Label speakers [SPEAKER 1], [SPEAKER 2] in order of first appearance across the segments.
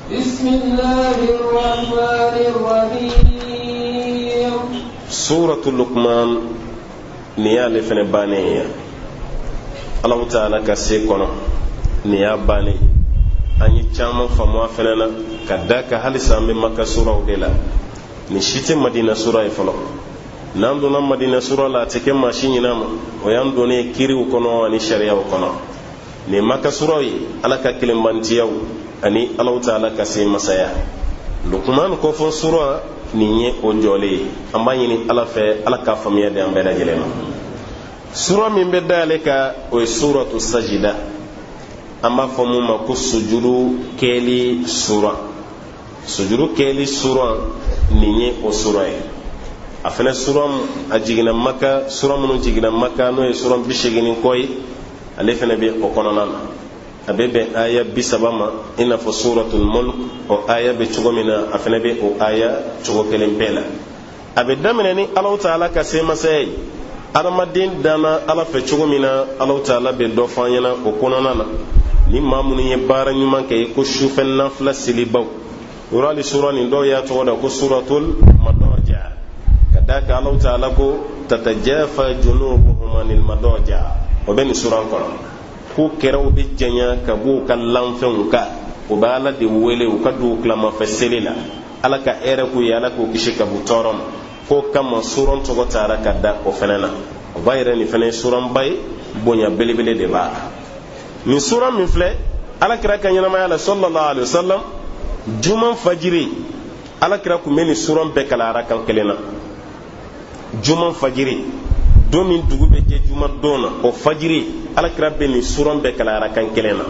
[SPEAKER 1] بسم الله الرحمن الرحيم.
[SPEAKER 2] Suratu Lukman, nin y'ale fɛnɛ bannen ye Alahu Taala ka se kɔnɔ. Nin y'a bannen, an ye caman faamu a fɛnɛ na, ka da kan halisa an bɛ Maka suraw de la. Nin si tɛ Madina sura ye fɔlɔ. N'an donna Madina sura la, a tɛ kɛ maa si ɲinɛ ma, o y'an donnen ye kiriw kɔnɔ ani sariyaw kɔnɔ. Nin Maka suraw ye Ala ka kelenbantiyaw ani Alahu Taala ka se masaya. Lukuman kɔfɔ sura nin ye o jɔlen ye. An b'a ɲini Ala fɛ, Ala k'a faamuya di an bɛɛ lajɛlen ma. Sura min bɛ dayɛlɛ ka, o ye Suratu Sajida, an b'a fɔ mun ma ko sujuru kɛli sura. Sujuru kɛli sura, nin ye o sura ye. A fɛnɛ sura, a jiginna Maka. Sura minnu jiginna Maka, n'o ye sura 80 ni kɔ ye, ale fɛnɛ bɛ o kɔnɔna na. A bɛ bɛn aya 30 ma, i n'a fɔ Suratul Mulk, o aya bɛ cogo min na, a fɛnɛ bɛ o aya cogo kelen bɛɛ la. A bɛ daminɛ ni Alahu Taala ka semasaya ye. Adamaden danna Ala fɛ cogo min na, Alahu Taala bɛ dɔ fɔ an ɲɛna o kɔnɔna na. Ni maa minnu ye baara ɲuman kɛ, ko sufɛ nafila selibaw yɔrɔ, hali sura nin, dɔw y'a tɔgɔ da ko Suratul Madɔja, ka d'a kan Alahu Taala ko tatajafa junubuhum anil madɔja. O bɛ nin suran kɔnɔ, ko kɛrɛw bɛ janya ka bɔ u ka lanfɛnw kan, u bɛ Ala de wele u ka dugu tilamafɛ seli la. Ala ka hɛrɛ k'u ye, Ala k'u kisi ka bɔ tɔɔrɔ ma. K'o kama suran tɔgɔ taara ka da o fɛnɛ na. O b'a yɛrɛ nin fɛnɛ ye suranba ye, bonya belebele de b'a kan. Nin suran min filɛ, Ala kira ka ɲɛnamaya la, sallallahu alaihi wasallam, juman fajiri, Ala kira tun bɛ nin suran bɛɛ kalan arakan kelen na. Juman fajiri, don min dugu bɛ jɛ juma don na, o fajiri, Ala kira bɛ nin suran bɛɛ kalan arakan kelen na.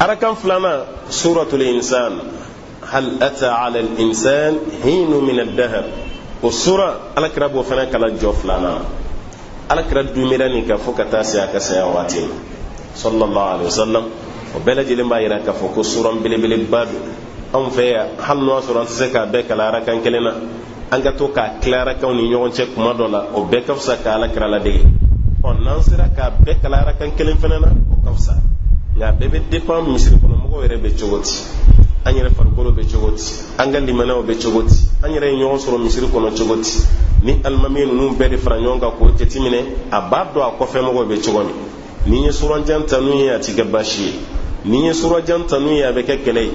[SPEAKER 2] Arakan filanan, Suratul Insan, hal ata ala al insan hinu min ad-dahr, o sura, Ala kira b'o fana kalan jɔ filanan. Ala kira dumira nin kan fo ka taa se a ka saya waati ma, sallallahu alaihi wasallam. O bɛɛ lajɛlen b'a yira k'a fɔ ko suran belebeleba don. Anw fɛ yan, hali n'o y'a sɔrɔ an tɛ se k'a bɛɛ kalan arakan kelen na, an ka to k'a tila arakanw ni ɲɔgɔn cɛ kuma dɔ la, o bɛɛ ka fisa ka Ala kira ladege. Ɔ, n'an sera k'a bɛɛ kalan arakan kelen fana na, o ka fisa. Nka a bɛɛ bɛ dépend misiri kɔnɔ mɔgɔw yɛrɛ bɛ cogo di, an yɛrɛ farikolo bɛ cogo di, an ka limanaw bɛ cogo di, an yɛrɛ ye ɲɔgɔn sɔrɔ misiri kɔnɔ cogo di. Ni alimami ninnu bɛɛ de fara ɲɔgɔn kan k'o jateminɛ, a b'a dɔn a kɔfɛ mɔgɔw bɛ cogo min. N'i ye suranjan tanu ye, a ti kɛ baasi ye. N'i ye surajan tanu ye, a bɛ kɛ kɛlɛ ye.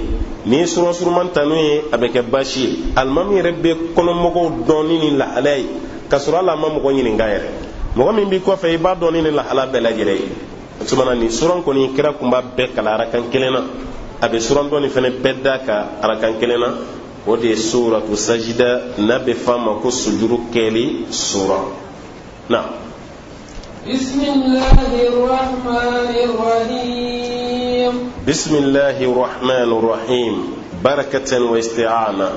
[SPEAKER 2] N'i ye surasurunman tanu ye, a bɛ kɛ baasi ye. Alimami yɛrɛ bɛ kɔnɔmɔgɔw dɔn ni nin lahala ye, k'a sɔrɔ hali a ma mɔgɔ ɲininka yɛrɛ. Mɔgɔ min b'i kɔfɛ, i b'a dɔn ni nin lahala bɛɛ lajɛlen ye. O tuma na, nin suran kɔni, kira kun b'a bɛɛ kalan arakan kelen na. A bɛ suran dɔ nin fɛnɛ bɛɛ da kan arakan kelen na. O de ye Suratu Sajida, n'a bɛ f'a ma ko sujuru kɛli sura na.
[SPEAKER 1] بسم الله الرحمن الرحيم.
[SPEAKER 2] بسم الله الرحمن الرحيم، barakatan wa isti'ana,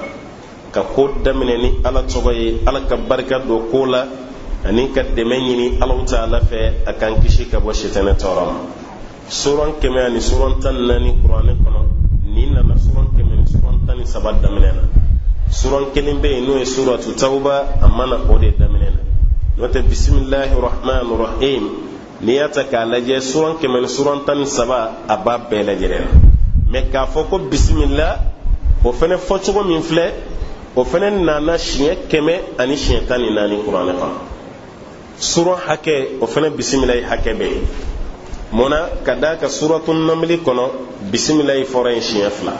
[SPEAKER 2] ka ko daminɛ ni Ala tɔgɔ ye, Ala ka barika don ko la, ani ka dɛmɛ ɲini Alahu Taala fɛ, a k'an kisi ka bɔ sitanɛ tɔɔrɔ ma. Suran 114 kuranɛ kɔnɔ, nin nana suran 113 daminɛ na. Suran kelen bɛ yen, n'o ye Suratu Tawba, a mana o de daminɛ na. N'o tɛ, bisimilahi rahman rahim, n'i y'a ta k'a lajɛ, suran 113, a b'a bɛɛ lajɛlen na. Mɛ k'a fɔ ko bisimila, o fɛnɛ fɔcogo min filɛ, o fɛnɛ nana siɲɛ 114 kuranɛ kɔnɔ. Suran hakɛ, o fɛnɛ bisimilayi hakɛ bɛ yen. Mun na? Ka d'a kan Suratu Namili kɔnɔ, bisimilayi fɔra yen siɲɛ fila,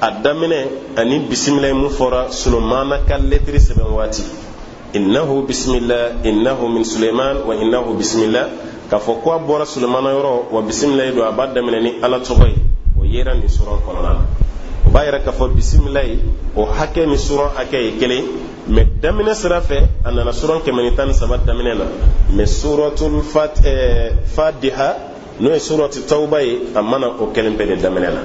[SPEAKER 2] a daminɛ ani bisimilayi mun fɔra Solomana ka lɛtiri sɛbɛn waati, innahu bisimila, innahu min Suleiman wa innahu bisimila, k'a fɔ ko a bɔra Sulemana yɔrɔ wa bisimilayi don, a b'a daminɛ ni Ala tɔgɔ ye. O yera nin suran kɔnɔna na. O b'a yira k'a fɔ bisimilayi, o hakɛ ni suran hakɛ ye kelen. Mɛ daminɛ sira fɛ, a nana suran 113 daminɛ na. Mɛ Suratul Fatiha, n'o ye Suratu Tawba ye, a mana o kelen bɛɛ de daminɛ na.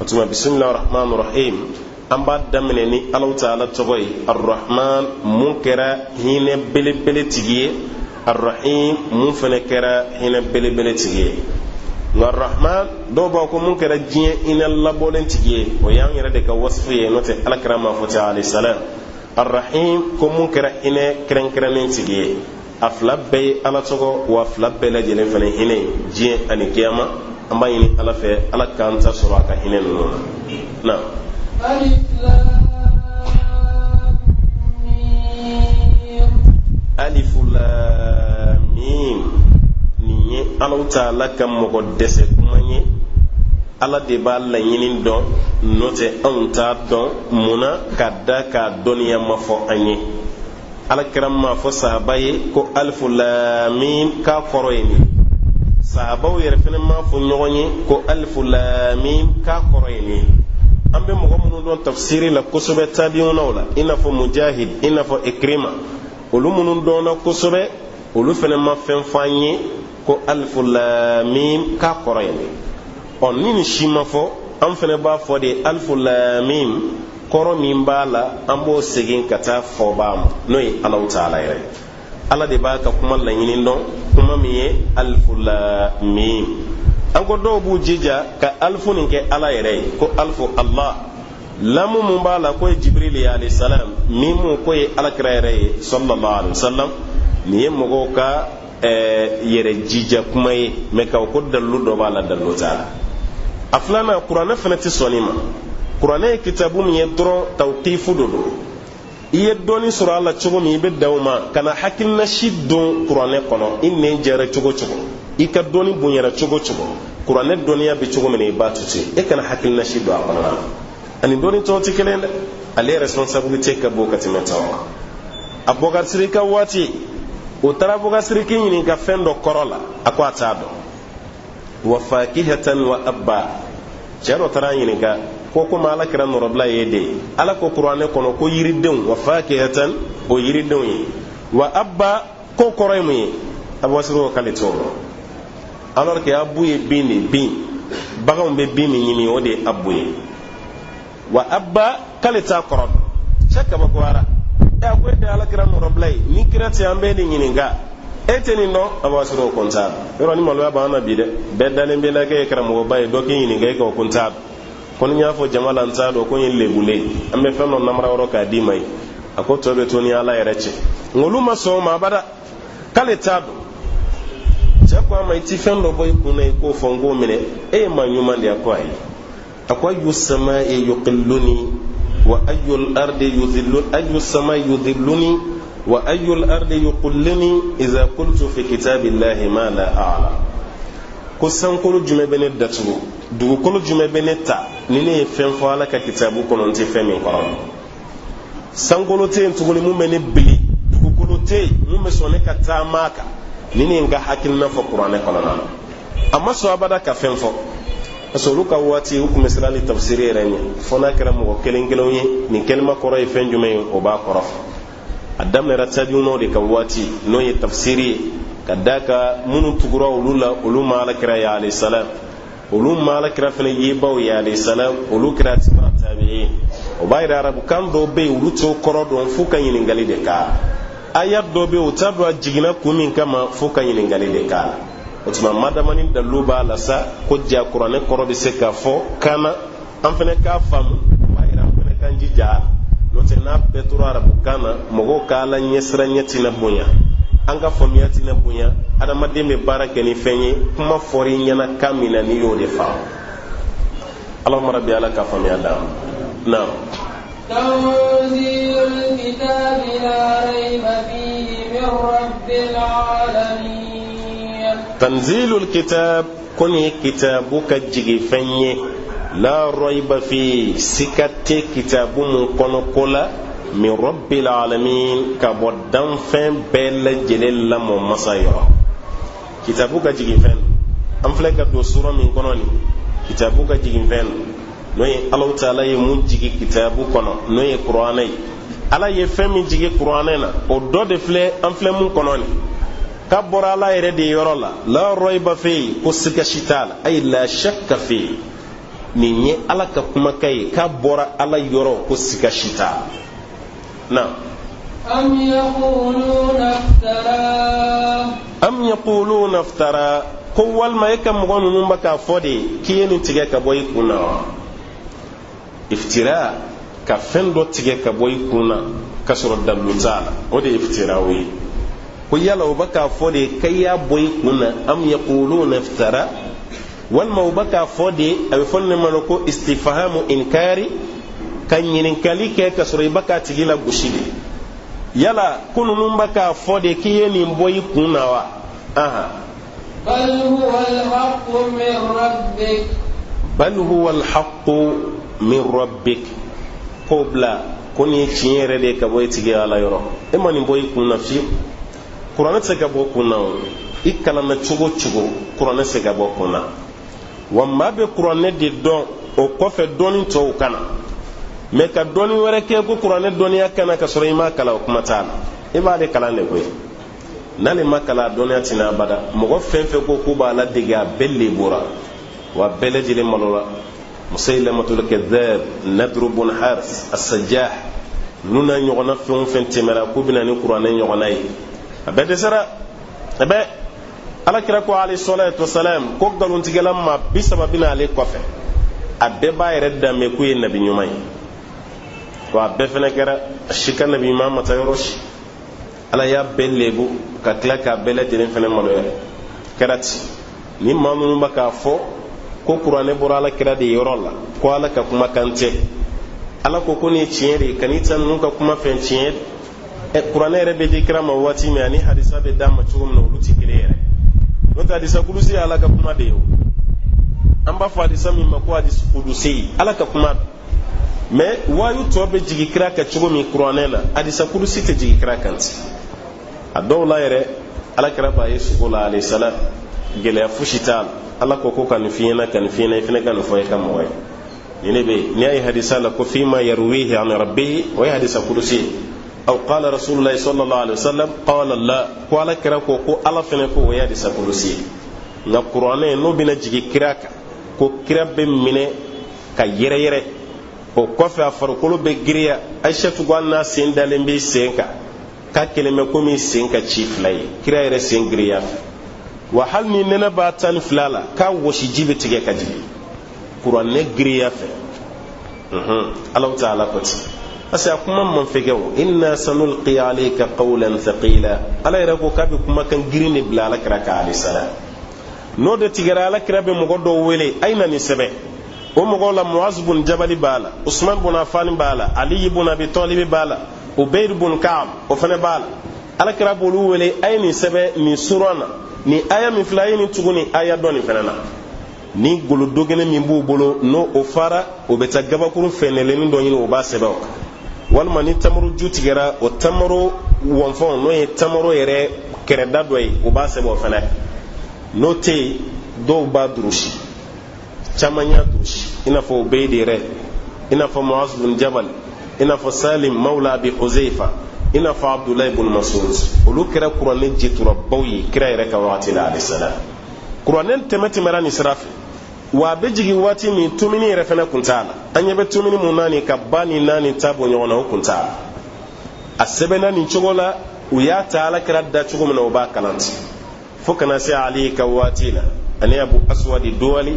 [SPEAKER 2] O tuma, bisimilahi rahman rahim, an b'a daminɛ ni Alahu Taala tɔgɔ ye, Arrahman, mun kɛra hinɛ belebele tigi ye, Arrahim, mun fɛnɛ kɛra hinɛ belebele tigi ye. Nka Arrahman, dɔw b'a ko mun kɛra diɲɛ hinɛ labɔlen tigi ye, o y'an yɛrɛ de ka wasifu ye, n'o tɛ Ala kira m'a fɔ ten, alayhi salam. Arrahim, ko mun kɛra hinɛ kɛrɛnkɛrɛnnen tigi ye. A fila bɛɛ ye Ala tɔgɔ wa fila bɛɛ lajɛlen fana hinɛ ye diɲɛ ani kiyama. An b'a ɲini Ala fɛ, Ala k'an ta sɔrɔ a ka hinɛ ninnu na. Na.
[SPEAKER 1] ألف لام ميم.
[SPEAKER 2] Alifu lam mim, nin ye Alahu Taala ka mɔgɔ dɛsɛ kuma ye. Ala de b'a laɲini dɔn, n'o tɛ anw t'a dɔn. Mun na? Ka da k'a dɔnniya ma fɔ an ye. Ala kira m'a fɔ sahaba ye ko alifu lamim k'a kɔrɔ ye nin. Sahabaw yɛrɛ fɛnɛ m'a fɔ ɲɔgɔn ye ko alifu lamim k'a kɔrɔ ye nin. An bɛ mɔgɔ minnu dɔn tafsiri la kosɛbɛ tabiunaw la, i n'a fɔ Mujahid, i n'a fɔ Ikrima, olu minnu dɔnna kosɛbɛ, olu fɛnɛ ma fɛn fɔ an ye ko alifu lamim k'a kɔrɔ ye nin. Ɔ, ni nin si ma fɔ, an fɛnɛ b'a fɔ de alifu lamim kɔrɔ min b'a la, an b'o segin ka taa fɔbaa ma, n'o ye Alahu Taala yɛrɛ ye. Ala de b'a ka kuma laɲini dɔn, kuma min ye alifu lamim. An ko dɔw b'u jija ka alifu nin kɛ Ala yɛrɛ ye, ko alifu Allah, lamu mun b'a la k'o ye Jibril ye alayhi salam, mimu k'o ye Alakira yɛrɛ ye sallallahu alayhi wa sallam. Nin ye mɔgɔw ka yɛrɛ jija kuma ye, mɛ k'aw ko dalilu dɔ b'a la, dalilu t'a la. A filanan, Kuranɛ fana tɛ sɔn nin ma. Kuranɛ ye kitabu min ye dɔrɔn, tawqifu do don. I ye dɔɔni sɔrɔ a la cogo min, i bɛ dan o ma. Kana hakilina si don Kuranɛ kɔnɔ. I nɛn jɛra cogo cogo, i ka dɔɔni bonyara cogo cogo, Kuranɛ dɔnniya bɛ cogo min na, i b'a to ten. E kana hakilina si don a kɔnɔna na. Ani dɔɔni tɔw tɛ kelen dɛ. Ale responsabilité ka bon ka tɛmɛ tɔw kan. Abubakar Sidiki ka waati, o taara Abubakar Sidiki ɲininka fɛn dɔ kɔrɔ la, a ko a t'a dɔn. Wa fakihatan wa abba. Cɛ dɔ taara ɲininka ko komi Ala kira nɔrɔbila ye de ye, Ala ko Kuranɛ kɔnɔ ko yiridenw, wa fakihatan, o yiridenw ye, wa abba, ko kɔrɔ ye mun ye? Abubakar Sidiki ko k'ale t'o dɔn, alors que abu ye bin de, bin, baganw bɛ bin min ɲimi, o de ye abu ye. Wa abba, k'ale t'a kɔrɔ dɔn. Cɛ kabakoyara. Ɛ, a ko e de ye Ala kira nɔrɔbila ye, ni kira tɛ an bɛɛ de ɲininka, e tɛ nin dɔn? A b'a sɔrɔ o ko n t'a dɔn. Yɔrɔ ni maloya b'an na bi dɛ, bɛɛ dalen bɛ la k'e ye karamɔgɔba ye, dɔ k'i ɲininka, e ka o ko n t'a dɔn. Ko ni n y'a fɔ jama la n t'a dɔn, ko n ye lebulen, an bɛ fɛn dɔ namara yɔrɔ k'a d'i ma ye. A ko tɔ bɛ to ni Ala yɛrɛ cɛ. Nka olu ma sɔn o ma abada, k'ale t'a dɔn. Cɛ ko a ma, i ti fɛn dɔ bɔ i kun na i k'o fɔ n k'o minɛ, e ye maa ɲuman de ye. A ko ayi. A ko ayu samai yuqilluni wa ayu al-ardi yudhillu, ayu samai yudhilluni wa ayu al-ardi yuqilluni idha qultu fi kitabillahi ma la a'lam. Ko sankolo jumɛn bɛ ne datugu, dugukolo jumɛn bɛ ne ta, ni ne ye fɛn fɔ Ala ka kitabu kɔnɔ n tɛ fɛn min kɔrɔ? Sankolo tɛ yen tuguni mun bɛ ne bili, dugukolo tɛ yen mun bɛ sɔn ne ka taama a kan, ni ne ye n ka hakilina fɔ Kuranɛ kɔnɔna na. A ma sɔn abada ka fɛn fɔ, parce que olu ka waati, u tun bɛ siran ni tafsiri yɛrɛ ɲɛ, fo n'a kɛra mɔgɔ kelen kelenw ye. Nin kɛlima kɔrɔ ye fɛn jumɛn ye, o b'a kɔrɔ fɔ. A daminɛra tabiunaw de ka waati, n'o ye tafsiri ye, ka d'a kan minnu tugura olu la, olu ma Ala kira ye alayhi salam, olu ma Ala kira fana yebaw ye alayhi salam, olu kɛra atibaa tabi'in. O b'a yira arabukan dɔw bɛ yen, olu t'o kɔrɔ dɔn f'u ka ɲininkali de k'a la. Aya dɔ bɛ yen, u t'a dɔn a jiginna kun min kama, f'u ka ɲininkali de k'a la. O tuma, madama ni dalilu b'a la sa ko ja Kuranɛ kɔrɔ bɛ se k'a fɔ kan na, an fana k'a faamu, o b'a yira an fana k'an jija a la. N'o tɛ, n'a bɛɛ tora arabukan na, mɔgɔw ka Ala ɲɛsiranɲɛ tɛna bonya, an ka faamuya tɛna bonya. Adamaden bɛ baara kɛ ni fɛn ye, kuma fɔra i ɲɛna kan min na, n'i y'o de faamu. Allahumma rabbi, Ala ka faamuya d'an ma. Naam.
[SPEAKER 1] تنزيل الكتاب لا ريب فيه من رب العالمين.
[SPEAKER 2] Tanzilul kitab, ko nin ye kitabu ka jigi fɛn ye, la raiba fi, sika tɛ kitabu mun kɔnɔ ko la, min rabbil alamin, ka bɔ danfɛn bɛɛ lajɛlen lamɔ masa yɔrɔ. Kitabu ka jigin fɛn, an filɛ ka don sura min kɔnɔ nin, kitabu ka jigin fɛn, n'o ye Alahu Taala ye mun jigi kitabu kɔnɔ, n'o ye Kuranɛ ye. Ala ye fɛn min jigi Kuranɛ na, o dɔ de filɛ an filɛ mun kɔnɔ nin, k'a bɔra Ala yɛrɛ de yɔrɔ la. La raiba fi, ko siga si t'a la, ayi la shakka fi, nin ye Ala ka kumakan ye, k'a bɔra Ala yɔrɔ, ko siga si t'a la. Na.
[SPEAKER 1] أم يقولون افتراه.
[SPEAKER 2] Am yaquluna iftara, ko walima e ka mɔgɔ ninnu bɛ k'a fɔ de k'i ye nin tigɛ ka bɔ i kun na wa? Iftira, ka fɛn dɔ tigɛ ka bɔ i kun na ka sɔrɔ dalilu t'a la, o de ye iftiraw ye. Ko yala u bɛ k'a fɔ de k'i y'a bɔ i kun na? Am yaquluna iftara, walima u bɛ k'a fɔ de, a bɛ fɔ nin ma ko istifahamu inkari. Ka ɲininkali kɛ ka sɔrɔ i bɛ k'a tigi lagosi de. Yala ko ninnu bɛ k'a fɔ de k'i ye nin bɔ i kun na wa? Ahan.
[SPEAKER 1] Bal huwa alhaqqu min rabbik.
[SPEAKER 2] Bal huwa alhaqqu min rabbik. K'o bila ko nin ye tiɲɛ yɛrɛ de ye ka bɔ i tigi Ala yɔrɔ. E ma nin bɔ i kun na fiyewu. Kuranɛ tɛ se ka bɔ kun na o. I kalanna cogo o cogo, kuranɛ tɛ se ka bɔ kun na. Wa maa bɛ kuranɛ de dɔn, o kɔfɛ dɔnni tɔw ka na. Mɛ ka dɔnni wɛrɛ kɛ ko kuranɛ dɔnniya ka na ka sɔrɔ i m'a kalan, o kuma t'a la. I b'ale kalan de koyi. N'ale ma kalan, a dɔnniya tɛ na abada. Mɔgɔ fɛn fɛn ko k'u b'a ladege, a bɛɛ lebura wa bɛɛ lajɛlen malola. Musailamatul kadhab, Nadru bun Haris Asajah, ninnu n'a ɲɔgɔnna fɛn o fɛn tɛmɛra k'u bɛ na ni kuranɛ ɲɔgɔnna ye, a bɛɛ dɛsɛra. A bɛɛ Ala kira ko alayhi salatu wasalam ko nkalontigɛla maa 30 bɛna ale kɔfɛ, a bɛɛ b'a yɛrɛ danbe k'u ye nabi ɲuman ye. Wa a bɛɛ fana kɛra, a si ka nabi ɲuman ma taa yɔrɔ si. Ala y'a bɛɛ lebu ka tila k'a bɛɛ lajɛlen fana maloya. Kɛra ten. Ni maa minnu bɛ k'a fɔ ko kuranɛ bɔra Ala kira de yɔrɔ la, ko Ala ka kumakan tɛ, Ala ko ko nin ye tiɲɛ de ye, kan'i ta ninnu ka kuma fɛn tiɲɛ. Ɛ, kuranɛ yɛrɛ bɛ di kira ma waati min ani hadisa bɛ d'a ma cogo min na, olu tɛ kelen yɛrɛ. N'o tɛ, hadisa kudusi ye Ala ka kuma de ye. O an b'a fɔ hadisa min ma ko hadisi kudusi, Ala ka kuma. Mɛ wayu tɔ bɛ jigin kira kan cogo min kuranɛ na, hadisa kudusi tɛ jigin kira kan ten. A dɔw la yɛrɛ, Ala kira b'a ye sugo la alayhi salam, gɛlɛya fosi t'a la. Ala ko ko ka nin f'i ɲɛna, ka nin f'i ɲɛna, i fana ka nin fɔ i ka mɔgɔ ye. Nin de bɛ yen. N'i y'a ye hadisa la ko fima yarwihi an rabbihi, o ye hadisa kudusi ye. Aw qala rasulullahi sallallahu alaihi wasallam qala la, ko Ala kira ko ko Ala fana ko, o ye hadisa kudusi ye. Nka kuranɛ, n'o bɛna jigin kira kan, ko kira bɛ minɛ ka yɛrɛyɛrɛ, o kɔfɛ a farikolo bɛ giriya. Ayisatu ko hali n'a sen dalen bɛ sen kan, k'a kɛlen bɛ komi sen ka ci fila ye, kira yɛrɛ sen giriya fɛ. Wa hali ni nɛnɛ b'a 12 la, k'a wɔsiji bɛ tigɛ ka jigin kuranɛ giriya fɛ. Ala ta'ala ko ten, parce que a kuma man fɛgɛ. O inna sanulqi alayka qawlan thaqila, Ala yɛrɛ ko k'a bɛ kumakan girin de bila Ala kira kan alayhi salam. N'o de tigɛra, Ala kira bɛ mɔgɔ dɔw wele: a ye na nin sɛbɛn. O mɔgɔw la, Muaz bun Jabali b'a la, Usman bun Affan b'a la, Ali bun Abi Talib b'a la, Ubayd bun Ka'ab o fana b'a la. Ala kira b'olu wele: a ye nin sɛbɛn nin suran na, nin aya min filɛ, a ye nin tugu nin aya dɔ nin fana na. Ni golo dogɛnɛ min b'u bolo, n'o o fara, o bɛ taa gabakuru fɛnɛlennin dɔ ɲini, o b'a sɛbɛn o kan. Walima ni tamaro ju tigɛra, o tamaro wɔnfɔn, n'o ye tamaro yɛrɛ kɛrɛda dɔ ye, o b'a sɛbɛn o fana. N'o tɛ yen, dɔw b'a durusi, caman y'a durusi, i n'a fɔ Ubayd yɛrɛ, i n'a fɔ Muaz bin Jabal, i n'a fɔ Salim mawla Abi Huzaifa, i n'a fɔ Abdulayi bin Masud. Olu kɛra kuranɛ jiturabaw ye kira yɛrɛ ka wagati la alayhi salam. Kuranɛ tɛmɛ tɛmɛra nin sira fɛ. Wa a bɛ jigin waati min, tumuni yɛrɛ fana kun t'a la. An ɲɛ bɛ tumuni mun na nin ka ba ni naani ta bɔ ɲɔgɔn na, o kun t'a la. A sɛbɛnna nin cogo la, u y'a ta Ala kira da cogo min na, o b'a kalan ten fo kana se Ali ka waati la ani Abu Aswadi Duwali.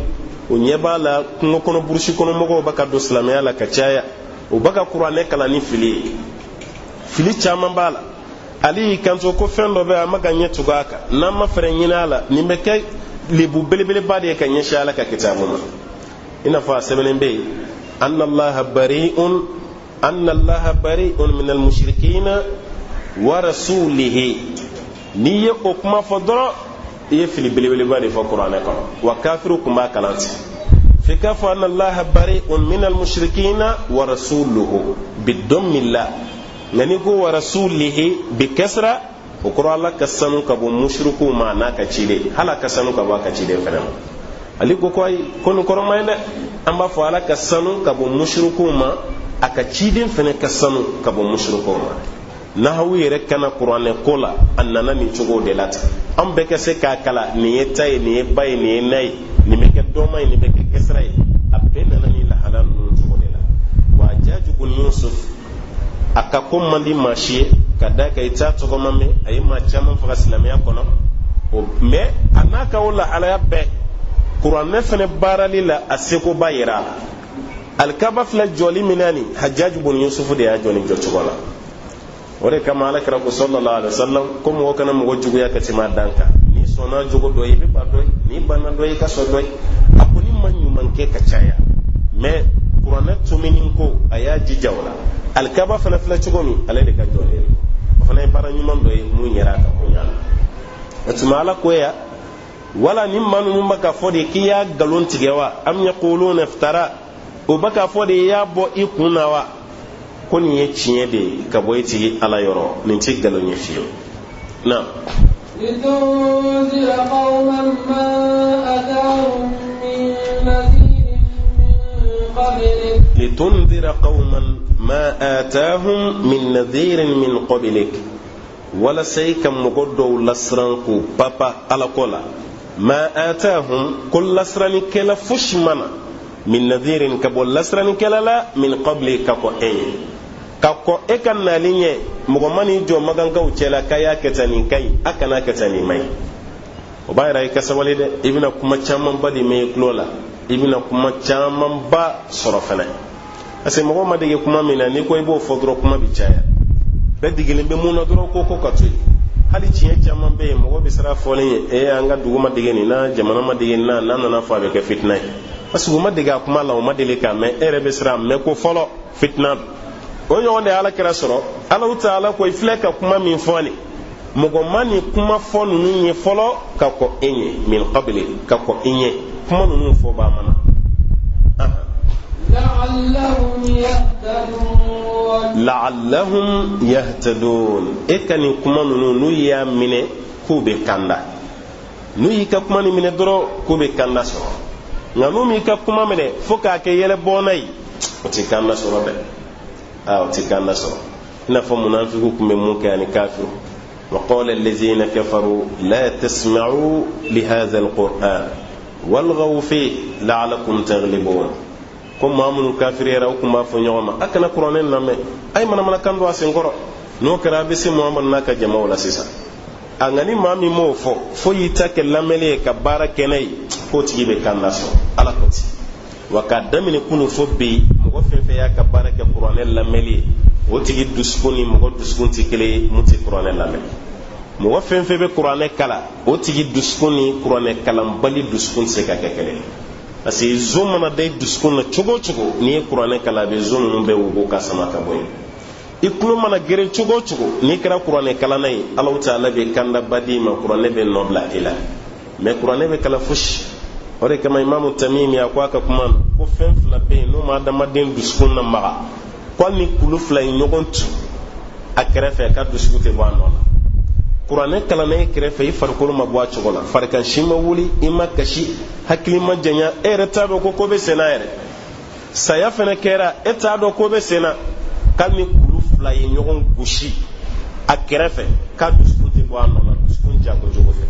[SPEAKER 2] O ɲɛ b'a la, kungo kɔnɔ, burusi kɔnɔ mɔgɔw bɛ ka don silamɛya la ka caya, u bɛ ka kuranɛ kalan ni fili ye, fili caman b'a la. Ali y'i kanto ko fɛn dɔ bɛ, a ma ka ɲɛ tugu a kan, n'an ma fɛɛrɛ ɲini a la, nin bɛ kɛ lebu belebeleba de ye ka ɲɛsin Ala ka kitabu ma. I n'a fɔ a sɛbɛnnen bɛ yen anna Allaha bari'un, anna Allaha bari'un min al-mushrikina wa rasulihi. N'i ye o kuma fɔ dɔrɔn, i ye fili belebeleba de fɔ kuranɛ kɔnɔ. Wa kafiriw tun b'a kalan ten f'i k'a fɔ anna Allaha bari'un min al-mushrikina wa rasuluhu bidommi la. Nka n'i ko wa rasulihi bi kasra, o kɔrɔ Ala ka sanu ka bɔ musirikuw ma a n'a ka ciden, hali a ka sanu ka bɔ a ka ciden fana ma. Ali ko ko ayi, ko nin kɔrɔ man ɲi dɛ. An b'a fɔ Ala ka sanu ka bɔ musirikuw ma, a ka ciden fana ka sanu ka bɔ musirikuw ma. Nahawu yɛrɛ kana kuranɛ ko la, a nana nin cogo de la ten, an bɛɛ ka se k'a kalan. Nin ye ta ye, nin ye ba ye, nin ye na ye, nin bɛ kɛ dɔma ye, nin bɛ kɛ kɛsira ye. A bɛɛ nana nin lahala ninnu cogo de la. Wa Hajjaj bun Yusuf, a ka ko man di maa si ye, ka da kan i t'a tɔgɔma mɛn. A ye maa caman faga silamɛya kɔnɔ o. Mɛ a n'a ka o lahalaya bɛɛ, kuranɛ fɛnɛ baarali la, a sekoba yira a la. Alikaba filɛ jɔli min na nin, Hajjaj bun Yusufu de y'a jɔ nin jɔcogo la. O de kama Ala kira ko sallallahu alaihi wasallam ko mɔgɔ kana mɔgɔ juguya ka tɛmɛ a dan kan. N'i sɔnna jogo dɔ ye, i bɛ ban dɔ ye. N'i banna dɔ ye, i ka sɔn dɔ ye. A ko ni ma ɲuman kɛ ka caya, mɛ kuranɛ tumuni ko a y'a jija o la. Alikaba fana filɛ cogo min, ale de ka jɔlen don. O fana ye baara ɲuman dɔ ye mun yɛrɛ a ka koɲa la. O tuma Ala ko ya wala ni maa ninnu bɛ k'a fɔ de k'i y'a nkalon tigɛ wa? Am yaquluna iftara, o bɛ k'a fɔ de i y'a bɔ i kun na wa? Ko nin ye tiɲɛ de ye ka bɔ i tigi Ala yɔrɔ, nin tɛ nkalon ye fiyewu. Na
[SPEAKER 1] لتنذر قوما ما أتاهم من نذير من قبلك.
[SPEAKER 2] لتنذر قوما ما آتاهم من نذير من قبلك, walasa i ka mɔgɔ dɔw lasiran k'u papa Ala ko la. Ma atahum, ko lasiranikɛla fosi ma na, min nadhirin, ka bɔ lasiranikɛla la, min qabli, ka kɔn e ɲɛ, ka kɔn e ka nali ɲɛ. Mɔgɔ ma n'i jɔ magankaw cɛla k'a y'a kɛ tan, nin ka ɲi, a kana kɛ tan, nin man ɲi. O b'a yira i ka sabali dɛ, i bɛna kuma camanba de mɛn i tulo la, i bɛna kuma camanba sɔrɔ fɛnɛ, parce que mɔgɔw ma dege kuma min na, n'i ko i b'o fɔ dɔrɔn, kuma bɛ caya. Bɛɛ degelen bɛ mun na dɔrɔn, ko ka to yen. Hali tiɲɛ caman bɛ yen, mɔgɔ bɛ siran fɔlen ye: e, an ka dugu ma dege nin na, jamana ma dege nin na, n'an nana fɔ, a bɛ kɛ fitina ye, parce que u ma dege a kuma la, u ma deli k'a mɛn. E yɛrɛ bɛ siran a mɛn ko fɔlɔ, fitina don. O ɲɔgɔn de ye Ala kira sɔrɔ. Alahu taala ko: i filɛ ka kuma min fɔ nin, mɔgɔ ma nin kuma fɔ ninnu ye fɔlɔ ka kɔn e ɲɛ. Min qabli, ka kɔn i ɲɛ, kuma ninnu fɔ b'a mana.
[SPEAKER 1] لعلهم يهتدون.
[SPEAKER 2] La'allahum yahtadun. E ka nin kuma ninnu, n'u y'a minɛ, k'u bɛ kanda. N'u y'i ka kuma nin minɛ dɔrɔn, k'u bɛ kanda sɔrɔ. Nka n'u m'i ka kuma minɛ fo k'a kɛ yɛlɛbɔnna ye, o tɛ kanda sɔrɔ dɛ. Aa, o tɛ kanda sɔrɔ, i n'a fɔ munafiku tun bɛ mun kɛ ani kafiru. وقال الذين كفروا لا تسمعوا لهذا القرآن والغوا فيه لعلكم تغلبون. Ko maa minnu kafiriyara, u tun b'a fɔ ɲɔgɔn ma: a kana kuranɛ lamɛn, a ye manamanakan don a senkɔrɔ, n'o kɛra a bɛ se Muhamadu n'a ka jamaw la sisan. A nka ni maa min m'o fɔ, fo y'i ta kɛ lamɛnni ye ka baara kɛ n'a ye, k'o tigi bɛ kanda sɔrɔ. Ala ko ten. Wa k'a daminɛ kunun fo bi, mɔgɔ fɛn fɛn y'a ka baara kɛ kuranɛ lamɛnli ye, o tigi dusukun ni mɔgɔ dusukun tɛ kelen ye mun tɛ kuranɛ lamɛn. Mɔgɔ fɛn fɛn bɛ kuranɛ kalan, o tigi dusukun ni kuranɛ kalanbali dusukun tɛ se ka kɛ kelen ye, parce que zon mana da i dusukun na cogo o cogo, n'i ye kuranɛ kalan, a bɛ zon ninnu bɛɛ wugu ka sama ka bɔ yen. I tulo mana geren cogo o cogo, n'i kɛra kuranɛ kalanna ye, Alahu taala bɛ kandaba d'i ma, kuranɛ bɛ nɔ bila i la. Mɛ kuranɛ bɛ kalan fosi. O de kama Imamu Tamimi a ko a ka kuma na ko fɛn fila bɛ yen n'o ma adamaden dusukun na maga, ko hali ni kulu fila ye ɲɔgɔn tu a kɛrɛfɛ, k'a dusukun tɛ bɔ a nɔ la. Kuranɛ kalanna i kɛrɛfɛ, i farikolo ma bɔ a cogo la, farikan si ma wuli, i ma kasi, hakili ma janya, e yɛrɛ t'a dɔn ko ko bɛ senna yɛrɛ. Saya fɛnɛ kɛra, e t'a dɔn ko bɛ senna. K'ali ni kulu fila ye ɲɔgɔn gosi a kɛrɛfɛ, k'a dusukun tɛ bɔ a nɔ la, dusukun jago cogo fɛ.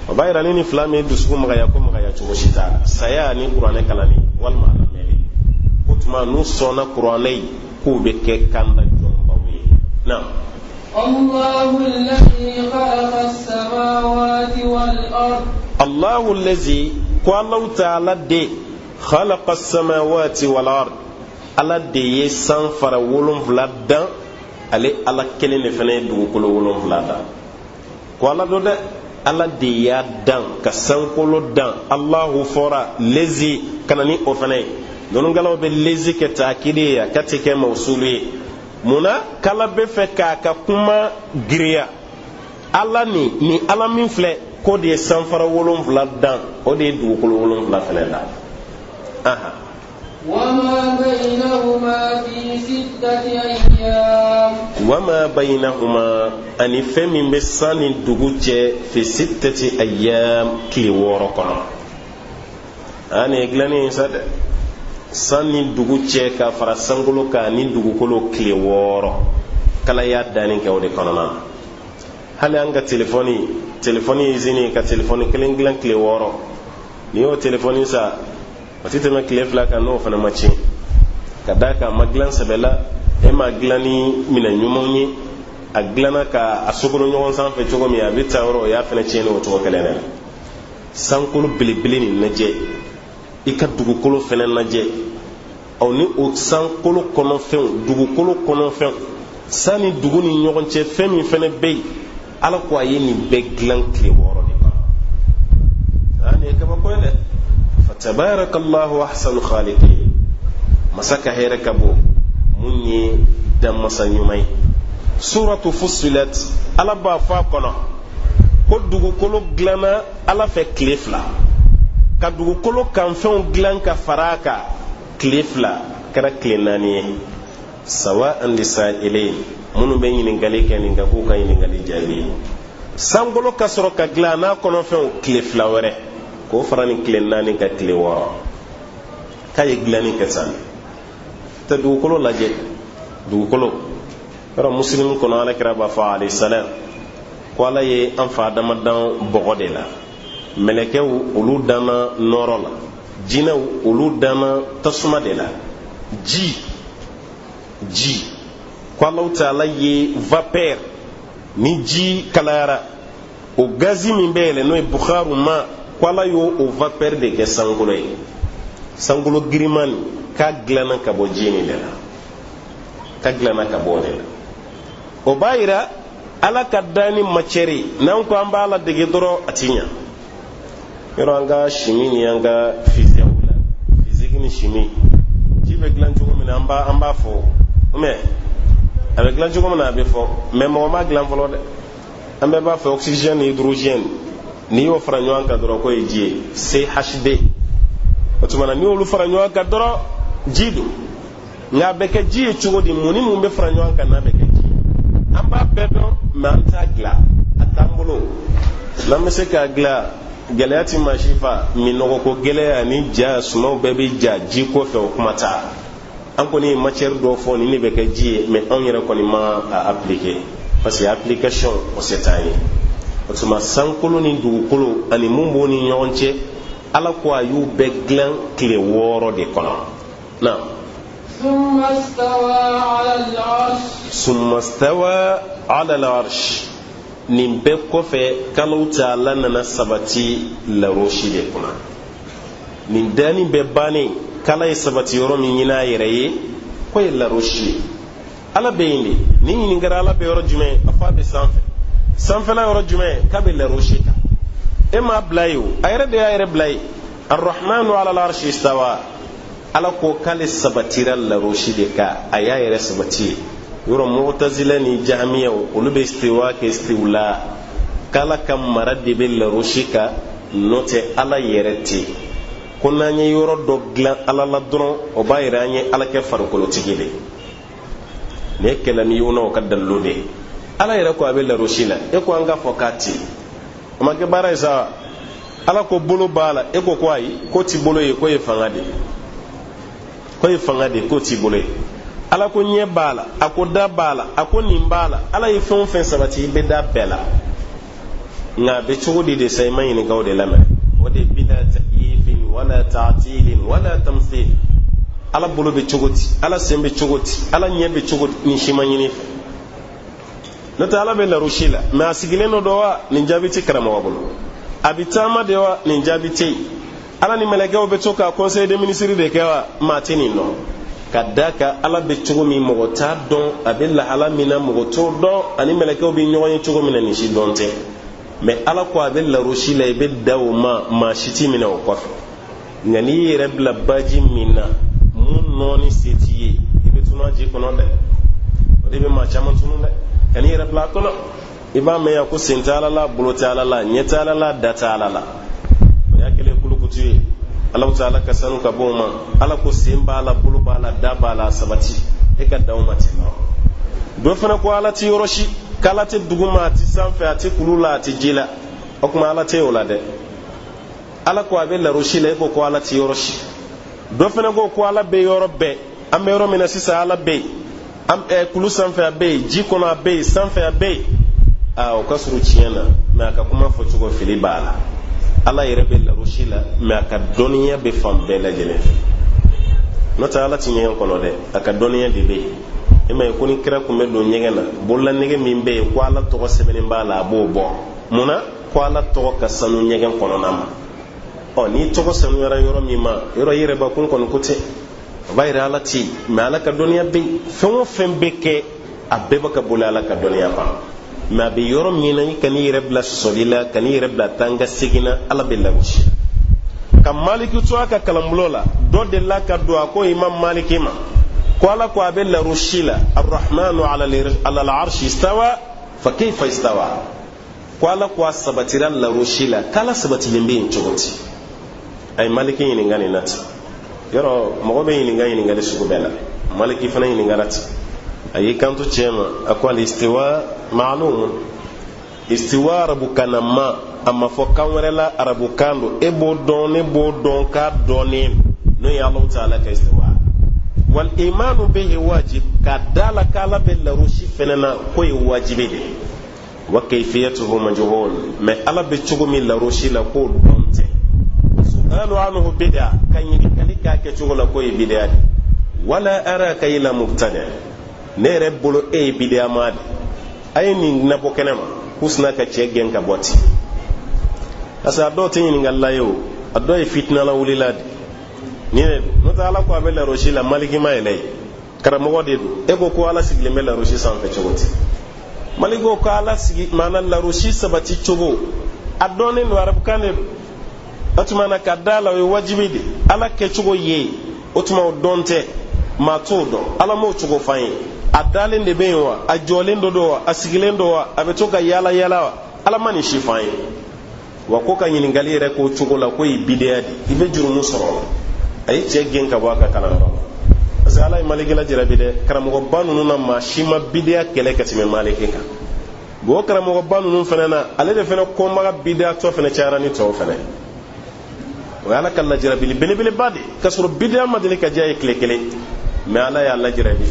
[SPEAKER 2] O b'a yira ni nin fila min ye dusukun magaya, ko magaya cogo si t'a la: saya ni kuranɛ kalanni walima a lamɛnni. O tuma n'u sɔnna kuranɛ ye, k'u bɛ kɛ kanda jɔnbaw ye na.
[SPEAKER 1] الله الذي خلق السماوات والأرض.
[SPEAKER 2] Allahu lazi, ko Allahu taala de, khalaqa samawati wal ard, Ala de ye san fara 7 dan. Ale Ala kelen de fana ye dugukolo 7 dan. Ko Ala do dɛ, Ala de y'a dan ka sankolo dan. Allahu fɔra lezi ka na ni o fana ye. Dɔnnikɛlaw bɛ lezi kɛ taakidi ye, a ka tɛ kɛ mawusulu ye. Munna k'Ala bɛ fɛ k'a ka kuma giriya? Ala ni Ala min filɛ, k'o de ye sanfara 7 dan, o de ye dugukolo 7 fana dan. Aha.
[SPEAKER 1] وما بينهما في ستة أيام.
[SPEAKER 2] Wama bainahuma, ani fɛn min bɛ san ni dugu cɛ, fi sittati ayyam, tile 6 kɔnɔ. A nin ye dilanni ye sa dɛ. San ni dugu cɛ, ka fara sankolo kan ni dugukolo, tile 6 kala y'a danni kɛ o de kɔnɔna na. Hali an ka telefɔni izini ka telefɔni kelen dilan tile 6, n'i y'o telefɔni sa, o tɛ tɛmɛ tile 2 kan, n'o fana ma tiɲɛ, ka d'a kan a ma dilan sɛbɛ la, e ma dilan ni minɛn ɲumanw ye, a dilanna ka a sokolo ɲɔgɔn sanfɛ cogo min, a bɛ taa yɔrɔ, o y'a fana tiɲɛni o cogo kelen de la. Sankolo belebele nin lajɛ, i ka dugukolo fana lajɛ, ɔ ni o sankolo kɔnɔfɛnw, dugukolo kɔnɔfɛnw, san ni dugu ni ɲɔgɔn cɛ fɛn min fana bɛ yen, Ala ko a ye nin bɛɛ dilan tile 6 de kɔnɔ. Aa, nin ye kabako ye dɛ. Fatabarakallahu ahsanu khaliqin, masa ka hɛrɛ ka bon. Mun ye danmasa ɲuman ye? Suratu Fusilat, Ala b'a fɔ a kɔnɔ ko dugukolo dilanna Ala fɛ tile 2, ka dugukolo kanfɛnw dilan ka fara a kan tile 2, kɛra tile 4 ye. Sawa an lisailin, minnu bɛ ɲininkali kɛ nin kan, k'u ka ɲininkali jaabi ye. Sankolo ka sɔrɔ ka dilan n'a kɔnɔfɛnw tile 2 wɛrɛ, k'o fara nin tile 4 kan, tile 6. K'a ye dilanni kɛ san tɛ. Dugukolo lajɛ, dugukolo yɔrɔ Musilimu kɔnɔ, Ala kira b'a fɔ alayhi salam ko Ala ye an fa Adama dan bɔgɔ de la, mɛlɛkɛw olu danna nɔɔrɔ la, jinɛw olu danna tasuma de la. Ji, ji ko Alahu taala ye vapeur ni ji kalayara, o gazi min bɛ yɛlɛ n'o ye bukharu ma, ko Ala y'o o vapeur de kɛ sankolo ye. Sankolo giriman nin, k'a dilanna ka bɔ ji nin de la, k'a dilanna ka bɔ o de la. O b'a yira Ala ka danni matière, n'an ko an b'a ladege dɔrɔn, a ti ɲa. Yɔrɔ an ka chimie ni an ka physique la, physique ni chimie, ji bɛ dilan cogo min na, an b'a fɔ, mais a bɛ dilan cogo min na, a bɛ fɔ, mais mɔgɔ m'a dilan fɔlɔ dɛ. An bɛɛ b'a fɔ oxygène ni hydrogène, n'i y'o fara ɲɔgɔn kan dɔrɔn, k'o ye ji ye, CH2. O tuma na, n'i y'olu fara ɲɔgɔn kan dɔrɔn, ji don. Nka a bɛ kɛ ji ye cogo di? Mun ni mun bɛ fara ɲɔgɔn kan n'a bɛ kɛ ji ye? An b'a bɛɛ dɔn, mais an t'a dilan, a t'an bolo. N'an bɛ se k'a dilan, gɛlɛya ti maa si fa. Minɔgɔko gɛlɛya ni ja sumaw bɛɛ bɛ ja ji kɔfɛ, o kuma t'a. An kɔni ye matière dɔ fɔ, nin de bɛ kɛ ji ye, mais anw yɛrɛ kɔni ma a appliquer, parce que application o se t'an ye. O tuma, sankolo ni dugukolo ani mun b'o ni ɲɔgɔn cɛ, Ala ko a y'u bɛɛ dilan tile 6 de kɔnɔ na.
[SPEAKER 1] ثم استوى على العرش.
[SPEAKER 2] ثم استوى على العرش. Nin bɛɛ kɔfɛ, k'Alahu taala nana sabati larosi de kunna. Nin danni bɛɛ bannen, k'Ala ye sabati yɔrɔ min ɲini a yɛrɛ ye, k'o ye larosi ye. Ala bɛ yen de. Ni ɲininkara Ala bɛ yɔrɔ jumɛn, a fɔ a bɛ sanfɛ. Sanfɛla yɔrɔ jumɛn? K'a bɛ larosi kan. E m'a bila yen o, a yɛrɛ de y'a yɛrɛ bila yen. الرحمن على العرش استوى. Ala ko k'ale sabatira larosi de kan, a y'a yɛrɛ sabati ye. Yɔrɔ Mutazila ni Jahamiyaw, olu bɛ istiwa kɛ istiwla, k'Ala ka mara de bɛ larosi kan, n'o tɛ Ala yɛrɛ tɛ. Ko n'an ye yɔrɔ dɔ dilan Ala la dɔrɔn, o b'a yira an ye Ala kɛ farikolotigi de. Nin ye kɛlɛmiyunaw ka dalilu de ye. Ala yɛrɛ ko a bɛ larosi la, e ko an k'a fɔ k'a tɛ, o ma kɛ baara ye sa. Ala ko bolo b'a la, e ko ko ayi, k'o ti bolo ye, k'o ye fanga de ye, k'o ye fanga de ye, k'o ti bolo ye. Ala ko ɲɛ b'a la, a ko da b'a la, a ko nin b'a la. Ala ye fɛn o fɛn sabati, i bɛ da bɛɛ la. Nka a bɛ cogo di de sa? I ma ɲininka o de la mɛ. O de بلا تكييف ولا تعطيل ولا تمثيل. Ala bolo bɛ cogo di? Ala sen bɛ cogo di? Ala ɲɛ bɛ cogo di? Nin si ma ɲini fɛ. N'o tɛ, Ala bɛ larosi la, mɛ a sigilen dɔ wa? Nin jaabi tɛ karamɔgɔ bolo. A bɛ taama de wa? Nin jaabi tɛ yen. Ala ni mɛlɛkɛw bɛ to ka conseil des ministres de kɛ wa? Maa tɛ nin dɔn. Ka da kan, Ala bɛ cogo min, mɔgɔ t'a dɔn. A bɛ lahala min na, mɔgɔ t'o dɔn. Ani mɛlɛkɛw bɛ ɲɔgɔn ye cogo min na, nin si dɔn tɛ. Mɛ Ala ko a bɛ larosi la, i bɛ da o ma, maa si t'i minɛ o kɔfɛ. Nka n'i yɛrɛ bila baji min na, mun nɔɔni se t'i ye, i bɛ tunu a ji kɔnɔ dɛ. O de bɛ maa caman tunu dɛ, ka n'i yɛrɛ bila a kɔnɔ. I b'a mɛn yan ko sen tɛ Ala la, bolo tɛ Ala la, ɲɛ tɛ Ala la, da tɛ Ala la. O y'a kɛlen kulukutu ye. Alahu taala ka sanu ka bɔ o ma. Ala ko sen b'a la, bolo b'a la, da b'a la, sabati, e ka da o ma ten. Dɔ fana ko Ala ti yɔrɔ si, k'Ala tɛ dugu ma, a ti sanfɛ, a ti kulu la, a ti ji la. O tuma, Ala tɛ o la dɛ. Ala ko a bɛ larosi la, e ko ko Ala ti yɔrɔ si. Dɔ fana ko ko Ala bɛ yɔrɔ bɛɛ. An bɛ yɔrɔ min na sisan, Ala bɛ yen. An kulu sanfɛ, a bɛ yen, ji kɔnɔ, a bɛ yen, sanfɛ, a bɛ yen. Aa, o ka surun tiɲɛ na, mɛ a ka kuma fɔcogo, fili b'a la. Ala yɛrɛ bɛ larosi la, mɛ a ka dɔnniya bɛ fan bɛɛ lajɛlen fɛ. N'o tɛ, Ala ti ɲɛgɛn kɔnɔ dɛ, a ka dɔnniya de bɛ yen. E ma ye ko ni kira kun bɛ don ɲɛgɛn na, bololanɛgɛ min bɛ yen ko Ala tɔgɔ sɛbɛnnen b'a la, a b'o bɔ. Mun na? Ko Ala tɔgɔ ka sanu ɲɛgɛn kɔnɔna ma. Ɔ, n'i tɔgɔ sanuyara yɔrɔ min ma, yɔrɔ i yɛrɛ bakun kɔni ko tɛ, o b'a yira Ala tɛ yen. Mɛ Ala ka dɔnniya bɛ yen. Fɛn o fɛn bɛ kɛ, a bɛɛ bɛ ka boli Ala ka dɔnniya kɔnɔ. Mɛ a bɛ yɔrɔ min na, i kan'i yɛrɛ bila sɔsɔli la, kan'i yɛrɛ bila taa ka segin na. Ala bɛ lagosi. Ka Maliki to a ka kalanbulon la, dɔ delila ka don, a ko Imam Maliki ma Ko Ala ko a bɛ larosi la, arrahmanu ala al'arshi istawa, fa kayfa istawa? Ko Ala ko a sabatira larosi la, k'Ala sabatilen bɛ yen cogo di? A ye Maliki ɲininka nin na ten. Yɔrɔ mɔgɔ bɛ ɲininka ɲininkali sugu bɛɛ la, Maliki fana ɲininkara ten. A y'i kanto cɛ ma, a ko alistiwa ma'lumun. Istiwa arabukanama, a ma fɔ kan wɛrɛ la, arabukan don, e b'o dɔn, ne b'o dɔn, k'a dɔnnen n'o ye Alahu taala ka istiwa. Wal imanu bihi wajib, ka da la k'Ala bɛ larosi fɛnɛ na, k'o ye wajibi de ye. Wa kayfiyatuhu majhul, mais Ala bɛ cogo min larosi la, k'o dɔn tɛ. Su'alu anhu bid'a, ka ɲininkali k'a kɛcogo la, k'o ye bid'a de. Wala araka ila mubtadi, ne yɛrɛ bolo e ye bid'a maa de. A ye nin nabɔ kɛnɛ ma k'u sina ka cɛ gɛn ka bɔ ten, parce que a dɔw tɛ ɲininkali la ye o, a dɔw ye fitina lawulila de. Nin de don, n'o tɛ Ala ko a bɛ larosi la, Maliki ma yɛlɛ ye, karamɔgɔ de don. E ko ko Ala sigilen bɛ larosi sanfɛ cogo di? Maliki ko ko Ala sigi maana larosi sabati cogo a dɔnnen don, arabukan de don. O tuma na ka da la, o ye wajibi de. Ala kɛcogo ye, o tuma o dɔn tɛ, maa t'o dɔn, Ala m'o cogo f'an ye. A dalen de bɛ yen wa, a jɔlen dɔ don wa, a sigilen don wa, a bɛ to ka yaala yaala wa, Ala ma nin si f'an ye. Wa ko ka ɲininkali yɛrɛ k'o cogo la, k'o ye bidiya de, i bɛ jurumu sɔrɔ. A ye cɛ gɛn ka bɔ a ka kalanyɔrɔ la, parce que Ala ye Maliki lajarabi dɛ. Karamɔgɔba ninnu na, maa si ma bidiya kɛlɛ ka tɛmɛ Maliki kan. Bon, o karamɔgɔba ninnu fana na, ale de fana kɔnbaga bidiyatɔ fana cayara ni tɔw fana. O ye Ala ka lajarabili belebeleba de, k'a sɔrɔ bidiya ma deli ka diya ye tile kelen, mais Ala y'a lajarabi.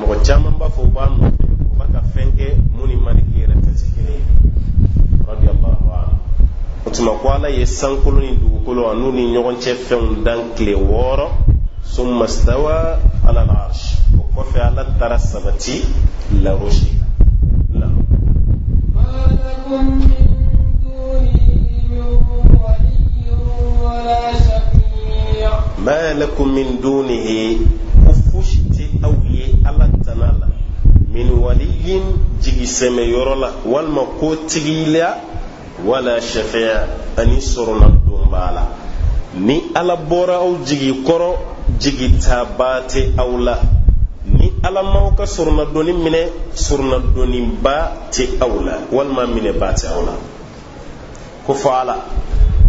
[SPEAKER 2] Mɔgɔ caman b'a fɔ u b'a nɔfɛ, u b'a ka fɛn kɛ mun ni Maliki yɛrɛ ta tɛ kelen ye, radiyallahu anhu. O tuma ko Ala ye sankolo ni dugukolo an'u ni ɲɔgɔn cɛ fɛnw dan tile 6, summa stawa ala al-arsh, o kɔfɛ Ala taara sabati larosi la. Ma lakum min dunihi, ko fosi tɛ aw ye Ala tana la, min waliyin, jigisɛmɛ yɔrɔ la, walima ko tigi la, wala shafi'a, ani sɔrɔna donbaa la. Ni Ala bɔra aw jigi kɔrɔ, jigitabaa tɛ aw la. Ni Ala m'aw ka sɔrɔnadonni minɛ, sɔrɔnadonniba tɛ aw la, walima minɛba tɛ aw la, ko fɔ Ala.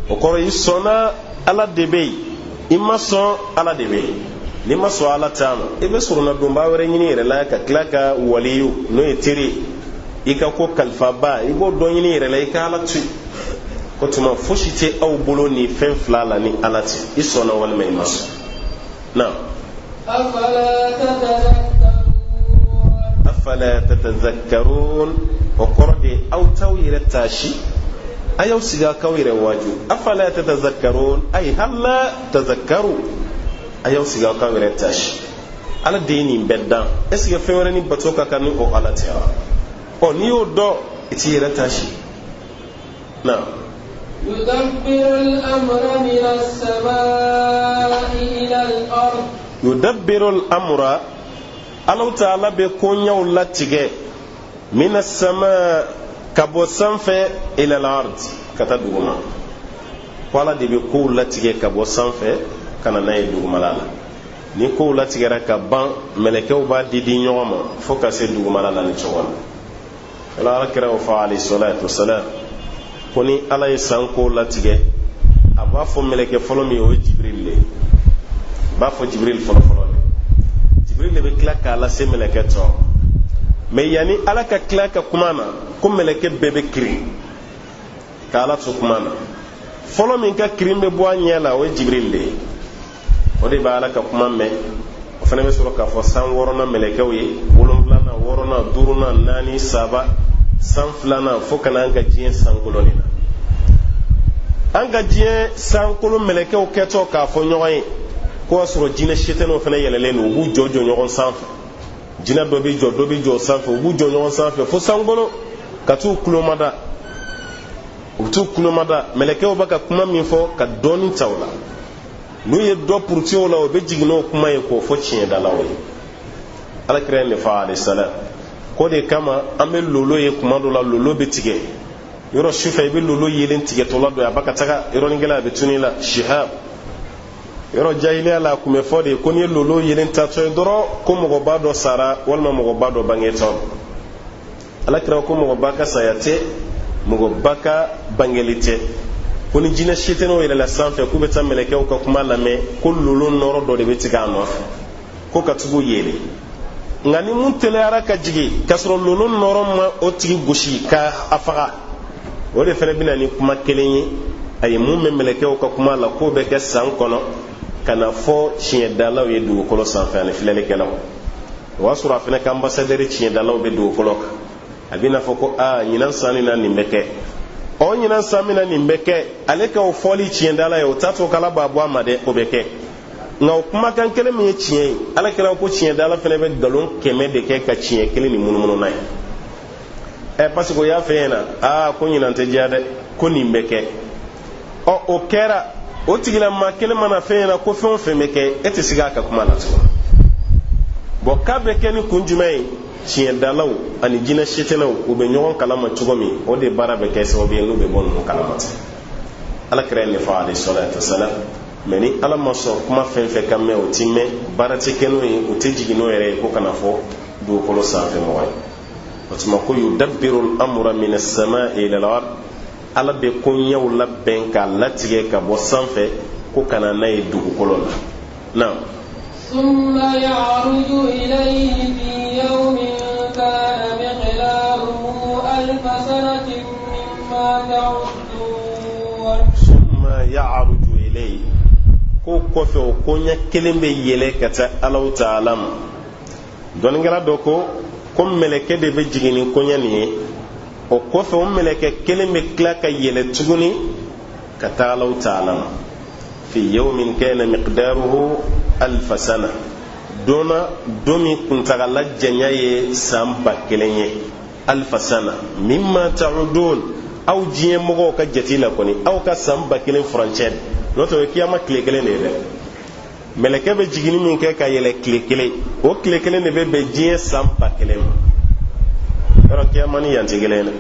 [SPEAKER 2] O kɔrɔ, i sɔnna Ala de bɛ yen, i ma sɔn Ala de bɛ yen. N'i ma sɔn Ala ta ma, i bɛ sɔrɔnadonba wɛrɛ ɲini yɛrɛ la, ka tila ka waliyu, n'o ye teri ye, i ka ko kalifaba, i b'o dɔ ɲini yɛrɛ la, i ka Ala to yen. O tuma fosi tɛ aw bolo nin fɛn fila la ni Ala tɛ, i sɔnna walima i ma sɔn na. Afala tatazakkarun, o kɔrɔ de aw t'aw yɛrɛ taasi, a y'aw sigi a k'aw yɛrɛ waaju. Afala tatazakkarun, ay halla tazakkaru, a y'aw sigi aw k'aw yɛrɛ taasi. Ala de ye nin bɛɛ dan, est ce que fɛn wɛrɛ ni bato ka kan ni o Ala tɛ wa? Ɔ, n'i y'o dɔn, i t'i yɛrɛ taasi na.
[SPEAKER 1] يدبر الأمر من السماء إلى الأرض.
[SPEAKER 2] يدبر الأمر، Alahu taala bɛ koɲɛw latigɛ, من السماء, ka bɔ sanfɛ, إلى الأرض, ka taa duguma. Ko Ala de bɛ kow latigɛ ka bɔ sanfɛ ka na n'a ye dugumala la. Ni kow latigɛra ka ban, mɛlɛkɛw b'a di di ɲɔgɔn ma fo ka se dugumala la. Ni cogo la, wala Ala kira o fɔ, alayhi salatu wasalam, ko ni Ala ye san kow latigɛ, a b'a fɔ mɛlɛkɛ fɔlɔ min ye, o ye Jibril le ye. A b'a fɔ Jibril fɔlɔ fɔlɔ de, Jibril de bɛ tila k'a lase mɛlɛkɛ tɔ. Mais yanni Ala ka tila ka kuma na, ko mɛlɛkɛ bɛɛ bɛ kirin k'Ala to kuma na. Fɔlɔ min ka kirin bɛ bɔ a ɲɛ la, o ye Jibril de ye. O de bɛ Ala ka kuma mɛn, o fana bɛ sɔrɔ k'a fɔ san wɔɔrɔnan mɛlɛkɛw ye, wolonfilanan, wɔɔrɔnan, duurunan, naani, saba, san filanan, fo ka na an ka diɲɛ sankolo nin na. An ka diɲɛ sankolo mɛlɛkɛw kɛtɔ k'a fɔ ɲɔgɔn ye ko y'a sɔrɔ jinɛ setɛnɛw fana yɛlɛlen don, u b'u jɔ jɔ ɲɔgɔn sanfɛ. Jinɛ dɔ bɛ jɔ, dɔ bɛ jɔ sanfɛ, u b'u jɔ ɲɔgɔn sanfɛ fo sankolo, ka t'u kulomada. U bɛ t'u kulomada mɛlɛkɛw bɛ ka kuma min fɔ, ka dɔɔnin ta o la. N'u ye dɔ puruti o la, o bɛ jigin n'o kuma ye k'o fɔ tiɲɛdalaw ye. Ala kira ye nin fɔ, alayhi salam. K'o de kama an bɛ lolo ye kuma dɔ la, lolo bɛ tigɛ yɔrɔ sufɛ, i bɛ lolo yelen tigɛtɔla dɔ ye, a b'a ka taga yɔrɔnin kelen, a bɛ tunu i la, shihab. I Yɔrɔ jahiliya la, a tun bɛ fɔ de ko n'i ye lolo yelen taatɔ ye dɔrɔn, ko mɔgɔba dɔ sara walima mɔgɔba dɔ bangetɔ. Ala kira ko mɔgɔba ka saya tɛ, mɔgɔba ka bangeli tɛ. Ko ni jinɛ sitanɛw yɛlɛla sanfɛ k'u bɛ taa mɛlɛkɛw ka kuma lamɛn, ko lolo nɔrɔ dɔ de bɛ tigɛ a nɔfɛ ko ka tugu yele. Nka ni mun teliyara ka jigin k'a sɔrɔ lolo nɔrɔ ma o tigi gosi ka a faga, o de fana bɛ na ni kuma kelen ye a ye mun mɛn mɛlɛkɛw ka kuma la, k'o bɛ kɛ san kɔnɔ ka na fɔ tiɲɛdalaw ye dugukolo sanfɛ ani filɛlikɛlaw. O y'a sɔrɔ a fana ka anbasadɛri tiɲɛdalaw bɛ dugukolo kan. A bɛ n'a fɔ ko aa, ɲinan san nin na nin bɛ kɛ, ɔ ɲinan san min na nin bɛ kɛ. Ale ka o fɔli tiɲɛdala ye, o t'a to k'Ala b'a bɔ a ma dɛ, o bɛ kɛ. Nka o kumakan kelen min ye tiɲɛ ye, Ala kira ko tiɲɛdala fana bɛ nkalon 100 de kɛ ka tiɲɛ kelen nin munumunu n'a ye. Ɛ, parce que o y'a fɛ ɲɛna, aa, ko ɲinan tɛ diya dɛ, ko nin bɛ kɛ. Ɔ, o kɛra, o tigilama kelen mana fɛn ɲɛna ko fɛn o fɛn bɛ kɛ, e tɛ siga a ka kuma la tuguni. Bɔn, k'a bɛ kɛ ni kun jumɛn ye? Tiɲɛdalaw ani jinɛ sitanɛw, u bɛ ɲɔgɔn kalama cogo min, o de baara bɛ kɛ sababu ye n'u bɛ bɔ ninnu kalama ten. Ala kira ye nin fɔ, alayhi salatu wasalam. Mɛ ni Ala ma sɔn kuma fɛn fɛn ka mɛn, o ti mɛn, baara tɛ kɛ n'o ye, o tɛ jigin n'o yɛrɛ ye ko kana fɔ dugukolo sanfɛ mɔgɔ ye. O tuma ko yudabbiru al-amra min as-samaa'i ila al-ard, Ala bɛ koɲɛw labɛn k'a latigɛ ka bɔ sanfɛ ko ka na n'a ye dugukolo la. Naam.
[SPEAKER 1] ثم يعرج إليه في يوم كان مقداره ألف سنة مما تعدون.
[SPEAKER 2] ثم يعرج إليه, ko kɔfɛ o koɲɛ kelen bɛ yɛlɛ ka taa Alahu taala ma. Dɔnnikɛla dɔ ko mɛlɛkɛ de bɛ jigin ni koɲɛ nin ye. O kɔfɛ, o mɛlɛkɛ kelen bɛ tila ka yɛlɛ tuguni ka taa Alahu taala ma. في يوم كان مقداره ألف سنة, don na, don min kuntagala janya ye san 1000 ye. ألف سنة مما تعدون, aw diɲɛ mɔgɔw ka jate la kɔni, aw ka san 1000 furancɛ n'o tɛ, o ye kiyama tile kelen de ye dɛ. Mɛlɛkɛ bɛ jiginni min kɛ ka yɛlɛ tile kelen, o tile kelen de bɛ bɛn diɲɛ san 1000 ma. Yɔrɔ kiyama ni yan tɛ kelen ye dɛ.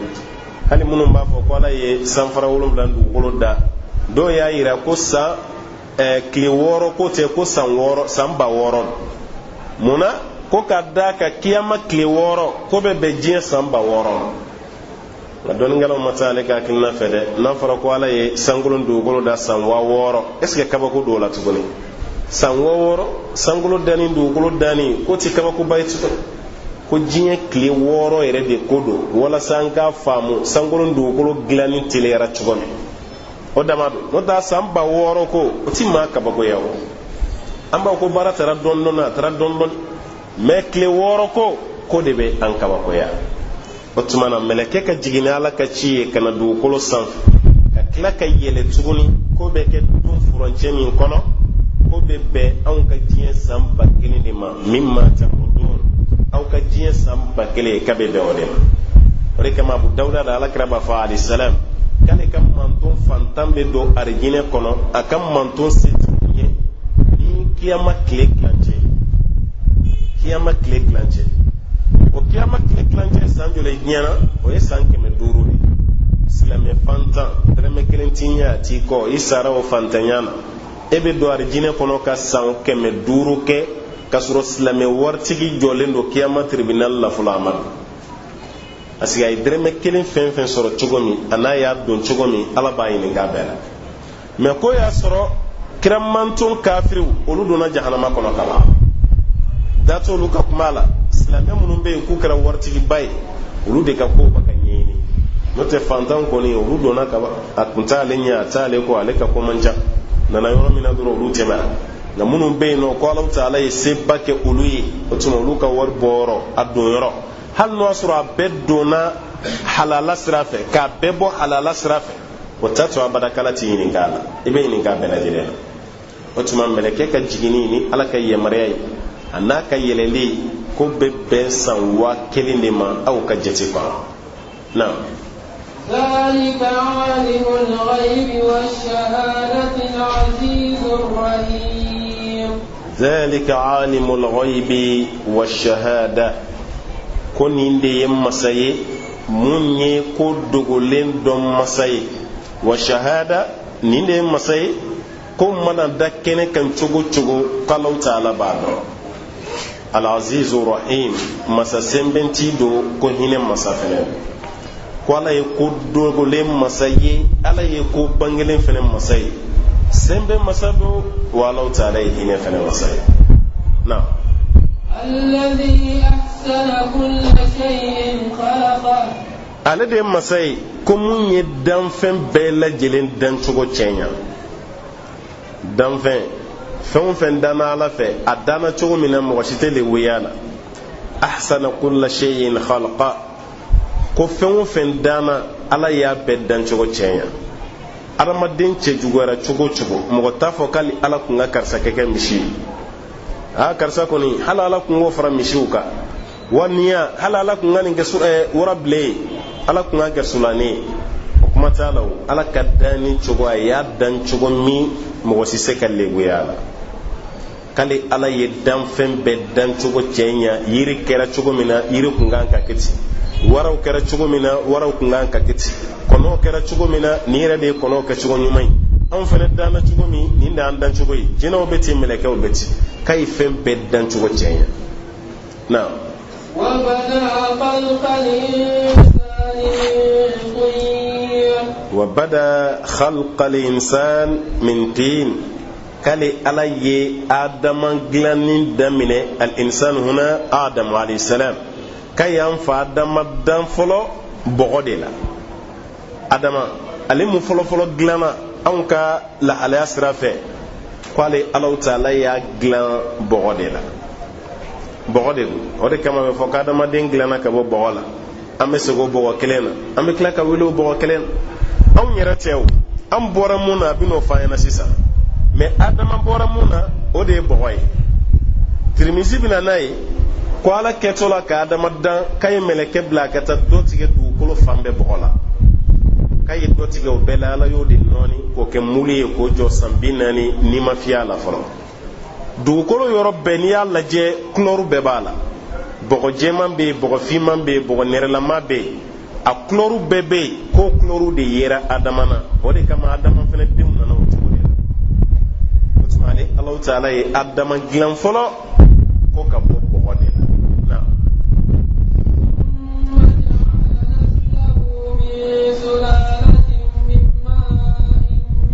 [SPEAKER 2] Hali minnu b'a fɔ ko Ala ye sanfara wolonwula dugukolo da, dɔw y'a yira ko san tile 6 ko tɛ, ko san 6, san 60. Mun na? Ko ka da ka kiyama tile 6 ko bɛ bɛn diɲɛ san 60 ma. Nka dɔnnikɛlaw ma taa ale ka hakilina fɛ dɛ. N'a fɔra ko Ala ye sankolo dugukolo da san 6000, est ce que kabako don o la tuguni? San 6000, sankolo danni, dugukolo danni, k'o ti kabakoba ye tuguni, ko diɲɛ tile 6 yɛrɛ de ko don, walasa an k'a faamu sankolo dugukolo dilanni teliyara cogo min, o dama don. N'o tɛ, san 6000 ko, o ti maa kabakoya. O an b'a ko baara taara dɔɔni dɔɔni, a taara dɔɔni dɔɔni, mɛ tile 6 ko de bɛ an kabakoya. O tuma na, mɛlɛkɛ ka jigin ni Ala ka ci ye ka na dugukolo sanfɛ ka tila ka yɛlɛ tuguni, ko bɛ kɛ don furancɛ min kɔnɔ, ko bɛ bɛn anw ka diɲɛ san 1000 de ma. مما تعدون, aw ka diɲɛ san 1000, k'a bɛ bɛn o de ma. O de kama, Abu Dawuda da, Ala kira b'a fɔ, alayhi salam, k'ale ka manton fantan bɛ don arijinɛ kɔnɔ a ka manton setigiw ɲɛ ni kiyama tile tilancɛ. Kiyama tile tilancɛ, o kiyama tile tilancɛ san joli diɲɛ na? O ye san 500 de. Silamɛ fantan, dɛrɛmɛ kelen t'i ɲɛ, a t'i kɔ, i sara o fantanya na, e bɛ don arijinɛ kɔnɔ ka san 500 kɛ k'a sɔrɔ silamɛ waritigi jɔlen don kiyama tribunal la fɔlɔ, a ma don, parce que a ye dɛrɛmɛ kelen fɛn fɛn sɔrɔ cogo min, a n'a y'a don cogo min, Ala b'a ɲininka a bɛɛ la. Mɛ ko y'a sɔrɔ kiramanton kafiriw, olu donna jahanama kɔnɔ ka ban, da t'olu ka kuma la. Silamɛ minnu bɛ yen k'u kɛra waritigiba ye, olu de ka kow bɛ ka ɲɛɲini. N'o tɛ, fantan kɔni, olu donna ka ban. A kun t'ale ɲɛ, a t'ale kɔ, ale ka ko man ca, nana yɔrɔ min na dɔrɔn, olu tɛmɛna. Nka minnu bɛ yen nɔ ko Ala taala ye seba kɛ olu ye, o tuma olu ka wari bɔyɔrɔ, a don yɔrɔ, hali n'o y'a sɔrɔ a bɛɛ donna halala sira fɛ, k'a bɛɛ bɔ halala sira fɛ, o t'a to abadakala t'i ɲininka a la, i bɛ ɲininka a bɛɛ lajɛlen na. O tuma, mɛlɛkɛ ka jiginni ni Ala ka yamaruya ye, a n'a ka yɛlɛli, ko bɛ bɛn san 1000 de ma aw ka jate kɔnɔ. Naam.
[SPEAKER 1] ذلك عالم الغيب والشهادة العزيز الرحيم.
[SPEAKER 2] ذلك عالم الغيب والشهادة, ko nin de ye masa ye mun ye ko dogolen dɔn masa ye. والشهادة, nin de ye masa ye. Ko mana da kɛnɛ kan cogo cogo, k'Alahu taala b'a dɔn. Alazizu Rahim, masa sɛnbɛnti don, ko hinɛ masa fɛnɛ don, ko Ala ye ko dogolen masa ye, Ala ye ko bangelen fɛnɛ masa ye, sɛnbɛ masa don, wa Alahu taala ye hinɛ fɛnɛ masa ye. Na
[SPEAKER 1] الذي أحسن كل شيء خلقه.
[SPEAKER 2] Ale de ye masa ye ko mun ye danfɛn bɛɛ lajɛlen dancogo cɛɲa. Danfɛn fɛn o fɛn danna Ala fɛ, a danna cogo min na, mɔgɔ si tɛ lebuya la. Ahsana kulla shay'in khalqa, ko fɛn o fɛn danna, Ala y'a bɛɛ dancogo cɛɲa. Adamaden cɛjuguyara cogo o cogo, mɔgɔ t'a fɔ k'ale Ala kun ka karisa kɛ misi ye. Aa, karisa kɔni, hali Ala kun k'o fara misiw kan wa niya, hali Ala kun ka nin kɛ warabilen ye, Ala kun ka kɛ sulannen ye, o kuma t'a la. O Ala ka danni cogo, a y'a dan cogo min, mɔgɔ si se ka lebuya a la, k'ale Ala ye danfɛn bɛɛ dancogo cɛ ɲa. Yiri kɛra cogo min na, yiri kun kan ka kɛ ten. Waraw kɛra cogo min na, waraw kun kan ka kɛ ten. Kɔnɔw kɛra cogo min na, nin yɛrɛ de ye kɔnɔw kɛ cogo ɲuman ye. Anw fana danna cogo min, nin de y'an dancogo ye. Jinɛw bɛ ten, mɛlɛkɛw bɛ ten, k'a ye fɛn bɛɛ dancogo cɛ ɲa na.
[SPEAKER 1] وبدأ خلق الإنسان من طين.
[SPEAKER 2] وبدأ خلق الإنسان من طين، k'ale Ala ye Adama dilanni daminɛ. الإنسان هنا آدم عليه السلام. K'a y'an fa Adama dan fɔlɔ bɔgɔ de la. Adama ale mun fɔlɔfɔlɔ dilanna anw ka lahalaya sira fɛ, k'ale Alahu taala y'a dilan bɔgɔ de la, bɔgɔ de don. O de kama bɛ fɔ k'adamaden dilanna ka bɔ bɔgɔ la. An bɛ segin o bɔgɔ kelen na, an bɛ tila ka wuli o bɔgɔ kelen na. Anw yɛrɛ tɛ o, an bɔra mun na, a bɛ n'o fɔ an ɲɛna sisan. Mɛ Adama bɔra mun na, o de ye bɔgɔ ye. Tirimisi bɛ na n'a ye ko Ala kɛtɔ la ka Adama dan, k'a ye mɛlɛkɛ bila a ka taa dɔ tigɛ dugukolo fan bɛɛ bɔgɔ la. K'a ye dɔ tigɛ o bɛɛ la, Ala y'o de nɔɔni k'o kɛ mulu ye k'o jɔ san 40 n'i ma fiyɛ a la fɔlɔ. Dugukolo yɔrɔ bɛɛ, n'i y'a lajɛ, kulɔru bɛɛ b'a la. Bɔgɔ jɛman bɛ yen, bɔgɔ finman bɛ yen, bɔgɔ nɛrɛlama bɛ yen, a kulɔru bɛɛ bɛ yen. K'o kulɔru de yera Adama na, o de kama Adama fana denw nana o cogo de la. O tuma, ale Alahu taala ye Adama dilan fɔlɔ ko ka bɔ bɔgɔ de la na.
[SPEAKER 1] ثم جعل نسله من سلالة من ماء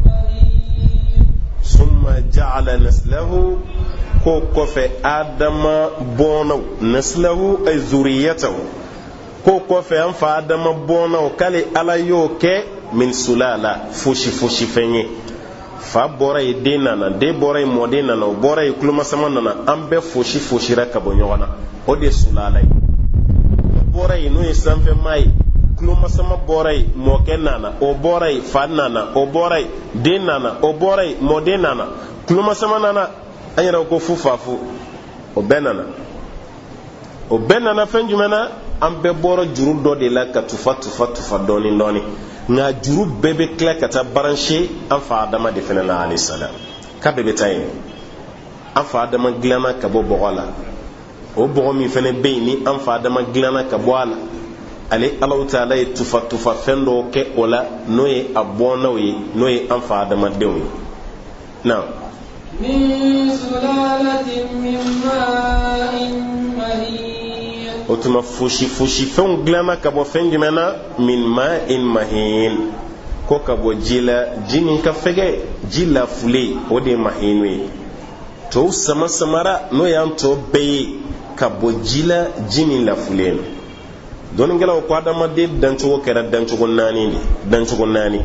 [SPEAKER 1] مهين.
[SPEAKER 2] ثم جعل نسله، ko kɔfɛ Adama bɔnnaw، نسله أي ذريته، ko kɔfɛ an fa Adama bɔnnaw, k'ale Ala y'o kɛ من سلالة, fosi fosi fɛn ye. Fa bɔra yen, den nana, den bɔra yen, mɔden nana, o bɔra yen, kulomasama nana. An bɛɛ fosi fosira ka bɔ ɲɔgɔn na, o de ye سلالة ye. O bɔra yen, n'o ye sanfɛmaa ye, kulomasama bɔra yen, mɔkɛ nana, o bɔra yen, fa nana, o bɔra yen, den nana, o bɔra yen, mɔden nana, kulomasama nana. An yɛrɛ ko fu fa fu, o bɛɛ nana, o bɛɛ nana. Fɛn jumɛn na? An bɛɛ bɔra juru dɔ de la ka tufa tufa tufa dɔɔni dɔɔni, nka juru bɛɛ bɛ tila ka taa brancher an fa Adama de fɛnɛ na عليه السلام. K'a bɛɛ bɛ taa yen. An fa Adama dilanna ka bɔ bɔgɔ la. O bɔgɔ min fɛnɛ bɛ yen, ni an fa Adama dilanna ka bɔ a la, ale Alahu taala ye tufa tufa fɛn dɔw kɛ o la, n'o ye a bɔnnaw ye, n'o ye an fa Adamadenw ye na.
[SPEAKER 1] من سلالة من ماء مهين.
[SPEAKER 2] O tuma, fosi fosi fɛnw dilanna ka bɔ fɛn jumɛn na? من ماء مهين, ko ka bɔ ji la, ji min ka fɛgɛ, ji lafulen, o de ye mahinu ye. Tɔw sama samara, n'o y'an tɔ bɛɛ ye, ka bɔ ji la, ji min lafulen don. Dɔnnikɛlaw ko adamaden dancogo kɛra dancogo naani de. Dancogo naani,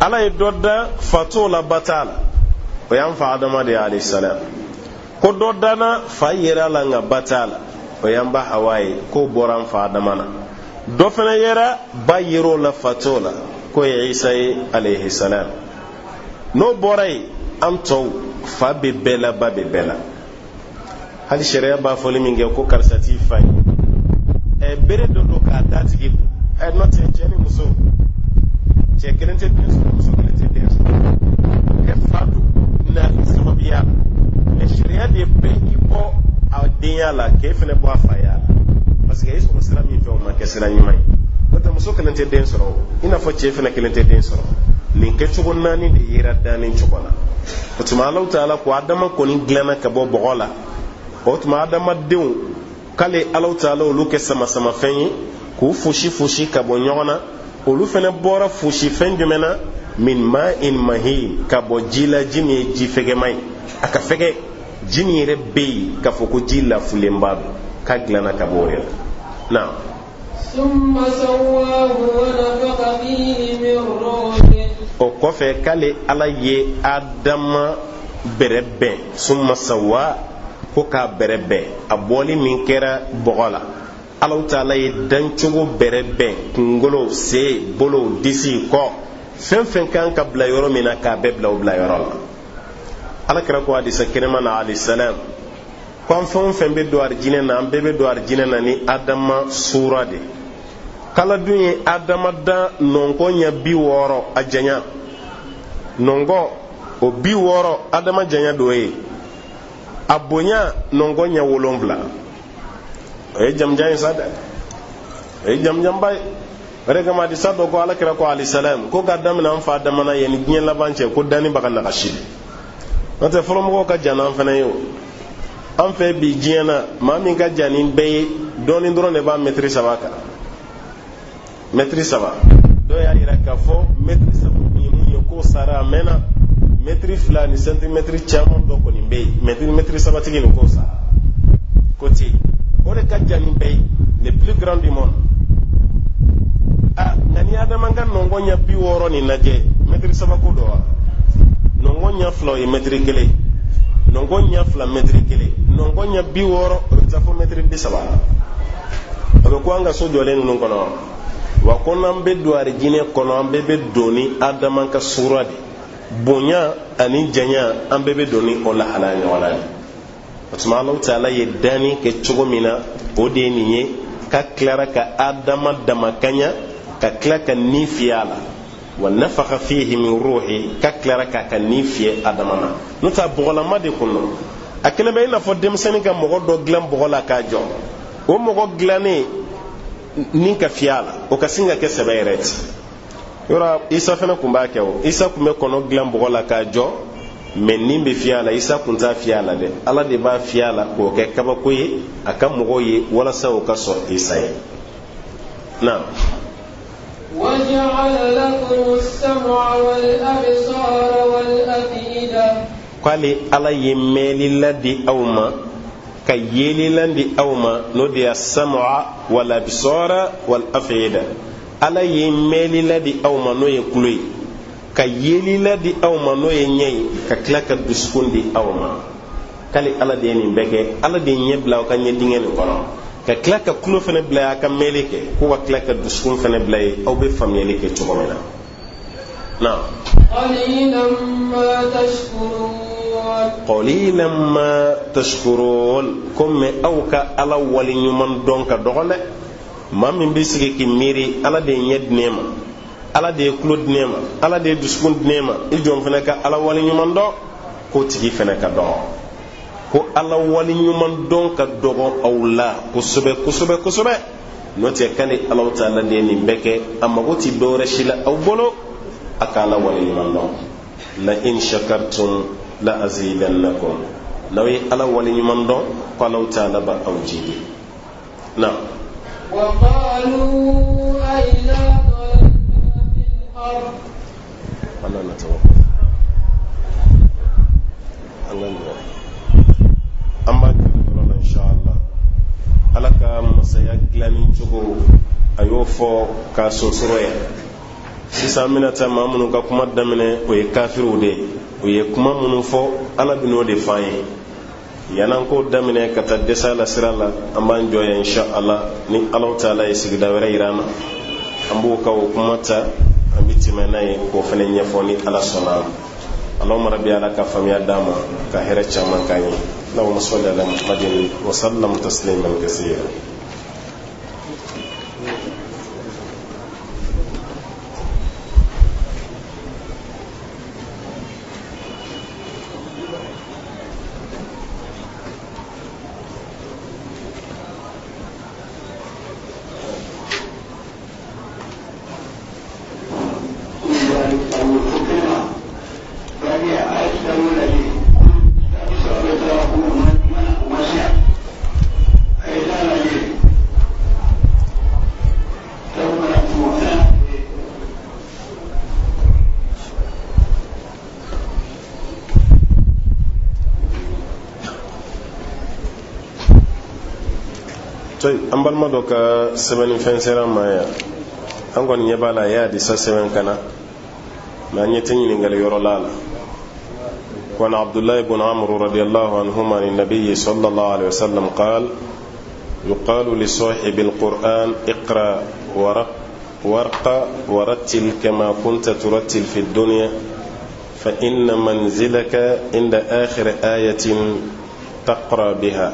[SPEAKER 2] Ala ye dɔ dan, fa t'o la, ba t'a la, o y'an fa Adama de ye عليه السلام. Ko dɔ danna, fa yera a la nka ba t'a la, o y'an ba Hawa ye, k'o bɔra an fa Adama na. Dɔ fana yera, ba yer'o la, fa t'o la, k'o ye Isa ye عليه السلام. N'o bɔra yen, an tɔw, fa bɛ bɛɛ la, ba bɛ bɛɛ la. Hali sariya b'a fɔli min kɛ ko karisa t'i fa ye, ɛ, bere dɔ don k'a da tigi kun. Ɛ, n'o tɛ, cɛ ni muso, cɛ kelen tɛ den sɔrɔ, muso kelen tɛ den sɔrɔ. Ɛ, fa don na sababuya la, mɛ sariya de bɛ i bɔ a denya la, k'e fana bɔ a faya la, parce que e sɔrɔ sira min fɛ, o ma kɛ sira ɲuman ye. N'o tɛ, muso kelen tɛ den sɔrɔ o, i n'a fɔ cɛ fana kelen tɛ den sɔrɔ. Nin kɛcogo naani de yera danni cogo la. O tuma Alahu taala ko Adama kɔni dilanna ka bɔ bɔgɔ la. O tuma adamadenw, k'ale Alahu taala olu kɛ samasamafɛn ye k'u fosi fosi ka bɔ ɲɔgɔn na. Olu fana bɔra fosi fɛn jumɛn na? Min ma'in mahin, ka bɔ ji la, ji min ye ji fɛgɛma ye, a ka fɛgɛ, ji min yɛrɛ bɛ yen k'a fɔ ko ji lafulenba don, k'a dilanna ka bɔ o de la. Naam. O kɔfɛ, k'ale Ala ye Adama bɛrɛ bɛn, summa sawa, ko k'a bɛrɛ bɛn. A bɔli min kɛra bɔgɔ la, Alahu taala ye dancogo bɛrɛ bɛn, kunkolo, sen, bolo, disi, kɔ, fɛn fɛn kan ka bila yɔrɔ min na, k'a bɛɛ bila o bila yɔrɔ la. Ala kira ko hadisa kɛnɛma na, alayhi salam, ko an fɛn o fɛn bɛ don arijinɛ na, an bɛɛ bɛ don arijinɛ na ni Adama sura de. K'Ala dun ye Adama dan nɔnkɔn ɲɛ 60 a janya, nɔnkɔn o 60 Adama janya d'o ye, a bonya nɔnkɔn ɲɛ 7. O ye jamujan ye sa dɛ, o ye jamujanba ye. O de kama hadisa dɔ ko, Ala kira ko, alayhi salam, ko k'a daminɛ an fa Adama na yanni diɲɛ laban cɛ, ko danni bɛ ka nagasi de. N'o tɛ, fɔlɔmɔgɔw ka jan n'an fana ye. O an fɛ bi diɲɛ na, maa min ka jan ni bɛɛ ye dɔɔnin dɔrɔn de b'a mɛtiri 3 kan, mɛtiri 3. Dɔw y'a yira k'a fɔ mɛtiri 3 kun ye mun ye, k'o sara a mɛnna. Mɛtiri 2 ni santimɛtiri caman dɔ kɔni bɛ yen, mɛtiri sabatigi nin, k'o sara ko ten. O de ka jan ni bɛɛ ye, le plus grand du monde. Ah, nka ni Adama ka nɔngɔn ɲɛ 60 nin lajɛ, mɛtiri 3 ko dɔ wa? Nɔngɔn ɲɛ 2, o ye mɛtiri 1, nɔngɔn ɲɛ 2 mɛtiri 1, nɔngɔn ɲɛ 60, o bɛ taa fo mɛtiri 30. O bɛ ko an ka so jɔlen ninnu kɔnɔ wa. Ko n'an bɛ don arijinɛ kɔnɔ, an bɛɛ bɛ don ni Adama ka sura de, bonya ani janya, an bɛɛ bɛ don ni o lahalaya ɲɔgɔnna ye. O tuma Alahu taala ye danni kɛ cogo min na, o de ye nin ye, ka tilara ka Adama damakaɲa, ka tila ka ni fiyɛ a la, wa nafaka fihi min ruhi, ka tilara k'a ka ni fiyɛ Adama na. N'o tɛ, a bɔgɔlama de kun don. A kɛlen bɛ i n'a fɔ denmisɛnnin ka mɔgɔ dɔ dilan bɔgɔ la k'a jɔ, o mɔgɔ dilannen ni ka fiyɛ a la, o ka sin ka kɛ sɛbɛ yɛrɛ ti. Yɔrɔ Isa fana kun b'a kɛ. O Isa kun bɛ kɔnɔ dilan bɔgɔ la k'a jɔ, mɛ ni bɛ fiyɛ a la, Isa kun t'a fiyɛ a la dɛ, Ala de b'a fiyɛ a la k'o kɛ kabako ye a ka mɔgɔw ye, walasa o ka sɔn Isa ye. Naam.
[SPEAKER 1] وجعل لكم السمع والأبصار والأفئدة.
[SPEAKER 2] K'ale Ala ye mɛnlila di aw ma, ka yelilan di aw ma, n'o de ya sam'a wal absara wal afida. Ala ye mɛnlila di aw ma, n'o ye kulo ye, ka yelila di aw ma, n'o ye ɲɛ ye, ka tila ka dusukun di aw ma. K'ale Ala de ye nin bɛɛ kɛ. Ala de ye ɲɛ bila aw ka ɲɛ dingɛ nin kɔnɔ, ka tila ka kulo fana bila a ka mɛnli kɛ, ko ka tila ka dusukun fana bila ye, aw bɛ faamuyali kɛ cogo min na. Na.
[SPEAKER 1] قليلا ما تشكرون.
[SPEAKER 2] Qalilan ma tashkurun, komi aw ka Ala wali ɲuman dɔn ka dɔgɔ dɛ. Maa min bɛ sigi k'i miiri, Ala de ye ɲɛ di ne ma, Ala de ye tulo di ne ma, Ala de ye dusukun di ne ma, i jɔn fana ka Ala wali ɲuman dɔn, k'o tigi fana ka dɔgɔ, ko Ala wali ɲuman dɔn ka dɔgɔ aw la kosɛbɛ kosɛbɛ kosɛbɛ. N'o tɛ, k'ale Alahu taala de ye nin bɛɛ kɛ, a mago ti dɔwɛrɛ si la aw bolo, a ka Ala wali ɲuman dɔn. La in shakartum la azidannakum, n'aw ye Ala wali ɲuman dɔn, ko Alahu taala b'a aw jidi. Na.
[SPEAKER 1] وقالوا أئذا ضللنا في الأرض.
[SPEAKER 2] Ala natawakal an ka ɲɔ an b'a kɛ yɔrɔ la, inshallah. Ala ka masaya dilanni cogo, a y'o fɔ k'a sonsoro yan. Sisan an bɛna taa maa minnu ka kuma daminɛ, o ye kafiriw de ye. U ye kuma minnu fɔ, Ala bɛn'o de f'an ye. Yan'an k'o daminɛ ka taa dɛsɛ la sira la, an b'an jɔ yan, insha Allah. Ni Alahu taala ye sigida wɛrɛ yira an na, an b'o ka o kuma ta, an bɛ tɛmɛ n'a ye k'o fana ɲɛfɔ, ni Ala sɔnna a ma. Allahumma rabbi, Ala ka faamuya d'an ma, ka hɛrɛ caman k'an ye. Allahumma salli ala Muhammadin wa sallam tasliman kaseera. An balima dɔ ka sɛbɛnnifɛn sera an ma yan. An kɔni ɲɛ b'a la, a ye hadisa sɛbɛn ka na, mɛ an ɲɛ tɛ ɲininkali yɔrɔ la a la. وعن عبد الله بن عمرو رضي الله عنهما عن النبي صلى الله عليه وسلم قال يقال لصاحب القرآن اقرأ ورق وارقى ورتل كما كنت ترتل في الدنيا فإن منزلك عند آخر آية تقرأ بها.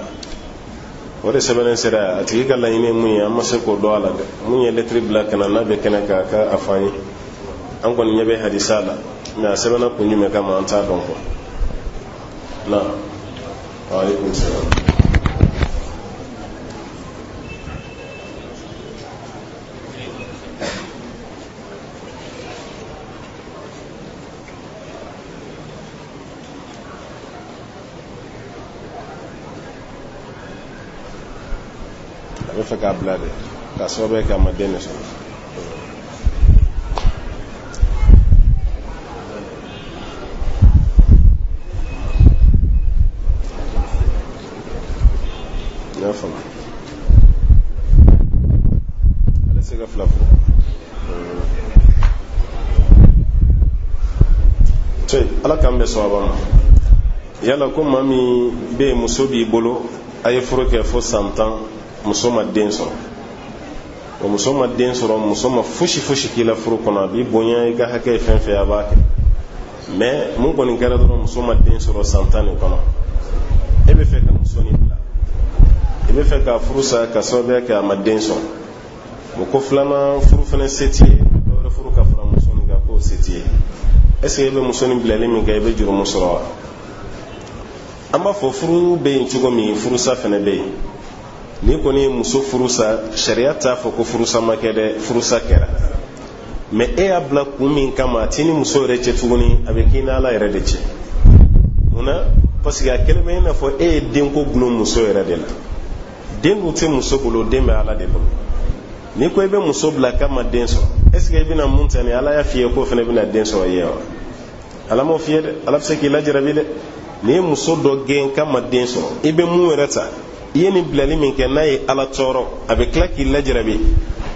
[SPEAKER 2] O de sɛbɛnnen sera. A tigi ka laɲini ye mun ye, an ma se k'o dɔn a la dɛ. Mun ye lɛtiri bila ka na, n'a bɛ kɛnɛ kan, a ka a fɔ an ye. An kɔni ɲɛ bɛ hadisa la, mɛ a sɛbɛnna kun jumɛn kama, an t'a dɔn kɔ na. Waaleykum salaam. A bɛ fɛ k'a bila de k'a sababu kɛ a ma den de sɔrɔ. N y'a faamu, ale tɛ se ka fila furu. Ala k'an bɛn sawaba ma. Yala ko maa min bɛ yen, muso b'i bolo, a ye furu kɛ fo san 10, muso ma den sɔrɔ. O muso ma den sɔrɔ, muso ma fosi fosi k'i la furu kɔnɔ, a b'i bonya, i ka hakɛ ye fɛn fɛn a b'a kɛ, mɛ mun kɔni kɛra dɔrɔn, muso ma den sɔrɔ san 10 nin kɔnɔ. E bɛ fɛ ka muso nin bila, i bɛ fɛ k'a furu sa ka sababuya kɛ a ma den sɔrɔ. O ko filanan, furu fana se t'i ye, dɔ wɛrɛ furu ka fara muso nin kan, k'o se t'i ye. Est ce que e bɛ muso nin bilali min kɛ, i bɛ jurumu sɔrɔ wa? An b'a fɔ furu bɛ yen cogo min, furusa fana bɛ yen. N'i kɔni ye muso furu sa, sariya t'a fɔ ko furusa ma kɛ dɛ, furusa kɛra. Mɛ e y'a bila kun min kama, a t'i ni muso yɛrɛ cɛ tuguni, a bɛ k'i n'Ala yɛrɛ de cɛ. Mun na? Parce que a kɛlen bɛ i n'a fɔ e ye denko gulon muso yɛrɛ de la. Den dun tɛ muso bolo, den bɛ Ala de bolo. N'i ko i bɛ muso bila k'a ma den sɔrɔ, est ce que i bɛna mun ta ni Ala y'a f'i ye k'o fana bɛna den sɔrɔ i ye wa? Ala m'o f'i ye dɛ. Ala bɛ se k'i lajarabi dɛ. N'i ye muso dɔ gɛn k'a ma den sɔrɔ, i bɛ mun yɛrɛ ta? I ye nin bilali min kɛ, n'a ye Ala tɔɔrɔ, a bɛ tila k'i lajarabi.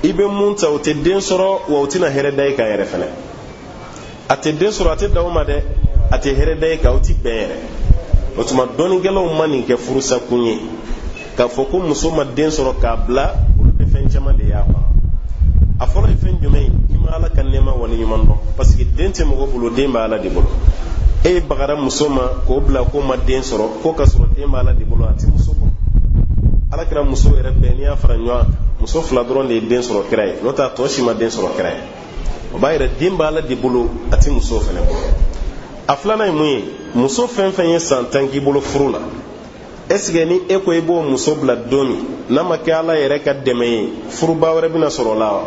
[SPEAKER 2] I bɛ mun ta, o tɛ den sɔrɔ wa, o tɛna hɛrɛ da i kan yɛrɛ fana. A tɛ den sɔrɔ, a tɛ da o ma dɛ, a tɛ hɛrɛ da i kan, o tɛ bɛn yɛrɛ. O tuma dɔnnikɛlaw ma nin kɛ furusakun ye k'a fɔ ko muso ma den sɔrɔ k'a bila. Olu bɛ fɛn caman de y'a kɔnɔ. A fɔlɔ ye fɛn jumɛn ye? I ma Ala ka nɛɛma waleɲuman dɔn, parce que den tɛ mɔgɔ bolo, den bɛ Ala de bolo. E ye bagara muso ma k'o bila k'o ma den sɔrɔ, k'o ka sɔrɔ den bɛ Ala de bolo, a tɛ muso bɔ. Ala kira muso yɛrɛ bɛɛ, n'i y'a fara ɲɔgɔn kan, muso fila dɔrɔn de ye den sɔrɔ kira ye, n'o tɛ a tɔ si ma den sɔrɔ kira ye. O b'a yira den b'Ala de bolo, a tɛ muso fɛnɛ bolo. A filanan ye mun ye? Muso fɛn fɛn ye san 10 k'i bolo furu la, est ce que ni e ko i b'o muso bila don min, n'a ma kɛ Ala yɛrɛ ka dɛmɛ ye, furuba wɛrɛ bɛna sɔrɔ o la wa?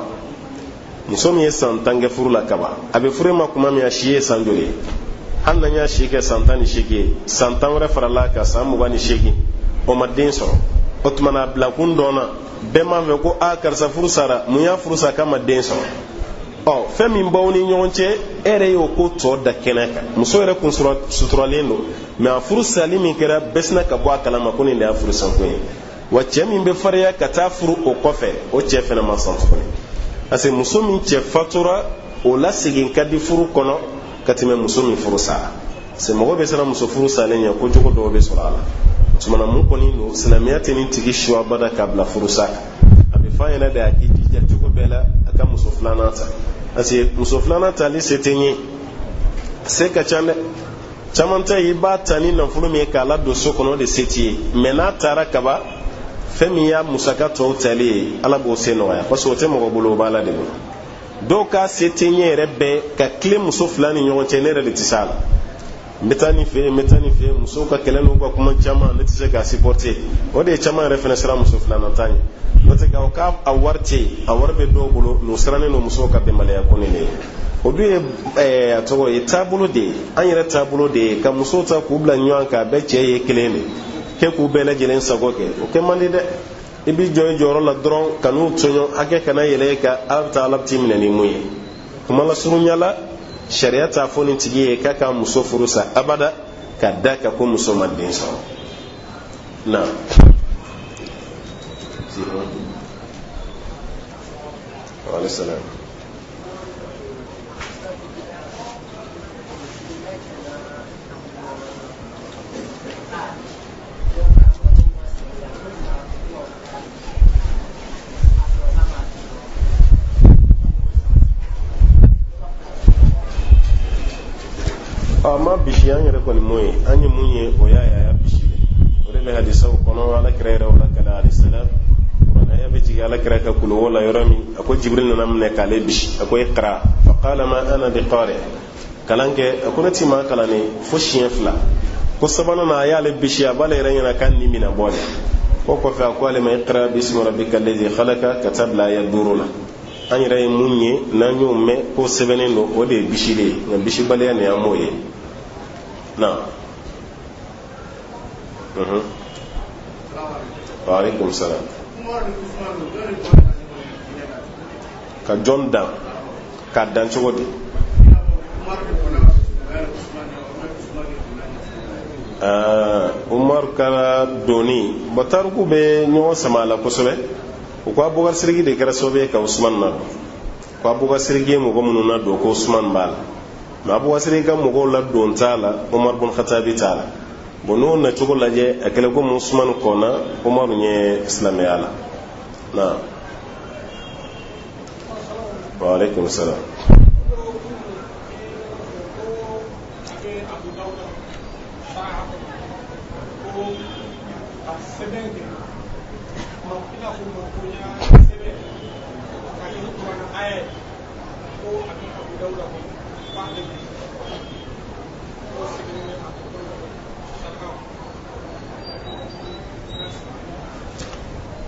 [SPEAKER 2] Muso min ye san 10 kɛ furu la kaban, a bɛ furu ma kuma min, a si ye san joli ye? Hali n'an y'a si kɛ san 18 ye, san 10 wɛrɛ farala a kan, san 28, o ma den sɔrɔ. O tuma na a bilakun dɔnna, bɛɛ m'a fɛ ko a karisa furu sara. Mun y'a furu sa? K'a ma den sɔrɔ. Ɔ, fɛn min b'aw ni ɲɔgɔn cɛ, e yɛrɛ y'o ko tɔ da kɛnɛ kan. Muso yɛrɛ kun suturalen don, mɛ a furu sali min kɛra, bɛɛ sina ka bɔ a kalama ko nin de y'a furu sankun ye. Wa cɛ min bɛ farinya ka taa furu o kɔfɛ, o cɛ fɛnɛ ma san tuguni, parce que muso min cɛ fatura, o lasegin ka di furu kɔnɔ ka tɛmɛ muso min furu sara. Parce que mɔgɔ bɛ siran muso furu salen ɲɛ, ko jogo dɔw bɛ sɔrɔ a la. O tuma na mun kɔni don, silamɛya tɛ nin tigi su abada k'a bila furusa kan. A bɛ f'a ɲɛna de a k'i jija cogo bɛɛ la a ka muso filanan ta, parce que muso filanan tali se tɛ n ye, se ka ca dɛ. Caman ta ye, i b'a ta ni nafolo min ye k'a ladon so kɔnɔ, o de se t'i ye. Mɛ n'a taara kaba, fɛn min y'a musaka tɔw tali ye, Ala b'o se nɔgɔya, parce que o tɛ mɔgɔ bolo, o b'Ala de bolo. Dɔw k'a se tɛ n ye yɛrɛ bɛɛ ka tilen muso fila ni ɲɔgɔn cɛ, ne yɛrɛ de tɛ se a la, n bɛ taa nin fɛ yen, n bɛ taa nin fɛ yen, musow ka kɛlɛ n'u ka kuma caman, ne tɛ se k'a supporter. O de ye caman yɛrɛ fana siran muso filanan ta ɲɛ. N'o tɛ k'a fɔ k'a wari tɛ yen, a wari bɛ dɔw bolo, n'u sirannen don musow ka bɛnbaliya ko nin de ye. O dun ye a tɔgɔ ye taabolo de ye, an yɛrɛ taabolo de ye ka musow ta k'u bila ɲɔgɔn kan, a bɛɛ cɛ ye kelen de kɛ k'u bɛɛ lajɛlen sago kɛ, o kɛ man di dɛ. I b'i jɔ i jɔyɔrɔ la dɔrɔn, ka n'u tɔɲɔ, hakɛ kana yɛlɛ e kan. Ala bɛ taa, Ala bɛ t'i minɛ ni mun ye. Kuma lasurunya la, sariya t'a fɔ nin tigi ye k'a ka muso furu sa abada ka da kan ko muso ma den sɔrɔ na. Wa alayhi salam. A ma bisi, an yɛrɛ kɔni mun ye, an ye mun ye, o y'a ye a y'a bisi de. O de bɛ hadisaw kɔnɔ, ala kira yɛrɛ o la kala alayhi salam, kuranɛ bɛ jigin ala kira ka kuluwo la yɔrɔ min, a ko Jibiri nana minɛ k'ale bisi, a ko iqra, fa qala ma ana bi qari, kalan kɛ, a ko ne ti maa kalannen, fo siɲɛ fila. Ko sabanan na a y'ale bisi, a b'ale yɛrɛ ɲɛna k'a ni bɛna bɔ de. O kɔfɛ a ko ale ma iqra bismi rabbika alladhi khalaqa, ka taa bila aya 5 la. An yɛrɛ ye mun ye n'an y'o mɛn ko sɛbɛnnen don, o de ye bisili ye, nka bisibaliya nin an m'o ye. Na wa aleykum salam. Ka jɔn dan, k'a dan cogo di? Umaru ka donni, bɔn, tariku bɛ ɲɔgɔn sama a la kosɛbɛ. U ko Abubakar Siriki de kɛra sababu ye ka Usman nadon, ko Abubakar Siriki ye mɔgɔ minnu nadon, ko Usman b'a la, mɛ Abubakar Siriki ka mɔgɔw ladon t'a la, Umar bun Khatabi t'a la. Bɔn, n'o nacogo lajɛ, a kɛlen komi Usman kɔnna Umaru ɲɛ silamɛya la. Na wa aleykum salam.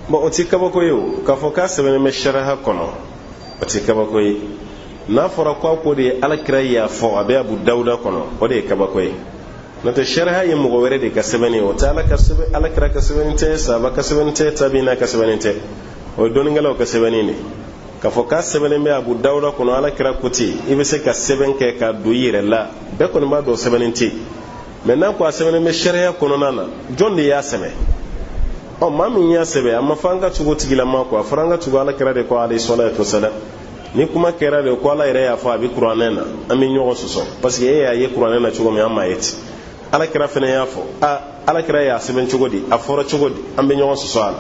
[SPEAKER 2] Bon, o ti kabako ye. O k'a fɔ k'a sɛbɛnnen bɛ sariya kɔnɔ, o ti kabako ye. N'a fɔra ko a ko de ye alakira y'a fɔ, a bɛ Abu Dawuda kɔnɔ, o de ye kabako ye. N'o tɛ, sariya ye mɔgɔ wɛrɛ de ka sɛbɛnni ye, o tɛ ala ka sɛbɛn, alakira ka sɛbɛnni tɛ, sahaba ka sɛbɛnni tɛ, tabiina ka sɛbɛnni tɛ, o ye dɔnnikɛlaw ka sɛbɛnni de. K'a fɔ k'a sɛbɛnnen bɛ Abu Dawuda kɔnɔ, alakira ko ten, i bɛ se ka sɛbɛn kɛ k'a don i yɛrɛ la, bɛɛ kɔni b'a dɔn sɛbɛnni tɛ yen. Mɛ n'a ko a sɛbɛnnen bɛ sariya kɔnɔna na, jɔn de y'a sɛbɛn? Ɔ, maa min y'a sɛbɛn, a ma fɔ an ka tugu o tigilama kɔ, a fɔra an ka tugu alakira de kɔ alayhi salatu wasalam. Ni kuma kɛra de ko ala yɛrɛ y'a fɔ a bɛ kuranɛ na, an bɛ ɲɔgɔn sɔsɔ, parce que e y'a ye kuranɛ na cogo min, an m'a ye ten. Alakira fana y'a fɔ, a alakira y'a sɛbɛn cogo di, a fɔra cogo di, an bɛ ɲɔgɔn sɔsɔ a la.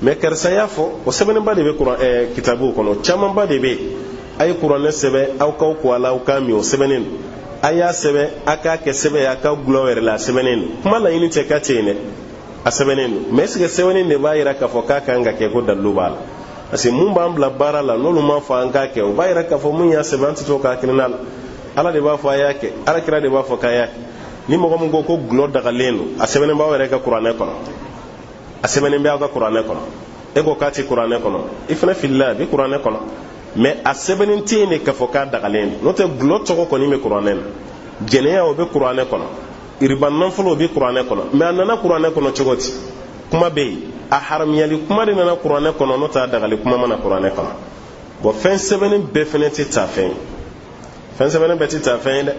[SPEAKER 2] Mɛ karisa y'a fɔ, o sɛbɛnnenba de bɛ kuran kitabuw kɔnɔ, camanba de bɛ yen. A ye kuranɛ sɛbɛn, aw k'aw ko a la, aw k'a min, o sɛbɛnnen don. A y'a sɛbɛn, a k'a kɛ sɛbɛn ye, a k'aw gulɔ aw yɛrɛ la, a sɛbɛnnen don. Kuma laɲini tɛ k'a tɛ yen dɛ, a sɛbɛnnen don. Mɛ est ce que sɛbɛnni de b'a yira k'a fɔ k'a kan ka kɛ, ko dalilu b'a la? Parce que mun b'an bila baara la, n'olu m'a fɔ an k'a kɛ, o b'a yira k'a fɔ mun y'a sɛbɛn, an tɛ to k'a hakilina la. Ala de b'a fɔ a y'a kɛ, alakira de b'a fɔ k'a y'a kɛ. Ni mɔgɔ min ko ko gulɔ dagalen don, a sɛbɛnnen b'aw yɛrɛ ka kuranɛ kɔnɔ, a sɛbɛnnen bɛ aw ka kuranɛ kɔnɔ, e ko k'a tɛ kuranɛ kɔnɔ, i fana filila. A bɛ kuranɛ kɔnɔ, mɛ a sɛbɛnnen tɛ yen de k'a fɔ k'a dagalen don. N'o tɛ, gulɔ tɔgɔ kɔni bɛ kuranɛ na, jɛnɛya o bɛ kuranɛ kɔnɔ, riba nafolo o bɛ kuranɛ kɔnɔ. Mɛ a nana kuranɛ kɔnɔ cogo di? Kuma bɛ yen, a haramuyali kuma de nana kuranɛ kɔnɔ, n'o tɛ a dagali kuma ma na kuranɛ kɔnɔ. Bɔn, fɛn sɛbɛnnen bɛɛ fɛnɛ tɛ taa fɛn ye, fɛn sɛbɛnnen bɛɛ tɛ taa fɛn ye dɛ.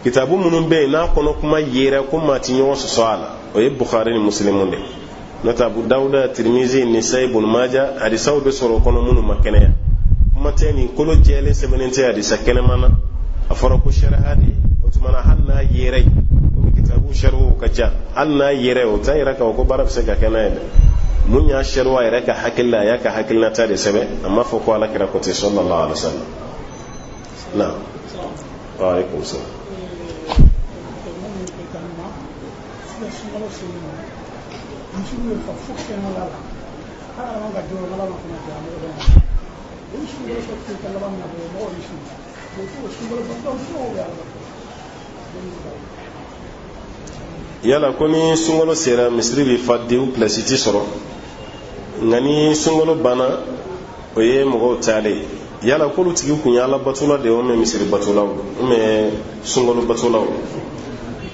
[SPEAKER 2] Kitabu minnu bɛ yen n'a kɔnɔ kuma yera ko maa ti ɲɔgɔn sɔsɔ a la, o ye Bukhari ni Muslimu de. N'o tɛ, Abu Dawuda, Tirimizi, Nisayi, Ibn Maja, hadisaw bɛ sɔrɔ o kɔnɔ minnu ma kɛnɛya. Kuma tɛ nin kolo jɛlen sɛbɛnnen tɛ hadisa kɛnɛman na, a fɔra ko sariya de ye. O tuma na, hali n'a yera yen, komi kitabu sariyaw ka ca, hali n'a yera yen, o t'a yira k'a fɔ ko baara bɛ se ka kɛ n'a ye dɛ. Mun y'a sariya yɛrɛ ka hakili la, a y'a ka hakilinata de sɛbɛn, a m'a fɔ ko ala kira ko ten sallallahu alaihi wa sallam. Na wa alaikum salam. Yala ko ni sunkalo sera, misiri bɛ fa dewu, pilasi ti sɔrɔ, nka ni sunkalo banna, o ye mɔgɔw taalen ye. Yala k'olu tigi kun ye ala batola de ye, o mɛ misiri batolaw, o mɛ sunkalo batolaw?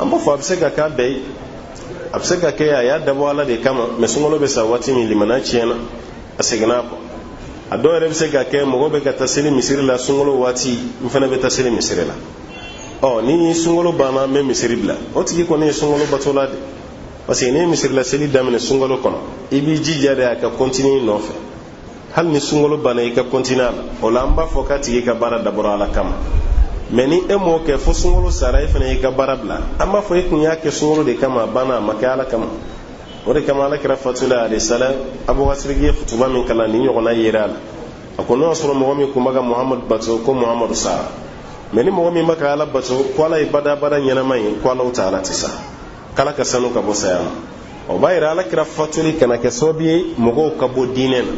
[SPEAKER 2] An b'a fɔ a bɛ se ka k'a bɛɛ ye. A bɛ se ka kɛ a y'a dabɔ ala de kama, mɛ sunkalo bɛ sa waati min, limana tiɲɛna, a seginna a kɔ. A dɔw yɛrɛ bɛ se ka kɛ mɔgɔ bɛ ka taa seli misiri la sunkalo waati, n fana bɛ taa seli misiri la. Ɔ, ni sunkalo banna, n bɛ misiri bila. O tigi kɔni ye sunkalo batola de. Parce que n'i ye misirila seli daminɛ sunkalo kɔnɔ, i b'i jija de a ka continuer i nɔfɛ. Hali ni sunkalo banna, i ka continuer a la. O la, an b'a fɔ k'a tigi ka baara dabɔra Ala kama. Mais ni e m'o kɛ fo sunkalo sara, e fana y'i ka baara bila, an b'a fɔ e kun y'a kɛ sunkalo de kama, a banna, a ma kɛ Ala kama. O de kama, Ala kira fatula alayhi salam, Abubakar Sidiki ye kutuba min kalan, nin ɲɔgɔnna yera a la. A ko n'o y'a sɔrɔ mɔgɔ min kun bɛ ka Muhamadu bato, ko Muhamadu sara, mais ni mɔgɔ min bɛ ka Ala bato, ko Ala ye badabada ɲɛnama ye, ko Alahu taala tɛ sa, k'Ala ka sanu ka bɔ saya ma. O b'a yira Ala kira fatuli kana kɛ sababu ye mɔgɔw ka bɔ diinɛ na.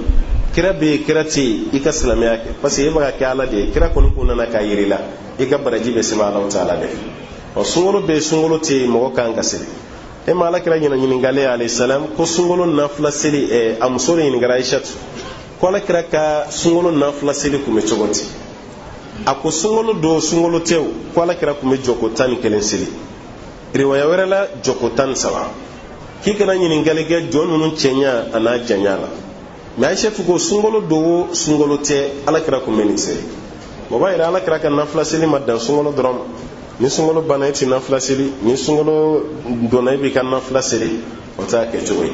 [SPEAKER 2] Kira bɛ yen, kira tɛ yen, i ka silamɛya kɛ, parce que e bɛ ka kɛ Ala de ye. Kira kɔni kun nana k'a yir'i la, i ka baraji bɛ sɛbɛn Alahu taala de fɛ. Ɔ, sunkalo bɛ yen, sunkalo tɛ yen, mɔgɔ kan ka seli. E ma Ala kira ɲɛna ɲininkalen alayhi salam ko sunkalo nafila seli, a muso de ɲininkara, Aishatu, ko Ala kira ka sunkalo nafila seli kun bɛ cogo di? A ko sunkalo don, sunkalo tɛ o, ko Ala kira kun bɛ jɔko 11 seli. Riwaya wɛrɛ la, jɔko 13. K'i kana ɲininkali kɛ jɔ ninnu cɛɲa a n'a janya la. Mais Aishatu ko sunkalo don o, sunkalo tɛ, Ala kira kun bɛ nin seli. O b'a yira Ala kira ka nafila seli ma dan sunkalo dɔrɔn ma. Ni sunkalo banna, e ti nafila seli, ni sunkalo donna, e b'i ka nafila seli, o t'a kɛcogo ye.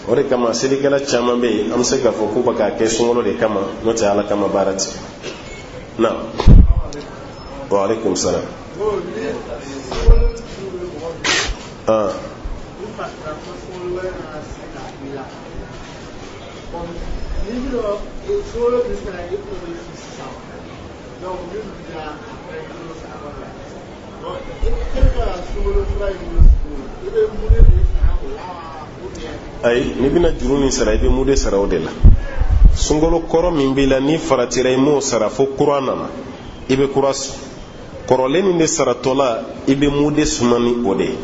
[SPEAKER 2] O de kama, selikɛla caman bɛ yen, an bɛ se k'a fɔ k'u bɛ k'a kɛ sunkalo de kama, n'o tɛ Ala kama baara tɛ. Na wa aleykum salam. Ah. Ayi, n'i bɛna juru nin sara, i bɛ mun de sara o de la? Sunkalo kɔrɔ min b'i la, n'i faratira i m'o sara fo kura nana, i bɛ kura sun. Kɔrɔlen min bɛ saratɔ la, i bɛ mun de suma ni o de ye?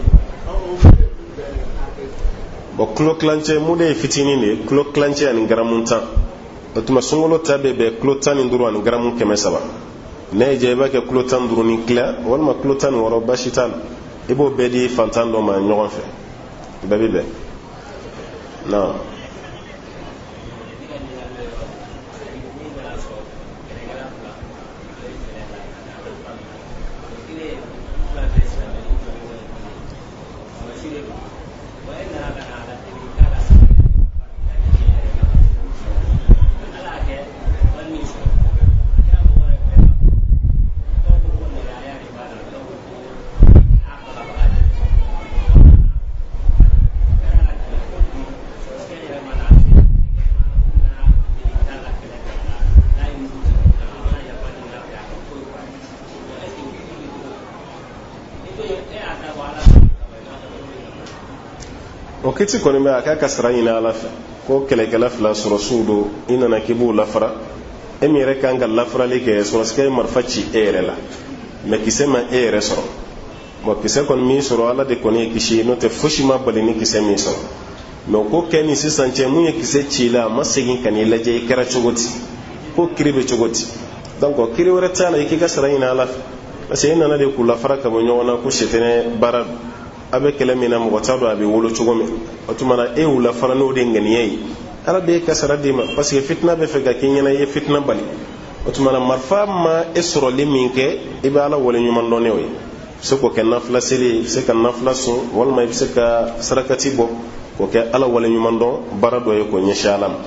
[SPEAKER 2] Bɔn, kilo tilancɛ mun de ye fitinin de ye, kilo tilancɛ ani garamu 10. O tuma sunkalo ta bɛ bɛn kilo 15 ani garamu 300. N'a y'i diya, i b'a kɛ kilo 15 ni tila walima kilo 16, baasi t'a la. I b'o bɛɛ di fantan dɔ ma ɲɔgɔn fɛ, bɛɛ bɛ bɛn na. O kiti kɔni bɛ a k'a ka sara ɲini Ala fɛ ko kɛlɛkɛla fila sɔrɔsiw don, i nana k'i b'u lafara, e min yɛrɛ kan ka lafarali kɛ, sɔrɔsikɛ ye marifa ci e yɛrɛ la, mais kisɛ ma e yɛrɛ sɔrɔ. Bon, kisɛ kɔni min sɔrɔ, Ala de kɔni ye kisi, n'o tɛ fosi ma bali ni kisɛ min sɔrɔ. Mais o ko kɛ ni sisan cɛ, mun ye kisɛ ci i la, a ma segin ka n'i lajɛ i kɛra cogo di, ko kiri bɛ cogo di? Donc kiri wɛrɛ t'a la, i k'i ka sara ɲini Ala fɛ, parce que e nana de k'u lafara ka bɔ ɲɔgɔn na, ko sɛtɛnɛ baara don. A bɛ kɛlɛ min na, mɔgɔ t'a dɔn a bɛ wolo cogo min. O tuma na, e y'u lafara n'o de ŋaniya ye, Ala de ye ka sara d'i ma, parce que fitina bɛ fɛ ka k'i ɲɛna, i ye fitina bali. O tuma na, marifa ma e sɔrɔli min kɛ, i bɛ Ala wale ɲuman dɔn n'o ye. I bɛ se k'o kɛ nafila seli ye, i bɛ se ka nafila sun, walima i bɛ se ka sarakati bɔ k'o kɛ Ala wale ɲuman dɔn baara dɔ ye k'o ɲɛsin Ala ma.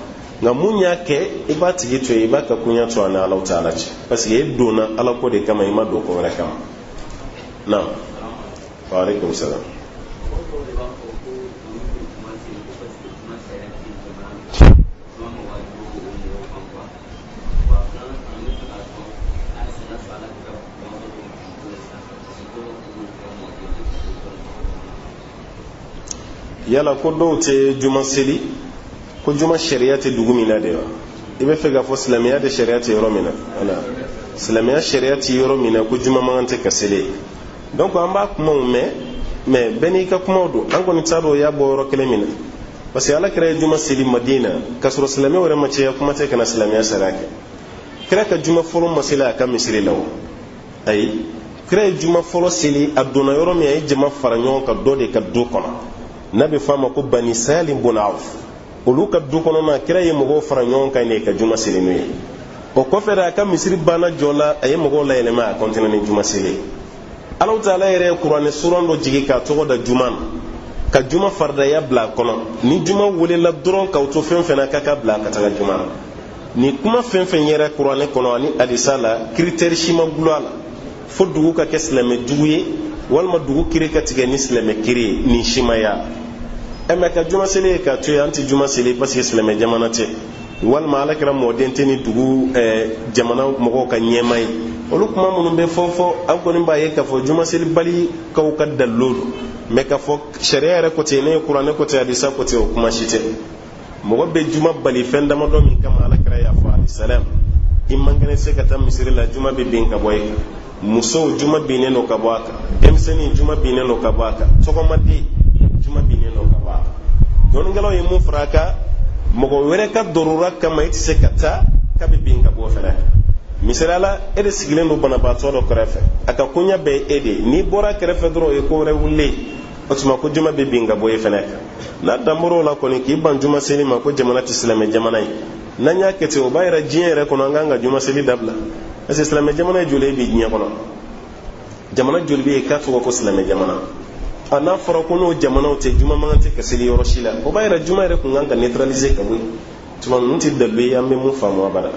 [SPEAKER 2] Nka mun y'a kɛ, i b'a tigi to yen, i b'a ka koɲɛ to a ni Ala taala cɛ, parce que e donna Ala ko de kama, i ma don ko wɛrɛ kama. Naam, wa aleykum salaam. Yala ko dɔw tɛ juma seli, ko juma sariya tɛ dugu min na de wa? I bɛ fɛ k'a fɔ silamɛya de sariya tɛ yɔrɔ min na wala silamɛya sariya tɛ yɔrɔ min na, ko juma man kan tɛ ka seli? Donc an b'a kumaw mɛn, mais bɛɛ n'i ka kumaw don. An kɔni t'a dɔn o y'a bɔ yɔrɔ kelen min na, parce que Ala kira ye juma seli Madina k'a sɔrɔ silamɛw yɛrɛ ma caya, kuma tɛ ka na silamɛya sariya kɛ. Kira ka juma fɔlɔ ma seli a ka misiri la o. Ayi, kira ye juma fɔlɔ seli, a donna yɔrɔ min, a ye jama fara ɲɔgɔn kan dɔ de ka du kɔnɔ, n'a bɛ f'a ma ko Bani Salim bun Awf, olu ka du kɔnɔna. Kira ye mɔgɔw fara ɲɔgɔn kan de ka juma seli n'u ye. O kɔfɛ de, a ka misiri banna jɔ la, a ye mɔgɔw layɛlɛma, a kɔntine ni juma seli. Alahu taala yɛrɛ ye kuranɛ suran dɔ jigin k'a tɔgɔ da juma na. Ka juma faridaya bila a kɔnɔ, ni juma welela dɔrɔn k'aw to fɛn fɛn na, k'a ka bila ka taga juma na. Nin kuma fɛn fɛn yɛrɛ kuranɛ kɔnɔ ani hadisa la, critère si ma gulon a la fo dugu ka kɛ silamɛ dugu ye walima dugu kiri ka tigɛ ni silamɛ kiri ye. Nin si ma ya ɛ. Mɛ ka juma seli ye k'a to yen, an tɛ juma seli parce que silamɛ jamana tɛ, walima Ala kira mɔden tɛ ni dugu jamana mɔgɔw ka ɲɛma ye, olu kuma minnu bɛ fɔ fɔ, aw kɔni b'a ye k'a fɔ juma selibali kaw ka dalilu don. Mɛ k'a fɔ sariya yɛrɛ ko ten, ne ye kuranɛ ko ten, hadisa ko ten, o kuma si tɛ. Mɔgɔ bɛ juma bali fɛn damadɔ min kama, Ala kira y'a fɔ alayhi salam: i man kɛnɛ se ka taa misiri la, juma bɛ bin ka bɔ e kan. Musow, juma binnen don ka bɔ a kan. Denmisɛnnin, juma binnen don ka bɔ a kan. Tɔgɔmaden, juma binnen don ka bɔ a kan. Dɔnnikɛlaw ye mun fara a kan? Mɔgɔ wɛrɛ ka dɔrɔra kama e tɛ se ka taa, k'a bɛ bin ka bɔ o fɛnɛ kan. Misaliya la, e de sigilen don banabaatɔ dɔ kɛrɛfɛ, a ka koɲɛ bɛɛ ye e de ye. N'i bɔra kɛrɛfɛ dɔrɔn, o ye ko wɛrɛ wulilen ye. O tuma ko juma bɛ bin ka bɔ e fɛnɛ kan. N'a danbɔr'o la kɔni, k'i ban juma seli ma ko jamana tɛ silamɛ jamana ye, n'an y'a kɛ ten, o b'a yira diɲɛ yɛrɛ kɔnɔ an kan ka juma seli dabila, parce que silamɛ jamana ye joli ye bi diɲɛ kɔnɔ? Jamana joli bɛ yen k'a tɔgɔ ko silamɛ jamana? A n'a fɔra ko n'o jamanaw tɛ, juma man kan tɛ ka seli yɔrɔ si la, o b'a yira juma yɛrɛ kun kan ka neutraliser ka bɔ yen. Tuma ninnu tɛ dalilu ye an bɛ mun faamu abada.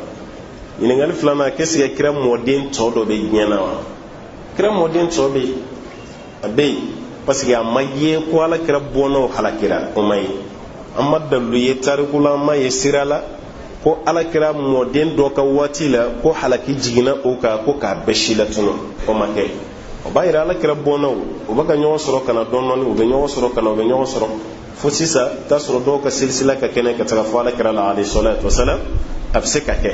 [SPEAKER 2] Ɲininkali filanan, qu'est-ce que kira mɔden tɔ dɔ bɛ diɲɛ na wa? Kira mɔden tɔ bɛ yen, a bɛ yen, parce que a ma ye ko Ala kira bɔnnaw halakira. O ma ye, an ma dalilu ye tariku la, an ma ye sira la ko Ala kira mɔden dɔ ka waati la ko halaki jiginna o kan ko k'a bɛɛ si latunu. O ma kɛ. O b'a yira Ala kira bɔnnaw, u bɛ ka ɲɔgɔn sɔrɔ ka na dɔɔni dɔɔni, u bɛ ɲɔgɔn sɔrɔ ka na, u bɛ ɲɔgɔn sɔrɔ fo sisan t'a sɔrɔ dɔw ka silisila ka kɛnɛ ka taga fo Ala kira la alayhi salatu wasalam. A bɛ se ka kɛ,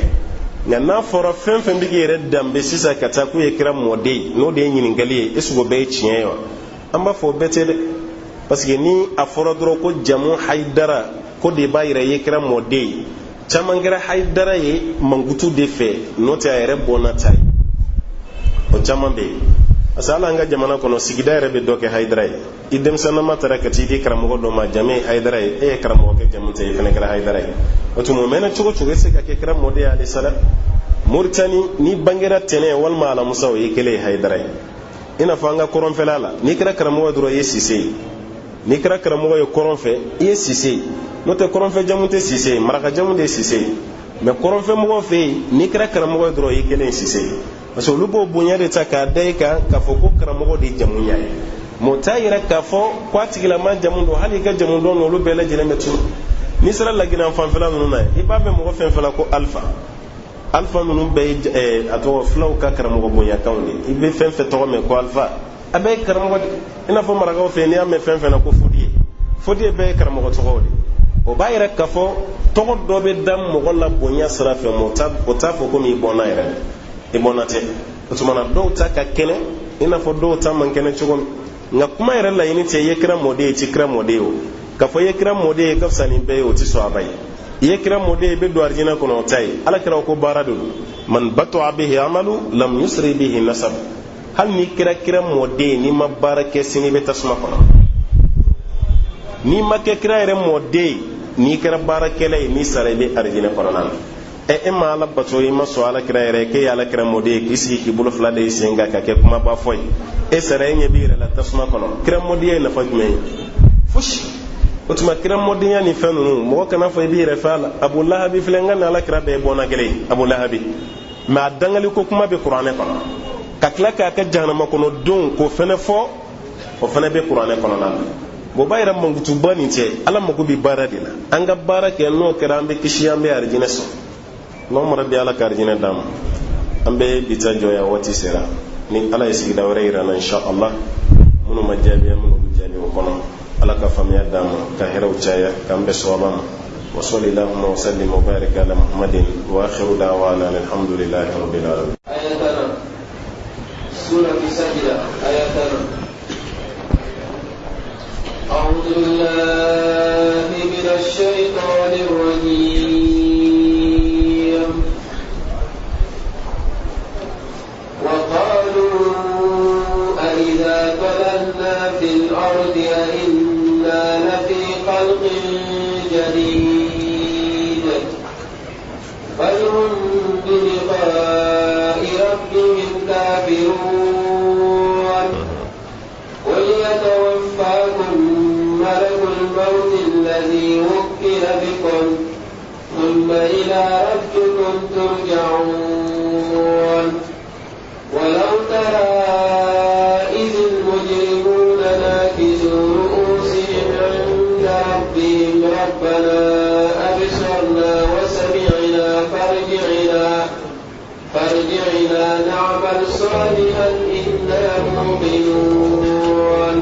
[SPEAKER 2] nka n'a fɔra fɛn fɛn bɛ k'i yɛrɛ danbe sisan ka taa k'u ye kira mɔden ye, n'o de ye ɲininkali ye, est ce que o bɛɛ ye tiɲɛ ye wa? An b'a fɔ o bɛɛ tɛ dɛ, parce que ni a fɔra dɔrɔn ko jamu Hayidara ko de b'a yira i ye kira mɔden ye, caman kɛra Hayidara ye mankutu de fɛ, n'o tɛ a yɛrɛ bɔnna ta ye, o caman bɛ yen. Parce que hali an ka jamana kɔnɔ, sigida yɛrɛ bɛ dɔ kɛ Hayidara ye. I denmisɛnnama taara ka t'i di karamɔgɔ dɔ ma, jamu ye Hayidara ye, e ye karamɔgɔkɛ jamu tɛ, i fana kɛra Hayidara ye. O tuma o mɛnna cogo cogo, e se ka kɛ kira mɔden ye alayhi salam. Moritani, n'i bangera tɛnɛ walima alamusa, o ye kelen ye Hayidara ye. I n'a fɔ an ka kɔrɔnfɛla la, n'i kɛra karamɔgɔ ye dɔrɔn, i ye Sise ye. N'i kɛra karamɔgɔ ye kɔrɔn fɛ, i ye Sise ye. N'o tɛ, kɔrɔnfɛ jamu tɛ Sise ye, maraka jamu de ye Sise ye. Mɛ kɔrɔnfɛ mɔgɔw fɛ yen, n'i kɛra karamɔgɔ ye dɔrɔn, i ye kelen ye Sise ye, parce que olu b'o bonya de ta k'a da i kan k'a fɔ ko karamɔgɔ de ye jamu ɲa ye. Mɛ o t'a yira k'a fɔ ko a tigilama jamu don. Hali i ka jamu dɔn, olu bɛɛ lajɛlen bɛ tunu. N'i sera Laginɛ fanfɛla ninnu na, i b'a mɛn mɔgɔ fɛn fɛn la ko Alifa. Alifa ninnu bɛɛ ye a tɔgɔ fulaw ka karamɔgɔ bonyakanw de ye. I bɛ fɛn fɛn tɔgɔ mɛn ko Alifa, a bɛɛ ye karamɔgɔ de. I n'a fɔ marakaw fɛ yen, n'i y'a mɛn fɛn fɛn na ko Fodiye, Fodiye bɛɛ ye karamɔgɔ tɔgɔw de. O b'a yira k'a fɔ tɔgɔ dɔ bɛ da mɔgɔ la bonya sira fɛ, mɛ o t'a fɔ komi i bɔnna yɛrɛ, i bɔnna tɛ. O tuma na dɔw ta ka kɛnɛ i n'a fɔ dɔw ta man kɛnɛ cogo min. Nka kuma yɛrɛ laɲini tɛ i ye kira mɔden ye, i tɛ kira mɔden ye. O k'a fɔ i ye kira mɔden ye ka fisa ni bɛɛ ye, o tɛ sɔn a ba ye. I ye kira mɔden ye, i bɛ don arijinɛ kɔnɔ, o ta ye. Ala kira ko baara de don: man batoa bihi amalu lam yusri bihi nasab. Hali n'i kɛra kira mɔden ye, n'i ma baara kɛ, sini i bɛ tasuma kɔnɔ. N'i ma kɛ kira yɛrɛ mɔden ye, n'i kɛra baarakɛla ye, n'i sara, i bɛ arijinɛ kɔnɔna na. Ɛ, e ma Ala bato, i ma sɔn Ala kira yɛrɛ k'e ye Ala kira mɔden ye, k'i sigi k'i bolo fila da i sen kan ka kɛ kumaba fɔ ye, e sara, e ɲɛ b'i yɛrɛ la tasuma kɔnɔ. Kira mɔdenya ye nafa jumɛn ye? Fosi. O tuma kira mɔdenya ni fɛn ninnu, mɔgɔ kana fɔ i b'i yɛrɛ fɛ a la. Abu Lahabi filɛ, n ka ni Ala kira bɛɛ ye bɔnna kelen ye. Abu Lahabi, mɛ a dangali ko kuma bɛ kuranɛ kɔnɔ, ka tila k'a ka jahanama kɔnɔ don k'o fɛnɛ fɔ, o fɛnɛ bɛ kuranɛ kɔnɔna na. O b'a yira mankutuba nin tɛ. Ala mago bɛ baara de la. An ka baara kɛ, n'o kɛra, an bɛ kisi, an bɛ arijinɛ sɔrɔ. N'o rabbi, Ala ka arijinɛ d'an ma. An bɛ bi ta jɔ yan, waati sera. Ni Ala ye sigida wɛrɛ yira an na, insha Allah, minnu ma jaabi, an minnu bɛ jaabi o kɔnɔ. Ala ka faamuya d'an ma, ka hɛrɛw caya, k'an bɛɛ sawaba ma. وصلى اللهم وسلم وبارك على محمد، واخر دعوانا الحمد لله رب العالمين.
[SPEAKER 1] آياتنا سورة السجدة آياتنا. أعوذ بالله من الشيطان الرجيم. وقالوا أئذا ضللنا في الأرض أئنا لفي خلق جديد. بل هم بلقاء ربهم كافرون. قل يتوفاكم ملك الذي وكل بكم ثم إلى ربكم ترجعون. ولو ترى إذ المجرمون ناكسوا رؤوسهم عند ربهم ربنا أبصرنا وسمعنا فارجعنا نعمل صالحا إنا موقنون.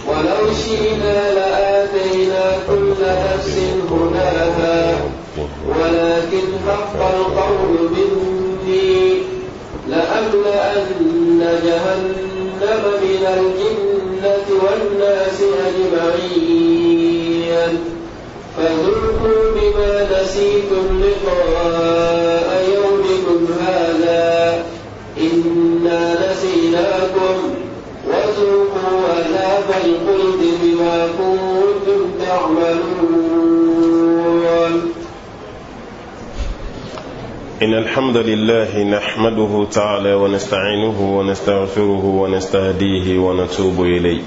[SPEAKER 1] ولو شئنا لآتينا كل نفس هداها ولكن حق القول مني لأملأن جهنم من الجنة والناس أجمعين. فذوقوا بما نسيتم لقاء يومكم هذا إنا نسيناكم وذوقوا عذاب الخلد بما كنتم تعملون.
[SPEAKER 2] إن الحمد لله نحمده تعالى ونستعينه ونستغفره ونستهديه ونتوب إليه،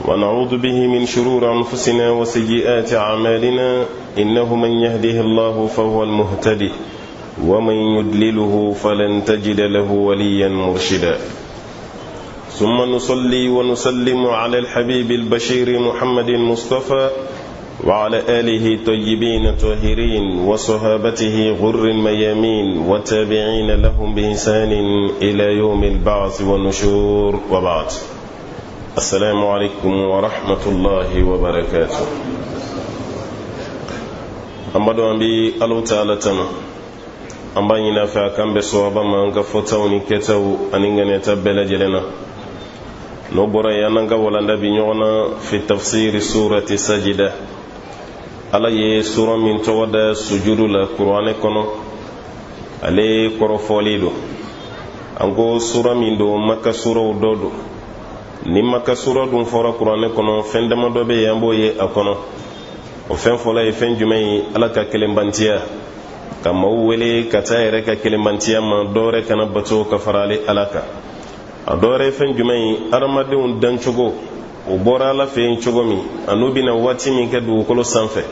[SPEAKER 2] ونعوذ به من شرور أنفسنا وسيئات أعمالنا، إنه من يهده الله فهو المهتدي ومن يدلله فلن تجد له وليا مرشدا. ثم نصلي ونسلم على الحبيب البشير محمد المصطفى وعلى آله الطيبين الطاهرين وصحابته غر الميامين والتابعين لهم بإحسان إلى يوم البعث والنشور، وبعد. السلام عليكم ورحمة الله وبركاته. An b'a dɔn, an bi Alahu Taala tanu, an b'a ɲini a fɛ a k'an bɛn sawaba ma an ka fɔtaw ni kɛtaw ani ŋaniyata bɛɛ lajɛlen na. N'o bɔra yen, an n'an ka walanda bi ɲɔgɔn na fi tafsiri surati Sajida. Ala ye sura min tɔgɔ da sujudu la Kuranɛ kɔnɔ, ale kɔrɔfɔli don. An ko sura min don, Maka suraw dɔ don. Ni Maka sura dun fɔra Kuranɛ kɔnɔ, fɛn damadɔ bɛ yen an b'o ye a kɔnɔ. O fɛn fɔlɔ ye fɛn jumɛn ye? Ala ka kelenbantiya, ka maaw wele ka taa yɛrɛ ka kelenbantiya ma, dɔwɛrɛ kana bato ka fara ale Ala kan. A dɔwɛrɛ ye fɛn jumɛn ye? Adamadenw dancogo, o bɔra Ala fɛ yen cogo min, an'u bɛna waati min kɛ dugukolo sanfɛ,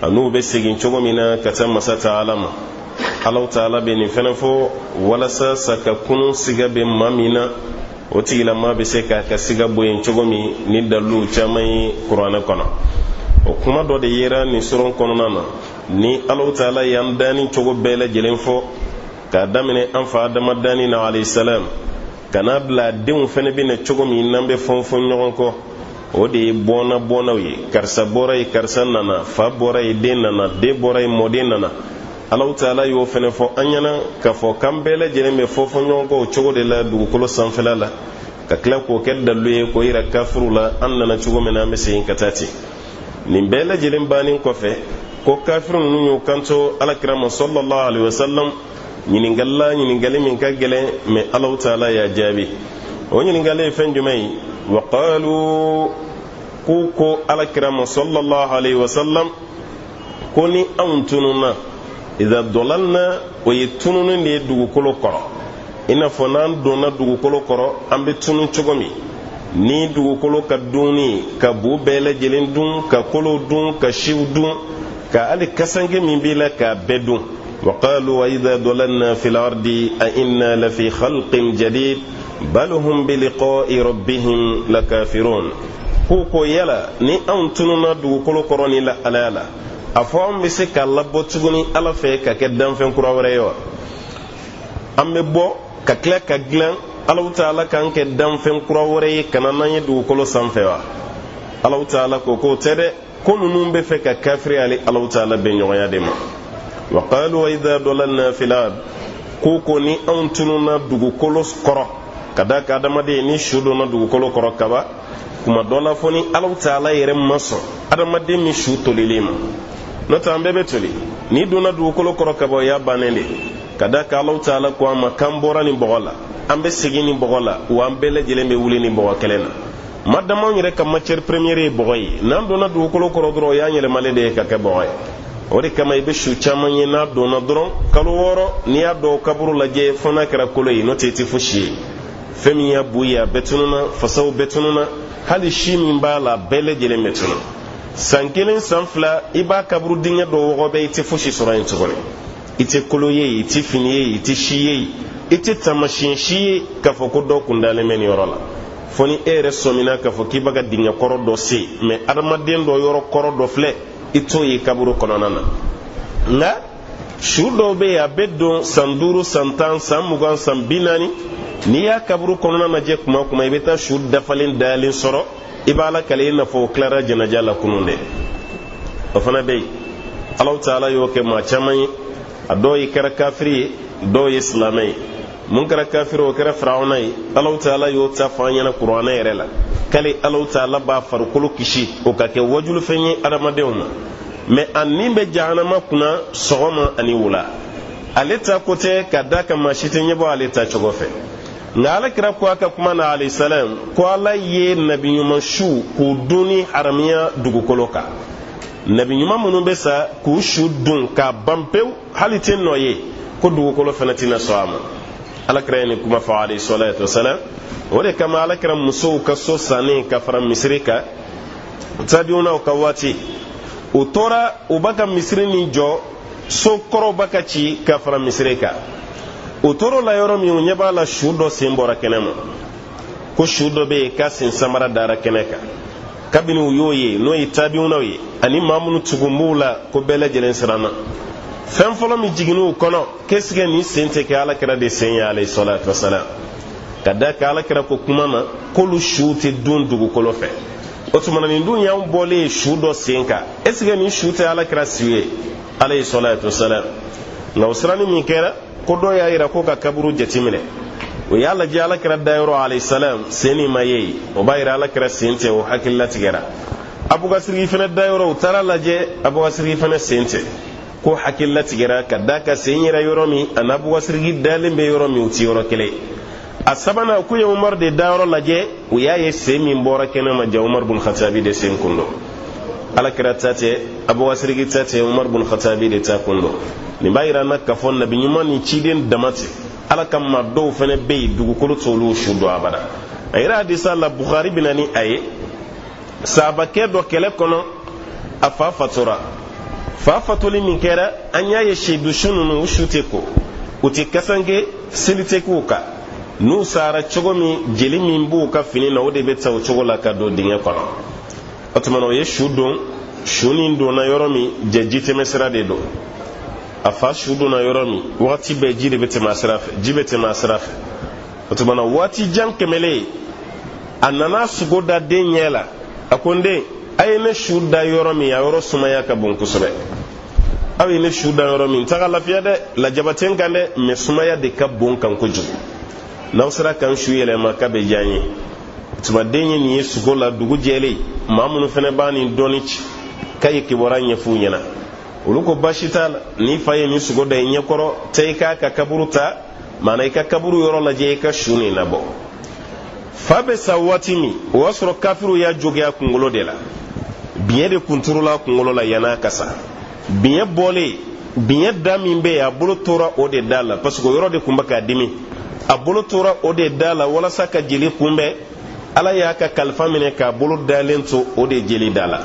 [SPEAKER 2] an'u bɛ segin cogo min na ka taa masa ta Ala ma. Alahu Taala bɛ nin fɛnɛ fɔ walasa sa ka kunun siga bɛ maa min na, o tigilama bɛ se k'a ka siga bɔ yen cogo min ni dalilu caman ye Kuranɛ kɔnɔ. O kuma dɔ de yera nin suran kɔnɔna na, ni Alahu Taala y'an danni cogo bɛɛ lajɛlen fɔ, k'a daminɛ an fa Adama danni na alayhi salam, ka n'a bila denw fɛnɛ bɛ na cogo min n'an bɛ fɔn fɔn ɲɔgɔn kɔ. O de ye bɔnna bɔnnaw ye: karisa bɔra yen, karisa nana, fa bɔra yen, den nana, den bɔra yen, mɔden nana. Alahu Taala y'o fɛnɛ fɔ an ɲɛna k'a fɔ k'an bɛɛ lajɛlen bɛ fɔ fɔ ɲɔgɔn kɔ o cogo de la dugukolo sanfɛla la, ka tila k'o kɛ dalilu ye k'o yira kafiriw la, an nana cogo min na, an bɛ segin ka taa ten. Nin bɛɛ lajɛlen bannen kɔfɛ, ko kafiri ninnu y'u kanto Alakira ma sallallahu alaihi wasallam ɲininkali la, ɲininkali min ka gɛlɛn, mɛ Alahu Taala y'a jaabi. O ɲininkali ye fɛn jumɛn ye? Wa qalu, k'u ko Alakira ma sallallahu alaihi wasallam ko ni anw tununna, idha dalalna, o ye tununi de ye dugukolo kɔrɔ, i n'a fɔ n'an donna dugukolo kɔrɔ, an bɛ tunu cogo min ni dugukolo ka dunni, ka bu bɛɛ lajɛlen dun, ka kolow dun, ka siw dun, ka hali kasanke min b'i la k'a bɛɛ dun. وقالوا وإذا ضللنا في الأرض أئنا لفي خلق جديد بل هم بلقاء ربهم لكافرون. Ko yala ni anw tununa dugukolo kɔrɔ ni la alaya la, a fɔ anw bɛ se ka labɔ tuguni Ala fɛ ka kɛ danfɛn kura wɛrɛ ye wa? An bɛ bɔ ka tila ka dilan, Alahu Taala k'an kɛ danfɛn kura wɛrɛ ye ka na n'an ye dugukolo sanfɛ wa? Alahu Taala ko k'o tɛ dɛ, ko ninnu bɛ fɛ ka kafiri ale Alahu Taala bɛ ɲɔgɔnya de ma. Wa qalu wa idha dalalna fil ard, ko ni anw tununa dugukolo kɔrɔ, ka da ka adamaden ni su donna dugukolo kɔrɔ kaba, kuma dɔ la fɔ ni Alahu Taala yɛrɛ ma sɔn adamaden min su tolilen ma, n'o tɛ an bɛɛ bɛ toli. N'i donna dugukolo kɔrɔ kaba, o y'a bannen de, ka da ka Alahu Taala ko an ma k'an bɔra nin bɔgɔ la, an bɛ segin nin bɔgɔ la, wa an bɛɛ lajɛlen bɛ wuli nin bɔgɔ kelen na. Madama anw yɛrɛ ka matière première ye bɔgɔ ye, n'an donna dugukolo kɔrɔ dɔrɔn, o y'an yɛlɛmalen de ye ka kɛ bɔgɔ ye. O de kama i bɛ su caman ye, n'a donna dɔrɔn kalo 6, n'i y'a dɔw kaburu lajɛ, fo n'a kɛra kolo ye, n'o tɛ i tɛ fosi ye. Fɛn min y'a bu ye, a bɛɛ tununa, fasaw bɛɛ tununa, hali si min b'a la, a bɛɛ lajɛlen bɛ tunu. San kelen, san 2, i b'a kaburu dingɛ dɔ wɔgɔbɛ, i tɛ fosi sɔrɔ yen tuguni. I tɛ kolo ye, i tɛ fini ye, i tɛ si ye, i tɛ taamasiyɛn si ye k'a fɔ ko dɔ kun dalen bɛ nin yɔrɔ la, fo ni e yɛrɛ sɔmina k'a fɔ k'i bɛ ka dingɛ kɔrɔ dɔ sen. Mɛ adamaden dɔ yɔrɔ kɔrɔ dɔ filɛ, i t'o ye kaburu kɔnɔna na. Nka su dɔw bɛ yen, a bɛ don san 5, san 10, san 20, san 40, n'i y'a kaburu kɔnɔna lajɛ kuma o kuma, i bɛ taa su dafalen dalen sɔrɔ. I b'a la kale i n'a fɔ o tilara janaja la kunun dɛ. O fana bɛ yen. Alahu taala y'o kɛ maa caman ye. A dɔw ye kɛra kafiri ye, dɔw ye silamɛ ye. Mun kɛra kafiri, o kɛra firawuna ye. Alahu taala y'o ta fɔ an ɲɛna kuranɛ yɛrɛ la k'ale Alahu taala b'a farikolo kisi, o ka kɛ wajulufɛn ye adamadenw ma. Mɛ a ni bɛ jahanama kunna sɔgɔma ani wula. Ale ta ko tɛ ka da kan, maa si tɛ ɲɛbɔ ale ta cogo fɛ. Nka Ala kira ko a ka kuma na, alayhi salam, ko Ala ye nabi ɲuman su k'u dunni haramiya dugukolo kan. Nabi ɲuman minnu bɛ sa k'u su dun k'a ban pewu, hali tɛ nɔ ye, ko dugukolo fana tɛna sɔn a ma. Ala kira ye nin kuma fɔ, alayhi salatu wasalam. O de kama Ala kira musow ka so sannen ka fara misiri kan, tabiunaw ka waati, u tora u b'a ka misiri nin jɔ, so kɔrɔw b'a ka ci ka fara misiri kan. U tor'o la yɔrɔ min, u ɲɛ b'a la su dɔ sen bɔra kɛnɛ ma, ko su dɔ bɛ yen k'a sen samara dara kɛnɛ kan. Kabini u y'o ye, n'o ye tabiunaw ye ani maa minnu tugun b'u la, ko bɛɛ lajɛlen siranna. Fɛn fɔlɔ min jiginn'u kɔnɔ, qu'est-ce que nin sen tɛ kɛ Ala kira de sen ye, alayhi salatu wasalam? Ka da kan Ala kira ko kuma na k'olu suw tɛ dun dugukolo fɛ. O tuma na, nin dun y'anw bɔlen ye su dɔ sen kan, est ce que nin su tɛ Ala kira su ye, alayhi salatu wasalam? Nka o siranni min kɛra, ko dɔ y'a yira ko ka kaburu jateminɛ. O y'a lajɛ, Ala kira dayɔrɔ, alayhi salam, sen nin ma ye yen. O b'a yira Ala kira sen tɛ, o hakili latigɛra. Abubakasiriki fana dayɔrɔ, u taara lajɛ, Abubakasiriki fana sen tɛ, ko hakili latigɛra, ka d'a kan sen yera yɔrɔ min ani Abubakasiriki dalen bɛ yɔrɔ min, u ti yɔrɔ kelen. A sabanan, k'u ye Umaru de dayɔrɔ lajɛ, u y'a ye sen min bɔra kɛnɛ ma, ja Umaru bun Khatabi de sen kun don. Ala kira ta tɛ, Abubakasiriki ta tɛ, Umaru bun Khatabi de ta kun don. Nin b'a yira an na k'a fɔ nabi ɲuman ni ciden dama tɛ, Ala ka maa dɔw fana bɛ yen, dugukolo t'olu su dun abada. A yɛrɛ hadisa la, Bukhari bɛ na ni a ye, sahabakɛ dɔ kɛlɛ kɔnɔ, a fa fatura. Fa fatuli min kɛra, an y'a ye seyidu su ninnu, u su tɛ ko, u tɛ kasanke, seli tɛ k'u kan. N'u sara cogo min, jeli min b'u ka fini na, o de bɛ ta o cogo la ka don dingɛ kɔnɔ. O tuma na, o ye su don. Su nin donna yɔrɔ min, jɛ ji tɛmɛ sira de don. A fa su donna yɔrɔ min, wagati bɛɛ ji de bɛ tɛmɛ a sira fɛ, ji bɛ tɛmɛ a sira fɛ. O tuma na, waati jan tɛmɛlen, a nana sugo da den ɲɛ la. A ko: "N den, a ye ne su da yɔrɔ min, a yɔrɔ sumaya ka bon kosɛbɛ. Aw ye ne su da yɔrɔ min, n taga lafiya dɛ, lajaba tɛ n kan dɛ, mɛ sumaya de ka bon kan kojugu. N'aw sera ka n su yɛlɛma, k'a bɛ diya n ye." Tuma den ye nin ye sugo la, dugu jɛlen, maa minnu fana b'a ni dɔɔni ci, k'a ye kibaruya ɲɛf'u ɲɛna. Olu ko: "Baasi t'a la, n'i fa ye nin sugo da i ɲɛkɔrɔ, taa i k'a ka kaburu ta, maana i ka kaburu yɔrɔ lajɛ, i ka su nin labɔ." Fa bɛ sa waati min, o y'a sɔrɔ kafiriw y'a jogin a kunkolo de la. Biɲɛ de kun turula a kunkolo la yann'a ka sa. Biɲɛ bɔlen, biɲɛ da min bɛ yen, a bolo tora o de da la, parce que o yɔrɔ de tun bɛ k'a dimi. A bolo tora o de da la walasa ka jeli kunbɛn. Ala y'a ka kalifa minɛ k'a bolo dalen to o de jeli da la.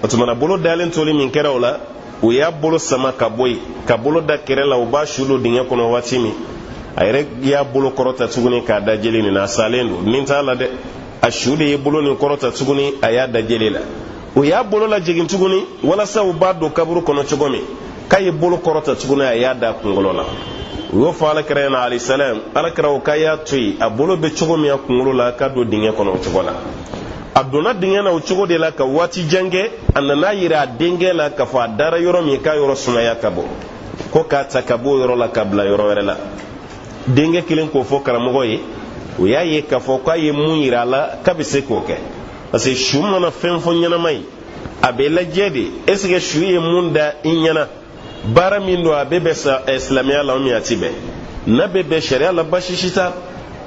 [SPEAKER 2] O tuma na, bolo dalen toli min kɛra o la, u y'a bolo sama ka bɔ yen, ka bolo da kɛrɛ la. U b'a su don dingɛ kɔnɔ waati min, a yɛrɛ y'a bolo kɔrɔta tuguni k'a da jeli nin na. A salen don, nin t'a la dɛ, a su de ye bolo nin kɔrɔta tuguni, a y'a da jeli la. U y'a bolo lajigin tuguni walasa u b'a don kaburu kɔnɔ cogo min, k'a ye bolo kɔrɔta tuguni, a y'a da kunkolo la. U y'o fɔ Alakira ɲɛna, alayhi salam. Alakira o k'a y'a to yen, a bolo bɛ cogo min a kunkolo la, k'a don dingɛ kɔnɔ o cogo la. A donna dingɛ na o cogo de la ka waati jan kɛ. A nana yira a denkɛ la k'a fɔ a dara yɔrɔ min, k'a yɔrɔ sumaya ka bon, ko k'a ta ka bɔ o yɔrɔ la ka bila yɔrɔ wɛrɛ la. Denkɛ kelen k'o fɔ karamɔgɔ ye, o y'a ye k'a fɔ k'a ye mun yira a la, k'a bɛ se k'o kɛ, parce que su mana fɛn fɔ ɲɛnama ye, a bɛ lajɛ de, est ce que su ye mun da i ɲɛna, baara min don, a bɛ bɛn silamɛya la o min a ti bɛn. N'a bɛ bɛn sariya la, baasi si t'a.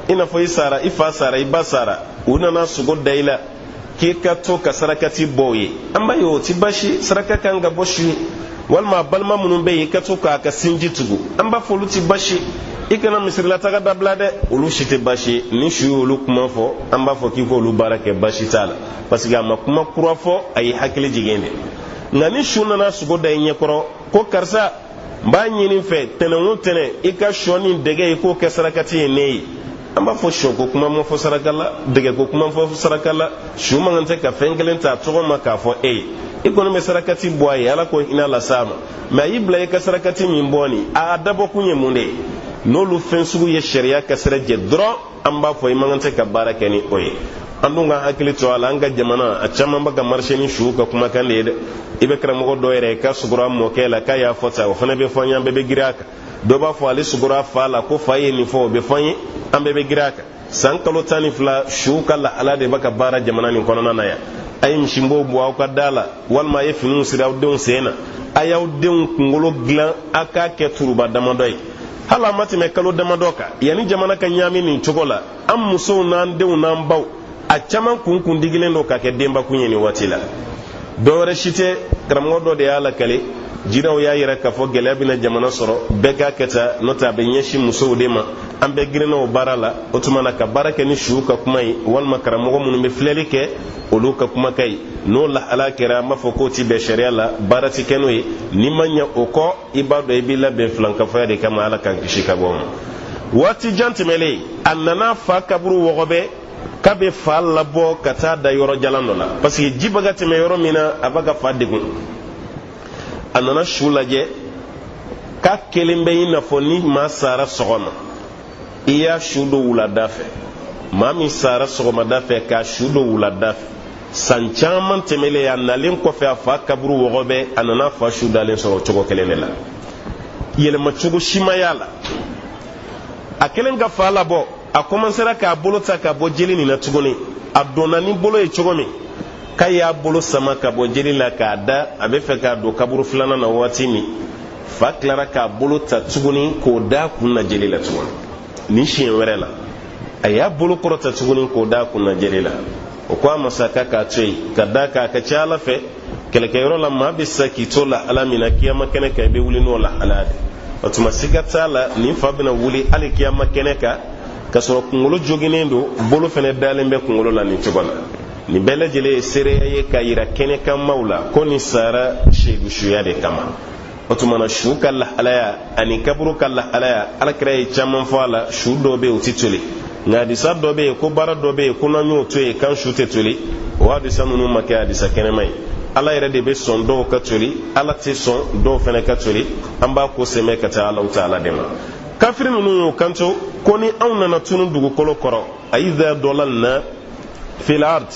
[SPEAKER 2] I n'a fɔ i sara, i fa sara, i ba sara, u nana sogo da i la k'i ka to ka sarakati bɔ o ye, an b'a ye o ti baasi, saraka kan ka bɔ su ye. Walima a balima minnu bɛ yen, i ka to k'a ka sinji tugu, an b'a fɔ olu ti baasi. I kana misirilataga dabila dɛ. Olu si tɛ baasi ye. Ni su y'olu kuma fɔ, an b'a fɔ k'i k'olu baara kɛ, baasi t'a la, parce que a ma kuma kura fɔ, a ye hakili jigin de. Nka ni su nana sugo da i ɲɛkɔrɔ ko karisa, n b'a ɲini i fɛ, tɛnɛn o tɛnɛn i ka sɔ ni dɛgɛ, i k'o kɛ sarakati ye ne ye, an b'a fɔ sɔ ko kuma ma fɔ saraka la, dɛgɛ ko kuma fɔ saraka la. Su man kan tɛ ka fɛn kelen ta a tɔgɔ ma k'a fɔ e ye. I kɔni bɛ sarakati bɔ a ye, Ala ko hinɛ las'a ma, mɛ a y'i bila i ka sarakati min bɔ nin, a dabɔkun ye mun de ye? N'olu fɛn sugu ye sariya ka sira jɛ dɔrɔn, an b'a fɔ i man kan tɛ ka baara kɛ ni o ye. An dun ka hakili to a la, an ka jamana a caman bɛ ka marcher ni suw ka kumakan de ye dɛ. I bɛ karamɔgɔ dɔ yɛrɛ ye k'a sugora mɔkɛ la k'a y'a fɔ tan, o fana bɛ fɔ an ye, an bɛɛ bɛ girin a kan. Dɔ b'a fɔ ale sugora fa la ko fa ye nin fɔ, o bɛ fɔ an ye, an bɛɛ bɛ girin a kan. San kalo 12, suw ka lahala de bɛ ka baara jamana nin kɔnɔna na yan. A ye misibo bɔ aw ka da la, walima a ye finiw siri aw denw sen na, a y'aw denw kunkolo dilan, a k'a kɛ turuba damadɔ ye. Hali a ma tɛmɛ kalo damadɔ kan, yanni jamana ka ɲaami nin cogo la, an musow n'an denw n'an baw, a caman kun kundigilen don ka kɛ denbakun ye nin waati la. Dɔ wɛrɛ si tɛ, karamɔgɔ dɔ de y'a lakale. Jinɛw y'a yira k'a fɔ gɛlɛya bɛna jamana sɔrɔ, bɛɛ k'a kɛ tan, n'o tɛ a bɛ ɲɛsin musow de ma. An bɛɛ girinna o baara la. O tuma na ka baara kɛ ni suw ka kuma ye, walima karamɔgɔ minnu bɛ filɛli kɛ, olu ka kumakan ye, n'o lahala kɛra, an b'a fɔ k'o ti bɛn sariya la, baara ti kɛ n'o ye. N'i ma ɲɛ o kɔ, i b'a dɔn i b'i labɛn filankafoya de kama. Ala k'an kisi ka bɔ o ma. Waati jan tɛmɛlen, a nana fa kaburu wɔgɔbɛ k'a bɛ fa labɔ ka taa da yɔrɔ jalan dɔ la, parce que ji bɛ ka tɛmɛ yɔrɔ min na, a bɛ ka fa degun. A nana su lajɛ k'a kelen bɛ i n'a fɔ ni maa sara sɔgɔma, i y'a su don wulada fɛ. Maa min sara sɔgɔmada fɛ k'a su don wulada fɛ, san caman tɛmɛlen, a nalen kɔfɛ a fa kaburu wɔgɔbɛ, a nana fa su dalen sɔrɔ o cogo kelen de la, yɛlɛma cogo si ma y'a la. A kɛlen ka fa labɔ, a kɔmansera k'a bolo ta ka bɔ jeli nin na tuguni. A donna ni bolo ye cogo min, k'a y'a bolo sama ka bɔ jeli la k'a da, a bɛ fɛ k'a don kaburu filanan na waati min, fa tilara k'a bolo ta tuguni k'o d'a kun na jeli la tuguni. Nin siɲɛ wɛrɛ la, a y'a bolo kɔrɔta tuguni k'o d'a kun na jeli la. O ko a ma sa k'a k'a to yen, ka d'a kan a ka ca Ala fɛ, kɛlɛkɛyɔrɔ la, maa bɛ sa k'i to lahala min na, kiyama kɛnɛ kan, i bɛ wuli n'o lahala de. O tuma siga t'a la, nin fa bɛna wuli hali kiyama kɛnɛ kan k'a sɔrɔ kunkolo joginnen don, bolo fɛnɛ dalen bɛ kunkolo la nin cogo la. Nin bɛɛ lajɛlen ye seereya ye k'a yira kɛnɛkanmaw la ko nin sara seyidusuya de kama. O tuma na su ka lahalaya ani kaburu ka lahalaya, Alakira ye caman fɔ a la. Su dɔw bɛ yen, u tɛ toli, nka hadisa dɔ bɛ yen ko baara dɔ bɛ yen ko n'an y'o to yen k'an su tɛ toli, o hadisa ninnu ma kɛ hadisa kɛnɛma ye. Ala yɛrɛ de bɛ sɔn dɔw ka toli, Ala tɛ sɔn dɔw fana ka toli. An b'a ko sɛmɛ ka taa Alahu taala de ma. Kafiri ninnu y'o kanto ko ni anw nana tunu dugukolo kɔrɔ, a iza dɔlalna fil ard,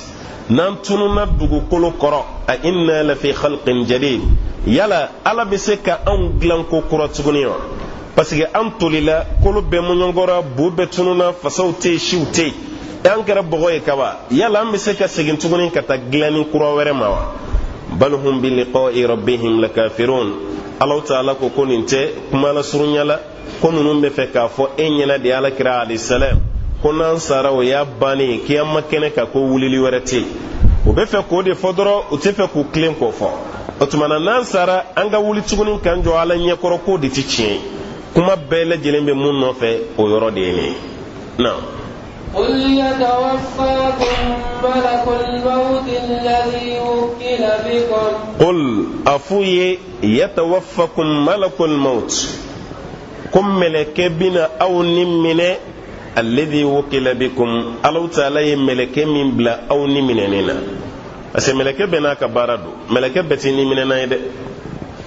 [SPEAKER 2] n'an tununa dugukolo kɔrɔ, a inna lafi khalqin jadid, yala Ala bɛ se ka anw dilan ko kura tuguni wa? Parce que an tolila, kolo bɛɛ mɔɲɔgɔra, bu bɛɛ tununa, fasaw tɛ yen, siw tɛ yen, an kɛra bɔgɔ ye kaban, yala an bɛ se ka segin tuguni ka taa dilanni kura wɛrɛ ma wa? Bal hum bi liqa'i rabbihim lakafirun. Alahu taala ko ko nin tɛ kuma lasurunya la, ko ninnu bɛ fɛ k'a fɔ e ɲɛna de, Ala kira alayhi salam, ko n'an sara, o y'a bannen ye, kiyama kɛnɛ kan ko wulili wɛrɛ tɛ yen. U bɛ fɛ k'o de fɔ dɔrɔn, u tɛ fɛ k'u tilen k'o fɔ. O tuma na n'an sara, an ka wuli tuguni k'an jɔ Ala ɲɛkɔrɔ, k'o de tɛ tiɲɛ ye. Kuma bɛɛ lajɛlen bɛ mun nɔfɛ, o yɔrɔ de ye nin ye na.
[SPEAKER 1] قل يتوفاكم ملك الموت الذي وكل بكم
[SPEAKER 2] قل a f'u ye yatawaffakum malakul maut, ko mɛlɛkɛ bɛna aw ni minɛ, alladhi wukila bikum, Alahu taala ye mɛlɛkɛ min bila aw ni minɛni na. Parce que mɛlɛkɛ bɛɛ n'a ka baara don, mɛlɛkɛ bɛɛ tɛ ni minɛna ye dɛ.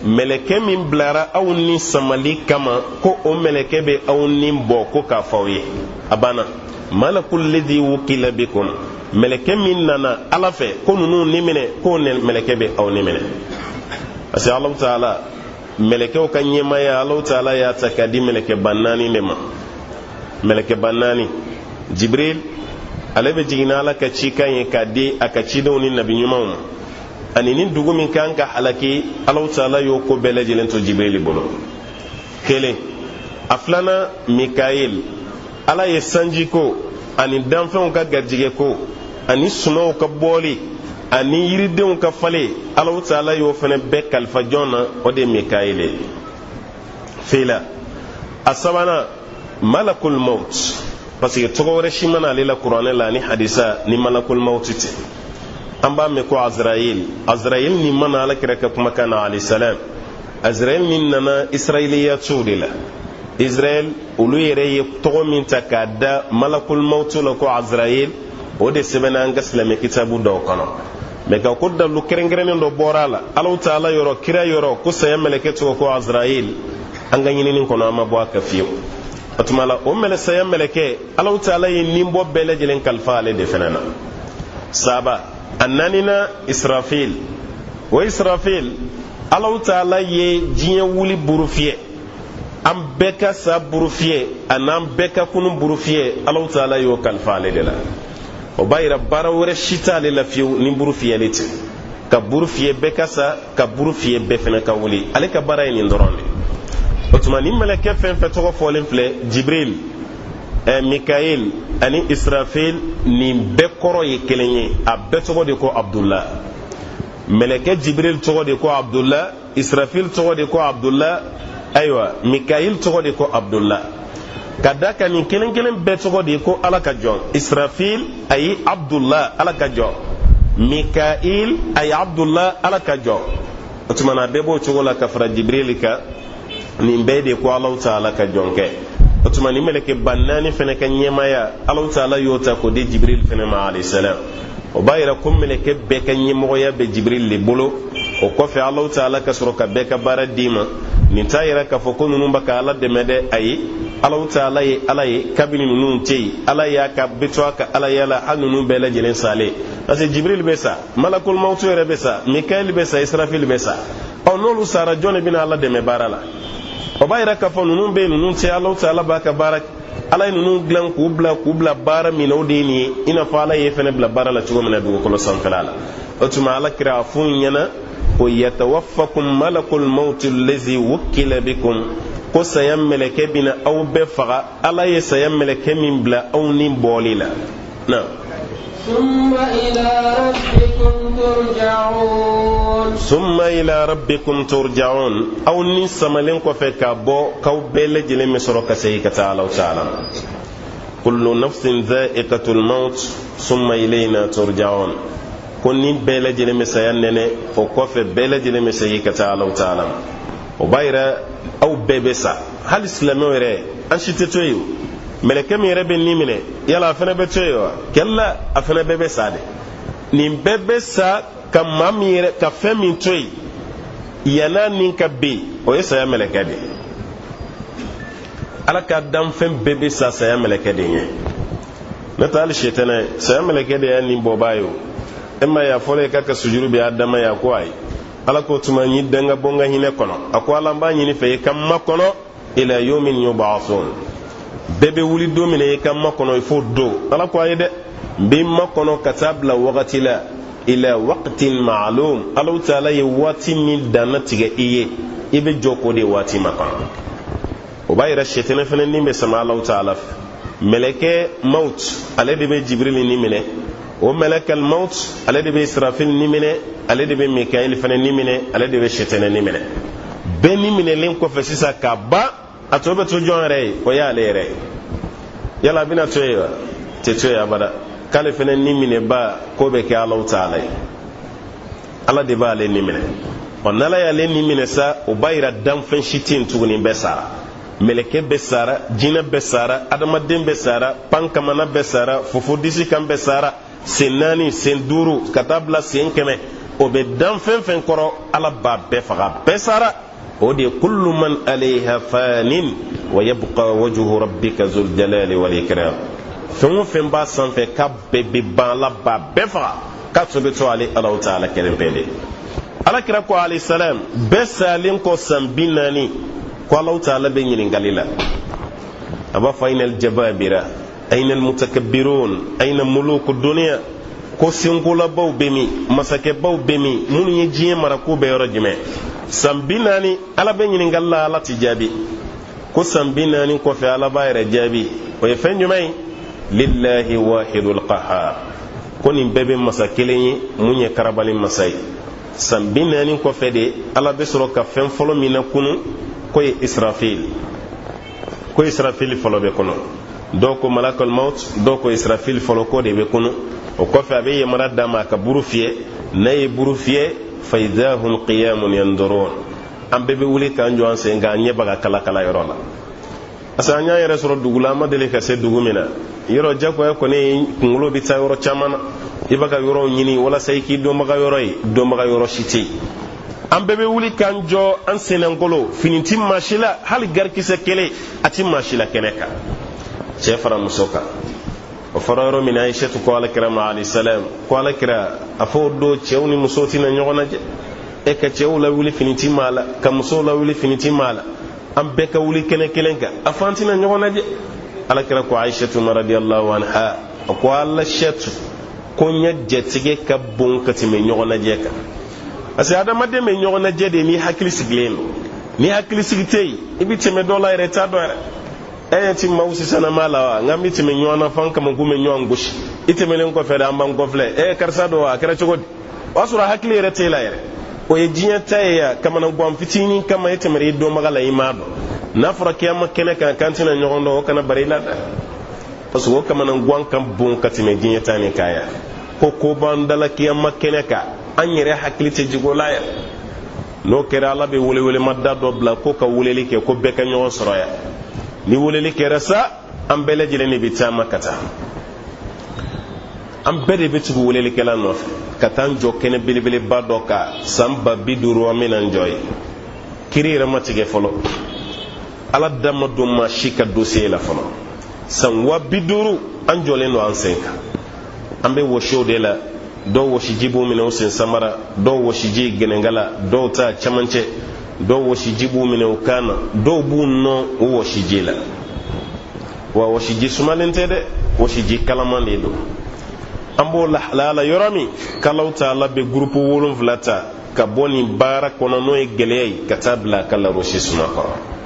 [SPEAKER 2] Mɛlɛkɛ min bilara aw ni samali kama, ko o mɛlɛkɛ bɛ aw ni bɔ, ko k'a fɔ aw ye a banna. Malakul ladhi wukila bikum, mɛlɛkɛ min nana Ala fɛ ko ninnu ni minɛ, k'o mɛlɛkɛ bɛ aw ni minɛ. Parce que Alahu taala mɛlɛkɛw ka ɲɛmaaya, Alahu taala y'a ta k'a di mɛlɛkɛba naani de ma. Mɛlɛkɛba naani, Jibril, ale bɛ jigin Ala ka cikan ye k'a di a ka cidenw ni nabi ɲumanw ma, ani ni dugu min kan ka halaki, Alahu taala y'o ko bɛɛ lajɛlen to Jibril bolo. Kelen. A filanan, Mikayil, Ala ye sanjiko ani danfɛnw ka garijɛgɛ ko ani sumanw ka bɔli ani yiridenw ka falen, Alahu taala y'o fana bɛɛ kalifa jɔn na? O de ye Mikayil ye. Fila. A sabanan, Malakul maut, parce que tɔgɔ wɛrɛ si ma na ale la kuranɛ la ani hadisa ni malakul maut tɛ. An b'a mɛn ko Azrail. Azrail nin ma na ala kira ka kumakan na alayhi salam. Azrail nin nana israiliyatiw de la. Israel olu yɛrɛ ye tɔgɔ min ta k'a da malakul maut la ko Azrail, o de sɛbɛnna an ka silamɛ kitabu dɔw kɔnɔ. Mɛ ka ko dalu kɛrɛnkɛrɛnnen dɔ bɔra a la Alaw taala yɔrɔ, kira yɔrɔ, ko saya mɛlɛkɛ tɔgɔ ko Azrail, an ka ɲinini kɔnɔ an ma bɔ a kan fiyewu. O tuma la, o mɛlɛ saya mɛlɛkɛ, Alaw taala ye ninbɔ bɛɛ lajɛlen kalifa ale de fɛnɛ na. Saba a naaninan, Israfil. O Israfil, Alaw taala ye diɲɛ wuli buru fiyɛ, an bɛɛ ka sa buru fiyɛ an'an bɛɛ ka kunu buru fiyɛ, Alaw taala y'o kalifa ale de la. O b'a yira baara wɛrɛ si t'ale la fiyewu ni buru fiyɛli tɛ. Ka buru fiyɛ bɛɛ ka sa, ka buru fiyɛ bɛɛ fɛnɛ ka wuli, ale ka baara ye nin dɔrɔn de. O tuma, ni mɛlɛkɛ fɛn fɛn tɔgɔ fɔlen filɛ, Jibril, Mikael ani Israfil, nin bɛɛ kɔrɔ ye kelen ye. A bɛɛ tɔgɔ de ko Abdullah. Mɛlɛkɛ Jibril tɔgɔ de ko Abdullah, Israfil tɔgɔ de ko Abdullah, ayiwa, Mikail tɔgɔ de ko Abdullah. Ka da kan nin kelen kelen bɛɛ tɔgɔ de ko Ala ka jɔn. Israfil ayi Abdullah, Ala ka jɔn. Mikail ayi Abdullah, Ala ka jɔn. O tuma na, a bɛɛ b'o cogo la ka fara Jibril kan. Nin bɛɛ de ko Alahu taala ka jɔn kɛ. O tuma, nin mɛlɛkɛ ba naani fɛnɛ ka ɲɛmaya, Alahu taala y'o ta k'o di Jibril fɛnɛ ma alayhi salam. O b'a yira ko mɛlɛkɛ bɛɛ ka ɲɛmɔgɔya bɛ Jibril de bolo. O kɔfɛ, Alahu taala ka sɔrɔ ka bɛɛ ka baara d'i ma. Nin t'a yira k'a fɔ ko ninnu bɛ ka Ala dɛmɛ dɛ. Ayi, Alahu taala ye Ala ye kabini ninnu tɛ yen. Ala y'a ka bɛ to a ka Alaya la hali ninnu bɛɛ lajɛlen salen, parce que Jibril bɛ sa, malakul mawutu yɛrɛ bɛ sa, Mikael bɛ sa, Israfil bɛ sa. Ɔ, n'olu sara, jɔn de bɛna Ala dɛmɛ baara la? O b'a yira k'a fɔ ninnu bɛ yen, ninnu tɛ, Alahu taala b'a ka baara. Ala ye ninnu dilan k'u bila baara min na, o de ye nin ye, i n'a fɔ Ala ye fɛnɛ bila baara la cogo min na dugukolo sanfɛla la. O tuma, Ala kira a f'u ɲɛna ko yatawaffakum malakul mawti allazi wukkila bikum, ko saya mɛlɛkɛ bɛna aw bɛɛ faga, Ala ye saya mɛlɛkɛ min bila aw ni bɔli la na.
[SPEAKER 1] ثم إلى ربكم ترجعون.
[SPEAKER 2] Summa ila rabbikum turja'un. Aw ni samalen kɔfɛ ka bɔ, k'aw bɛɛ lajɛlen bɛ sɔrɔ ka segin ka taa Alaw taala ma. Kullu nafsin dha'iqatul maut summa ilayna turja'un. Ko ni bɛɛ lajɛlen bɛ saya nɛnɛ, o kɔfɛ bɛɛ lajɛlen bɛ segin ka taa Alaw taala ma. O b'a yira aw bɛɛ bɛ sa, hali silamɛw yɛrɛ, an si tɛ to yen. Mɛlɛkɛ min yɛrɛ bɛ ni minɛ, yala a fana bɛ to yen wa? Kɛlɛ, a fana bɛɛ bɛ sa de. Nin bɛɛ bɛ sa ka maa min yɛrɛ ka fɛn min to yen yann'a ni ka bin, o ye saya mɛlɛkɛ de ye. Ala ka danfɛn bɛɛ bɛ sa saya mɛlɛkɛ de ɲɛ. N'o tɛ, hali sɛtɛnɛ, saya mɛlɛkɛ de y'a ni bɔbaa ye. O e ma ye, a fɔra ye k'a ka sujuru bɛ Adama ye, a ko ayi. Ala ko tuma n y'i dan ka bɔ n ka hinɛ kɔnɔ. A ko Ala, n b'a ɲini fɛ i ka n makɔnɔ ila yomin yub'athun, bɛɛ bɛ wuli don min na, i ka makɔnɔ i f'o don. Ala ko a ye dɛ, n b'i makɔnɔ ka taa bila wagati la, ila waqtin ma'lum. Alaw taala ye waati min danna tigɛ i ye, i bɛ jɔ k'o de waati makɔnɔ. O b'a yira sɛtɛnɛ fɛnɛ ni bɛ sama Alaw taala fɛ. Mɛlɛkɛ maut, ale de bɛ Jibril ni minɛ. O mɛlɛkɛl maut, ale de bɛ Israfil ni minɛ, ale de bɛ Mikail fɛnɛ ni minɛ, ale de bɛ sɛtɛnɛ ni minɛ. Bɛɛ ni minɛlen kɔfɛ sisan ka ban, a tɔ bɛ to jɔn yɛrɛ ye? O y'ale yɛrɛ ye. Yala a bɛna to yen wa? Tɛ to yen abada. K'ale fɛnɛ ni minɛba k'o bɛ kɛ Alaw taala ye. Ala de b'ale ni minɛ. Ɔ, n'Ala y'ale ni minɛ sa, o b'a yira danfɛn si tɛ yen tuguni, bɛɛ sara. Mɛlɛkɛ bɛɛ sara, jinɛ bɛɛ sara, adamaden bɛɛ sara, pankamana bɛɛ sara, fofo disi kan bɛɛ sara, sen naani, sen duuru, ka taa bila sen 100, o bɛ dan fɛn fɛn kɔrɔ, Ala b'a bɛɛ faga, bɛɛ sara. O de ye kullu man alayha fanin wa yabqa wajhu rabbika zul jalali wal ikram. Fɛn o fɛn b'a sanfɛ, k'a bɛɛ bɛ ban, Ala b'a bɛɛ faga, k'a tɔ bɛ to ale Alaw taala kelen pe de. Ala kira ko alayhi salam, bɛɛ salen kɔ san 40, ko Alaw taala bɛ ɲininkali la. A b'a fɔ: ayna aljababira, ayna almutakabbirun, ayna muluku dunya? Ko senkolabaw bɛ min? Masakɛbaw bɛ min? Minnu ye diɲɛ mara, k'u bɛ yɔrɔ jumɛn? San 40, Ala bɛ ɲininkali la, Ala ti jaabi. Ko san 40 kɔfɛ, Ala b'a yɛrɛ jaabi. O ye fɛn jumɛn ye? Lillahi wahidul qahar. Ko nin bɛɛ bɛ masa kelen ye, mun ye karabali masa ye. San 40 kɔfɛ de, Ala bɛ sɔrɔ ka fɛn fɔlɔ min na kunu, k'o ye Israfil. Ko Israfil fɔlɔ bɛ kunu, dɔw ko malakal maut, dɔw ko Israfil fɔlɔ k'o de bɛ kunu. O kɔfɛ, a bɛ yamara d'a ma a ka buru fiyɛ. N'a ye buru fiyɛ, fa idahum qiyamun yanzurun, an bɛɛ bɛ wuli k'an jɔ an sen kan, an ɲɛ bɛ ka kalakala yɔrɔ la, parce que an y'an yɛrɛ sɔrɔ dugu la, an ma deli ka se dugu min na. Yɔrɔ jagoya kɔni, kunkolo bɛ taa yɔrɔ caman na, i b'a ka yɔrɔw ɲini walasa i k'i dɔnbaga yɔrɔ ye. Dɔnbaga yɔrɔ si tɛ yen. An bɛɛ bɛ wuli k'an jɔ an sennankolo, fini ti maa si la, hali garikisɛ kelen a ti maa si la kɛnɛ kan, cɛ fara muso kan. O fɔra yɔrɔ min na, Ayisatu ko Alakira ma alayhi salam, ko Alakira, a fɔ o don cɛw ni musow tɛna ɲɔgɔn lajɛ. E ka cɛw lawuli, fini ti maa la, ka musow lawuli, fini ti maa la, an bɛɛ ka wuli kɛnɛ kelen kan, a fɔ an tɛna ɲɔgɔn lajɛ. Alakira ko Ayisatu ma radiyallahu anha, a ko Alasatu, ko n ya jɛtigɛ ka bon ka tɛmɛ ɲɔgɔn lajɛ kan, parce que adamaden bɛ ɲɔgɔn lajɛ de n'i hakili sigilen don. Ni hakili sigi tɛ yen, i bɛ tɛmɛ dɔ la yɛrɛ, i t'a dɔn yɛrɛ. E ɲɛ ti maaw sisan na la wa? Nka an bɛ tɛmɛ ɲɔgɔn na f'an kamankun bɛ ɲɔgɔn gosi. I tɛmɛnen kɔfɛ de, an b'an kɔfilɛ: e karisa don wa? A kɛra cogo di? O y'a sɔrɔ hakili yɛrɛ t'e la yɛrɛ. O ye diɲɛ ta ye yan, kamanagan fitinin kama e tɛmɛra i dɔnbaga la, i m'a dɔn. N'a fɔra kiyama kɛnɛ kan k'an tɛna ɲɔgɔn dɔn, o kana bari i la dɛ, parce que o kamanagan ka bon ka tɛmɛ diɲɛ ta nin kan yan. Ko b'an dala kiyama kɛnɛ kan, an yɛrɛ hakili tɛ jigin o la yɛrɛ. N'o kɛra, Ala bɛ welewelemada dɔ bila ko ka weleli kɛ ko bɛɛ ka ɲɔgɔn sɔrɔ yan. Ni weleli kɛra sa, an bɛɛ lajɛlen de bɛ taama ka taa, an bɛɛ de bɛ tugu welelikɛla nɔfɛ ka taa an jɔ kɛnɛ belebeleba dɔ kan. San 50,000 an bɛna an jɔ yen. Kiri yɛrɛ ma tigɛ fɔlɔ, Ala da ma don maa si ka dosiye la fɔlɔ. San 50,000 an jɔlen don an sen kan, an bɛ wɔsi o de la. Dɔw wɔsiji b'u minɛ u sen samara, dɔw wɔsiji gɛnɛnkala, dɔw ta camancɛ, dɔw wɔsiji b'u minɛ u kan na, dɔw b'u nɔn o wɔsiji la. Wa wɔsiji sumalen tɛ dɛ, wɔsiji kalaman de don. An b'o lahalaya la yɔrɔ min, k'Alahu taala bɛ gurupu 7 ta ka bɔ nin baara kɔnɔ, n'o ye gɛlɛya ye, ka taa bila a ka larosi suma kɔrɔ.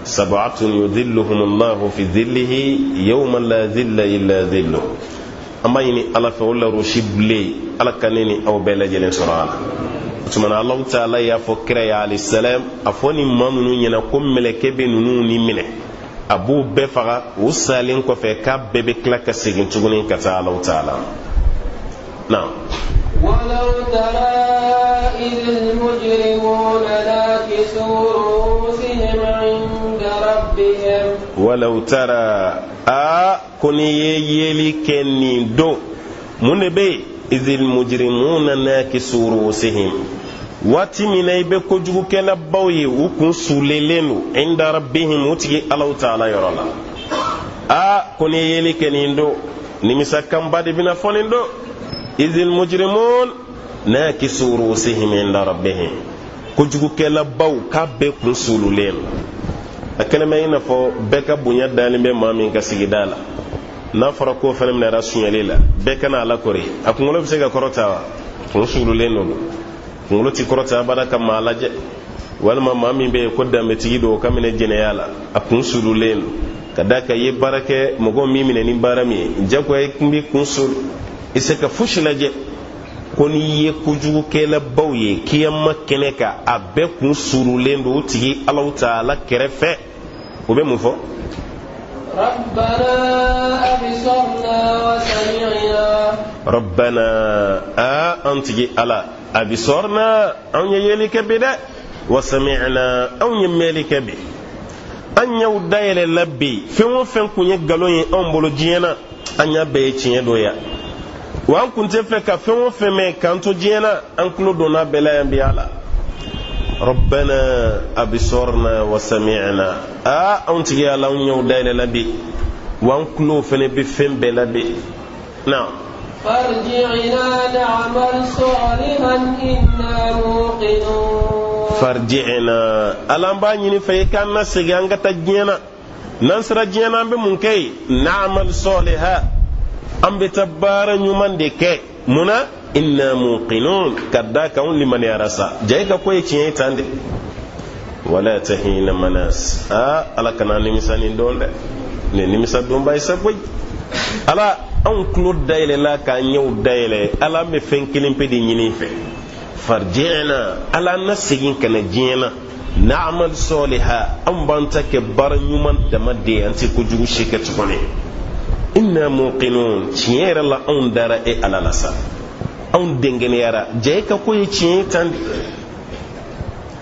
[SPEAKER 2] Sabatun yudhilluhum Allahu fi dhillihi yawma la dhilla illa dhilluh. An b'a ɲini Ala fɛ, o larosi bilen, Ala ka ne ni aw bɛɛ lajɛlen sɔrɔ a la. O tuma na, Alahu taala y'a fɔ kira ye alayhi salam, a fɔ nin maa ninnu ɲɛna ko mɛlɛkɛ bɛ ninnu ni minɛ, a b'u bɛɛ faga. U salen kɔfɛ, k'a bɛɛ bɛ tila ka segin tuguni ka taa Alahu taala. Naam.
[SPEAKER 1] ولو ترى إذ المجرمون ناكسوا رؤوسهم عند ربهم.
[SPEAKER 2] ولو ترى، a ko n'i ye yeli kɛ nin don, mun de bɛ yen? Izil mujrimuna nakisu ruusihim, waati min na i bɛ kojugukɛlabaw ye, u kun sulelen don, inda rabbihim, u tigi Alaw taala yɔrɔ la. A ko n'i ye yeli kɛ nin don, nimisakanba de bɛna fɔ nin don. Izil mujrimun nakisu ruusihim inda rabbihim, kojugukɛlabaw k'a bɛɛ kun sululen don. A kɛlen bɛ i n'a fɔ bɛɛ ka bonya dalen bɛ maa min ka sigida la, n'a fɔra k'o fana minɛra suɲɛli la, bɛɛ kana ala kori, a kunkolo bɛ se ka kɔrɔta wa? Kun sululen don, kunkolo ti kɔrɔta abada ka maa lajɛ. Walima maa min bɛ yen ko danbetigi don, o ka minɛ jɛnɛya la, a kun sululen don, ka d'a kan i ye baara kɛ, mɔgɔ min minɛ ni baara min ye, jagoya i kun b'i kun sulu, i se ka fosi lajɛ. Ko n'i ye kojugukɛlabaw ye kiyama kɛnɛ kan, a bɛɛ kun surulen don u tigi Alaw taala kɛrɛfɛ, u bɛ mun fɔ?
[SPEAKER 1] ربنا أبصرنا وسمعنا.
[SPEAKER 2] ربنا، a an tigi Ala, abisɔrna, anw ye yeli kɛ bi dɛ, wasami'na, anw ye mɛnli kɛ bi, an ɲɛw dayɛlɛla bi. Fɛn o fɛn kun ye nkalon ye anw bolo diɲɛ na, an y'a bɛɛ ye tiɲɛ don yan. Wa an kun tɛ fɛ ka fɛn o fɛn mɛn k'an to diɲɛ na, an tulo donna bɛɛ la yan bi. Ala, ربنا أبصرنا وسمعنا، a anw tigi Ala, anw ɲɛw dayɛlɛla bi, wa an tulo fɛnɛ bɛ fɛn bɛɛ la bi. Naam.
[SPEAKER 1] فارجعنا نعمل صالحا إنا موقنون.
[SPEAKER 2] فرجعنا، Ala, an b'a ɲini fɛ i k'an na segin, an ka taa diɲɛ na. N'an sera diɲɛ na, an bɛ mun kɛ yen? نعمل صالحا, an bɛ taa baara ɲuman de kɛ. Mun na? إنا موقنون, ka da kan anw limaniyara sa, ja i ka ko ye tiɲɛ ye tan de. ولا تحين مناص, aa Ala kana nimisa nin don dɛ, nin nimisa donba ye sa koyi. Ala, anw tulo dayɛlɛla k'an ɲɛw dayɛlɛ. Ala, an bɛ fɛn kelen pe de ɲini i fɛ: فرجعنا, Ala, an na segin ka na diɲɛ na. Na'amal sɔliha, anw b'an ta kɛ baara ɲuman dama de ye, an tɛ kojugu si kɛ tuguni. Inna muqinun, tiɲɛ yɛrɛ la anw dara e Ala la sa, anw dɛngɛnɛyara, ja e ka ko ye tiɲɛ ye tan de.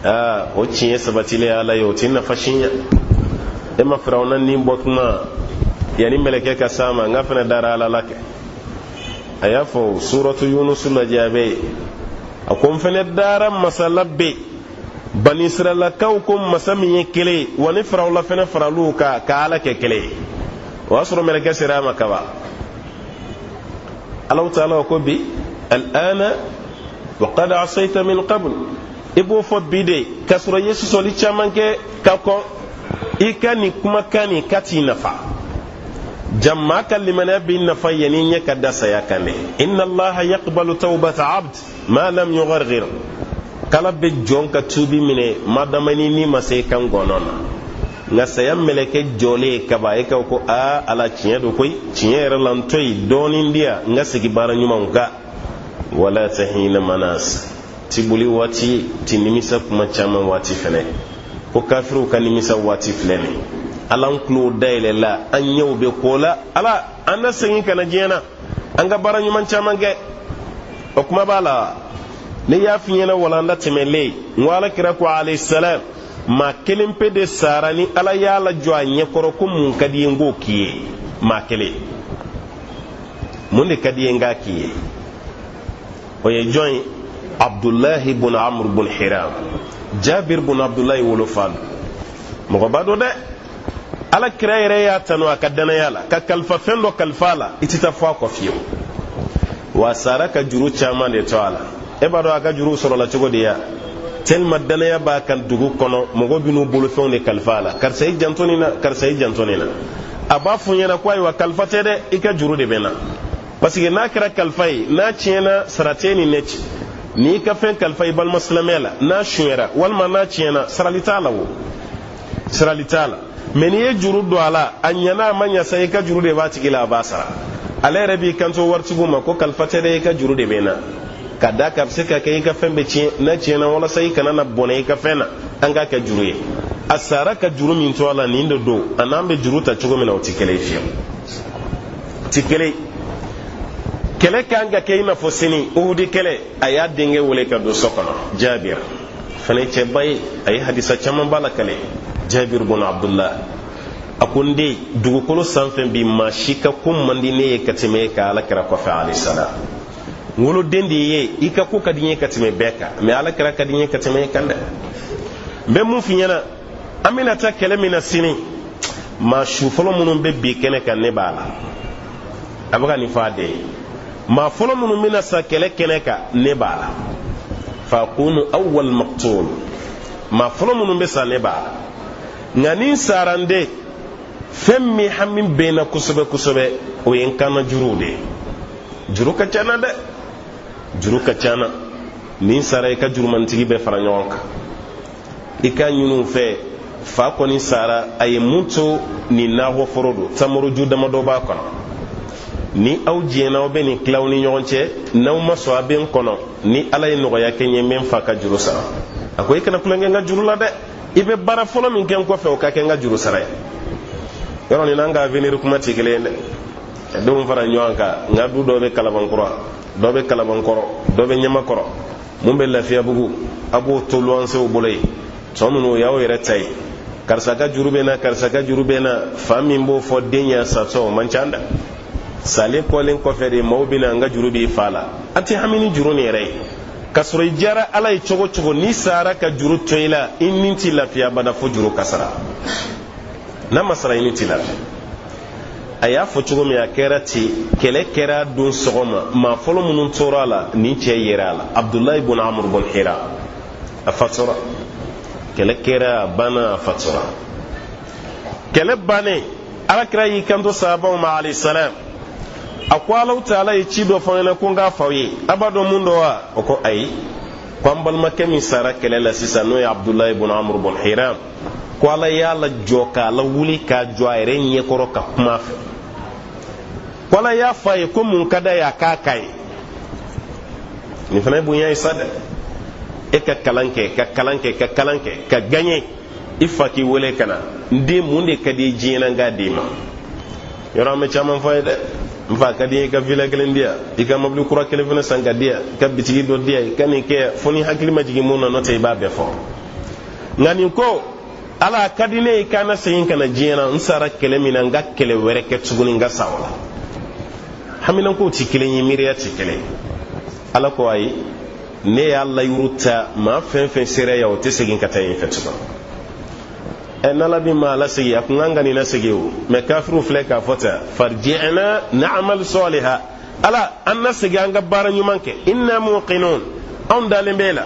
[SPEAKER 2] Aa, o tiɲɛ sabatilen Ala ye, o tɛ nafa si ɲɛ e ma. Firawuna ni bɔ kuma yanni mɛlɛkɛ ka s'a ma, n ka fana dara Ala la kɛ. A y'a fɔ suratu Yunusu lajɛ, a bɛ yen, a ko n fana dara masa la bɛ Banisiralakaw ko masa min ye kelen ye, wa ni Firawuna fana faral'u kan ka Ala kɛ kelen ye. O y'a sɔrɔ mɛlɛkɛ sera a ma kaban. Alahu taala ko bi al'ana wa qad asayta min qabl, i b'o fɔ bi de k'a sɔrɔ i ye sɔsɔli caman kɛ ka kɔn. I ka nin kumakan nin ka t'i nafa jama ka limaniya b'i nafa yanni ɲɛ ka da saya kan dɛ. Inna Allaha yaqbalu tawbata abd ma lam yugharghir, k'Ala bɛ jɔn ka tuubi minɛ madama ni ni ma se kan gɔnɔ na. Nka saya mɛlɛkɛ jɔlen kaba, e ka ko aa Ala, tiɲɛ don koyi, tiɲɛ yɛrɛ la n to yen dɔɔnin di yan, n ka segin baara ɲumanw kan. Wala tahina manas, ti boli waati ti nimisa kuma caman waati fɛnɛ ko kafiriw ka nimisa waati filɛ nin. Ala, n tulow dayɛlɛla, an ɲɛw bɛ ko la. Ala, an na segin ka na diɲɛ na, an ka baara ɲuman caman kɛ. O kuma b'a la, ne y'a f'i ɲɛna walanda tɛmɛlen n ko Ala kira ko alayhi salam, maa kelen pe de sara ni Ala y'a lajɔ a ɲɛkɔrɔ ko mun ka di ye n k'o k'i ye. Maa kelen, mun de ka di ye n k'a k'i ye? O ye jɔn ye? Abdulahi bun Amr bun Hiram, Jabir bun Abdulahi wolofa don, mɔgɔba don dɛ. Ala kira yɛrɛ y'a tanu a ka danaya la ka kalifa fɛn dɔ kalifa a la, i tɛ taa fɔ a kɔ fiyewu. Wa sara ka juru caman de to a la. E b'a dɔn a ka juru sɔrɔla cogo di ya? Tellement danaya b'a kan dugu kɔnɔ, mɔgɔw bɛ n'u bolofɛnw de kalifa a la: karisa, i janto nin na, karisa, i janto nin na. A b'a fɔ ɲɛna ko ayiwa, kalifa tɛ dɛ, i ka juru de bɛ n na, parce que n'a kɛra kalifa ye, n'a tiɲɛna, sara tɛ ni ne cɛ. N'i ka fɛn kalifa i balima silamɛ la, n'a sunyɛra walima n'a tiɲɛna, sarali t'a la, o sarali t'a la. Mɛ n'i ye juru don a la, a ɲɛna a ma ɲɛ sa, i ka juru de b'a tigi la, a b'a sara. Ale yɛrɛ b'i kanto waritigiw ma ko kalifa tɛ dɛ, i ka juru de bɛ n na, ka d'a kan a bɛ se ka kɛ i ka fɛn bɛ tiɲɛ. N'a tiɲɛna, walasa i kana na bɔnɛ i ka fɛn na, an k'a kɛ juru ye. A sara ka juru min to a la, nin de don. A n'an bɛ juru ta cogo min na, o tɛ kelen ye fiyewu, tɛ kelen. Kɛlɛ kan ka kɛ i n'a fɔ sini, Uhudi kɛlɛ, a y'a denkɛ wele ka don so kɔnɔ. Jabir fana ye cɛba ye, a ye hadisa caman ba lakale. Jabir bun Abdullah a ko n den, dugukolo sanfɛ bi, maa si ka ko man di ne ye ka tɛmɛ e ka Ala kira kɔfɛ alayhi salam. N woloden de ye, i ka ko ka di n ye ka tɛmɛ bɛɛ kan, mɛ Ala kira ka di n ye ka tɛmɛ e kan dɛ. N bɛ mun f'i ɲɛna? An bɛna taa kɛlɛ min na sini, maa su fɔlɔ minnu bɛ bi kɛnɛ kan, ne b'a la. A bɛ ka nin fɔ a den ye: maa fɔlɔ minnu bɛna sa kɛlɛ kɛnɛ kan, ne b'a la. Fakunu awwal maqtul, maa fɔlɔ minnu bɛ sa, ne b'a la. Nka ni n sara, n den, fɛn min hami bɛ n na kosɛbɛ kosɛbɛ, o ye n kanna juruw de ye. Juru ka ca na dɛ, juru ka ca na. Ni n sara, i ka jurumantigi bɛɛ fara ɲɔgɔn kan, i k'a ɲini u fɛ. Fa kɔni sara, a ye mun to? Nin nakɔ foro don, tamoroju damadɔ b'a kɔnɔ. Ni aw jɛnna, aw bɛ nin tila aw ni ɲɔgɔn cɛ. N'aw ma sɔn, a bɛ n kɔnɔ. Ni Ala ye nɔgɔya kɛ n ye, n bɛ n fa ka juru sara. A ko i kana tulonkɛ n ka juru la dɛ, i bɛ baara fɔlɔ min kɛ n kɔfɛ, o ka kɛ n ka juru sara ye. Yɔrɔ nin n'an ka avenir kuma tɛ kelen ye dɛ. Denw fara ɲɔgɔn kan, nka du dɔ bɛ Kalabankura, dɔ bɛ Kalabankɔrɔ, dɔ bɛ Ɲamakɔrɔ, mun bɛ Lafiyabugu, a b'o to luwansew bolo yen. Tɔ ninnu, o y'aw yɛrɛ ta ye. Karisa ka juru bɛ na, karisa ka juru bɛ na. Fa min b'o fɔ den ɲɛ satɔ, o man ca dɛ. Salen kɔlen kɔfɛ de maaw bɛ na n ka juru b'i fa la. An tɛ hami ni juru nin yɛrɛ ye. K'a sɔrɔ i diyara Ala ye cogo cogo, n'i sara ka juru to i la, i ni t'i lafiya abada fo juru ka sara. N'a ma sara, i ni t'i lafiya. A y'a fɔ cogo min, a kɛra ten. Kɛlɛ kɛra don sɔgɔma, maa fɔlɔ minnu tora a la, nin cɛ yɛrɛ a la, Abdulayi bun Amr bun Hira, a fatura. Kɛlɛ kɛra, a banna, a fatura. Kɛlɛ bannen, Alakira y'i kanto sahabaw ma alayhi salam, a ko Alahu taala ye ci dɔ fɔ n ɲɛna ko n k'a fɔ aw ye. A b'a dɔn mun dɔ wa? O ko ayi. Ko an balimakɛ min sara kɛlɛ la sisan, n'o ye Abdulayi bun Amr bun Hiram, ko Ala y'a lajɔ k'a lawuli k'a jɔ a yɛrɛ ɲɛkɔrɔ ka kuma a fɛ, ko Ala y'a fɔ a ye ko mun ka d'a ye a k'a k'a ye. Nin fana ye bonya ye sa dɛ. E ka kalan kɛ, ka kalan kɛ, ka kalan kɛ, ka gaɲe, i fa k'i wele ka na: n den, mun de ka di i diɲɛ na n k'a d'i ma? Yɔrɔ an bɛ caman fɔ a ye dɛ: n fa, ka di n ye i ka villa kelen di yan, i ka mobili kura kelen fana san ka di yan, i ka bitigi dɔ di yan, i ka nin kɛ yan, fo ni hakili ma jigin mun na, n'o tɛ i b'a bɛɛ fɔ. Nka nin ko: Ala, a ka di ne ye k'an na segin ka na diɲɛ na, n sara kɛlɛ min na, n ka kɛlɛ wɛrɛ kɛ tuguni, n ka sa o la. Haminankow ti kelen ye, miiriya ti kelen ye. Ala ko: ayi, ne y'a layiru ta, maa fɛn fɛn sera yan, o tɛ segin ka taa yen fɛ tugun. Ɛ, n'Ala bɛ maa lasegin, a kun kan ka nin lasegin o. Mɛ kafiriw filɛ k'a fɔ tan: farji'na na'mal saliha, Ala, an na segin, an ka baara ɲuman kɛ, inna muqinun, anw dalen b'e la.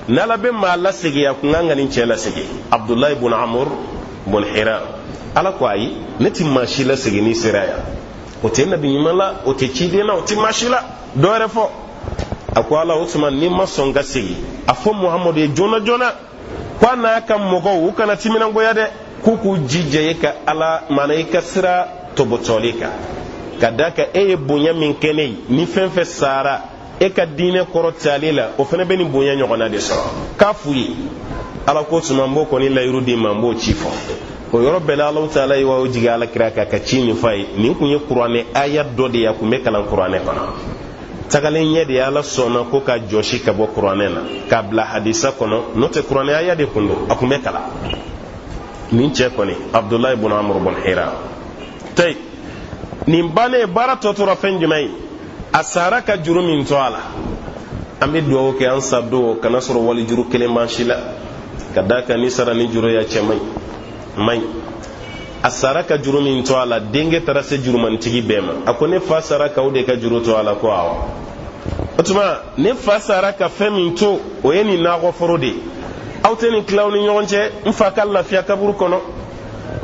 [SPEAKER 2] N'Ala bɛ maa lasegin, a kun kan ka nin cɛ lasegin, Abdulayi bun Amur bun Hiram. Ala ko: ayi, ne ti maa si lasegin n'i sera yan. O tɛ nabi ɲuman la, o tɛ ciden na, o tɛ maa si la. Dɔ wɛrɛ fɔ, a ko: Ala, o tuma n'i ma sɔn ka segin, a fɔ Muhamadu ye joona joona ko a n'a ka mɔgɔw, u kana timinangoya dɛ, k'u k'u jija i ka Ala maana i ka sira tɔbɔtɔli kan, ka d'a kan e ye bonya min kɛ ne ye, ni fɛn fɛn sara e ka diinɛ kɔrɔ tali la, o fana bɛ nin bonya ɲɔgɔnna de sɔrɔ, k'a f'u ye. Ala ko: tuma n b'o kɔni layiru d'i ma, n b'o ci fɔ. O yɔrɔ bɛɛ la, Alahu taala ye wahayu jigin Ala kira kan ka ci nin f'a ye. Nin kun ye kuranɛ aya dɔ de ye, a kun bɛ kalan kuranɛ kɔnɔ. Tagalen ɲɛ de, Ala sɔnna ko ka jɔsi ka bɔ kuranɛ na k'a bila hadisa kɔnɔ, n'o tɛ kuranɛ aya de kun don, a kun bɛ kalan. Nin cɛ kɔni, Abdulayi bun Amuru bun Hira tɛyi, nin bannen, baara tɔ tora fɛn jumɛn ye? A sara ka juru min to a la, an bɛ dugawu kɛ an sa don kana sɔrɔ wali juru kelen b'an si la, ka d'a kan ni sara ni juru ya cɛ man ɲi, man ɲi. A sara ka juru min to a la, denkɛ taara se jurumantigi bɛɛ ma. A ko: ne fa sara k'aw de ka juru to a la. Ko awɔ. O tuma ne fa sara ka fɛn min to, o ye nin nakɔforo de ye. Aw tɛ nin tila aw ni ɲɔgɔn cɛ, n fa ka lafiya kaburu kɔnɔ.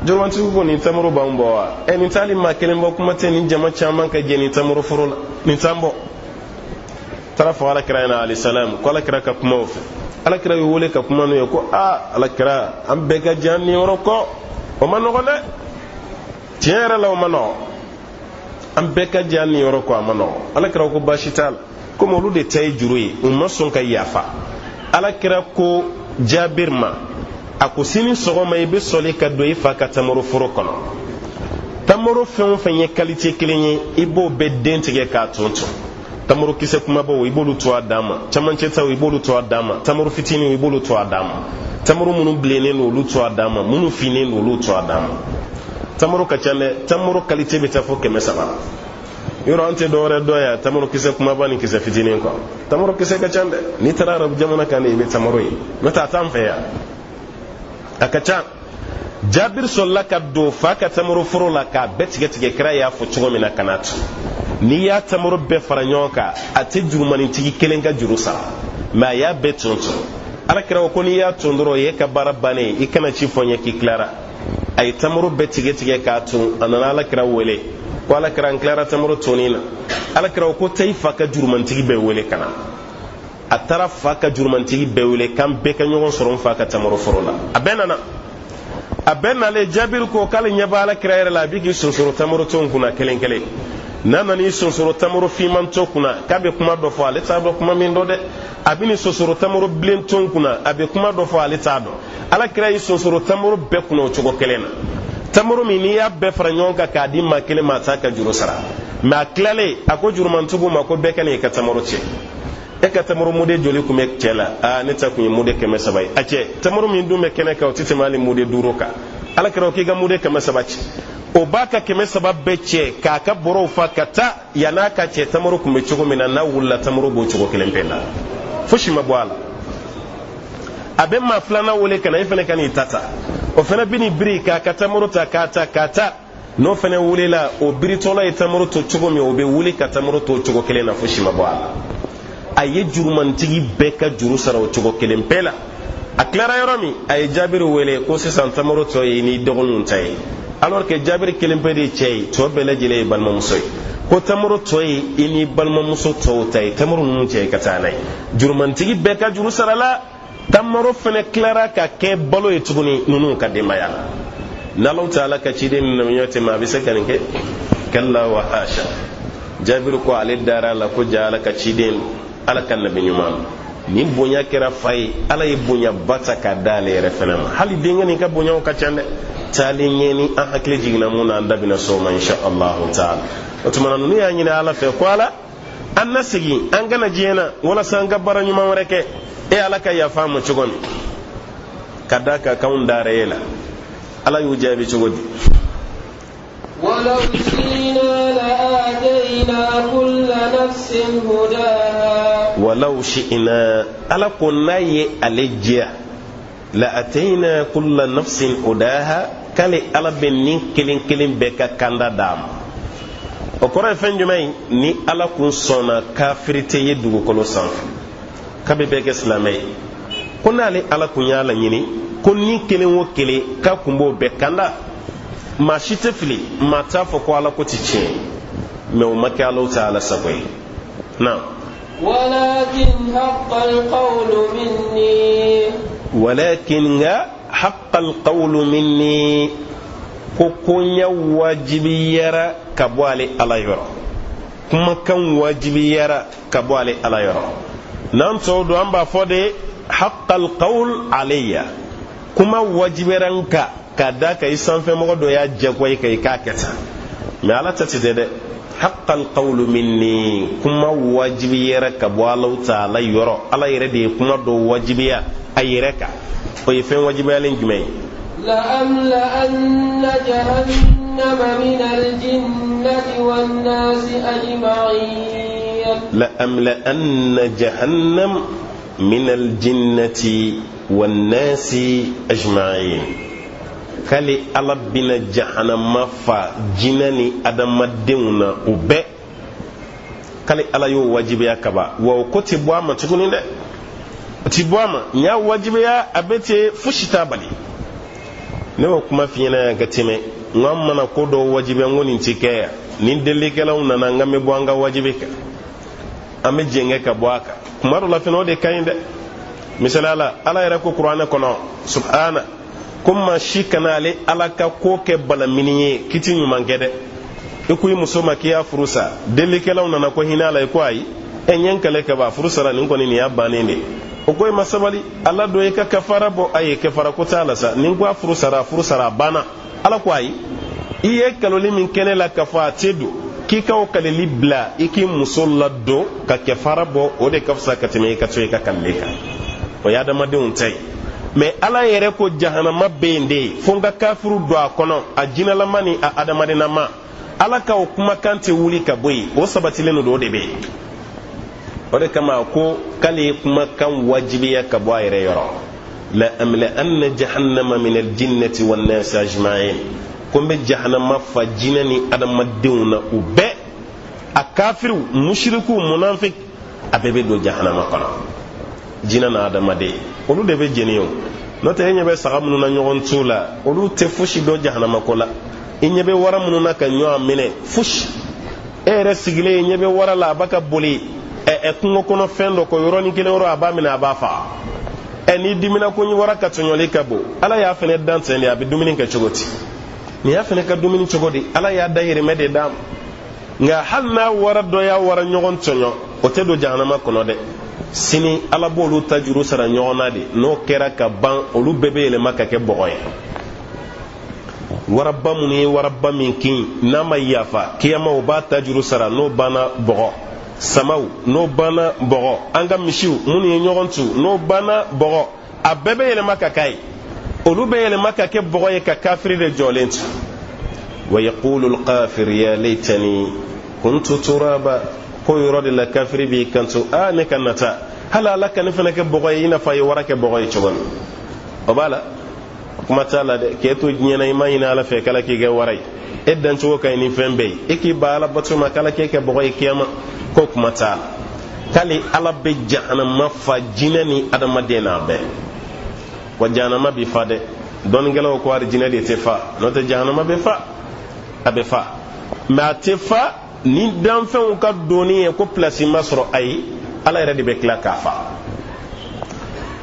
[SPEAKER 2] Jurumantigi ko: nin tamaro b'anw bɔ wa? Ɛ, nin t'ali maa kelen bɔ, kuma tɛ nin jama caman ka jɛ nin tamaro foro la, nin t'an bɔ. Taara fɔ Ala kira ɲɛna alayhi salam, ko Ala kira ka kuma o fɛ. Ala kira y'u wele ka kuma n'u ye, ko aa, Ala kira, an bɛɛ ka jɛ an niyɔrɔ kɔ, o ma nɔgɔn dɛ. Tiɲɛ yɛrɛ la, o ma nɔgɔn, an bɛɛ ka jɛ an niyɔrɔ kɔ, a ma nɔgɔn. Ala kira ko baasi t'a la, komi olu de ta ye juru ye, u ma sɔn ka yafa. Ala kira ko Jabir ma, a ko: sini sɔgɔma i bɛ sɔli ka don i fa ka tamaro foro kɔnɔ. Tamaro fɛn o fɛn ye qualité kelen ye, i b'o bɛɛ den tigɛ k'a ton ton. Tamaro kisɛ kumabaw, i b'olu to a dan ma, camancɛ taw, i b'olu to a dan ma, tamaro fitininw, i b'olu to a dan ma, tamaro minnu bilennen don, olu to a dan ma, minnu finnen don, olu to a dan ma. Tamaro ka ca dɛ, tamaro qualité bɛ taa fo 300. Yɔrɔ an tɛ dɔwɛrɛ dɔn yan tamaro kisɛ kumaba ni kisɛ fitinin kɔ. Tamaro kisɛ ka ca dɛ. N'i taara Arabu jamana kan de, i bɛ tamaro ye, n'o tɛ a t'an fɛ yan, a ka ca. Jabiri sɔrɔla ka don fa ka tamaro foro la k'a bɛɛ tigɛ tigɛ, kira y'a fɔ cogo min na, ka n'a tu. N'i y'a tamaro bɛɛ fara ɲɔgɔn kan, a tɛ jurumanitigi kelen ka juru sara, mɛ a y'a bɛɛ ton ton. Ala kira ko n'i y'a ton dɔrɔn, o y'e ka baara bannen ye, i kana ci fɔ n ye k'i tilara. A ye tamaro bɛɛ tigɛ tigɛ k'a ton. A nana Ala kira wele ko: Ala kira, n tilara tamaro tonni na. Ala kira ko: taa i fa ka jurumantigi bɛɛ wele ka na. A taara fa ka jurumantigi bɛɛ wele k'an bɛɛ ka ɲɔgɔn sɔrɔ n fa ka tamaro foro la. A bɛɛ nana. A bɛɛ nalen, Jabiri ko k'ale ɲɛ bɛ Ala kira yɛrɛ la, a bɛ k'i sonsoro tamaro ton kunna kelen kelen. N'a nana i sonsoro tamaro finman ton kunna, k'a bɛ kuma dɔ fɔ, ale t'a dɔn kuma min dɔn dɛ. A bɛ nin sonsoro tamaro bilen ton kunna, a bɛ kuma dɔ fɔ, ale t'a dɔn. Ala kira y'i sonsoro tamaro bɛɛ kunna o cogo kelen na. Tamaro min n'i y'a bɛɛ fara ɲɔgɔn kan k'a di maa kelen ma, a t'a ka juru sara. Mɛ a tilalen, a ko jurumantigiw ma ko bɛɛ ka n'i ka tamaro cɛ. E ka tamaro mude joli tun bɛ cɛ la? Aa, ne ta tun ye mude 300 ye. A cɛ, tamaro min dun bɛ kɛnɛ kan, o tɛ tɛmɛ hali mude 5 kan. Ala kira k'i ka mude 300 cɛ. O b'a ka 300 bɛɛ cɛ k'a ka bɔrɔw fa ka taa. Yann'a ka cɛ, tamaro tun bɛ cogo min na, n'a wulila, tamaro b'o cogo kelen pe la, fosi ma bɔ a la. A bɛ maa filanan wele ka na: e fana ka n'i ta ta. O fana bɛ n'i biri k'a ka tamaro ta k'a ta k'a ta. N'o fana wulila, o biritɔla ye tamaro to cogo min, o bɛ wuli ka tamaro to cogo kelen na, fosi ma bɔ a la. A ye jurumantigi bɛɛ ka juru sara o cogo kelen bɛɛ la. A tilara yɔrɔ min, a ye Jabiri wele ko: sisan tamaro tɔ ye n'i dɔgɔninw ta ye. Alors que Jabiri kelen pe de ye cɛ ye, tɔ bɛɛ lajɛlen ye balimamuso ye. Ko tamaro tɔ ye i n'i balimamuso tɔw ta ye, tamaro ninnu cɛ, i ka taa n'a ye. Jurumantigi bɛɛ ka juru sarala, tamaro fana tilara ka kɛ balo ye tuguni ninnu ka denbaya la. N'Alahu taala ka ciden ni namiɲɔ tɛmɛ, a bɛ se ka nin kɛ? Kalla wa hasha. Jabiri ko ale dara a la ko ja Ala ka ciden, Ala ka nabi ɲuman. Nin bonya kɛra fa ye, Ala ye bonyaba ta k'a d'ale yɛrɛ fɛnɛ ma. Hali denkɛ nin ka bonyaw ka ca dɛ. Taalen ɲɛ, ni an hakili jiginna mun na, an da bɛna s'o ma insha Allahu taala. O tuma na, ninnu y'a ɲini Ala fɛ ko Ala, an na segin an ka na diɲɛ na walasa an ka baara ɲuman wɛrɛ kɛ, e Ala ka yafa an ma cogo min, ka d'a kan k'anw dara e la. Ala y'u jaabi cogo di?
[SPEAKER 1] ولو شئنا لآتينا كل نفس هداها.
[SPEAKER 2] ولو شئنا, Ala ko n'a ye ale diya, لآتينا كل نفس هداها, k'ale Ala bɛ nin kelen kelen bɛɛ ka kanda d'a ma. O kɔrɔ ye fɛn jumɛn ye? Ni Ala kun sɔnna kafiri tɛ ye dugukolo sanfɛ, k'a bɛ bɛɛ kɛ silamɛ ye, ko n'ale Ala kun y'a laɲini ko ni kelen o kelen k'a kun b'o bɛɛ kanda, maa si tɛ fili, maa t'a fɔ ko Ala ko ti tiɲɛ. Mɛ o ma kɛ Alaw ta Ala sago ye na.
[SPEAKER 1] ولكن حق القول مني.
[SPEAKER 2] ولكن nka حق القول مني, ko koɲɛ wajibiyara ka bɔ ale Ala yɔrɔ, kumakan wajibiyara ka bɔ ale Ala yɔrɔ. N'an tɔw don, an b'a fɔ de حق القول علي, kuma wajibiyara n kan, ka da kan i sanfɛmɔgɔ dɔ y'a jagoya i kan i k'a kɛ tan. Mɛ Ala ta ti dɛ. حق القول مني, kuma wajibiyara ka bɔ Alaw taala yɔrɔ. Ala yɛrɛ de ye kuma dɔ wajibiya a yɛrɛ kan. O ye fɛn wajibiyalen jumɛn ye?
[SPEAKER 1] لأملأن جهنم من الجنة والناس أجمعين.
[SPEAKER 2] لأملأن جهنم من الجنة والناس أجمعين, k'ale Ala bɛna jahanama fa jinɛ ni adamadenw na u bɛɛ. K'ale Ala y'o wajibiya kaba, wa o ko tɛ bɔ a ma tuguni dɛ, o ti bɔ a ma. N y'a wajibiya, a bɛ ten, fosi t'a bali. Ne y'o kuma f'i ɲɛna yan ka tɛmɛ. N ko an mana ko dɔw wajibiya, n ko nin ti kɛ yan. Ni delikɛlaw nana, n k'an bɛ bɔ an ka wajibi kan, an bɛ jɛngɛ ka bɔ a kan. Kuma dɔ la fɛnɛ, o de ka ɲi dɛ. Misaliya la, Ala yɛrɛ ko Kuranɛ kɔnɔ subhana ko maa si kana ale Ala ka ko kɛ balamini ye k'i ti ɲuman kɛ dɛ. I ko i muso ma k'i y'a furu sa, delikɛlaw nana ko hinɛ a la, i ko ayi, ɛ n ye n kɛlɛ ka ban, furu sara nin kɔni, nin y'a bannen de. O ko i ma sabali, ala dɔ i ka kafara bɔ. Ayi, kafara ko t'a la sa. Ni n ko a furu sara, a furu sara, a banna. Ala ko ayi, i ye kaloli min kɛ ne la k'a fɔ a tɛ don, k'i ka o kalili bila, i k'i muso ladon ka kɛfara bɔ, o de ka fisa ka tɛmɛ i ka to i ka kalili kan. O ye adamadenw ta ye. Mɛ Ala yɛrɛ ko jahanama bɛ yen de, fo n ka kafiru don a kɔnɔ, a jinɛlama ni a adamadennama. Ala ka o kumakan tɛ wuli ka bɔ yen, o sabatilen don, o de bɛ yen. O de kama a ko k'ale ye kumakan wajibiya ka bɔ a yɛrɛ yɔrɔ: لأملأن جهنم من الجنة والناس أجمعين, ko n bɛ jahanama fa jinɛ ni adamadenw na u bɛɛ, a kafiriw, mushiriku, munafik, a bɛɛ bɛ don jahanama kɔnɔ. Jinɛ na adamaden, olu de bɛ jeni. O n'o tɛ, e ɲɛ bɛ saga minnu na ɲɔgɔn tu la, olu tɛ fosi dɔn jahanama ko la. I ɲɛ bɛ wara minnu na ka ɲɔgɔn minɛ, fosi. E yɛrɛ sigilen, i ɲɛ bɛ wara la, a b'a ka boli ɛ ɛ kungo kɔnɔ fɛn dɔ kɔ, yɔrɔnin kelen yɔrɔ, a b'a minɛ, a b'a faga. Ɛ n'i dimina ko wara ka tɔɲɔli ka bon, Ala y'a fɛnɛ dan ten de. A bɛ dumuni kɛ cogo di? Nin y'a fɛnɛ ka dumuni cogo di? Ala y'a dahirimɛ de d'a ma. Nka hali n'a wara dɔ y'a wara ɲɔgɔn tɔɲɔ, o tɛ don jahanama kɔnɔ dɛ. Sini Ala b'olu ta juru sara ɲɔgɔn na de. N'o kɛra ka ban, olu bɛɛ bɛ yɛlɛma ka kɛ bɔgɔ ye. Waraba minnu ye waraba min kin, n'a ma yafa kiyama, o b'a ta juru sara. N'o banna, bɔgɔ. Samaw, n'o banna, bɔgɔ. An ka misiw minnu ye ɲɔgɔn tu, n'o banna, bɔgɔ. A bɛɛ bɛ yɛlɛma ka k'a ye, olu bɛ yɛlɛma ka kɛ bɔgɔ ye, ka kafiri de jɔlen tu. ويقول الكافر يا ليتني كنت ترابا, ko yɔrɔ de la kafiri b'i kanto: a ne ka nata, hali Ala ka ne fana kɛ bɔgɔ ye, i n'a fɔ a ye wara kɛ bɔgɔ ye cogo min. O b'a la, kuma t'a la dɛ. K'e to diɲɛ na, i ma ɲini Ala fɛ k'Ala k'i kɛ wara ye. E dancogo ka ɲi ni fɛn bɛɛ ye, e k'i ba Ala bato ma k'Ala k'e kɛ bɔgɔ ye kiyama, ko kuma t'a la. K'ale Ala bɛ jahanama fa jinɛ ni adamaden n'a bɛɛ. Wa jahanama bi fa dɛ. Dɔnnikɛlaw ko arijinɛ de tɛ fa, n'o tɛ jahanama bɛ fa, a bɛ fa. Mɛ a tɛ fa ni danfɛnw ka donni ye ko pilasi ma sɔrɔ. Ayi, Ala yɛrɛ de bɛ tila k'a fa.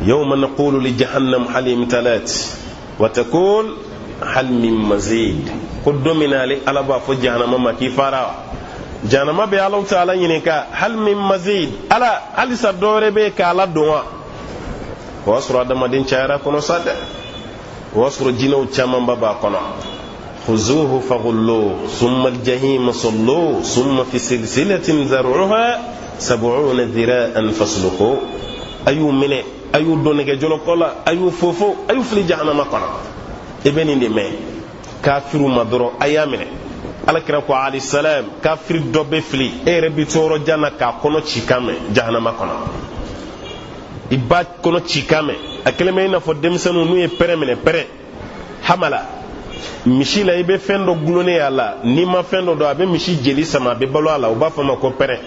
[SPEAKER 2] يوم نقول لجهنم هل امتلأت وتقول هل من مزيد, ko don min na ale Ala b'a fɔ jahanama ma k'i fara. Jahanama bɛ Alahu taala ɲininka: hal min mazid? Ala, halisa dɔ wɛrɛ bɛ yen k'a ladon wa? O y'a sɔrɔ adamaden cayara kɔnɔ sa dɛ, o y'a sɔrɔ jinɛw camanba b'a kɔnɔ. Khuzuhu faghulluhu summa aljahima salluhu summa fi silsilatin zar'uha sab'una dhira'an fasluquhu. A y'u minɛ, a y'u don nɛgɛjɔlɔkɔ la, a y'u fofo, a y'u fili jahanama kɔnɔ. I bɛ nin de mɛn kafiriw ma dɔrɔn, a y'a minɛ. Alakira ko alayhi salam, kafiri dɔ bɛ fili, e yɛrɛ bɛ to yɔrɔ jan na k'a kɔnɔ ci kan mɛn jahanama kɔnɔ. I b'a kɔnɔ ci kan mɛn, a kɛlen bɛ i n'a fɔ denmisɛnninw n'u ye pɛrɛn minɛ, pɛrɛn hamala misi la, i bɛ fɛn dɔ gulonnen a la, n'i ma fɛn dɔ dɔn, a bɛ misi jeli sama, a bɛ balo a la, u b'a fɔ a ma ko pɛrɛn.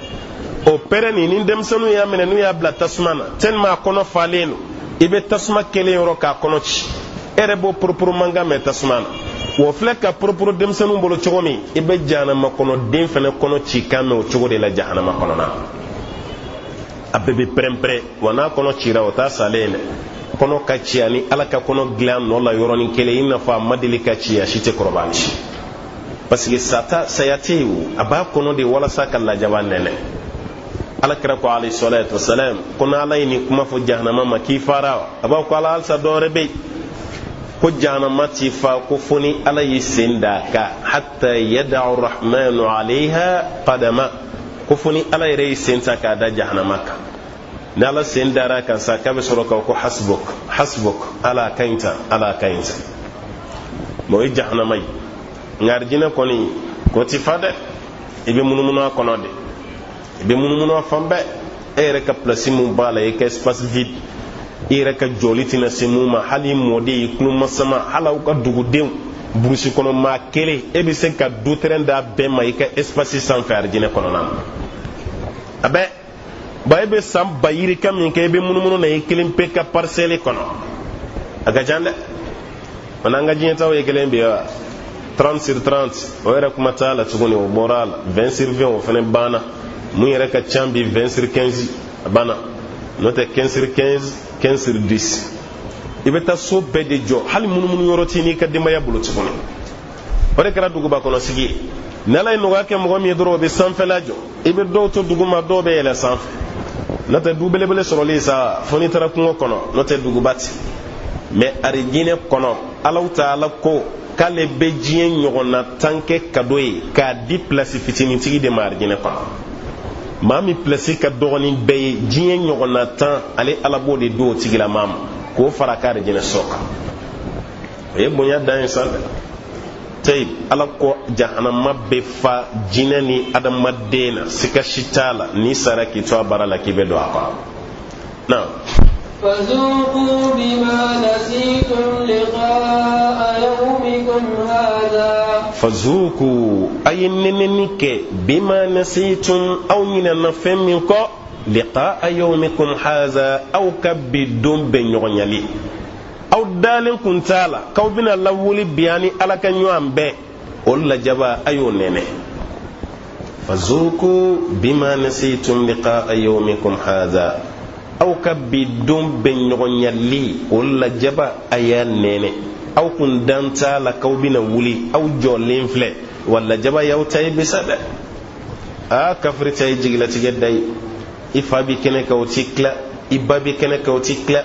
[SPEAKER 2] O pɛrɛn nin, ni denmisɛnninw y'a minɛ, n'u y'a bila tasuma na, tellement a kɔnɔ falen don, i bɛ tasuma kɛlen yɔrɔ k'a kɔnɔ ci, e yɛrɛ b'o poroporo mankan mɛn tasuma na. O filɛ ka poroporo denmisɛnninw bolo cogo min, i bɛ jahanama kɔnɔ den fana kɔnɔ ci kan mɛn o cogo de la jahanama kɔnɔna na. A bɛɛ bɛ pɛrɛn-pɛrɛn. Wa n'a kɔnɔ cira, o t'a salen ye dɛ. Kɔnɔ ka ci ani Ala ka kɔnɔ dilan nɔ la yɔrɔnin kelen, i n'a fɔ a ma deli ka ci, a si tɛ kɔrɔbaya si, parce que sata saya tɛ yen. O a b'a kɔnɔ de walasa ka lajaba nɛnɛ. Ala kira ko alayhi salatu wasalam, ko n'Ala ye nin kuma fɔ jahanama ma k'i fara wa, a b'a ko Ala, halisa dɔ wɛrɛ bɛ yen. Ko jahanama ti fa ko fo ni Ala y'i sen d'a kan, hatta yada'u rahmanu alayha qadama, ko fo ni Ala yɛrɛ y'i sen ta k'a da jahanama kan. Ni Ala sen dara a kan sa, k'a bɛ sɔrɔ k'a ko hasbuk, hasbuk, Ala ka ɲi tan, Ala ka ɲi tan. Mɛ o ye jahanama ye. Nka arijinɛ kɔni k'o ti fa dɛ, i bɛ munumunu a kɔnɔ de, i bɛ munumunu a fan bɛɛ. E yɛrɛ ka pilasi mun b'a la, i ka espace vide, i yɛrɛ ka jɔli tɛna se mun ma, hali mɔden, i kulomasama, hali aw ka dugudenw, burusi kɔnɔ maa kelen, e bɛ se ka du terrain d'a bɛɛ ma i ka espace sanfɛ arijinɛ kɔnɔna na. A bɛɛ ba, e bɛ san ba yirika min kɛ, i bɛ munumunu na i kelen pe ka parcelle kɔnɔ, a ka ca dɛ. O n'an ka diɲɛtaw ye kelen bi wa? 30 sur 30, o yɛrɛ kuma t'a la tuguni, o bɔra a la. 20 sur 20, o fana banna. Mun yɛrɛ ka ca bi? 20 sur 15, a banna. N'o tɛ, 15 sur 15, 15 sur 10, i bɛ taa so bɛɛ de jɔ, hali munumunu yɔrɔ t'i n'i ka denbaya bolo tuguni. O de kɛra duguba kɔnɔ sigi ye. Ni Ala ye nɔgɔya kɛ mɔgɔ min ye dɔrɔn, o bɛ sanfɛla jɔ, i bɛ dɔw to duguma, dɔw bɛ yɛlɛ sanfɛ. N'o tɛ, du belebele sɔrɔli sa, fo n'i taara kungo kɔnɔ, n'o tɛ duguba tɛ. Mɛ arijinɛ kɔnɔ, Alahu taala ko k'ale bɛ diɲɛ ɲɔgɔnna tan kɛ kado ye k'a di pilasi fitinintigi de ma arijinɛ kɔnɔ. Maa min pilasi ka dɔgɔ ni bɛɛ ye, diɲɛ ɲɔgɔnna tan, ale Ala b'o de di o tigilamaa ma k'o fara a ka arijinɛ so kan. O ye bonya dan ye sa dɛ. Tayib, Ala ko jahanama bɛ fa jinɛ ni adamaden na, sika si t'a la, n'i sara k'i to a baara la, k'i bɛ don a kɔnɔ na.
[SPEAKER 1] فذوقوا بما نسيتم لقاء يومكم هذا.
[SPEAKER 2] Fazuku, a ye nɛnɛni kɛ, bima nasitum, aw ɲinɛna fɛn min kɔ, liqaa yawmikum haza, aw ka bi don bɛn ɲɔgɔnyali. Aw dalen kun t'a la k'aw bɛna lawuli bi ani Ala ka ɲɔgɔn bɛn, o lajaba, a y'o nɛnɛ. Fazuku bima nasitum liqaa yawmikum haza, aw ka bi don bɛn ɲɔgɔnyali, o lajaba, a y'a nɛnɛ. Aw kun dan t'a la k'aw bɛna wuli, aw jɔlen filɛ wa, lajaba y'aw ta ye bisa dɛ. Aa, kafiri ta ye jigilatigɛ da ye. I fa bi kɛnɛ kan, o ti tila, i ba bi kɛnɛ kan, o ti tila.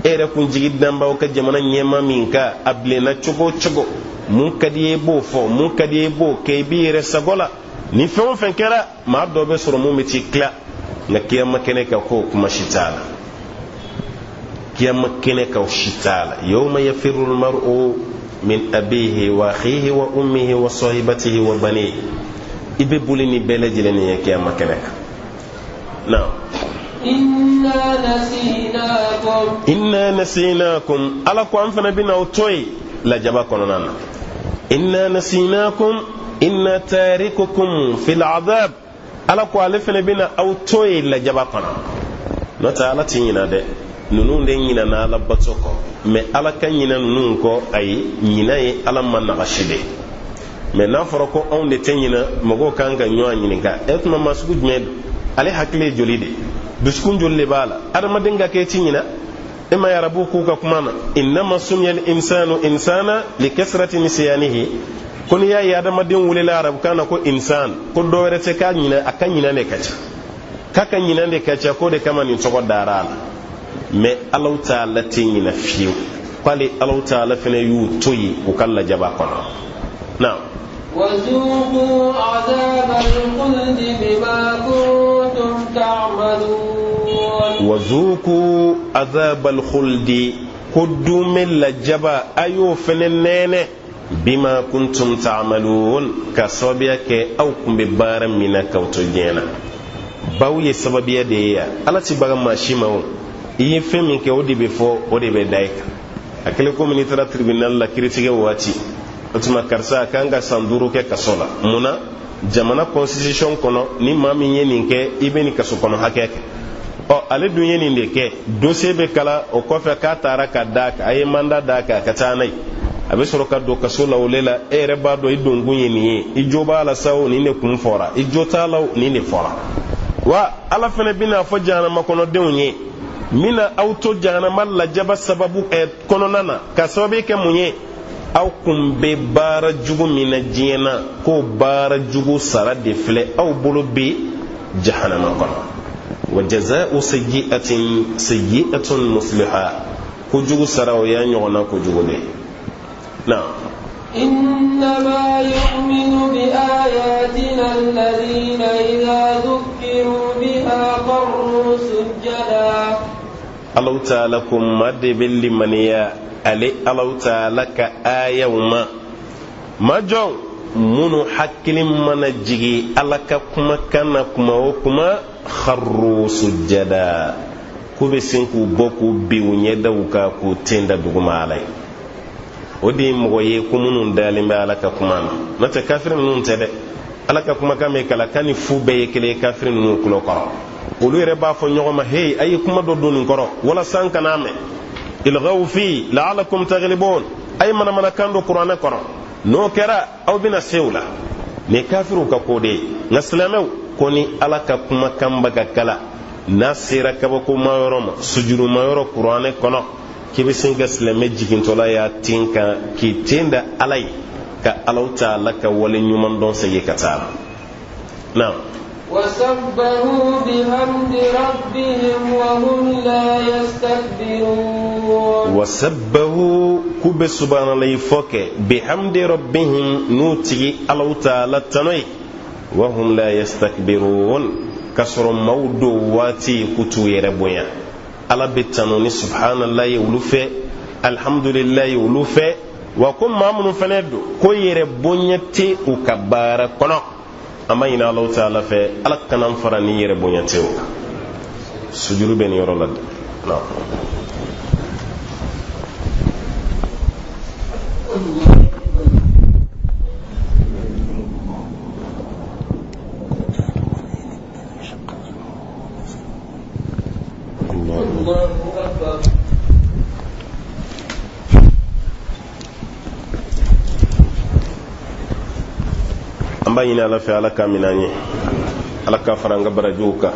[SPEAKER 2] E yɛrɛ kun jigi dan b'aw ka jamana ɲɛma min kan, a bilenna cogo o cogo, mun ka di ye i b'o fɔ, mun ka di ye i b'o kɛ, i b'i yɛrɛ sago la. Ni fɛn o fɛn kɛra, maa dɔ bɛ sɔrɔ mun bɛ t'i tila. Nka kiyama kɛnɛ kan, k'o kuma si t'a la. Kiyama kɛnɛ kan, o si t'a la. Yawma yafirru almar'u min abihi wa akhihi wa ummihi wa sahibatihi wa banihi, i bɛ boli ni bɛɛ lajɛlen ye kiyama kɛnɛ kan na.
[SPEAKER 1] إنا نسيناكم.
[SPEAKER 2] Inna nasinakum, Ala ko an fana bɛna aw to yen lajaba kɔnɔna na. Inna nasinakum, inna tarikukum fil adab, Ala ko ale fana bɛna aw to yen lajaba kɔnɔ. N'o tɛ, Ala ti ɲina dɛ. Ninnu de ɲinana Ala bato kɔ, mɛ Ala ka ɲina ninnu kɔ, ayi, ɲina ye Ala ma nagasi de. Mɛ n'a fɔra ko anw de tɛ ɲina, mɔgɔw kan ka ɲɔgɔn ɲininka: e tuma maa sugu jumɛn don? Ale hakili ye joli de? Dusukun joli de b'a la? Adamaden ka kɛ i ti ɲina. E ma arabuw k'u ka kuma na: innama sumiya insanu insana likasrati nisyanihi. Ko n'i y'a ye adamaden welela arabukan na ko insan, ko dɔ wɛrɛ tɛ k'a ɲinɛ, a ka ɲinɛ de ka ca, k'a ka ɲinɛ de ka ca, k'o de kama nin tɔgɔ dara a la. Mɛ Alahu taala tɛ ɲinɛ fiyewu, k'ale Alahu taala fana y'u to yen u ka lajaba kɔnɔ. Naam.
[SPEAKER 1] وذوقوا عذاب الخلد بما كنتم تعملون.
[SPEAKER 2] وذوقوا عذاب الخلد, ko duumɛ lajaba a y'o fɛnɛ nɛnɛ, bima kuntum ta'malun, ka sababuya kɛ aw kun bɛ baara min na k'aw to diɲɛ na. Baw ye sababuya de ye yan. Ala ti baga maa si ma. O i ye fɛn min kɛ, o de bɛ fɔ, o de bɛ da i kan. A kɛlen komi n'i taara tribunal la kiiritigɛ waati, o tuma karisa a kan ka san 5 kɛ kaso la. Mun na? Jamana constitution kɔnɔ, ni maa min ye nin kɛ, i bɛ nin kaso kɔnɔ hakɛ kɛ. Ɔ, ale dun ye nin de kɛ. Dossier bɛ kala o kɔfɛ k'a taara ka d'a kan, a ye mandat d'a kan ka taa n'a ye, a bɛ sɔrɔ ka don kaso la. O le la, e yɛrɛ b'a dɔn i donkun ye nin ye. I jo b'a la sa o, nin de kun fɔra. I jo t'a la o, nin de fɔra. Wa Ala fana bɛna fɔ jahanama kɔnɔdenw ye n bɛna aw to jahanama lajaba sababu kɔnɔna na ka sababu kɛ mun ye? Aw kun bɛ baara jugu min na diɲɛ na, k'o baara jugu sara de filɛ aw bolo bɛ jahanama kɔnɔ. Wa jaza'u sayyi'atin sayyi'atun misluha, kojugu sara o y'a ɲɔgɔnna kojugu de ye. Naam.
[SPEAKER 1] إنما يؤمن بآياتنا الذين إذا ذكروا بها خروا سجدا.
[SPEAKER 2] Alahu taala ko maa de bɛ limaniya ale Alahu taala ka ayaw ma, maa jɔn minnu hakili mana jigi Ala ka kumakan na kuma o kuma, kharru sujada, k'u bɛ sin k'u bɔ k'u bin u ɲɛdaw kan k'u ten da duguma Ala ye. O de ye mɔgɔ ye ko minnu dalen bɛ Ala ka kuma na. N'o tɛ, kafiri ninnu tɛ dɛ. Ala ka kumakan bɛ kalan kan ni fu bɛɛ ye kelen ye kafiri ninnu tulo kɔrɔ. Olu yɛrɛ b'a fɔ ɲɔgɔn ma: "Hey, a ye kuma dɔ don nin kɔrɔ walasa an kana mɛn. Ilgaw fi la'alakum taglibun, a ye manamanakan don kuranɛ kɔnɔ, n'o kɛra aw bɛna se o la." Nin ye kafiriw ka ko de ye. Nka silamɛw ko ni Ala ka kumakan bɛ ka kala, n'a sera kabakoma yɔrɔ ma, sujuruma yɔrɔ kuranɛ kɔnɔ, k'i bɛ sin ka silamɛ jigintɔla y'a ten kan k'i ten da Ala ye ka Alaw taala ka wale ɲuman dɔn segin ka taa. Naam.
[SPEAKER 1] وسبحوا بحمد ربهم وهم لا يستكبرون.
[SPEAKER 2] وسبحوا, k'u bɛ subahanallahi fɔ kɛ, bihamdi rabbihim, n'u tigi Alaw taala tano ye, wahum la yastakbirun, k'a sɔrɔ maaw don waati k'u t'u yɛrɛ bonya. Ala bɛ tano ni subhanallahi olu fɛ, alhamdulillahi olu fɛ. Wa ko maa minnu fana don ko yɛrɛ bonya tɛ u ka baara kɔnɔ, an b'a ɲini Alaw taala fɛ, Ala kana an fara ni yɛrɛ bonya tɛ o kan. Sujuru bɛ nin yɔrɔ la dɛ. Naam.
[SPEAKER 1] الله أكبر.
[SPEAKER 2] An b'a ɲini Ala fɛ, Ala ka minɛ an ye, Ala ka fara an ka barajiw kan.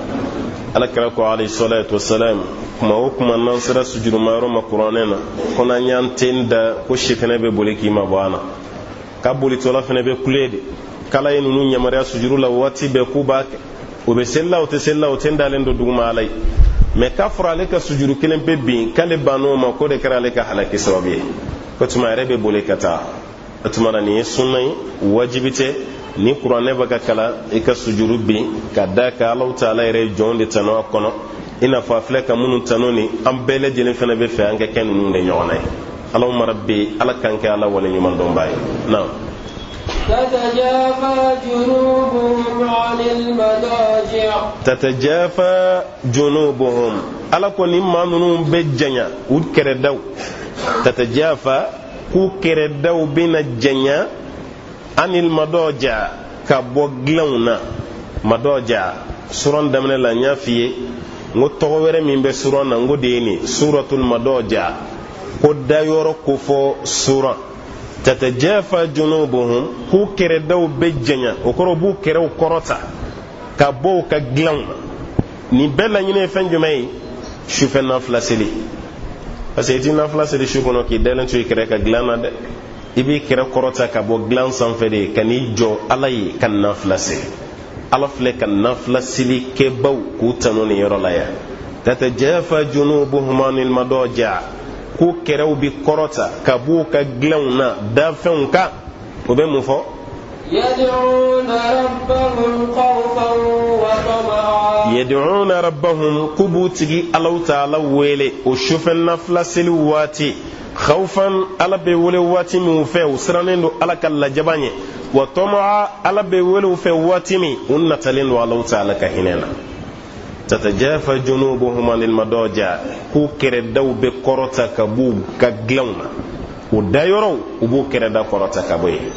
[SPEAKER 2] Ala kira ko alayhi salatu wasalam, kuma o kuma n'an sera sujudumayɔrɔ ma kuranɛ na, ko n'an y'an ten da, ko sitanɛ bɛ boli k'i ma bɔ an na, k'a bolitɔla fana bɛ kule de k'Ala ye ninnu yamaruya sujuru la waati bɛɛ k'u b'a kɛ, u bɛ seli la, u tɛ seli la, u ten dalen don duguma Ala ye. Mɛ k'a fɔra ale ka sujuru kelen pe bin, k'ale bann'o ma, k'o de kɛra ale ka halaki sababu ye, ko tuma a yɛrɛ bɛ boli ka taa. O tuma na nin ye sunna ye, wajibi tɛ. Ni kuranɛ bɛ ka kalan, i ka sujuru bin, ka da kan Alaw taala yɛrɛ ye jɔn de tanu a kɔnɔ, i n'a fɔ a filɛ ka minnu tanu ni an bɛɛ lajɛlen fana bɛ fɛ an ka kɛ ninnu de ɲɔgɔnna ye. Allahumma rabbi, Ala k'an kɛ Ala wale ɲuman dɔnbaa ye. Naam.
[SPEAKER 1] تتجافى جنوبهم عن المضاجع.
[SPEAKER 2] Tatajafa junubuhum, Ala ko ni maa ninnu bɛ janya u kɛrɛdaw, tatajafa, k'u kɛrɛdaw bɛna janya, anil madɔja, ka bɔ dilanw na. Madɔja, suran daminɛ la n y'a f'i ye n ko tɔgɔ wɛrɛ min bɛ suran na, n ko de ye nin suratul madɔja, ko dayɔrɔ kofɔ suran. Tatajafa junubuhum, k'u kɛrɛdaw bɛ janya, o kɔrɔ u b'u kɛrɛw kɔrɔta ka bɔ u ka dilanw na. Nin bɛɛ laɲini ye fɛn jumɛn ye? Sufɛ nafila seli, parce que i ti nafila seli su kɔnɔ k'i dalen to i kɛrɛ ka dilan na dɛ. I b'i kɛrɛ kɔrɔta ka bɔ dilan sanfɛ de ka n'i jɔ Ala ye ka nafila seli. Ala filɛ ka nafila seli kɛbaw k'u tanu nin yɔrɔ la yan. Tatajafa junubuhum anil madaji, ko kɛrɛw bi kɔrɔta ka b'u ka dilanw na dafɛnw kan. O bɛ mun fɔ? Yad'una rabbahum, k'u b'u tigi Alahu taala wele o sufɛ nafila seli waati. Khawfan, Ala bɛ wele waati min u fɛ, u sirannen don Ala ka lajaba ɲɛ. Wa tɔmaa, Ala bɛ wele u fɛ waati min, u natalen don Alahu taala ka hinɛ na. Tatajafa junubuhum anil madaji, k'u kɛrɛdaw bɛ kɔrɔta ka b'u ka dilanw na, o dayɔrɔw, u b'u kɛrɛda kɔrɔta ka bɔ yen.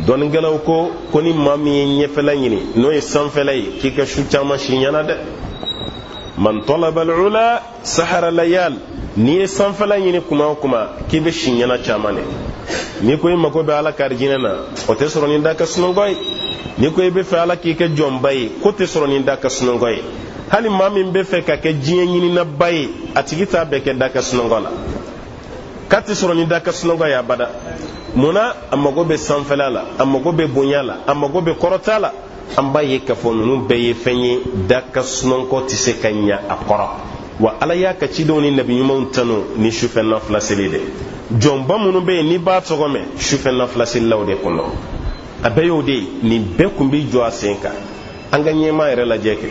[SPEAKER 2] Dɔnnikɛlaw ko ko ni maa min ye ɲɛfɛla ɲini, n'o ye sanfɛla ye, k'i ka su caman si ɲɛna dɛ. Man talaba al-ula sahara layal, n'i ye sanfɛla ɲini kuma o kuma, k'i bɛ si ɲɛna caman de. N'i ko i mako bɛ Ala ka arijinɛ na, o tɛ sɔrɔ ni da ka sunɔgɔ ye. N'i ko i bɛ fɛ Ala k'i kɛ jɔnba ye, k'o tɛ sɔrɔ ni da ka sunɔgɔ ye. Hali maa min bɛ fɛ ka kɛ diɲɛ ɲininaba ye, a tigi t'a bɛɛ kɛ da ka sunɔgɔ la, k'a tɛ sɔrɔ ni da ka sunɔgɔ ye abada. Mun na? A mago bɛ sanfɛla la, a mago bɛ bonya la, a mago bɛ kɔrɔta la. An b'a ye k'a fɔ ninnu bɛɛ ye fɛn ye, da ka sunɔgɔ tɛ se ka ɲa a kɔrɔ. Wa Ala y'a ka cidenw ni nabi ɲumanw tanu ni sufɛ nafila seli de. Jɔnba minnu bɛ yen n'i b'a tɔgɔ mɛn, sufɛ nafila selilaw de kun don. A bɛɛ y'o de ye. Nin bɛɛ kun b'i jɔ a sen kan. An ka ɲɛmaa yɛrɛ lajɛ kɛ,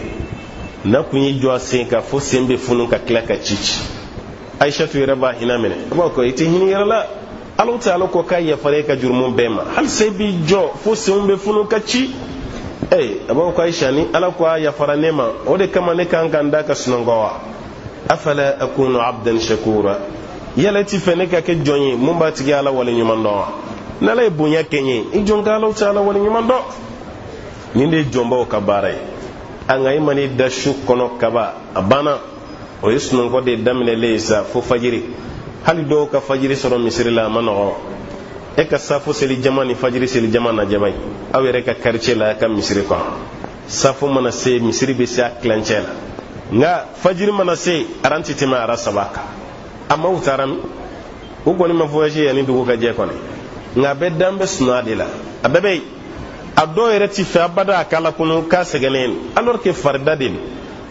[SPEAKER 2] n'a kun y'i jɔ a sen kan fo sen bɛ funu ka tila ka ci ci. Ayisatu yɛrɛ b'a hinɛ minɛ, a b'a ko i tɛ hinɛ yɛrɛ la, Ala taala ko k'a yafara e ka jurumu bɛɛ ma, halisa i b'i jɔ fo senw bɛ funu ka ci. Ee, a b'a ko Ayisa, ni Ala ko a yafara ne ma, o de kama ne kan ka n da ka sunɔgɔ wa? Afala akunu abdan shakura, yala i ti fɛ ne ka kɛ jɔn ye mun b'a tigi Ala wale ɲuman dɔn wa? N'Ala ye bonya kɛ n ye, i jɔn ka Ala taala wale ɲuman dɔn. Nin de ye jɔnbaw ka baara ye. An nka i man'i da su kɔnɔ kaba, a banna, o ye sunɔgɔ de daminɛlen ye sa fo fajiri. Hali dɔw ka fajiri sɔrɔ misiri la, a ma nɔgɔ. E ka safo seli jama ni fajiri seli jama lajɛ ba ye, aw yɛrɛ ka quartier la, a ka misiri kɔnɔ, safo mana se, misiri bɛ se a tilancɛ la, nka fajiri mana se, aran tɛ tɛmɛ ara 3 kan. A maaw taara min? U kɔni ma voyage yanni dugu ka jɛ kɔni, nka a bɛɛ dan bɛ sunɔgɔ de la. A bɛɛ bɛ yen. A dɔw yɛrɛ ti fɛ abada a k'a lakunu k'a sɛgɛnnen don, alors que farida de don.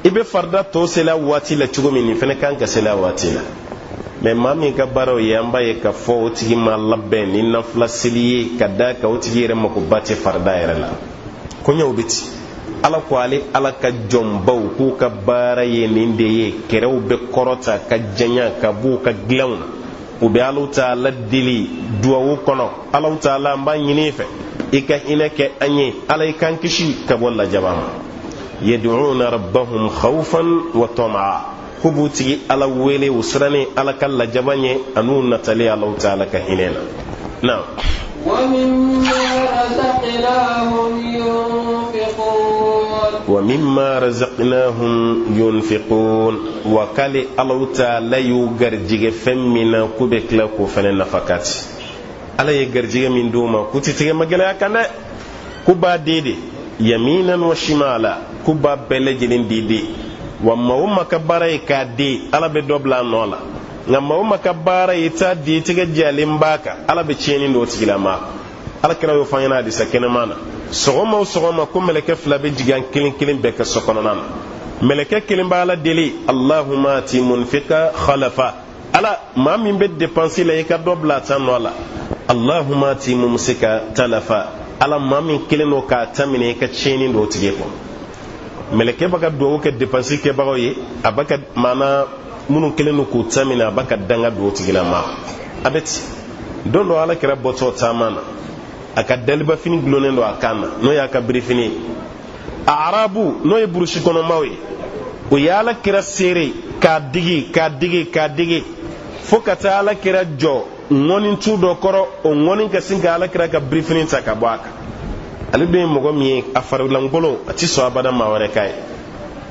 [SPEAKER 2] I bɛ farida tɔ seli a waati la cogo min, nin fana kan ka seli a waati la. Mɛ maa min ka baaraw ye, an b'a ye k'a fɔ o tigi ma labɛn ni nafila seli ye, ka d'a kan o tigi yɛrɛ makoba tɛ farida yɛrɛ la. Koɲɛw bɛ ten. Ala ko ale Ala ka jɔnbaw k'u ka baara ye nin de ye: kɛrɛw bɛ kɔrɔta ka janya ka b'u ka dilanw na, u bɛ Alahu taala deli duwawu kɔnɔ. Alahu taala, an b'a ɲini i fɛ, i ka hinɛ kɛ an ye. Ala, i k'an kisi ka bɔ lajaba ma. Yad'una rabbahum khawfan wa tamaa, k'u b'u tigi Ala wele, u sirannen Ala ka lajaba ɲɛ an'u natalen Alahu taala ka hinɛ na. Naam. Wa mimma razaqnahum yunfiqun, wa k'ale Alahu taala y'u garijɛgɛ fɛn min na, k'u bɛ tila k'o fɛnɛ nafakati. Ala ye garijɛgɛ min d'u ma, k'u tɛ tigɛ ma gɛlɛya kan dɛ, k'u b'a di de yaminan wa shimala, k'u b'a bɛɛ lajɛlen di de. Wa maa o maa ka baara ye k'a di, Ala bɛ dɔ bila a nɔ la. Nka maa o maa ka baara ye t'a di, tigɛ jalen b'a kan, Ala bɛ tiɲɛni don o tigilama. Ala kira y'o fɔ an ɲɛna hadisa kɛnɛma na: sɔgɔma o sɔgɔma, ko mɛlɛkɛ 2 bɛ jigin an kelen kelen bɛɛ ka so kɔnɔna na. Mɛlɛkɛ kelen b'Ala deli: Allahumma ati munfika khalafa, Ala, maa min bɛ dépense la, i ka dɔ bila a ta nɔ la. Allahumma ati mumsika talafa, Ala, maa min kelen don k'a ta minɛ, i ka tiɲɛni don o tigi kɔ. Mɛlɛkɛ b'a ka duwawu kɛ dépense kɛbagaw ye, a b'a ka maana minnu kelen don k'u ta minɛ, a b'a ka danga don o tigilama. A bɛ ten. Don dɔ, Ala kira bɔtɔ taama na, a ka dalibafini gulonnen don a kan na, n'o y'a ka birifini ye. A arabu, n'o ye burusi kɔnɔmaw ye, o ye Ala kira seere k'a digi, k'a digi, k'a digi, fo ka taa Ala kira jɔ ŋɔnintu dɔ kɔrɔ. O ŋɔni ka sin ka Ala kira ka birifini ta ka bɔ a kan. Ale dun ye mɔgɔ min ye, a farilankolon, a ti sɔn abada maa wɛrɛ k'a ye.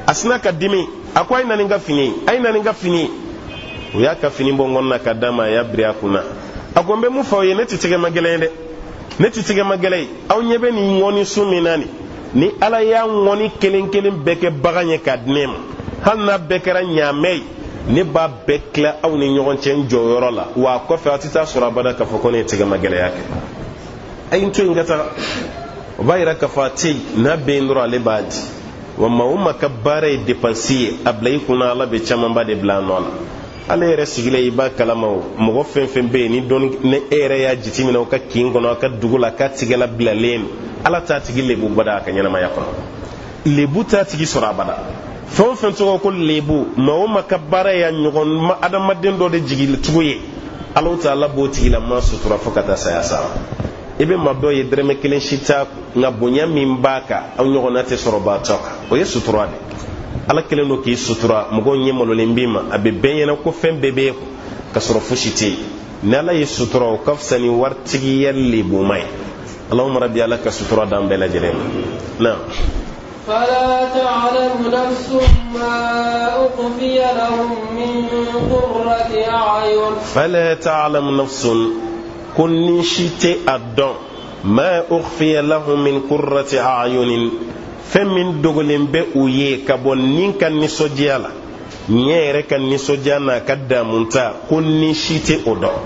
[SPEAKER 2] A sina ka dimi, a ko: a ye na ni n ka fini ye, a ye na ni n ka fini ye. O y'a ka fini bɔ ŋɔni na ka d'a ma, a y'a biri a kun na. A ko: n bɛ mun fɔ aw ye? Ne tɛ tɛgɛma gɛlɛn ye dɛ, ne tɛ tɛgɛma gɛlɛn ye. Aw ɲɛ bɛ nin ŋɔni sun min na nin, ni Ala y'a ŋɔni kelen kelen bɛɛ kɛ bagan ye k'a di ne ma, hali n'a bɛɛ kɛra ɲaamɛ ye, Ne b'a bɛɛ tila aw ni ɲɔgɔn cɛ n jɔyɔrɔ la, wa a kɔfɛ aw tɛ taa sɔrɔ abada k'a fɔ ko ne ye tɛgɛmagɛlɛya kɛ. A ye n to yen ka taga. O b'a yira k'a fɔ a tɛ yen, n'a bɛ yen dɔrɔn ale b'a di. Wa maa o maa ka baara ye depansi ye, a bila i kunna Ala bɛ camanba de bila a nɔ la. Ale yɛrɛ sigilen, i b'a kalama, o mɔgɔ fɛn fɛn bɛ yen ni dɔnni ni e yɛrɛ y'a jateminɛ o ka kin kɔnɔ, a ka dugu la, k'a tigɛla bilalen don, Ala t'a tigi lebu bada a ka ɲɛnamaya kɔnɔ. Lebu t'a tigi sɔrɔ abada. Fɛn o fɛn tɔgɔ ko lebu, maa o maa ka baara y'a ɲɔgɔn adamaden dɔ de jigitugu ye, Ala taala b'o tigilama sutura fo ka taa saya sa. I bɛ maa dɔ ye, dɛrɛmɛ kelen si t'a kun, nka bonya min b'a kan, aw ɲɔgɔnna tɛ sɔrɔ baatɔ kan. O ye sutura de. Ala kɛlen don k'i sutura, mɔgɔw ɲɛ malolen b'i ma, a bɛ bɛɛ ɲɛna ko fɛn bɛɛ b'e kun, ka sɔrɔ fosi tɛ yen. Ni Ala ye sutura, o ka fisa ni waritigiya lebuma ye. Allahumma rabbi, Ala ka sutura d'an bɛɛ lajɛlen ma. Naam.
[SPEAKER 1] فلا تعلم نفس ما أخفي لهم من قرة أعين.
[SPEAKER 2] فلا تعلم نفس, ko ni si tɛ a dɔn, ما أخفي لهم من قرة أعين, fɛn min dogolen bɛ u ye ka bɔ nin ka nisɔndiya la, ɲɛ yɛrɛ ka nisɔndiya n'a ka damunta, ko ni si tɛ o dɔn.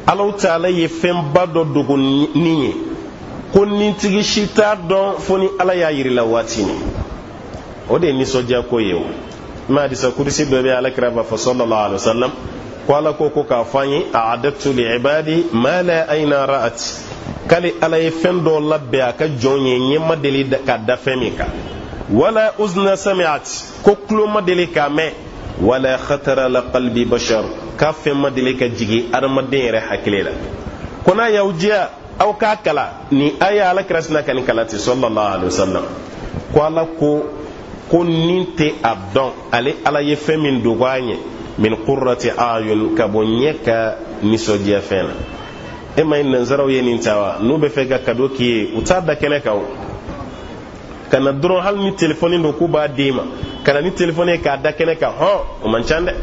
[SPEAKER 2] Alaw taala ye fɛnba dɔ dogo ni ye, ko nintigi si t'a dɔn fo ni Ala y'a yirila waati min. O de ye nisɔndiya ko ye. O ma hadisa kudusi dɔ bɛ, Ala kira b'a fɔ صلى الله عليه وسلم ko Ala ko k'a fɔ an ye: أعددت لعبادي ما لا عين رأت. K'ale Ala ye fɛn dɔ labɛn a ka jɔn ye, ɲɛ ma deli ka da fɛn min kan, ولا أذن سمعت, ko tulo ma deli k'a mɛn, ولا خطر على قلب بشر, k'a fɛn ma deli ka jigin adamaden yɛrɛ hakili la. Ko n'a y'aw diya, aw k'a kala ni aya. Ala kira sina ka nin kala ten صلى الله عليه وسلم, ko Ala ko nin tɛ a dɔn, ale Ala ye fɛn min dogo a ɲɛ, من قرة أعين, ka bɔ ɲɛ ka nisɔndiya fɛn na. E ma ye, nanzaraw ye nin ta wa? N'u bɛ fɛ ka cadeau k'i ye, u t'a da kɛnɛ kan o, ka na dɔrɔn, hali ni telefɔni don k'u b'a d'e ma, ka na ni telefɔni ye k'a da kɛnɛ kan, hɔn, o man ca dɛ.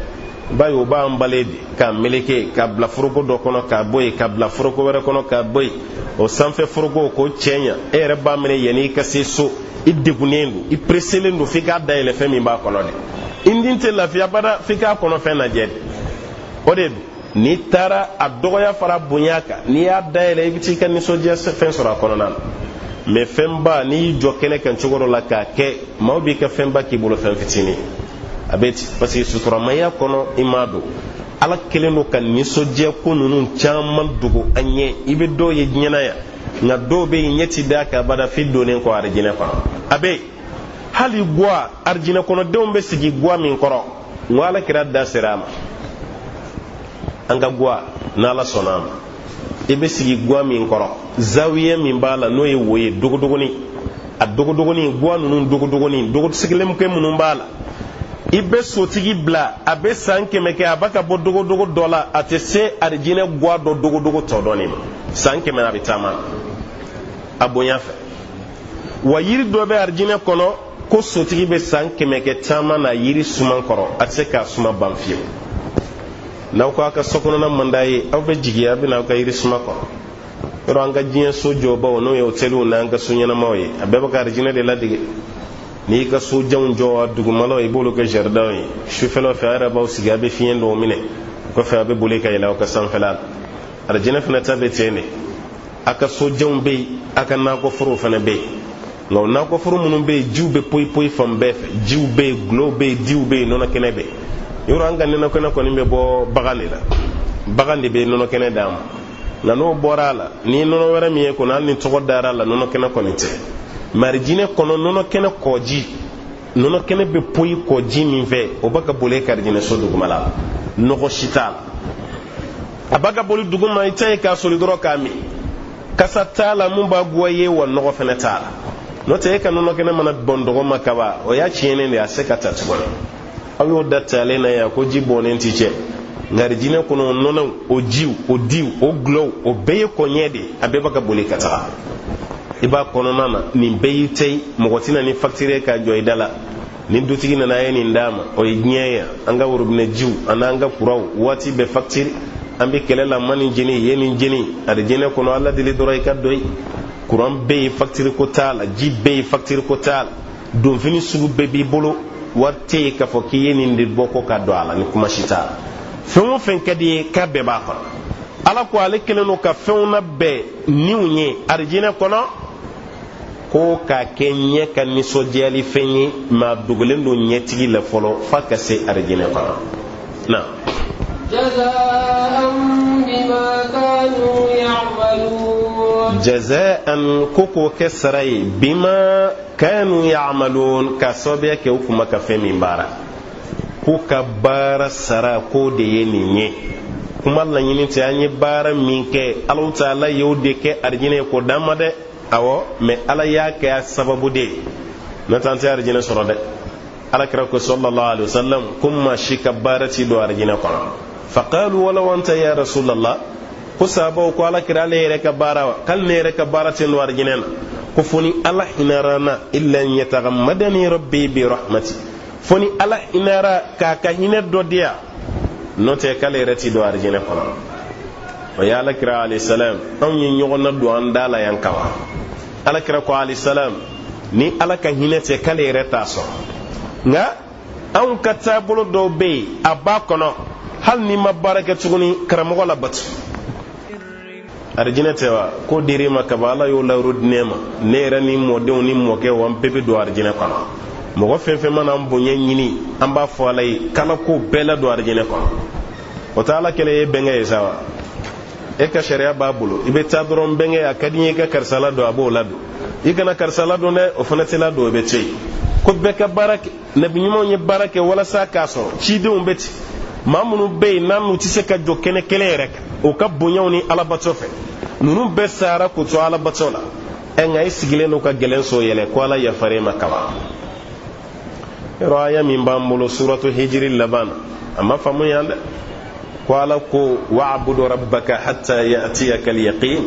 [SPEAKER 2] B'a ye, o b'an bale de k'a meleke k'a bila foroko dɔ kɔnɔ, k'a bɔ yen, k'a bila foroko wɛrɛ kɔnɔ, k'a bɔ yen, o sanfɛ foroko k'o cɛ ɲa. E yɛrɛ b'a minɛ, yanni i ka se so, i degunnen don, i preselen don f'i k'a dayɛlɛ fɛn min b'a kɔnɔ de. I den tɛ lafiya bada f'i k'a kɔnɔ fɛn lajɛ de. O de don, n'i taara a dɔgɔya fara bonya kan, n'i y'a dayɛlɛ, i bɛ t'i ka nisɔndiya fɛn sɔrɔ a kɔnɔna na. Mɛ fɛnba, n'i y'i jɔ kɛnɛ kan cogo dɔ la k'a kɛ, maaw b'i ka fɛnba k'i bolo fɛn fitinin a bɛ ten, parce que suturamaya kɔnɔ i m'a don. Ala kɛlen don ka nisɔndiya ko ninnu caman dogo an ɲɛ. I bɛ dɔw ye diɲɛ na yan, nka dɔw bɛ yen, ɲɛ ti d'a kan abada f'i donnen kɔ arijinɛ kɔnɔ. A bɛ yen, hali guwa, arijinɛ kɔnɔdenw bɛ sigi guwa min kɔrɔ, n ko Ala kira da sera a ma. An ka guwa, n'Ala sɔnna a ma, i bɛ sigi guwa min kɔrɔ, zawiya min b'a la, n'o ye wo ye, dogodogoni, a dogodogoni, guwa ninnu dogodogoni, dogo sigilenkɛ minnu b'a la, i bɛ sotigi bila, a bɛ san 100 kɛ, a b'a ka bɔ dogodogo dɔ la, a tɛ se arijinɛ guwa dɔ dogodogo tɔ dɔɔni ma. San 100 a bɛ taama a bonya fɛ. Wa yiri dɔ bɛ arijinɛ kɔnɔ, ko sotigi bɛ san 100 kɛ taama na yiri suman kɔrɔ, a tɛ se k'a suma ban fiyewu. N'aw ko aw ka so kɔnɔna man d'a ye, aw bɛ jigin, aw bɛ na aw ka yiri suma kɔrɔ. Yɔrɔ an ka diɲɛ so jɔbaw, n'o ye hôteliw n'an ka so ɲɛnamaw ye, a bɛɛ bɛ ka arijinɛ de ladege. N'i ka so janw jɔ a dugumalaw, i b'olu kɛ jardin ye. Sufɛlaw fɛ, a yɛrɛ b'aw sigi, a bɛ fiɲɛ dɔw minɛ, kɔfɛ a bɛ boli ka yɛlɛ aw ka sanfɛla la. Arijinɛ fana ta bɛ ten de. A ka so janw bɛ yen, a ka nakɔforow fana bɛ yen. Nka o nakɔforo minnu bɛ yen, jiw bɛ poyi poyi fan bɛɛ fɛ. Jiw bɛ yen, gulɔw bɛ yen, diw bɛ yen, nɔnɔ kɛnɛ bɛ yen. Yɔrɔ an ka nɔnɔ kɛnɛ kɔni bɛ bɔ bagan de la, bagan de bɛ nɔnɔ kɛnɛ d'an ma. Nka n'o bɔra a la, ni ye nɔnɔ wɛrɛ min ye kɔni, hali ni tɔgɔ dara a la, nɔnɔ kɛnɛ kɔni tɛ. Mɛ arijinɛ kɔnɔ, nɔnɔ kɛnɛ kɔji, nɔnɔ kɛnɛ bɛ poyi kɔji min fɛ, o bɛ ka boli ka arijinɛ so dugumala la, nɔgɔ si t'a la. A b'a ka boli duguma, i ta ye k'a soli dɔrɔn k'a min, kasa t'a la mun b'a guwa ye, wa nɔgɔ fɛnɛ t'a la. N'o tɛ, e ka nɔnɔ kɛnɛ mana bɔn dɔgɔ ma kaban, o y'a tiɲɛnen de ye, a se ka ta tuguni. Aw y'o da talen na yan ko ji bɔnnen ti cɛ. Nka arijinɛ kɔnɔ, o nɔnɔw, o jiw, o diw, o gulɔw, o bɛɛ ye kɔɲɛ de ye, a bɛɛ bɛ ka boli ka taga i b'a kɔnɔna na. Nin bɛɛ y'i ta ye, mɔgɔ tɛna ni facture ye k'a jɔ i da la. Ni dutigi nana, a ye nin d'a ma. O ye diɲɛ ye. An ka worobinɛ jiw an'an ka kuraw, waati bɛɛ facture, an bɛ kɛlɛ la, ma nin jeni ye nin jeni. Arijinɛ kɔnɔ, Ala deli dɔrɔn i ka dɔ ye. Kuran bɛ yen, facture ko t'a la. Ji bɛ yen, facture ko t'a la. Donfini sugu bɛɛ b'i bolo. Wari tɛ yen k'a fɔ k'i ye nin de bɔ ko ka don a la, ni kuma si t'a la. Fɛn o fɛn ka d'i ye, k'a bɛɛ b'a kɔnɔ. Ala ko ale kɛlen don ka fɛnw labɛn niw ye arijinɛ kɔnɔ, ko k'a kɛ ɲɛ ka nisɔndiyali fɛn ye, mɛ a dogolen don ɲɛtigi la fɔlɔ f'a ka se arijinɛ kɔnɔ na. Jazaan, ko k'o kɛ sara ye, bima kanu ya'malun, k'a sababuya kɛ u kun ma ka fɛn min baara, k'u ka baara sara k'o de ye nin ye. Kuma laɲini tɛ an ye baara min kɛ, Alahu taala y'o de kɛ arijinɛ ye k'o d'an ma dɛ. Awɔ, mɛ Ala y'a kɛ a sababu de ye, n'o tɛ an tɛ arijinɛ sɔrɔ dɛ. Ala kira ko sallallahu alaihi wasallam ko maa si ka baara ti don arijinɛ kɔnɔ. Faqalu walaw anta ya rasulallah, ko sahabaw ko Ala kira, ale yɛrɛ ka baara wa? K'ale ne yɛrɛ ka baara tɛ don arijinɛ na, ko fo ni Ala hinɛra n na, illa an yatagammadani rabbi bi rahmati, fo ni Ala hinɛra k'a ka hinɛ dɔ di yan, n'o tɛ k'ale yɛrɛ ti don arijinɛ kɔnɔ. O ye Ala kira alayhi salam, anw ye ɲɔgɔn na don an da la yan kaban. Ala kira ko alayhi salam, ni Ala ka hinɛ tɛ, k'ale yɛrɛ t'a sɔrɔ. Nka anw ka taabolo dɔw bɛ yen, a b'a kɔnɔ, hali n'i ma baara kɛ tuguni, karamɔgɔ labato, arijinɛ tɛ wa? K'o dir'i ma kaban, Ala y'o layiru di ne ma, ne yɛrɛ ni mɔdenw ni mɔkɛw, an bɛɛ bɛ don arijinɛ kɔnɔ. Mɔgɔ fɛn fɛn mana an bonya ɲini, an b'a fɔ Ala ye k'Ala k'o bɛɛ ladon arijinɛ kɔnɔ. O tɛ Ala kɛlen ye bɛnkɛ ye sa wa? E ka sariya b'a bolo, i bɛ taa dɔrɔn, bɛnkɛ, a ka di n ye i ka karisa ladon, a b'o ladon. I kana karisa ladon dɛ, o fana tɛ ladon, o bɛ to yen. Ko bɛɛ ka baara kɛ. Nabi ɲumanw ye baara kɛ walasa k'a sɔrɔ. Cidenw bɛ ten. Maa minnu bɛ yen n'an n'u tɛ se ka jɔ kɛnɛ kelen yɛrɛ kan, o ka bonyaw ni alabato fɛ, ninnu bɛɛ sara k'u to alabato la. Ɛ, nka e sigilen don ka gɛlɛn so yɛlɛ ko Ala yafara e ma kaban. Yɔrɔ aya min b'an bolo suratu Hijiri laban na, a ma faamu yan dɛ. Ko Ala ko wa'budu rabbaka hatta ya'tiyaka al-yaqin,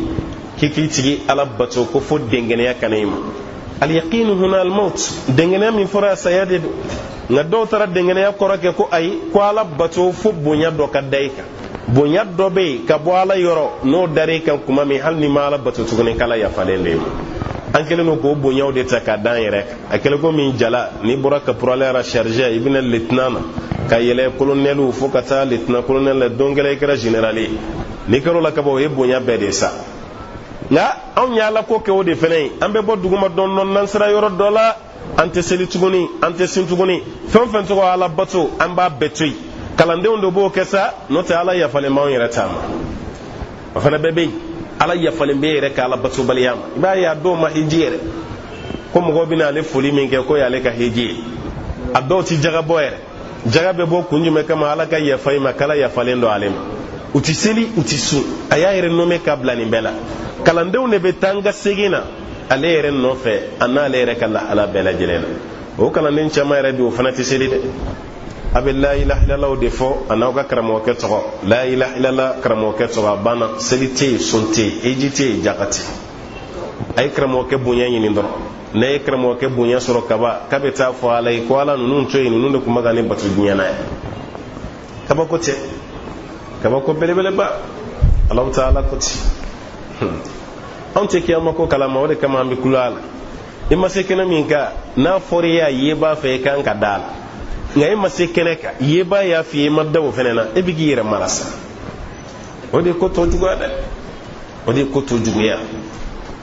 [SPEAKER 2] k'i k'i tigi Ala bato ko fo dɛngɛnɛya ka na i ma. Al-yaqin huna al-maut, dɛngɛnɛya min fɔra, saya de don. Nka dɔw taara dɛngɛnɛya kɔrɔ kɛ ko ayi, ko Ala bato fo bonya dɔ ka da i kan. Bonya dɔ bɛ yen ka bɔ Ala yɔrɔ, n'o dara i kan kuma min, hali n'i ma Ala bato tuguni, k'Ala yafalen don i ma. An kɛlen don k'o bonyaw de ta k'a d'an yɛrɛ kan. A kɛlen ko min jala, n'i bɔra caporal la, sergent, i bɛna lieutenant na, ka yɛlɛ colonel fo ka taa lieutenant colonel la, don kɛla i kɛra général ye. N'i kɛra o la kaban, o ye bonya bɛɛ de ye sa. Nka anw ye Ala ko kɛ o de fɛnɛ ye. An bɛ bɔ duguma dɔɔni dɔɔni, n'an sera yɔrɔ dɔ la, an tɛ seli tuguni, an tɛ sun tuguni, fɛn o fɛn tɔgɔ Ala bato, an b'a bɛɛ to yen. Kalandenw de b'o kɛ sa, n'o tɛ Ala yafalen b'anw yɛrɛ ta ma. O fana bɛɛ bɛ yen, Ala yafalen bɛ yɛrɛ ka ala batobaliya ma. I b'a ye a dɔw ma hiji yɛrɛ, ko mɔgɔw bɛna ale foli min kɛ, k'o y'ale ka hiji ye. A dɔw ti jaga bɔ yɛrɛ. Jaga bɛ bɔ kun jumɛn kama? Ala ka yafa i ma, k'Ala yafalen don ale ma. U ti seli, u ti sun, a y'a yɛrɛ nɔmɛ ka bila nin bɛɛ la. Kalandenw de bɛ taa n ka segin na ale yɛrɛ nɔfɛ, a n'ale yɛrɛ ka lahala bɛɛ lajɛlen na. O kalanden caman yɛrɛ bi, o fana tɛ seli dɛ. A bɛ la ilaha illallah de fɔ, a n'aw ka karamɔgɔkɛ tɔgɔ, la ilaha illallah, karamɔgɔkɛ tɔgɔ, a banna. Seli tɛ yen, sun tɛ yen, hiji tɛ yen, jaka tɛ yen. A ye karamɔgɔkɛ bonya ɲini dɔrɔn. N'a ye karamɔgɔkɛ bonya sɔrɔ kaban, k'a bɛ taa fɔ Ala ye ko Ala, ninnu to yen, ninnu de tun bɛ ka ne bato diɲɛ na yan. Kabako tɛ, kabako belebeleba. Alahu taala ko ten, anw tɛ kiyama ko kalama, o de kama an bɛ kulo a la. I ma se kɛnɛ min kan, n'a fɔra i ye a ye b'a fɛ, i kan ka da a la. Nka e ma se kɛnɛ kan, ye b'a y'a f'i ye, i ma da o fɛnɛ na, e bɛ k'i yɛrɛ mara sa. O de ye ko tɔ juguya dɛ, o de ye ko tɔ juguya.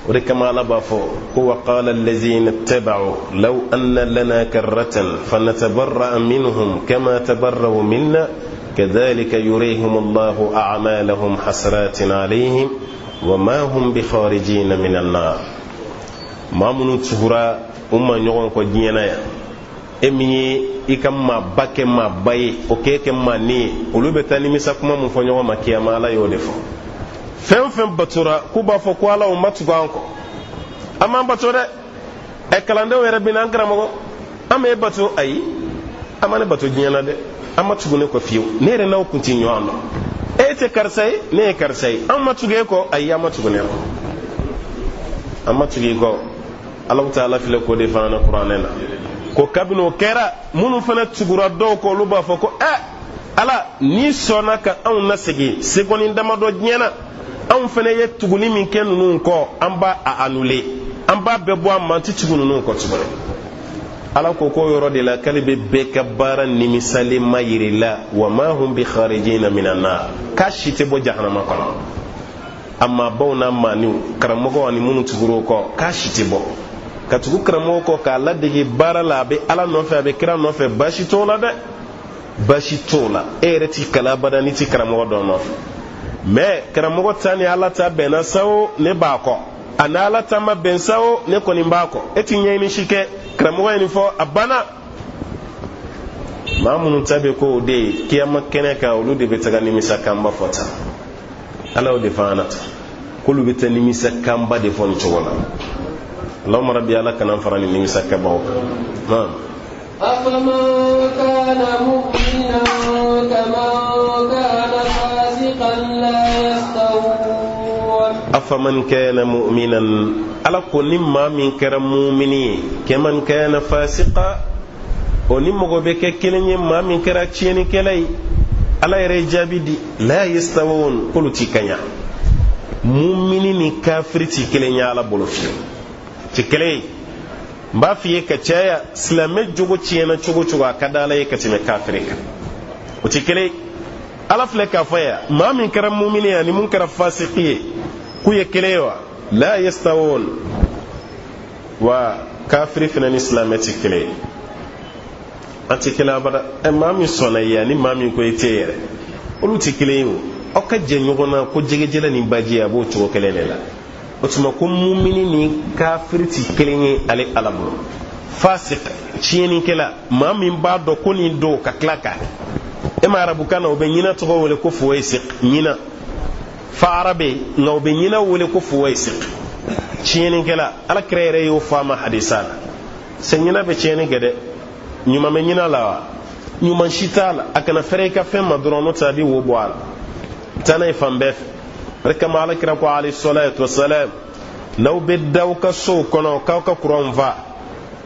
[SPEAKER 2] O de kama Ala b'a fɔ ko wa qala allazina ittaba'u law anna lana karratan fanatabarra'a minhum kama tabarra'u minna kadhalika yurihim Allahu a'malahum hasratin alayhim wa ma hum bikharijina min an-nar. Maa minnu tugura u ma ɲɔgɔn kɔ diɲɛ na yan, e min ye i ka maaba kɛ maaba ye, o k'e kɛ maanin ye, olu bɛ taa nimisa kuma min fɔ ɲɔgɔn ma kiyama, Ala y'o de fɔ. Fɛn o fɛn batora, k'u b'a fɔ ko Ala, o ma tugu an kɔ, an m'an bato dɛ. Ɛ, kalandenw yɛrɛ bɛ na, an karamɔgɔ, an m'e bato. Ayi, an ma ne bato diɲɛ na dɛ, an ma tugu ne kɔ fiyewu, ne yɛrɛ n'aw kun tɛ ɲɔgɔn dɔn. E tɛ karisa ye, ne ye karisa ye, an ma tugu e kɔ. Ayi, an ma tugu ne kɔ, an ma tugu i kɔ. Alahu taala filɛ k'o de fana na kuranɛ na, ko kabini o kɛra, minnu fana tugura dɔw kɔ, olu b'a fɔ ko ɛ Ala, n'i sɔnna ka anw nasegin segɔni damadɔ diɲɛ na, anw fana ye tuguni min kɛ ninnu kɔ, an b'a a annuler, an b'a bɛɛ bɔ a ma, an tɛ tugu ninnu kɔ tuguni. Ala ko k'o yɔrɔ de la k'ale bɛ bɛɛ ka baara nimisalema yir'i la. Wa ma hum bi kharijina minan nar, k'a si tɛ bɔ jahanama kɔnɔ. A maabaw n'a maaniw, karamɔgɔw ani minnu tugur'o kɔ, k'a si tɛ bɔ. Ka tugu karamɔgɔ kɔ k'a ladege baara la, a bɛ Ala nɔfɛ, a bɛ kira nɔfɛ, baasi t'o la dɛ, baasi t'o la. E yɛrɛ t'i kalan abada n'i ti karamɔgɔ dɔ nɔfɛ. Mɛ karamɔgɔ ta ni Ala ta bɛnna sa o, ne b'a kɔ, a ni Ala ta ma bɛn sa o, ne kɔni b'a kɔ. E ti ɲɛɲini si kɛ, karamɔgɔ ye nin fɔ, a banna. Maa minnu ta bɛ k'o de ye kiyama kɛnɛ kan, olu de bɛ taga nimisa kanba fɔ tan. Ala y'o de fɔ an na tan, k'olu bɛ taa nimisa kanba de fɔ nin cogo la. Allahumma rabbi, Ala kana an fara nin nimisa kɛbaw kan. Naam.
[SPEAKER 1] أفمن كان مؤمنا كمن كان فاسقا لا يستوون.
[SPEAKER 2] أفمن كان مؤمنا، Ala ko ni maa min kɛra mumini ye, كمن كان فاسقا, o ni mɔgɔ bɛ kɛ kelen ye, maa min kɛra tiɲɛnikɛla ye? Ala yɛrɛ ye jaabi di: لا يستوون, k'olu ti kaɲa. Mumini ni kafiri ti kelen ye Ala bolo fiyewu, ti kelen ye. N b'a f'i ye ka caya, silamɛ jogo tiɲɛna cogo cogo, a ka di Ala ye ka tɛmɛ kafiri kan. O ti kelen ye. Ala filɛ k'a fɔ yan, maa min kɛra mumini ye ani mun kɛra fasiki ye, k'u ye kelen ye wa? لا يستوون. Wa kafiri fana ni silamɛ ti kelen ye, an ti kelen abada. Ɛ, maa min sɔnna i ye ani maa min ko i tɛ yɛrɛ, olu ti kelen ye. O aw ka jɛ ɲɔgɔn na ko jɛgɛjɛlɛ ni baji, a b'o cogo kelen de la. O tuma ko mumini ni kafiri ti kelen ye ale Ala bolo. Fasik, tiɲɛnikɛla, maa min b'a dɔn ko nin don ka tila k'a e ma, arabukan na u bɛ ɲina tɔgɔ wele ko فويسق. Ɲina fa arabe, nka u bɛ ɲina wele ko فويسق, tiɲɛnikɛla. Ala kira yɛrɛ y'o fɔ a ma hadisa la. Se ɲina bɛ tiɲɛni kɛ dɛ. Ɲuman bɛ ɲina la wa? Ɲuman si t'a la. A kana fɛrɛ i ka fɛn ma dɔrɔn, n'o tɛ a bɛ wo bɔ a la, taa n'a ye fan bɛɛ fɛ. O de kama Ala kira ko عليه الصلاة والسلام, n'aw bɛ da aw ka sow kɔnɔ, k'aw ka kuranw fa,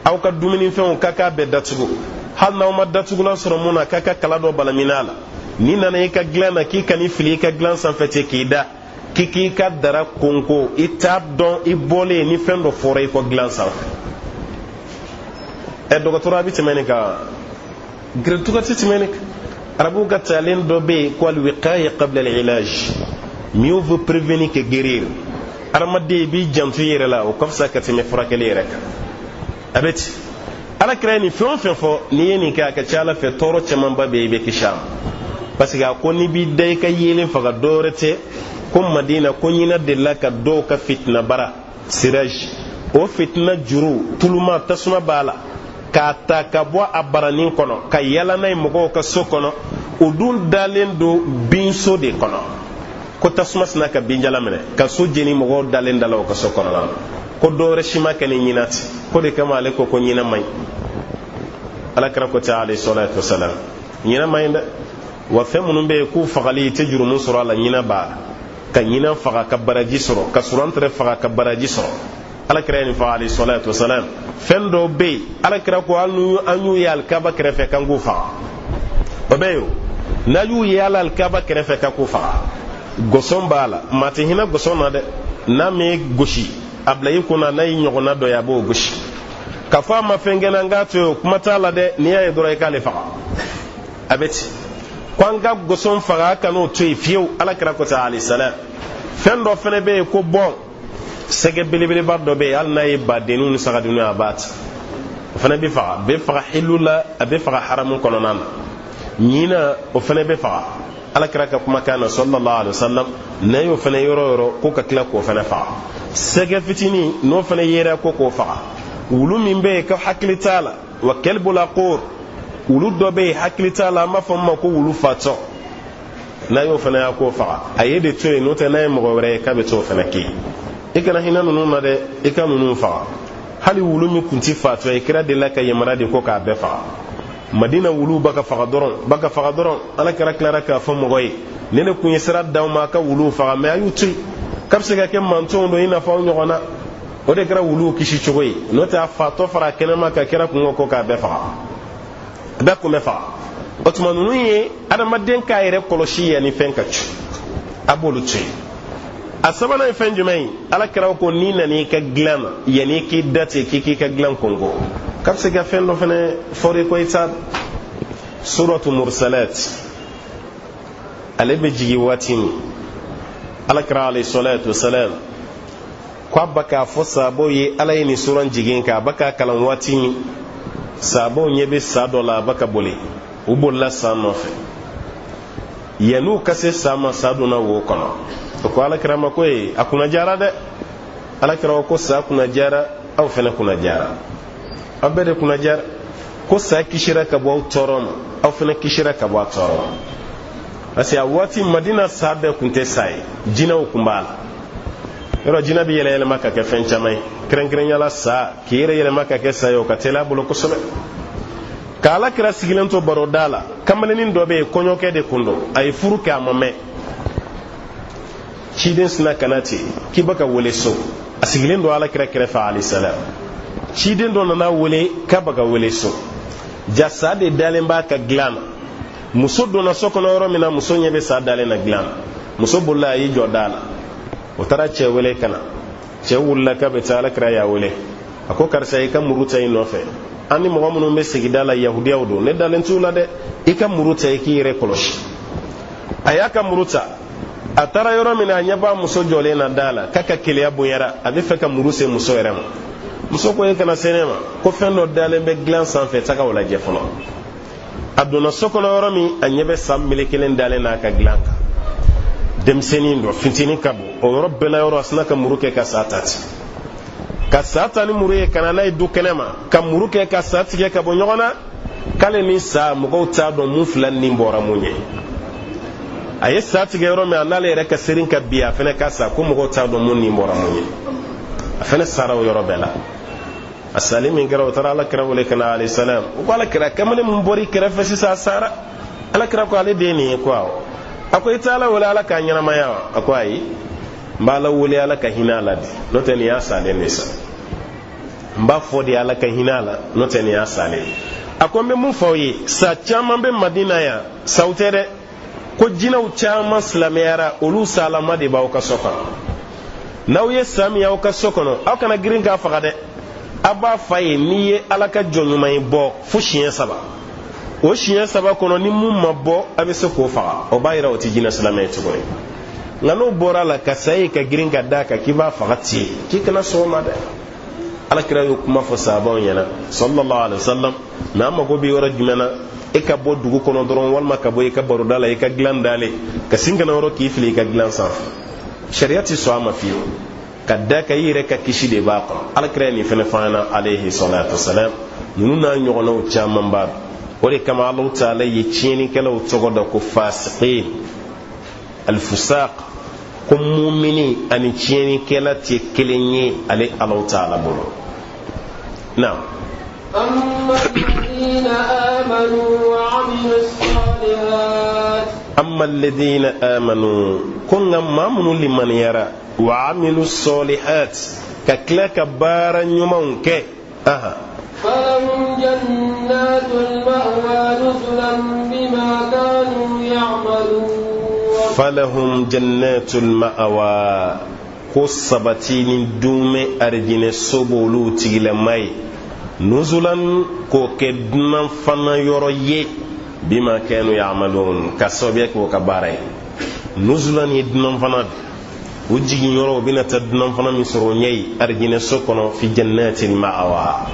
[SPEAKER 2] aw ka dumunifɛnw k'a k'a bɛɛ datugu. Hali n'aw ma datugulan sɔrɔ mun na, k'a ka kala dɔ balamina la. N'i nana i ka dilan na, k'i kan'i fili i ka dilan sanfɛ ten k'i da, k'i k'i ka dara konko, i t'a dɔn i bɔlen ni fɛn dɔ fɔra i kɔ dilan sanfɛ. Ɛ, dɔgɔtɔrɔ, a bɛ tɛmɛ nin kan, gerentuga tɛ tɛmɛ nin kan. Arabuw ka taalen dɔ bɛ yen ko الوقاية قبل العلاج, mieux vaut prévenir que guérir. Adamaden, i b'i janto i yɛrɛ la, o ka fisa ka tɛmɛ furakɛli yɛrɛ kan. A bɛ ten. Ala kira ye nin fɛn o fɛn fɔ, n'i ye nin kɛ, a ka ca Ala fɛ, tɔɔrɔ camanba bɛ yen, i bɛ kisi a ma. Parce que a ko n'i b'i da i ka yeelen faga, dɔwɛrɛ tɛ ko Madina ko ɲina delila ka dɔw ka fitina bara siraj, o fitina juru tuluma tasuma b'a la, k'a ta ka bɔ a baranin kɔnɔ ka yala n'a ye mɔgɔw ka so kɔnɔ. O dun dalen don binso de kɔnɔ, ko tasuma sina ka binjala minɛ ka so jeni, mɔgɔw dalen da la o ka so kɔnɔna na. Ko dɔwɛrɛ si ma kɛ ni ɲina tɛ. Ko de kama ale ko ko ɲina man ɲi. Ala kira ko tɛ عليه الصلاة والسلام, ɲina man ɲi dɛ. Wa fɛn minnu bɛ yen k'u fagali i tɛ jurumu sɔrɔ a la, ɲina b'a la. Ka ɲina faga ka baraji sɔrɔ, ka suran tɛrɛ faga ka baraji sɔrɔ. Ala kira ye nin fɔ عليه الصلاة والسلام. Fɛn dɔw bɛ yen, Ala kira ko hali an y'u ye alikaba kɛrɛfɛ, k'an k'u faga. O bɛ yen o, n'a y'u ye ala alikaba kɛrɛfɛ, k'an k'u faga. Gɔsɔn b'a la, maa tɛ hinɛ gɔsɔn na dɛ. N'a m'e gosi, a bila i kunna, n'a y'i ɲɔgɔnna dɔ ye, a b'o gosi. K'a fɔ a ma fɛn kɛ n k'a to yen, o kuma t'a la dɛ. N'i y'a ye dɔrɔn, i k'ale faga. A bɛ ten ko an ka gɔsɔn faga, a kan'o to yen fiyewu. Ala kira ko ten عليه السلام. Fɛn dɔ fɛnɛ bɛ yen ko bɔn, sɛgɛ belebeleba dɔ bɛ yen, hali n'a ye badenninw ni sagadenninw ye, a b'a ta, o fana bɛ faga. A bɛ faga hilu la, a bɛ faga haramu kɔnɔna na. Ɲina, o fana bɛ faga. Ala kira ka kumakan na صلى الله عليه وسلم, n'a y'o fana yɔrɔ o yɔrɔ, ko ka tila k'o fana faga. Sɛgɛ fitinin, n'o fana yera, ko k'o faga. Wulu min bɛ yen ko hakili t'a la, والكلب العقور, wulu dɔ bɛ yen hakili t'a la, an b'a fɔ min ma ko wulu fatɔ, n'a y'o fana y'a k'o faga. A ye de to yen, n'o tɛ n'a ye mɔgɔ wɛrɛ ye k'a bɛ t'o fana kɛ yen. I kana hinɛ ninnu na dɛ, i ka ninnu faga. Hali wulu min kun ti fatɔ ye, kira delila ka yamaruya di ko k'a bɛɛ faga. Madina wuluw ba ka faga dɔrɔn, ba ka faga dɔrɔn. Ala kɛra tilara k'a fɔ mɔgɔ ye: ne de kun ye sira d'aw ma a ka wuluw faga, mɛ a y'u to yen, k'a bɛ se ka kɛ mantɔnw don i n'a fɔ aw ɲɔgɔn na. O de kɛra wuluw kisi cogo ye. N'o tɛ, a fatɔ fara kɛnɛma ka kɛra kun ko k'a bɛɛ faga, a bɛɛ kun bɛ faga. O tuma ninnu ye adamaden k'a yɛrɛ kɔlɔsi yanni fɛn ka cu, a b'olu to yen. A sabanan ye fɛn jumɛn ye? Ala kira ko n'i nana i ka dilan na, yanni k'i da ten k'i k'i ka dilan konko, k'a bɛ se ka fɛn dɔ fɛnɛ fɔr'i kɔ i t'a. Suratu Mursalat, ale bɛ jigin waati min, ala kira alayhi salatu wasalam ko a ba k'a fɔ sabaw ye, ala ye nin suran jigin k'a ba k'a kalan waati min, sabaw ɲɛ bɛ sa dɔ la, a ba ka boli. U bolila sa nɔfɛ. Yann'u ka se sa ma, sa donna wo kɔnɔ. O ko ala kira ma ko ye a kunna jara dɛ. Ala kira ko sa kunna jara, aw fana kunna jara, aw bɛɛ de kunna jara. Ko sa kisira ka bɔ aw tɔɔrɔ ma, aw fana kisira ka bɔ a tɔɔrɔ ma, parce que a waati Madina sa bɛɛ kun tɛ sa ye, jinɛw kun b'a la. Yɔrɔ jinɛ bɛ yɛlɛ yɛlɛma ka kɛ fɛn caman ye, kɛrɛnkɛrɛnya la sa k'i yɛrɛ yɛlɛma ka kɛ sa ye, o ka teli a bolo kosɛbɛ. Ka ala kira sigilen to baroda la, kamalennin dɔ bɛ yen, kɔɲɔkɛ de kun don, a ye furu kɛ a ma mɛn. Ciden sina ka na ten k'i bɛ ka wele so. A sigilen don ala kira kɛrɛfɛ alayhi salam. Ciden dɔ nana wele k'a bɛ ka wele so. Ja sa de dalen b'a ka dilan na. Muso donna so kɔnɔ yɔrɔ min na, muso ɲɛ bɛ sa dalen na dilan na. Muso bolila, a y'i jɔ da la. O taara cɛ wele ka na. Cɛ wulila k'a bɛ taa, ala kira y'a wele, a ko karisa, i ka muru ta i nɔfɛ. An ni mɔgɔ minnu bɛ sigida la, yahudiyaw don, ne dalen t'u la dɛ. I ka muru ta, i k'i yɛrɛ kɔlɔsi. A y'a ka muru ta, a taara yɔrɔ min na, a ɲɛ b'a muso jɔlen na da la, k'a ka keleya bonyara, a bɛ fɛ ka muru se muso yɛrɛ ma. Muso ko e kana se ne ma, ko fɛn dɔ dalen bɛ dilan sanfɛ, taga o lajɛ fɔlɔ. A donna so kɔnɔ yɔrɔ min, a ɲɛ bɛ sa melekelen dalen n'a ka dilan kan. Denmisɛnnin dɔ fitinin ka bon. O yɔrɔ bɛɛ la yɔrɔ, a sina ka muru kɛ ka sa ta ten, ka sa ta ni muru ye ka na n'a ye du kɛnɛ ma, ka muru kɛ ka sa tigɛ ka bɔ ɲɔgɔn na, k'ale ni sa, mɔgɔw t'a dɔn mun fila nin bɔra mun ye. A ye sa tigɛ yɔrɔ min, a n'ale yɛrɛ ka serin ka bi, a fɛnɛ ka sa, ko mɔgɔw t'a dɔn mun nin bɔra mun ye. A fɛnɛ sara o yɔrɔ bɛɛ la. A sali min kɛra, o taara ala kira wele ka na alayhi salam. U ko ala kira, kamalen mun bɔr'i kɛrɛfɛ sisan, a sara. Ala kira ko ale den nin ye. Ko awɔ. A ko i tɛ ala wele ala k'a ɲɛnamaya wa? A ko ayi, n b'ala wele ala ka hinɛ a la de, n'o tɛ nin y'a salen de sa. N b'a fɔ de ala ka hinɛ a la, n'o tɛ nin y'a salen. A ko n bɛ mun fɔ aw ye? Sa caman bɛ Madina yan, saw tɛ dɛ, ko jinɛw caman silamɛyara, olu salama de b'aw ka so kɔnɔ. N'aw ye sa min y'aw ka so kɔnɔ, aw kana girin k'a faga dɛ. A b'a f'a ye n'i ye ala ka jɔn ɲuman ye, bɔ fo siɲɛ saba. O siɲɛ saba kɔnɔ, ni mun ma bɔ, a bɛ se k'o faga. O b'a yira o tɛ jinɛ silamɛ ye tuguni. Nka n'o bɔra a la ka sa ye ka girin ka d'a kan k'i b'a faga ten, k'i kana sɔn o ma dɛ. Ala kira y'o kuma fɔ sahabaw ɲɛna sallallahu alaihi wasallam. Mɛ an mago bɛ yɔrɔ jumɛn na? E ka bɔ dugu kɔnɔ dɔrɔn, walima ka bɔ i ka baroda la, i ka dilan dalen, ka sin ka na yɔrɔ k'i fili i ka dilan sanfɛ, sariya tɛ sɔn a ma fiyewu, ka da kan i yɛrɛ ka kisi de b'a kɔnɔ. Ala kira ye nin fɛnɛ fɔ an ɲɛna alayhi salatu wasalam. Ninnu n'a ɲɔgɔnnaw caman b'a o de kama Alahu taala ye tiɲɛnikɛlaw tɔgɔ da ko fasiqin, alfusaq, ko mumini ani tiɲɛnikɛla tɛ kelen ye ale Alahu taala bolo. Naam.
[SPEAKER 1] أما الذين آمنوا وعملوا الصالحات.
[SPEAKER 2] أما الذين آمنوا, ko nka maa minnu limaniyara, wa amilu solihat, ka tila ka baara ɲumanw kɛ, aha.
[SPEAKER 1] فلهم جنات المأوى نزلا بما كانوا يعملون.
[SPEAKER 2] falahum jannatul ma'awa, ko sabati ni duumɛ arijinɛ so b'olu tigilama ye, nuzulan, k'o kɛ dunan fana yɔrɔ ye, bima kanu ya'malun, ka sababuya kɛ o ka baara ye. Nuzulan ye dunan fana de, u jigin yɔrɔ, u bɛna taa dunan fana min sɔrɔ o ɲɛ ye arijinɛ so kɔnɔ, fi jannatil ma'awa,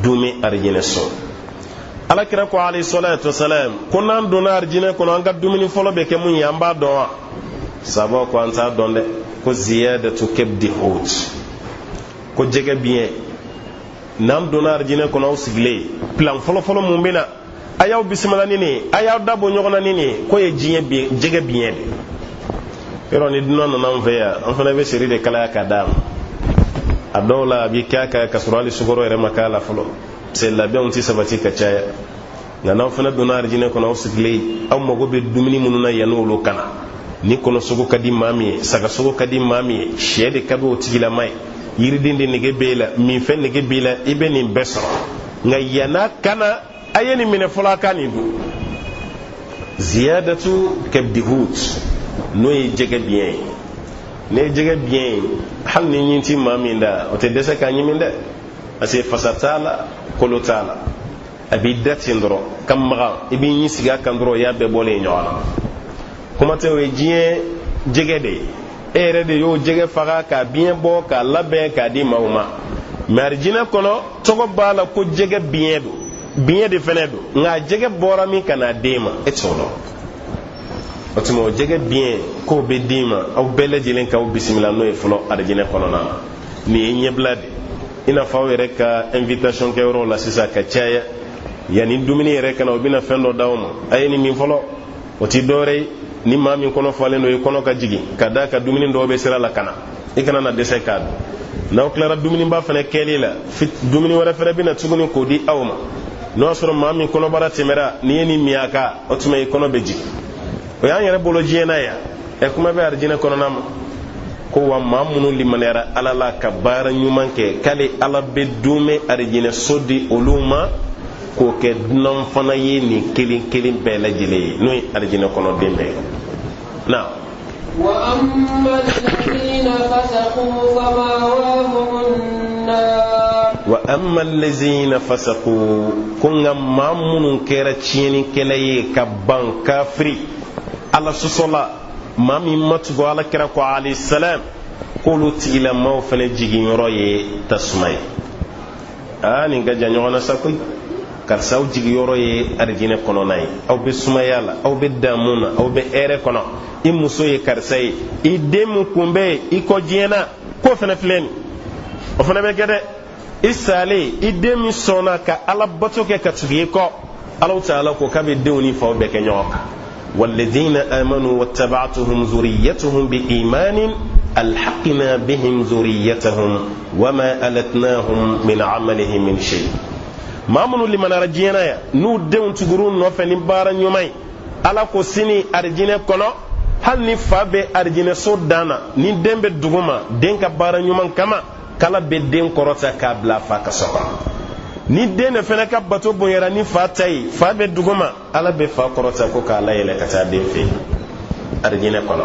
[SPEAKER 2] duumɛ arijinɛ so. Ala kira ko alayhi salatu wasalam ko n'an donna arijinɛ kɔnɔ, an ka dumuni fɔlɔ bɛ kɛ mun ye? An b'a dɔn wa? Sabaw ko an t'a dɔn dɛ. Ko ziyadatu kebdi hut, ko jɛgɛ biɲɛ. N'an donna arijinɛ kɔnɔ, aw sigilen, plan fɔlɔfɔlɔ mun bɛ na, a y'aw bisimila ni nin ye, a y'aw da bɔ ɲɔgɔn na ni nin ye, k'o ye diɲɛ biɲɛ, jɛgɛ biɲɛ de. Yɔrɔ ni dunan nana an fɛ yan, an fana bɛ seri de kalaya ka d'a ma. A dɔw la a b'i k'a kan ka sɔrɔ hali sukaro yɛrɛ ma k'a la fɔlɔ, parce que labɛnw tɛ sabati ka caya. Nka n'aw fana donna arijinɛ kɔnɔ, aw sigilen, aw mago bɛ dumuni minnu na yanni olu ka na, ni kɔnɔsogo ka di maa min ye, sagasogo ka di maa min ye, sɛ de ka di o tigilama ye, yiriden de nege b'e la, minfɛn nege b'i la, i bɛ nin bɛɛ sɔrɔ. Nka yann'a ka na, a ye nin minɛ fɔlɔ, a ka nin dun, ziyadatu kabdihut, n'o ye jɛgɛ biɲɛ ye. N'i ye jɛgɛ biɲɛ ye, hali ni ɲin ti maa min da, o tɛ dɛsɛ k'a ɲimi dɛ, parce que fasa t'a la, kolo t'a la. A b'i da ten dɔrɔn ka maga, i b'i ɲin sigi a kan dɔrɔn, o y'a bɛɛ bɔlen ye ɲɔgɔn na. Kuma tɛ, o ye diɲɛ jɛgɛ de ye. E yɛrɛ de y'o jɛgɛ faga k'a biɲɛ bɔ k'a labɛn k'a di maaw ma. Mɛ arijinɛ kɔnɔ, tɔgɔ b'a la ko jɛgɛ biɲɛ don, biɲɛ de fɛnɛ don, nka jɛgɛ bɔra min ka n'a d'e ma, e t'o dɔn. O tuma, o jɛgɛ biɲɛ k'o bɛ d'i ma, aw bɛɛ lajɛlen k'aw bisimila n'o ye fɔlɔ arijinɛ kɔnɔna na. Nin ye ɲɛbila de, i n'a fɔ aw yɛrɛ ka invitation kɛyɔrɔw la sisan ka caya. Yanni dumuni yɛrɛ ka na, u bɛna fɛn dɔ d'aw ma, a ye nin min fɔlɔ. O ti dɔwɛrɛ ye, ni maa min kɔnɔ falen don, i kɔnɔ ka jigin ka d'a kan dumuni dɔw bɛ sira la ka na, i kana na dɛsɛ k'a dun. N'aw tilara dumuniba fana kɛli la, dumuni wɛrɛ fana bɛna tuguni k'o di aw ma. N'o y'a sɔrɔ maa min kɔnɔbara tɛmɛra, n'i ye nin min a kan, o tuma i kɔnɔ bɛ jigin. O y'an yɛrɛ bolo diɲɛ na yan. Ɛ, kuma bɛ arijinɛ kɔnɔna ma ko wa maa minnu limaniyara Ala la ka baara ɲuman kɛ, k'ale Ala bɛ duumɛ arijinɛ so di olu ma k'o kɛ dunan fana ye nin kelen kelen bɛɛ lajɛlen ye, n'o ye arijinɛ kɔnɔden bɛɛ ye na. Wa amma allazina fasaqu, ko nka maa minnu kɛra tiɲɛnikɛla ye ka ban, kafiri, Ala sɔsɔla, maa min ma tugu Ala kira kɔ alayhi salam, k'olu tigilamaw fana jiginyɔrɔ ye tasuma ye. Aa, nin ka jan ɲɔgɔn na sa koyi. Karisa, aw jigiyɔrɔ ye arijinɛ kɔnɔna ye, aw bɛ sumaya la, aw bɛ damu na, aw bɛ hɛrɛ kɔnɔ. I muso ye karisa ye, i den min kun bɛ yen i kɔ diɲɛ na, k'o fana filɛ nin, o fana bɛ kɛ dɛ. I salen, i den min sɔnna ka Ala bato kɛ ka tugu i kɔ, Alahu taala ko k'a bɛ denw ni faw bɛɛ kɛ ɲɔgɔn kan. والذين آمنوا واتبعتهم ذريتهم بإيمان ألحقنا بهم ذريتهم وما ألتناهم من عملهم من شيء. Maa minnu limanara diɲɛ na yan, n'u denw tugur'u nɔfɛ ni baara ɲuman ye, Ala ko sini arijinɛ kɔnɔ, hali ni fa bɛ arijinɛso dan na, ni den bɛ dugu ma, den ka baara ɲuman kama, k'Ala bɛ den kɔrɔta k'a bila fa ka so kɔnɔ. Ni den de fana ka bato bonyara ni fa ta ye, fa bɛ dugu ma, Ala bɛ fa kɔrɔta ko k'a layɛlɛ ka taa den fɛ yen arijinɛ kɔnɔ.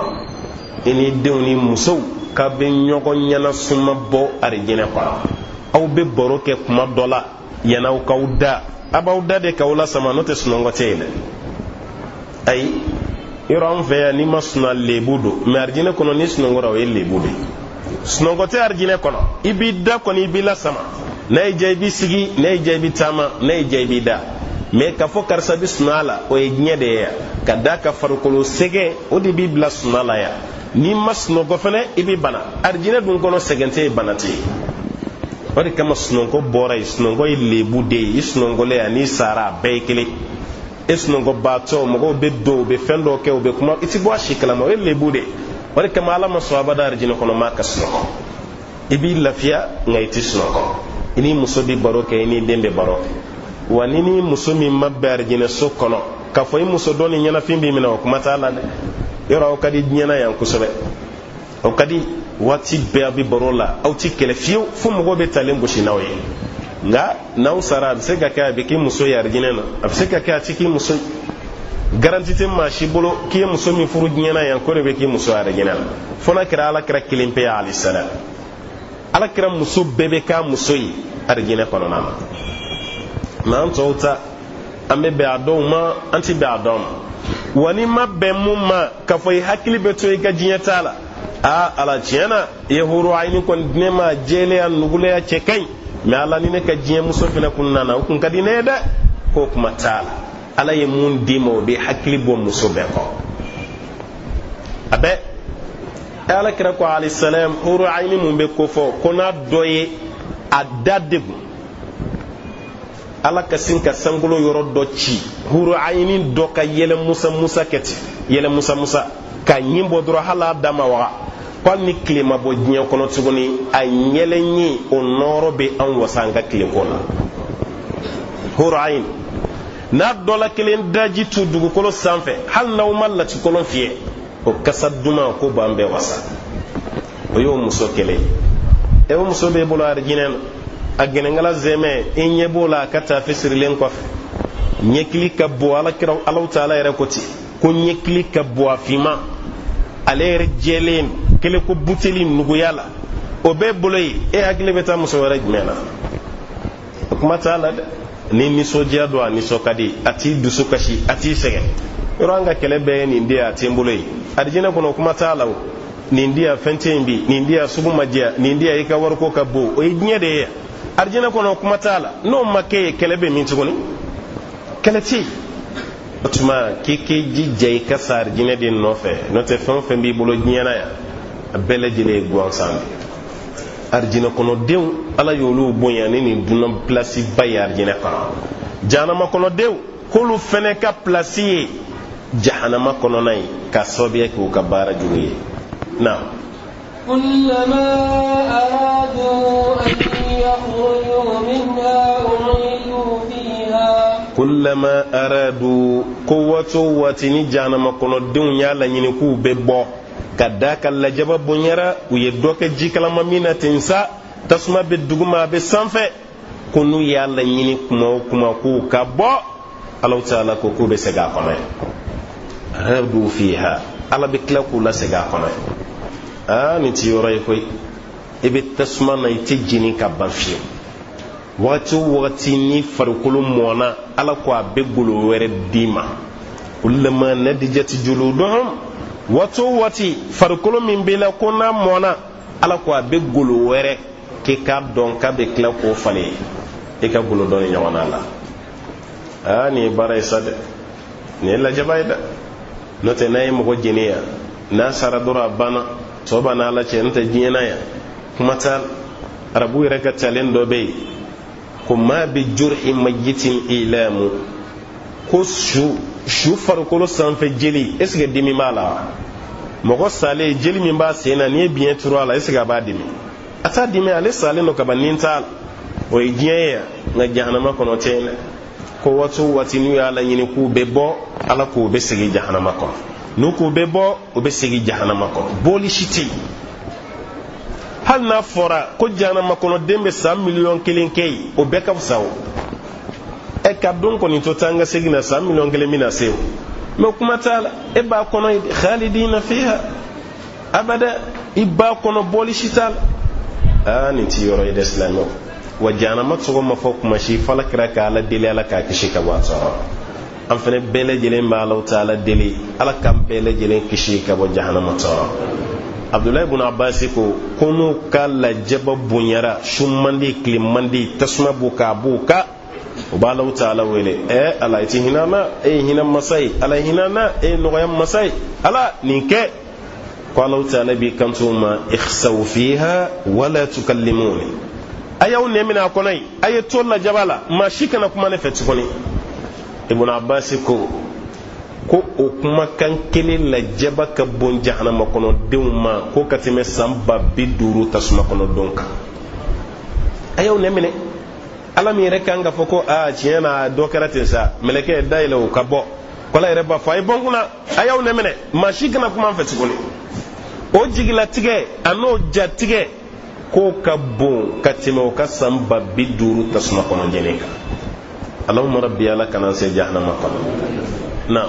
[SPEAKER 2] I ni denw ni musow k'a bɛ ɲɔgɔn ɲɛnasuma bɔ arijinɛ kɔnɔ. Aw bɛ baro kɛ kuma dɔ la yann'aw k'aw da, a b'aw da de k'aw lasama, n'o tɛ sunɔgɔ tɛ yen dɛ. Ayi, yɔrɔ an fɛ yan, n'i ma sunɔgɔ, lebu don. Mɛ arijinɛ kɔnɔ, n'i sunɔgɔra, o ye lebu de ye. Sunɔgɔ tɛ arijinɛ kɔnɔ. I b'i da kɔni, i b'i lasama. N'a y'i diya, i b'i sigi. N'a y'i diya, i b'i taama. N'a y'i diya, i b'i da. Mɛ k'a fɔ karisa bɛ sunɔgɔ la, o ye diɲɛ de ye yan. Ka d'a kan farikolo sɛgɛn, o de b'i bila sunɔgɔ la yan. N'i ma sunɔgɔ fɛnɛ, i bɛ bana. Arijinɛ dun kɔnɔ, sɛgɛn tɛ yen, bana tɛ yen. O de kama sunɔgɔ bɔra yen. Sunɔgɔ ye lebu de ye. I sunɔgɔlen ani sara, a bɛɛ ye kelen. E sunɔgɔbaatɔ, mɔgɔw bɛ don, u bɛ fɛn dɔw kɛ, u bɛ kuma, i ti bɔ a si kalama. O ye lebu de ye. O de kama Ala ma sɔn abada arijinɛ kɔnɔ maa ka sunɔgɔ. I b'i lafiya, nka i ti sunɔgɔ. I ni muso bɛ baro kɛ, i ni den bɛ baro kɛ. Wa ni ni muso min ma bɛn arijinɛ so kɔnɔ, k'a fɔ i muso dɔ ni ɲɛnafin b'i minɛ, o kuma t'a la dɛ. Yɔrɔ aw ka di diɲɛ na yan kosɛbɛ, aw ka di waati bɛɛ, aw bɛ baro la, aw ti kɛlɛ fiyewu, fo mɔgɔw bɛ talen gosi n'aw ye. Nka n'aw sara, a bɛ se ka kɛ a bɛ k'i muso ye arijinɛ na, a bɛ se ka kɛ a ti k'i muso ye. Garanti tɛ maa si bolo k'i ye muso min furu diɲɛ na yan, k'o de bɛ k'i muso arijinɛ la, fo n'a kɛra Ala kira kelen pe ye alayhi salam. Ala kira muso bɛɛ bɛ k'a muso ye arijinɛ kɔnɔna na. Mɛ an tɔw ta, an bɛ bɛn a dɔw ma, an ti bɛn a dɔw ma. Wa n'i ma bɛn mun ma, k'a fɔ i hakili bɛ to i ka diɲɛ ta la, aa Ala, tiɲɛ na, i ye horo ayini kɔni di ne ma, jɛlenya, nugulenya, cɛ ka ɲi, mɛ Ala, ni ne ka diɲɛ muso fana kun nana, o kun ka di ne ye dɛ, k'o kuma t'a la. Ala ye mun d'i ma, o bɛ hakili bɔ muso bɛɛ kɔ. A bɛɛ Ala kira ko alayhi salam, horo ayini mun bɛ kofɔ, ko n'a dɔ ye a da degun, Ala ka sin ka sankolo yɔrɔ dɔ ci, huru ayini dɔ ka yɛlɛ musa musa kɛ ten, yɛlɛ musa musa ka ɲin bɔ dɔrɔn, hali a da ma waga, ko hali ni tile ma bɔ diɲɛ kɔnɔ tuguni, a yɛlɛ ɲin o nɔɔrɔ bɛ an wasa an ka tileko la. Huru ayini n'a dɔ la kelen daji tu dugukolo sanfɛ, hali n'aw ma latikɔlɔn fiyɛ, o kasa duman ko b'an bɛɛ wasa. O y'o muso kelen ye. E, o muso b'e bolo arijinɛ na, a gɛnɛnkala zɛmɛ, i ɲɛ b'o la a ka taafe sirilen kɔfɛ. Ɲɛkili ka bon. Ala kira, Alahu taala yɛrɛ ko ten ko ɲɛkili ka bon, a finma, ale yɛrɛ jɛlen. kelen ko buteli nuguya la o b'e bolo yen, e hakili bɛ taa muso wɛrɛ jumɛn na? O kuma t'a la dɛ. Ni nisɔndiya don, a nisɔn ka di, a t'i dusu kasi, a t'i sɛgɛn. Yɔrɔ an ka kɛlɛ bɛɛ ye nin di yan, a tɛ n bolo yen. Arijinɛ kɔnɔ, o kuma t'a la. O nin di yan, fɛn tɛ yen bi, nin di yan, sugu ma diya, nin di yan, i ka wariko ka bon, o ye diɲɛ de ye. Arijinɛ kɔnɔ, o kuma t'a la. N'o ma kɛ yen, kɛlɛ bɛ min tuguni? Kɛlɛ tɛ yen. O tuma k'i k'i jija i ka sa arijinɛ de nɔfɛ, n'o tɛ fɛn o fɛn b'i bolo diɲɛ na yan, a bɛɛ lajɛlen ye gansan de ye. Arijinɛ kɔnɔdenw, Ala y'olu bonya ni nin dunan pilasiba ye arijinɛ kɔnɔ. Jahanama kɔnɔdenw, k'olu fɛnɛ ka pilasi ye jahanama kɔnɔna ye, k'a sababuya kɛ u ka baara jugu ye. Na
[SPEAKER 1] كلما أرادوا أن يخرجوا منها أعيدوا فيها.
[SPEAKER 2] كلما أرادوا, ko waati o waati ni jahanama kɔnɔdenw y'a laɲini k'u bɛ bɔ, ka da ka lajaba bonyara, u ye dɔ kɛ jikalama min na ten sa, tasuma bɛ duguma, a bɛ sanfɛ, ko n'u y'a laɲini kuma o kuma k'u ka bɔ, Alahu taala ko k'u bɛ segin a kɔnɔ ye. أعيدوا فيها, Ala bɛ tila k'u lasegin a kɔnɔ ye. Aa, nin ti yɔrɔ ye koyi. I bɛ tasuma na, i tɛ jeni ka ban fiyewu. Wagati o wagati ni farikolo mɔnna, Ala ko a bɛ golo wɛrɛ d'i ma. كلما نضجت جلودهم, waati o waati farikolo min b'i la ko n'a mɔnna, Ala ko a bɛ golo wɛrɛ k'i k'a dɔn k'a bɛ tila k'o falen i ka golo dɔ ni ɲɔgɔn na la. Aa, nin ye baara ye sa dɛ, nin ye lajaba ye dɛ. N'o tɛ, n'a ye mɔgɔ jeni yan, n'a sara dɔrɔn, a banna, tɔ b'a n'Ala cɛ. N'o tɛ, diɲɛ na yan, kuma t'a la. Arabu yɛrɛ ka talen dɔ bɛ yen ko ما بجرح ميت إيلام, ko su farikolo sanfɛ jeli, est ce que dimi b'a la? Mɔgɔ salen, jeli min b'a sen na, n'i ye biɲɛ turu a la, est ce que a b'a dimi? A t'a dimi, ale salen don kaban, ni t'a la. O ye diɲɛ ye yan, nka jahanama kɔnɔ tɛ yen dɛ. Ko waati o waati n'u y'a laɲini k'u bɛ bɔ, Ala k'u bɛ segin jahanama kɔnɔ. N'u k'u bɛ bɔ, u bɛ segin jahanama kɔnɔ, bɔli si tɛ yen. Hali n'a fɔra ko jahanama kɔnɔden bɛ san 1 miliyɔn kɛ yen, o bɛɛ ka fisa. O ɛ ka don kɔni to taa n ka segin na, san 1 miliyɔn bɛna se o mɛ, kuma t'a la. E b'a kɔnɔ خالدين فيها أبدا, i b'a kɔnɔ, bɔli si t'a la. Aa, nin ti yɔrɔ ye dɛ, silamɛw. Wa jahanama tɔgɔ ma fɔ kuma si f'Ala kira ka Ala deli, Ala k'a kisi ka bɔ a tɔɔrɔ. An fana bɛɛ lajɛlen bɛ Alaw taala deli, Ala k'an bɛɛ lajɛlen kisi ka bɔ jahanama tɔɔrɔ. Abdulayi bun Abasi ko n'u ka lajaba bonyara, su man di, tile man di, tasuma b'u kan, a b'u kan, u b'a Alaw taala wele: ɛ Ala, i ti hinɛ an na, e ye hinɛ masa ye. Ala, hinɛ an na, e ye nɔgɔya masa ye. Ala, nin kɛ. Ko Alaw taala b'i kanto u ma: اخسئوا فيها ولا تكلموني. A y'aw nɛ minɛ a kɔnɔ yen, a ye to lajaba la, maa si kana kuma ne fɛ tuguni. Ibn Abbas ko o kumakan kelen lajaba ka bon jahanama kɔnɔdenw ma ko ka tɛmɛ san 50.000 tasuma kɔnɔ don kan. A y'aw nɛ minɛ. Ala min yɛrɛ kan ka fɔ ko aa, tiɲɛ na, dɔ kɛra ten sa, mɛlɛkɛ dayɛlɛ, o ka bɔ ko Ala yɛrɛ b'a fɔ: a ye bɔ n kunna, a y'aw nɛ minɛ, maa si kana kuma an fɛ tuguni. O jigilatigɛ a n'o jatigɛ k'o ka bon ka tɛmɛ o ka san 50.000 tasuma kɔnɔ jɛnɛ kan. اللهم ربي, Ala kana se jahanama kɔnɔ na.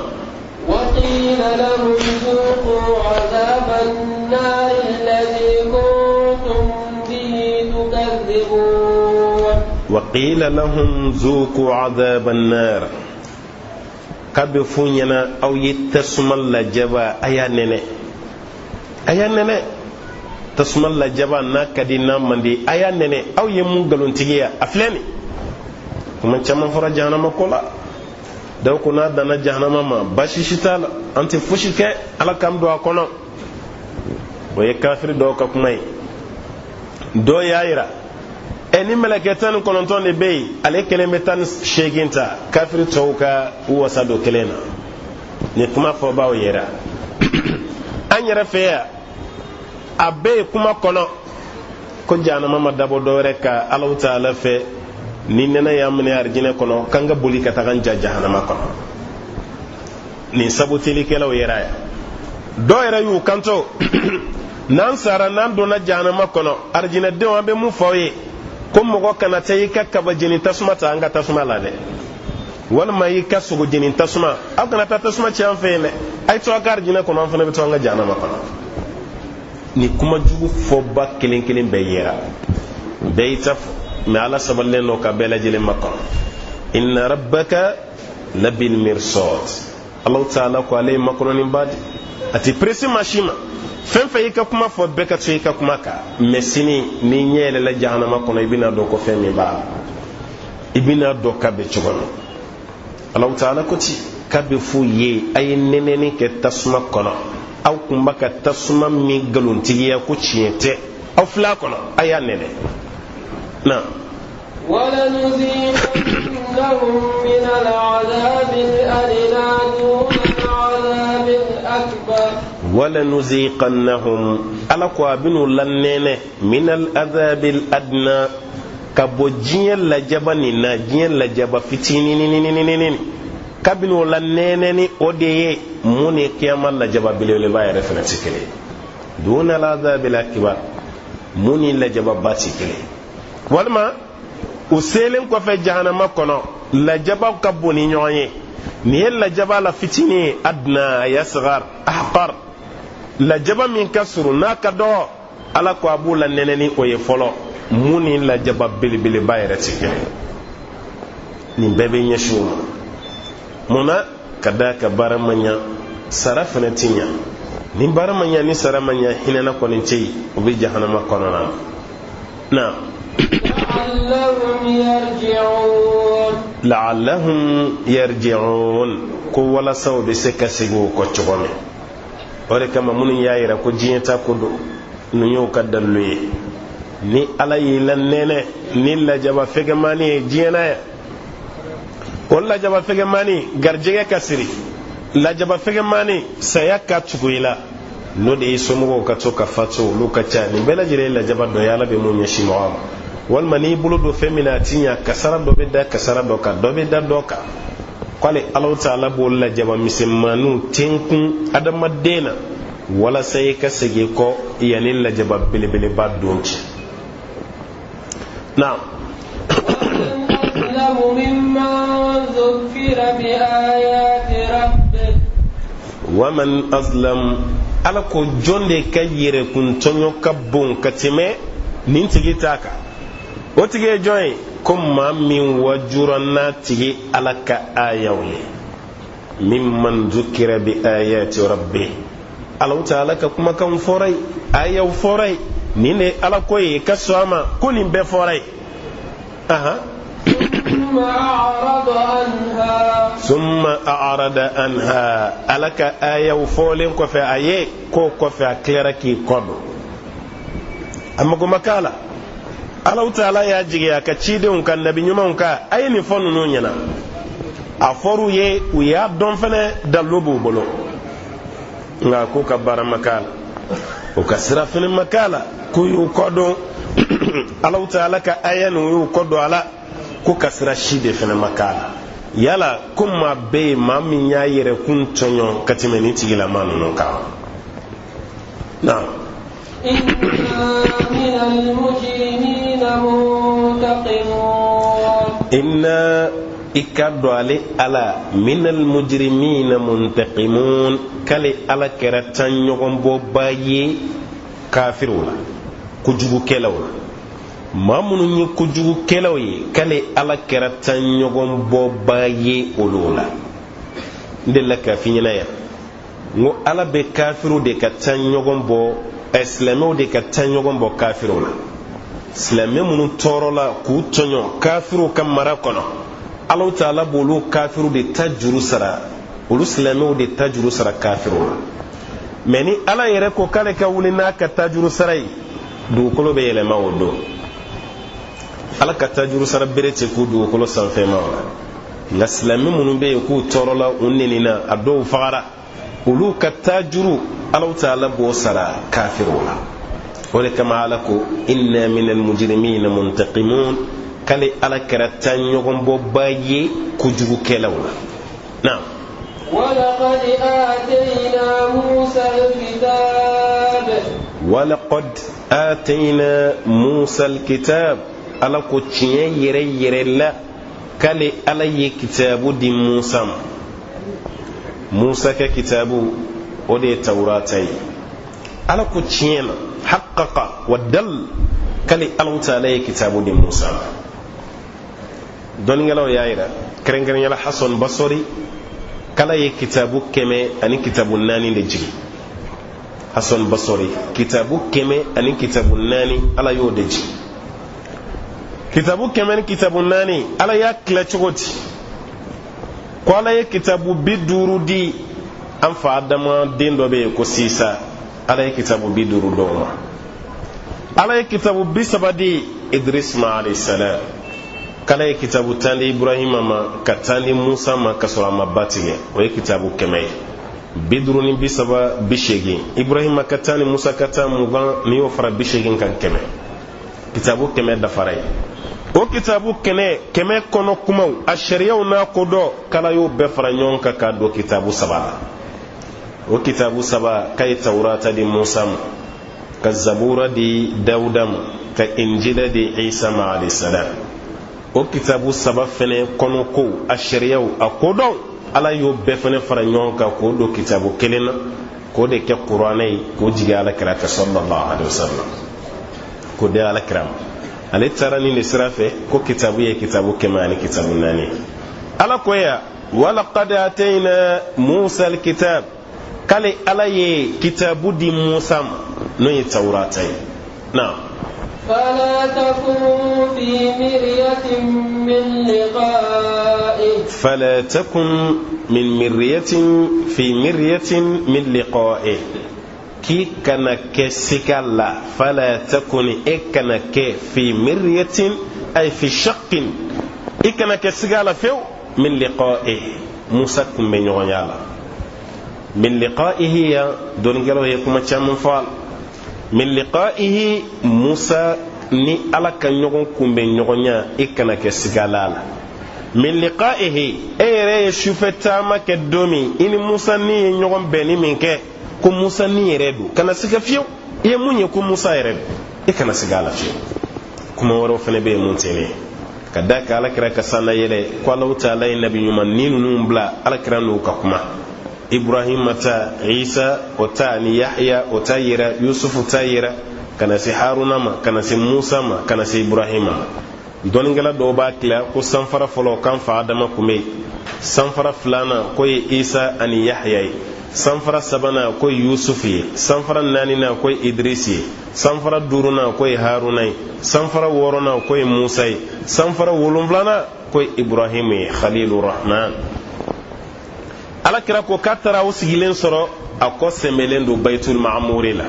[SPEAKER 1] وقيل لهم ذوقوا عذاب النار الذي كنتم به تكذبون.
[SPEAKER 2] وقيل لهم ذوقوا عذاب النار, k'a bɛ f'u ɲɛna: aw ye tasuma lajaba, a y'a nɛnɛ, a y'a nɛnɛ. Tasuma lajaba, n'a ka di, n'a man di, a y'a nɛnɛ. Aw ye mun nkalontigiya, a filɛ nin. Kuma caman fɔra jahanama ko la. Dɔw ko n'a danna jahanama ma, baasi si t'a la, an tɛ fosi kɛ, Ala k'an don a kɔnɔ. O ye kafiri dɔw ka kuma ye. Dɔw y'a yira ɛ ni mɛlɛkɛ 19 de bɛ yen, ale kelen bɛ 18 ta, kafiri tɔw ka u wasa don kelen na. Nin kuma fɔbaaw yɛrɛ, an yɛrɛ fɛ yan, a bɛ yen kuma kɔnɔ ko jahanama ma dabɔ dɔwɛrɛ ka Alaw taala fɛ, ni nɛnɛ y'a minɛ arijinɛ kɔnɔ, k'an ka boli ka taga n ja jahanama kɔnɔ. Nin sabotelikɛlaw yɛrɛ yan, dɔw yɛrɛ y'u kanto: n'an sara, n'an donna jahanama kɔnɔ, arijinɛdenw, an bɛ mun fɔ aw ye? Ko mɔgɔ kana taa i ka kaba jeni tasuma ta an ka tasuma la dɛ, walima i ka sogo jeni tasuma. Aw kana taa tasuma ci an fɛ yen dɛ. A ye to aw ka arijinɛ kɔnɔ, an fana bɛ to an ka jahanama kɔnɔ. Nin kuma jugu fɔba kelen kelen bɛɛ yera, bɛɛ y'i ta fɔ, mɛ Ala sabalilen don ka bɛɛ lajɛlen makɔnɔ. Inna rabbaka labil mirsad. Alahu taala ko ale ye makɔnɔniba de, a tɛ presse maa si ma. Fɛn fɛn y'i ka kuma fɔ, bɛɛ ka to i ka kuma kan, mɛ sini n'i ɲɛ yɛlɛla jahanama kɔnɔ, i bɛna dɔn ko fɛn min b'a la, i bɛna dɔn k'a bɛ cogo min. Alahu taala ko ten k'a bɛ f'u ye: a ye nɛnɛni kɛ tasuma kɔnɔ, aw kun b'a ka tasuma min nkalontigiya ko tiɲɛ tɛ, aw fil'a kɔnɔ, a y'a nɛnɛ na.
[SPEAKER 1] ولنذيقنهم من العذاب الأدنى دون العذاب الأكبر.
[SPEAKER 2] ولنذيقنهم, Ala ko a bɛn'u lanɛnɛ, من العذاب الأدنى, ka bɔ diɲɛ lajaba nin na, diɲɛ lajaba fitinininin, kabini o la nɛnɛ ni o de ye mun ni kiyama lajaba belebeleba yɛrɛ fana tɛ kelen ye. دون العذاب الأكبر, mun ni lajababa tɛ kelen ye. Walima u selen kɔfɛ jahanama kɔnɔ, lajabaw ka bon ni ɲɔgɔn ye. Nin ye lajaba la fitinin ye, أدنى, أصغر, أحقر, lajaba min ka surun n'a ka dɔgɔ, Ala ko a b'u la nɛnɛ ni o ye fɔlɔ, mun ni lajaba belebeleba yɛrɛ tɛ kelen. Nin bɛɛ bɛ ɲɛsin o ma. Mun na? Ka d'a ka baara ma ɲa, sara fana ti ɲa. Ni baara ma ɲa, ni sara ma ɲa, hinɛna kɔni tɛ yen, o bɛ jahanama kɔnɔna na.
[SPEAKER 1] لعلهم يرجعون.
[SPEAKER 2] لعلهم يرجعون, ko walasa u bɛ se ka segin o kɔ cogo min. O de kama minnu y'a yira ko diɲɛ ta ko don, ninnu y'o ka dalilu ye. Ni Ala y'i la nɛnɛ ni lajaba fɛgɛmani ye diɲɛ na yan, o lajaba fɛgɛmani garijɛgɛ ka siri, lajaba fɛgɛmani saya ka tugu i la, n'o de ye somɔgɔw ka to ka fatu, olu ka ca. Nin bɛɛ lajɛlen ye lajaba dɔ ye Ala bɛ mun ɲɛsin mɔgɔ ma. Walima n'i bolo don fɛn min na, a ti ɲa, kasara dɔ bɛ da kasara dɔ kan, dɔ bɛ da dɔ kan, k'ale Alahu taala b'o lajaba misɛnmaninw tenkun adamaden na walasa i ka segin kɔ yanni lajaba belebeleba don cɛ. Naam.
[SPEAKER 1] ومن أظلم ممن ذكر بآيات ربه.
[SPEAKER 2] ومن أظلم, Ala ko jɔn de ka yɛrɛkun tɔɲɔ ka bon ka tɛmɛ nin tigi ta kan? O tigi ye jɔn ye? Ko maa min wajura n'a tigi Ala ka ayaw ye. ممن ذكر بآيات ربه, Alahu taala ka kumakanw fɔra ye, ayaw fɔra ye, nin de Ala ko ye ka sɔn a ma, ko nin bɛɛ fɔra ye, aha.
[SPEAKER 1] ثم أعرض عنها.
[SPEAKER 2] ثم أعرض عنها, Ala ka ayaw fɔlen kɔfɛ a ye, k'o kɔfɛ a tilara k'i kɔ don, a mago ma k'a la. Alahu taala y'a jigi a ka cidenw kan, nabi ɲumanw kan, a ye nin fɔ ninnu ɲɛna, a fɔr'u ye, u y'a dɔn fɛnɛ, dalilu b'u bolo, nka k'u ka baara ma k'a la, u ka sira fɛnɛ ma k'a la, k'u y'u kɔ don Alahu taala ka aya nin, u y'u kɔ don a la, ko ka sira si de fɛnɛ ma k'a la. Yala ko maa bɛ yen, maa min y'a yɛrɛ kun tɔɲɔ ka tɛmɛ nin tigilama ninnu kan? Naam.
[SPEAKER 1] إنا من المجرمين منتقمون.
[SPEAKER 2] إنا, i ka dɔn ale Ala, من المجرمين منتقمون, k'ale Ala kɛra tan ɲɔgɔnbɔba ye kafiriw la, kojugukɛlaw la, maa minnu ye kojugukɛlaw ye, k'ale Ala kɛra tan ɲɔgɔnbɔba ye olu la. N delila k'a f'i ɲɛna yan n ko Ala bɛ kafiriw de ka tan ɲɔgɔn bɔ, silamɛw de ka tan ɲɔgɔn bɔ kafiriw la. Silamɛ minnu tɔɔrɔla k'u tɔɲɔ kafiriw ka mara kɔnɔ, Alahu taala b'olu kafiriw de ta juru sara, olu silamɛw de ta juru sara kafiriw la. Mɛ ni Ala yɛrɛ ko k'ale ka wuli n'a ka ta juru sara ye, dugukolo bɛ yɛlɛma o don. Ala ka ta juru sara bere tɛ k'u dugukolo sanfɛmaw la, nka silamɛ minnu bɛ yen k'u tɔɔrɔla, u nenina, a dɔw fagara, olu ka ta juru, Alahu taala b'o sara kafiriw la. O de kama Ala ko إنا من المجرمين منتقمون, k'ale Ala kɛra ta ɲɔgɔnbɔba ye kojugukɛlaw la. Naam.
[SPEAKER 1] ولقد آتينا موسى الكتاب.
[SPEAKER 2] ولقد آتينا موسى الكتاب, Ala ko tiɲɛ yɛrɛ yɛrɛ la, k'ale Ala ye kitabu di Musa ma. Musa ka kitabu, o de ye Tawurata ye. Ala ko tiɲɛ na. Tahaqqaqa wa dal, k'ale Alahu taala ye kitabu di Musa ma. Dɔnnikɛlaw y'a yira, kɛrɛnkɛrɛnya la Hasan Basori, k'Ala ye kitabu 104 de jigin. Hasan Basori, kitabu 104, Ala y'o de jigin. Kitabu 104, Ala y'a tila cogo di? Ko Ala ye kitabu 50 di an fa Adama den dɔ bɛ yen ko Sisa, Ala ye kitabu 50 d'o ma. Ala ye kitabu 30 di Idris ma alayhi salam, k'Ala ye kitabu 10 di Ibrahima ma, ka 10 di Musa ma ka sɔrɔ a ma ba tigɛ, o ye kitabu 100 ye. 50 ni 30, 80. Ibrahima ka 10 ni Musa ka 10, 20, n'i y'o fara 80 kan, 100. Kitabu 100 dafara ye. O kitabu 100 kɔnɔ kumaw, a sariyaw n'a kodɔn, k'Ala y'o bɛɛ fara ɲɔgɔn kan k'a don kitabu 3 la. O kitabu 3, k'a ye Tawurata di Musa ma, ka Zabura di Dawuda ma, ka Injila di Isa ma alayhi salam. O kitabu 3 fɛnɛ kɔnɔ kow, a sariyaw, a kodɔn, Ala y'o bɛɛ fɛnɛ fara ɲɔgɔn kan k'o don kitabu kelen na, k'o de kɛ Kuranɛ ye, k'o jigin Ala kira kan sallallahu alaihi wasallam, k'o di Ala kira ma. Ale taara nin de sira fɛ ko kitabu ye kitabu 104. Ala ko ya walaqad atayna Musa alkitab, k'ale Ala ye kitabu di Musa ma, n'o ye Tawurata ye. Naam.
[SPEAKER 1] فلا تكن في مرية من لقائه.
[SPEAKER 2] فلا تكن من مرية في مرية من لقائه، k'i kana kɛ sika la. فلا تكن, e kana kɛ, في مرية ay في شك, i kana kɛ siga la fewu, من لقائه, Musa kun bɛ ɲɔgɔnya la. من لقائه ya, dɔnnikɛlaw ye kuma caman fɔ a la. من لقائه, Musa ni Ala ka ɲɔgɔn kunbɛ ɲɔgɔnya, i kana kɛ sigala la. من لقائه, e yɛrɛ ye sufɛ taama kɛ don min, i ni Musa ni ye ɲɔgɔn bɛnni min kɛ, ko Musa ni yɛrɛ don, kana siga fiyewu. I ye mun ye ko Musa yɛrɛ don, i kana siga a la fiyewu. Kuma wɛrɛw fana bɛ yen mun tɛ ne ye, ka da kan Ala kira ka sanna yɛlɛ ko Alahu taala ye nabi ɲuman ni ninnu bila Ala kira n'u ka kuma: Ibrahima ta, Isa o ta, ni Yahya o ta yira, Yusufu ta yira, ka na se Haruna ma, ka na se Musa ma, ka na se Ibrahima ma. Dɔnnikɛla dɔw b'a tila ko sanfara fɔlɔ kan fa Adama kun bɛ yen, sanfara filanan ko ye Isa ani Yahya ye, sanfara sabanan ko ye Yusufu ye, sanfara naaninan ko ye Idrisi ye, sanfara duurunan ko ye Haruna ye, sanfara wɔɔrɔnan ko ye Musa ye, sanfara wolonfilanan ko ye Ibrahimu ye, Khalilu Rahman. Ala kira ko k'a taara o sigilen sɔrɔ, a kɔ sɛmɛlen don Baitul Ma'amuri la.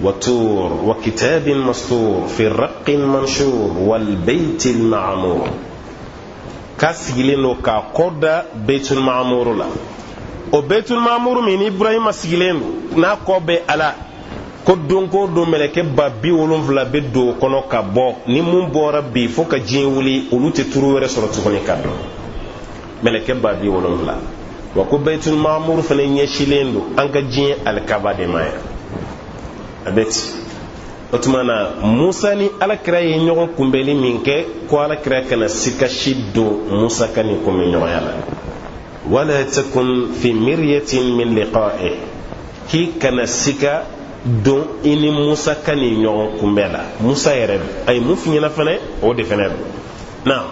[SPEAKER 2] والطور وكتاب مسطور في رق منشور والبيت المعمور. K'a sigilen don k'a kɔ da Baitul Ma'amuru la, o Baitul Ma'amuru min ni Ibrahima sigilen don n'a kɔ bɛ ala ko don ko don mɛlɛkɛ 70,000 bɛ don o kɔnɔ ka bɔ. Ni mun bɔra bi fo ka diɲɛ wuli, olu tɛ turu wɛrɛ sɔrɔ tuguni ka don, mɛlɛkɛ 70,000. Wa ko Baitul Ma'amuru fana ɲɛsilen don an ka diɲɛ alikaba de ma yan. A bɛ ten. O tuma na, Musa ni Alakira ye ɲɔgɔn kunbɛnli min kɛ, ko Alakira kana sika si don Musa ka nin kunbɛn ɲɔgɔnya la. ولا تكن في مرية من لقائه, k'i kana sika don i ni Musa ka nin ɲɔgɔn kunbɛn la. Musa yɛrɛ don, a ye mun f'i ɲɛna fɛnɛ, o de fɛnɛ don. Naam.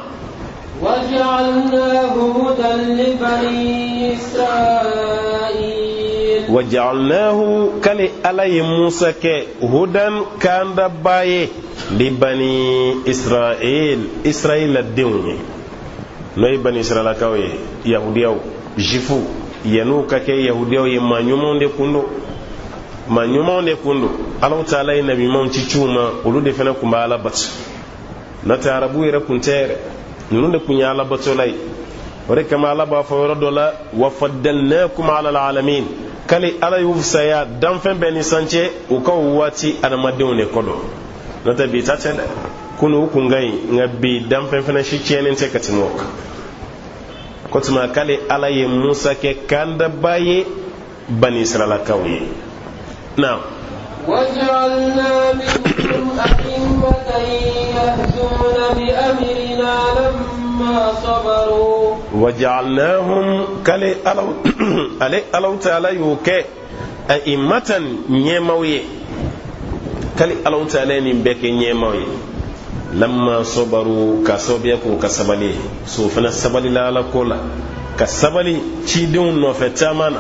[SPEAKER 1] وجعلناه هدى لبني إسرائيل.
[SPEAKER 2] وجعلناه, k'ale Ala ye Musa kɛ هدى, kandaba ye, لبني إسرائيل, Israila denw ye, n'o ye Bani Israilakaw ye, Yahudiyaw, Jifu. Yan'u ka kɛ Yahudiyaw ye, maa ɲumanw de kun don, maa ɲumanw de kun don. Alahu taala ye nabi ɲumanw ci ci u ma, olu de fana kun bɛ Ala batu. N'o tɛ, arabu yɛrɛ kun tɛ yɛrɛ, ninnu de kun ye Ala batola ye. O de kama Ala b'a fɔ yɔrɔ dɔ la: وفضلناكم على العالمين. K'ale Ala y'u fisaya danfɛn bɛɛ ni san cɛ. U ka o waati adamadenw de kɔ don, n'o tɛ bi ta tɛ dɛ. Kunu u kun ka ɲi, nka bi danfɛn fana si tiɲɛnen tɛ ka tɛmɛ o kan. Ko tuma k'ale Ala ye Musa kɛ kandaba ye Bani Israilakaw ye. Naam.
[SPEAKER 1] وجعلنا منهم أئمة يهدون بأمرنا لما صبروا.
[SPEAKER 2] وجعلناهم, k'ale Ala, ale Alahu taala y'o kɛ, أئمة, ɲɛmaw ye. K'ale Alahu taala ye nin bɛɛ kɛ ɲɛmaw ye lamma sabaru, ka sababuya k'u ka sabali ye. So fana sabalila Ala ko la, ka sabali cidenw nɔfɛ taama na,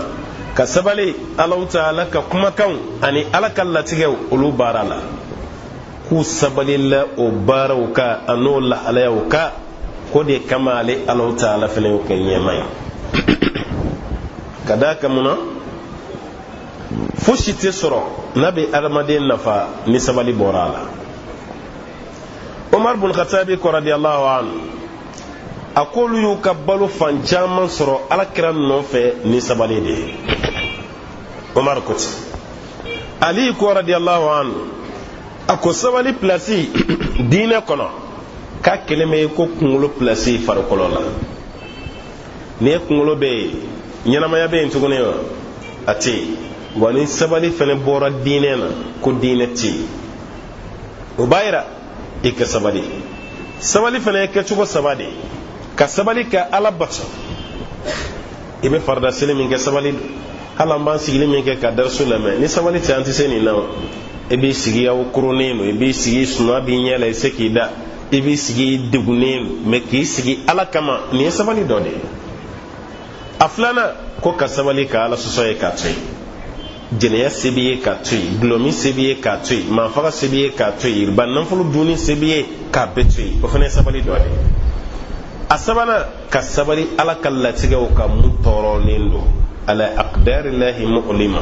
[SPEAKER 2] ka sabali Alahu taala ka kumakanw ani Ala ka latigɛw olu baara la, k'u sabalila o baaraw kan an'o lahalayaw kan. K'o de kama ale Alahu taala fana y'o kɛ ɲɛma ye. Ka d'a kan mun na? Fosi tɛ sɔrɔ n'a bɛ adamaden nafa ni sabali bɔra a la. Umar bun Khatabi ko radiyallahu anhu, a k'olu y'u ka balo fan caman sɔrɔ Ala kira nɔfɛ ni sabali de ye. Umar ko ten. Ali ko radiyallahu anhu, a ko sabali pilasi diinɛ kɔnɔ k'a kɛlen bɛ ko kunkolo pilasi farikolo la. N'i ye kunkolo bɛ yen, ɲɛnamaya bɛ yen tuguni wa? A tɛ yen. Wa ni sabali fana bɔra diinɛ na, ko diinɛ tɛ yen. O b'a yira i ka sabali. Sabali fana ye kɛcogo saba de ye: ka sabali ka Ala bato, i bɛ farida seli min kɛ, sabali don. Hali an b'an sigili min kɛ ka darisu lamɛn, ni sabali tɛ, an tɛ se nin na. O i b'i sigi, aw koronnen don, i b'i sigi, sunɔgɔ b'i ɲɛ la, i se k'i da, i b'i sigi, i degunnen don, mɛ k'i sigi Ala kama, nin ye sabali dɔ de ye. A filanan ko ka sabali ka Ala sɔsɔ ye k'a to yen. Jɛnɛya se b'i ye k'a to yen, dɔlɔmin se b'i ye k'a to yen, maafaga se b'i ye k'a to yen, riba nafolo dunni se b'i ye k'a bɛɛ to yen, o fana ye sabali dɔ de ye. A sabanan, ka sabali Ala ka latigɛw kan mun tɔɔrɔlen don, ala aqdarillahi mu'lima.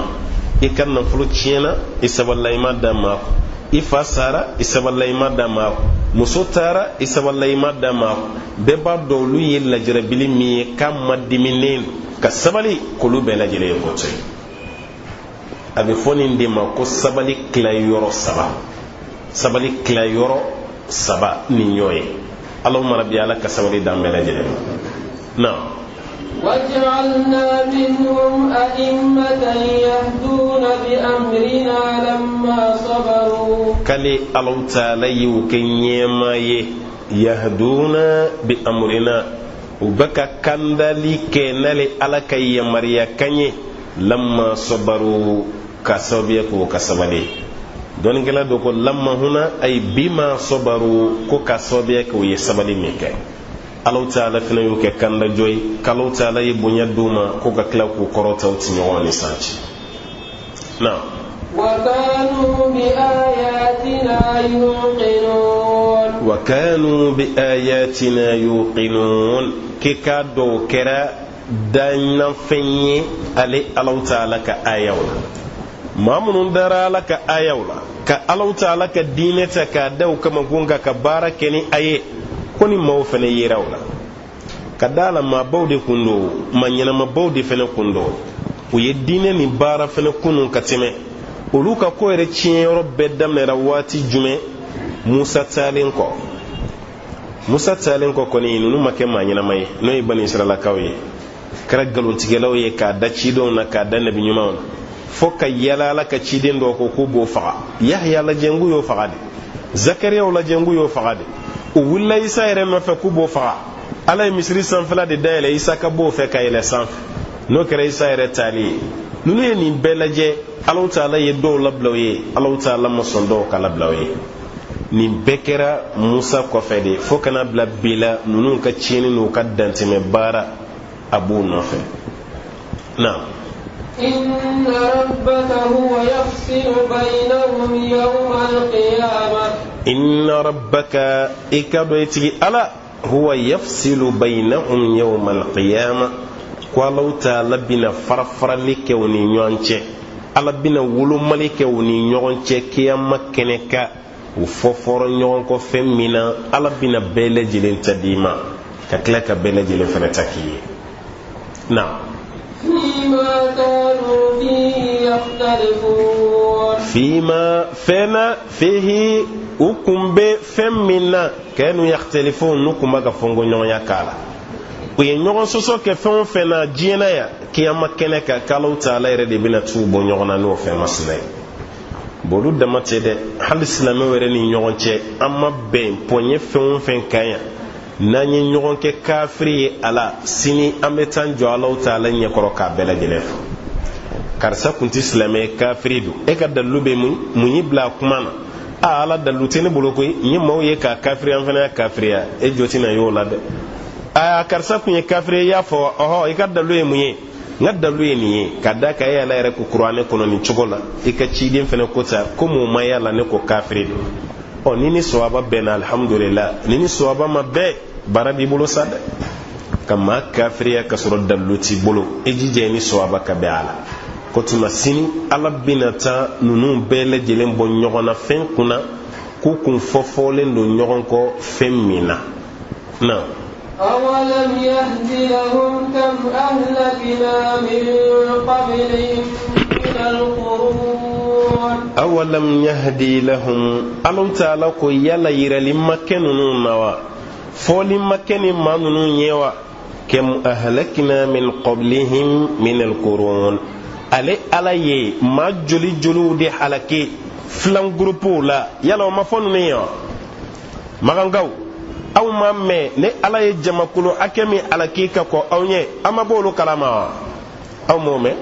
[SPEAKER 2] I ka nafolo tiɲɛna, i sabalila, i ma da maa kun. I fa sara, i sabalila, i ma da maa kun. Muso taara, i sabalila, i ma da maa kun. Bɛɛ b'a dɔn olu ye lajarabili min ye k'a ma diminen don, ka sabali k'olu bɛɛ lajɛlen ye k'o to yen. A bɛ fɔ nin de ma ko sabali tilayɔrɔ saba. Sabali tilayɔrɔ saba nin y'o ye. Allahumma rabbi, Ala ka sabali d'an bɛɛ lajɛlen ma. Na
[SPEAKER 1] وجعلنا منهم أئمة يهدون بأمرنا لما صبروا.
[SPEAKER 2] K'ale Alahu taala y'u kɛ ɲɛma ye, yahduna bi amrina, u bɛ ka kandali kɛ n'ale Ala ka yamaruya kan ye, lamma sabaru, ka sababuya k'u ka sabali. Dɔnnikɛla dɔ ko lamma huna ay bima sabaru, ko ka sababuya kɛ u ye sabali min kɛ, Alahu taala fana y'u kɛ kandajɔ ye, k'Alahu taala ye bonya d'u ma, ko ka tila k'u kɔrɔta u tiɲɔgɔn ni san cɛ na.
[SPEAKER 1] وكانوا بآياتنا يوقنون.
[SPEAKER 2] وكانوا بآياتنا يوقنون. K'i k'a dɔn o kɛra dannafɛn ye ale Alahu taala ka ayaw la. Maa minnu dara Ala ka ayaw la, ka Alahu taala ka diinɛ ta k'a da u kama ko nka ka baara kɛ ni a ye, ko ni maaw fana yera o la, ka da la maabaw de kun don, maa ɲɛnamabaw de fana kun don. U ye diinɛ ni baara fana kunun ka tɛmɛ. Olu ka ko yɛrɛ tiɲɛyɔrɔ bɛɛ daminɛra waati jumɛn? Musa taalen kɔ. Musa taalen kɔ kɔni, ninnu ma kɛ maa ɲɛnama ye, n'o ye Bani Israilakaw ye, kɛra nkalontigɛlaw ye k'a da cidenw na, k'a da nabi ɲumanw na, fo ka yala Ala ka ciden dɔw ko k'u b'o faga. Yahya lajɛ n k'u y'o faga de, Zakariyaw lajɛ n k'u y'o faga de. U wulila Isa yɛrɛ nɔfɛ k'u b'o faga. Ala ye misiri sanfɛla de dayɛlɛ Isa ka b'o fɛ ka yɛlɛ sanfɛ, n'o kɛra Isa yɛrɛ taali ye. Ninnu ye nin bɛɛ lajɛ, Alahu taala ye dɔw labila u ye, Alahu taala ma sɔn dɔw ka labila u ye. Nin bɛɛ kɛra Musa kɔfɛ de, fo kana bila bi la, ninnu ka tiɲɛni n'u ka dantɛmɛ baara a b'u nɔfɛ na.
[SPEAKER 1] إن ربك هو يفصل بينهم يوم القيامة.
[SPEAKER 2] إن ربك، i k'a dɔn i tigi Ala، هو يفصل بينهم يوم القيامة، ko Alahu taala bɛna farafarali kɛ u ni ɲɔgɔn cɛ, Ala bɛna wolomali kɛ u ni ɲɔgɔn cɛ kiyama kɛnɛ kan. U fɔfɔrɔ ɲɔgɔn kɔ fɛn min na, Ala bɛna bɛɛ lajɛlen ta d'i ma, ka tila ka bɛɛ lajɛlen fana ta k'i ye na.
[SPEAKER 1] فيما كانوا فيه يختلفون.
[SPEAKER 2] فيما fɛn na، فيه u kun bɛ fɛn min na، كانوا يختلفون, n'u kun b'a ka fɔnko ɲɔgɔnya k'a la. U ye ɲɔgɔn sɔsɔ kɛ fɛn o fɛn na diɲɛ na yan, kiyama kɛnɛ kan, k'Alahu taala yɛrɛ de bɛna t'u bɔ ɲɔgɔn na n'o fɛn masina ye. Bon, olu dama tɛ dɛ, hali silamɛw yɛrɛ ni ɲɔgɔn cɛ, an ma bɛn pɔɲɛ fɛn o fɛn kan yan, n'an ye ɲɔgɔn kɛ kafiri ye a la, sini an bɛ taa jɔ Alahu taala ɲɛkɔrɔ k'a bɛɛ lajɛlen fɔ. Karisa kun tɛ silamɛ ye, kafiri don. E ka dalilu bɛ mun? Mun y'i bila a kuma na? Aa, ala, dalilu tɛ ne bolo koyi, n ye maaw ye k'a kafiriya, n fana y'a kafiriya. E jo tɛna y'o la dɛ. Aa, karisa kun ye kafiri ye, i y'a fɔ, ɔhɔ, i ka dalilu ye mun ye? N ka dalilu ye nin ye, ka d'a kan e Ala yɛrɛ ko kuranɛ kɔnɔ nin cogo la, i ka ciden fana ko tan, komi o ma y'a la, ne ko kafiri don. Ɔ, ni ni sɔwaba bɛnna, alihamudulila. Ni ni sɔwaba ma bɛn, baara b'i bolo sa dɛ. Ka maa kafiriya ka sɔrɔ dalilu t'i bolo, i jija i ni sɔwaba ka bɛn a la. Ko tuma sini Ala bɛna taa ninnu bɛɛ lajɛlen bɔ ɲɔgɔn na fɛn kunna k'u kun fɔfɔlen don ɲɔgɔn kɔ fɛn min na. Na
[SPEAKER 1] أولم يهد لهم كم أهلكنا من قبلهم من القرون.
[SPEAKER 2] أولم يهد لهم, Alahu taala ko yala yirali ma kɛ ninnu na wa? Fɔli ma kɛ ni maa ninnu ye wa? كم أهلكنا من قبلهم من القرون, ale Ala ye maa joli joliw de halaki filan gurupuw la, yala o ma fɔ ninnu ye wa? Magankaw, aw ma mɛn ne Ala ye jamakulu hakɛ min halaki ka kɔ aw ɲɛ, aw ma bɔ olu kalama wa? Aw m'o mɛn?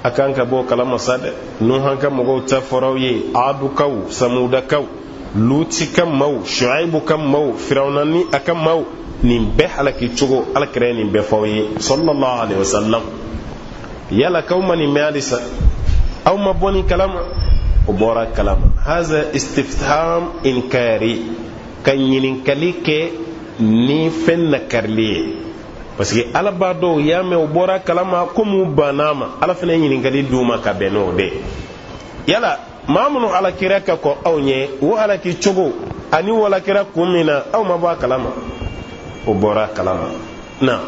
[SPEAKER 2] A kan ka bɔ o kalama sa dɛ. Nuhan ka mɔgɔw ta fɔra aw ye, Adukaw, Samudakaw, Luti ka maaw, Shuaibu ka maaw, Firawuna ni a ka maaw, nin bɛɛ halaki cogo, Ala kira ye nin bɛɛ fɔ aw ye, sallallahu alaihi wasallam. Yala k'aw ma nin mɛn halisa? Aw ma bɔ nin kalama? O bɔra kalama. هذا استفهام إنكاري, ka ɲininkali kɛ ni fɛn nakarili ye, parce que Ala b'a dɔn u y'a mɛn, u bɔra kalama. Komi u banna ma, Ala fana ye ɲininkali d'u ma ka bɛn n'o de ye. Yala maa minnu halakira ka kɔ aw ɲɛ, o halaki cogo ani o halakira kun min na, aw ma bɔ a kalama? O bɔra a kalama na.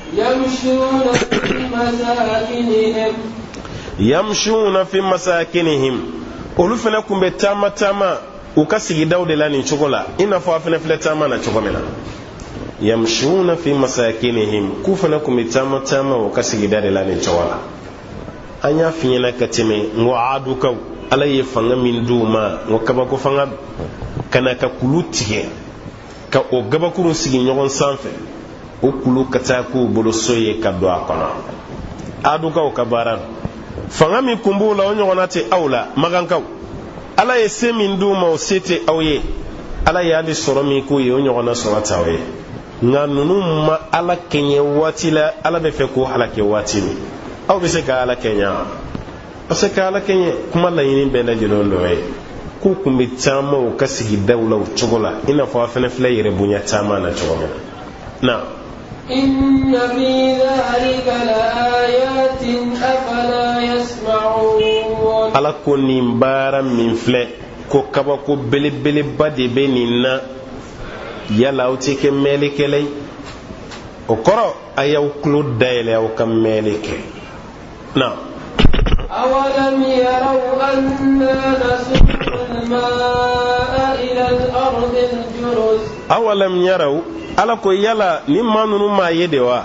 [SPEAKER 1] يمشون في مساكنهم.
[SPEAKER 2] يمشون في مساكنهم, olu fana kun bɛ taama taama u ka sigidaw de la nin cogo la, i n'a fɔ a fana filɛ taama na cogo min na. يمشون في مساكنهم, k'u fana kun bɛ taama taama u ka sigida de la nin cogo la. An y'a f'i ɲɛna ka tɛmɛ n ko Adukaw, Ala ye fanga min d'u ma, n ko kabako fanga don, ka na ka kulu tigɛ ka o gabakuru sigi ɲɔgɔn sanfɛ, o kulu ka taa k'u bolo so ye ka don a kɔnɔ. Adukaw ka baara don. Fanga min kun b'u la, o ɲɔgɔnna tɛ aw la. Magankaw, Ala ye se min d'u ma, o se tɛ aw ye. Ala y'ale sɔrɔ min k'u ye, o ɲɔgɔnna sɔrɔ t'aw ye. Nka ninnu ma Ala kɛɲɛ waati la. Ala bɛ fɛ k'o halakɛ waati min, aw bɛ se ka Ala kɛɲɛ wa? Aw se ka Ala kɛɲɛ. Kuma laɲini bɛɛ lajɛlen dɔ ye k'u kun bɛ taama u ka sigidaw la o cogo la, i n'a fɔ aw fana filɛ yɛrɛ bonya taama na cogo min na.
[SPEAKER 1] إن في ذلك لآيات أفلا يسمعون.
[SPEAKER 2] Ala ko nin baara min filɛ ko kabako belebeleba de bɛ nin na, yala aw tɛ kɛ mɛnlikɛla ye? O kɔrɔ, a y'aw tulo dayɛlɛ, aw ka mɛnli kɛ na.
[SPEAKER 1] أولم يروا أنا نسوق الماء إلى الأرض الجرز.
[SPEAKER 2] أولم يروا, Ala ko yala ni maa ninnu maa ye de wa?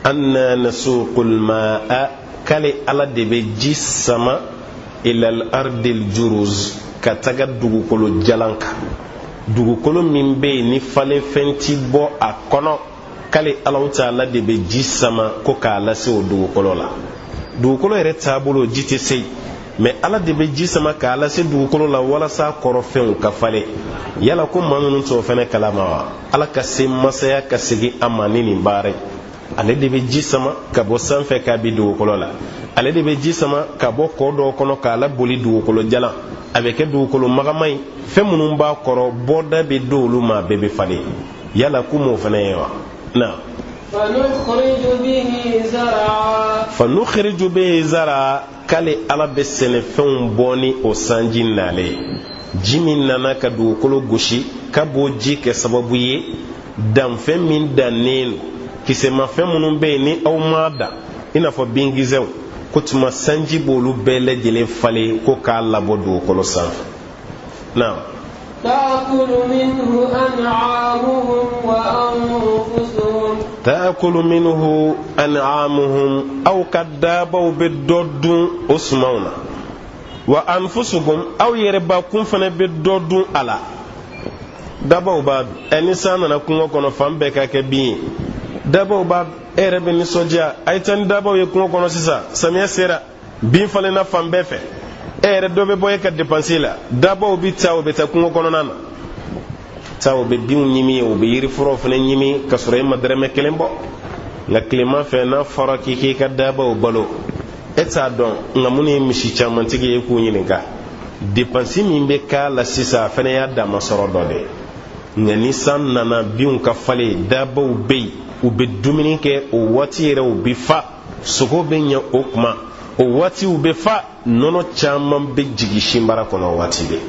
[SPEAKER 2] أنا نسوق الماء, k'ale Ala de bɛ ji sama, إلى الأرض الجرز, ka taga dugukolo jalan kan, dugukolo min bɛ yen ni falenfɛn ti bɔ a kɔnɔ, k'ale Alahu taala de bɛ ji sama ko k'a lase o dugukolo la. Dugukolo yɛrɛ taabolo, ji tɛ se yen, mɛ Ala de bɛ ji sama k'a lase dugukolo la walasa kɔrɔfɛnw ka falen. Yala ko maa ninnu t'o fɛnɛ kalama wa? Ala ka se masaya ka segin a ma ni nin baara ye. Ale de bɛ ji sama ka bɔ sanfɛ k'a bi dugukolo la. Ale de bɛ ji sama ka bɔ kɔ dɔw kɔnɔ k'a laboli dugukolo jalan, a bɛ kɛ dugukolo magama ye. Fɛn minnu b'a kɔrɔ, bɔda bɛ d'olu ma, a bɛɛ bɛ falen. Yala k'u m'o fana ye wa? Na.
[SPEAKER 1] فنخرج به زرعا.
[SPEAKER 2] فنخرج به زرعا, k'ale Ala bɛ sɛnɛfɛnw bɔ ni o sanji nalen. Ji min nana ka dugukolo gosi, k'a b'o ji kɛ sababu ye danfɛn min dannen don, kisɛmafɛn minnu bɛ yen ni aw m'a dan, i n'a fɔ binkisɛw, ko tuma sanji b'olu bɛɛ lajɛlen falen ko k'a labɔ dugukolo sanfɛ na.
[SPEAKER 1] تأكل منه أنعامهم وأنفسهم.
[SPEAKER 2] تأكل منه أنعامهم, aw ka daabaw bɛ dɔ dun o sumanw na, وأنفسهم, aw yɛrɛbakun fana bɛ dɔ dun a la. Dabaw b'a dun. Ɛ, ni san nana kungo kɔnɔ, fan bɛɛ ka kɛ bin ye, dabaw b'a dun, e yɛrɛ bɛ nisɔndiya. A ye taa ni dabaw ye kungo kɔnɔ sisan, samiyɛ sera. Bin falenna fan bɛɛ fɛ, e yɛrɛ dɔ bɛ bɔ e ka depansi la. Dabaw bɛ taa, u bɛ taa kungo kɔnɔna na, taa u bɛ binw ɲimi, u bɛ yirifuraw fana ɲimi, ka sɔrɔ e ma dɛrɛmɛ kelen bɔ. Nka tilema fɛ, n'a fɔra k'i k'i ka dabaw balo, e t'a dɔn. Nka minnu ye misi camantigi ye, k'u ɲininka depansi min bɛ k'a la sisan, a fana y'a dama sɔrɔ dɔ de ye. Nka ni san nana, binw ka falen, dabaw bɛ yen, u bɛ dumuni kɛ o waati yɛrɛ, u bɛ fa, sogo bɛ ɲɛ o kuma, o waati u bɛ fa, nɔnɔ caman bɛ jigin sinbara kɔnɔ o waati bɛɛ.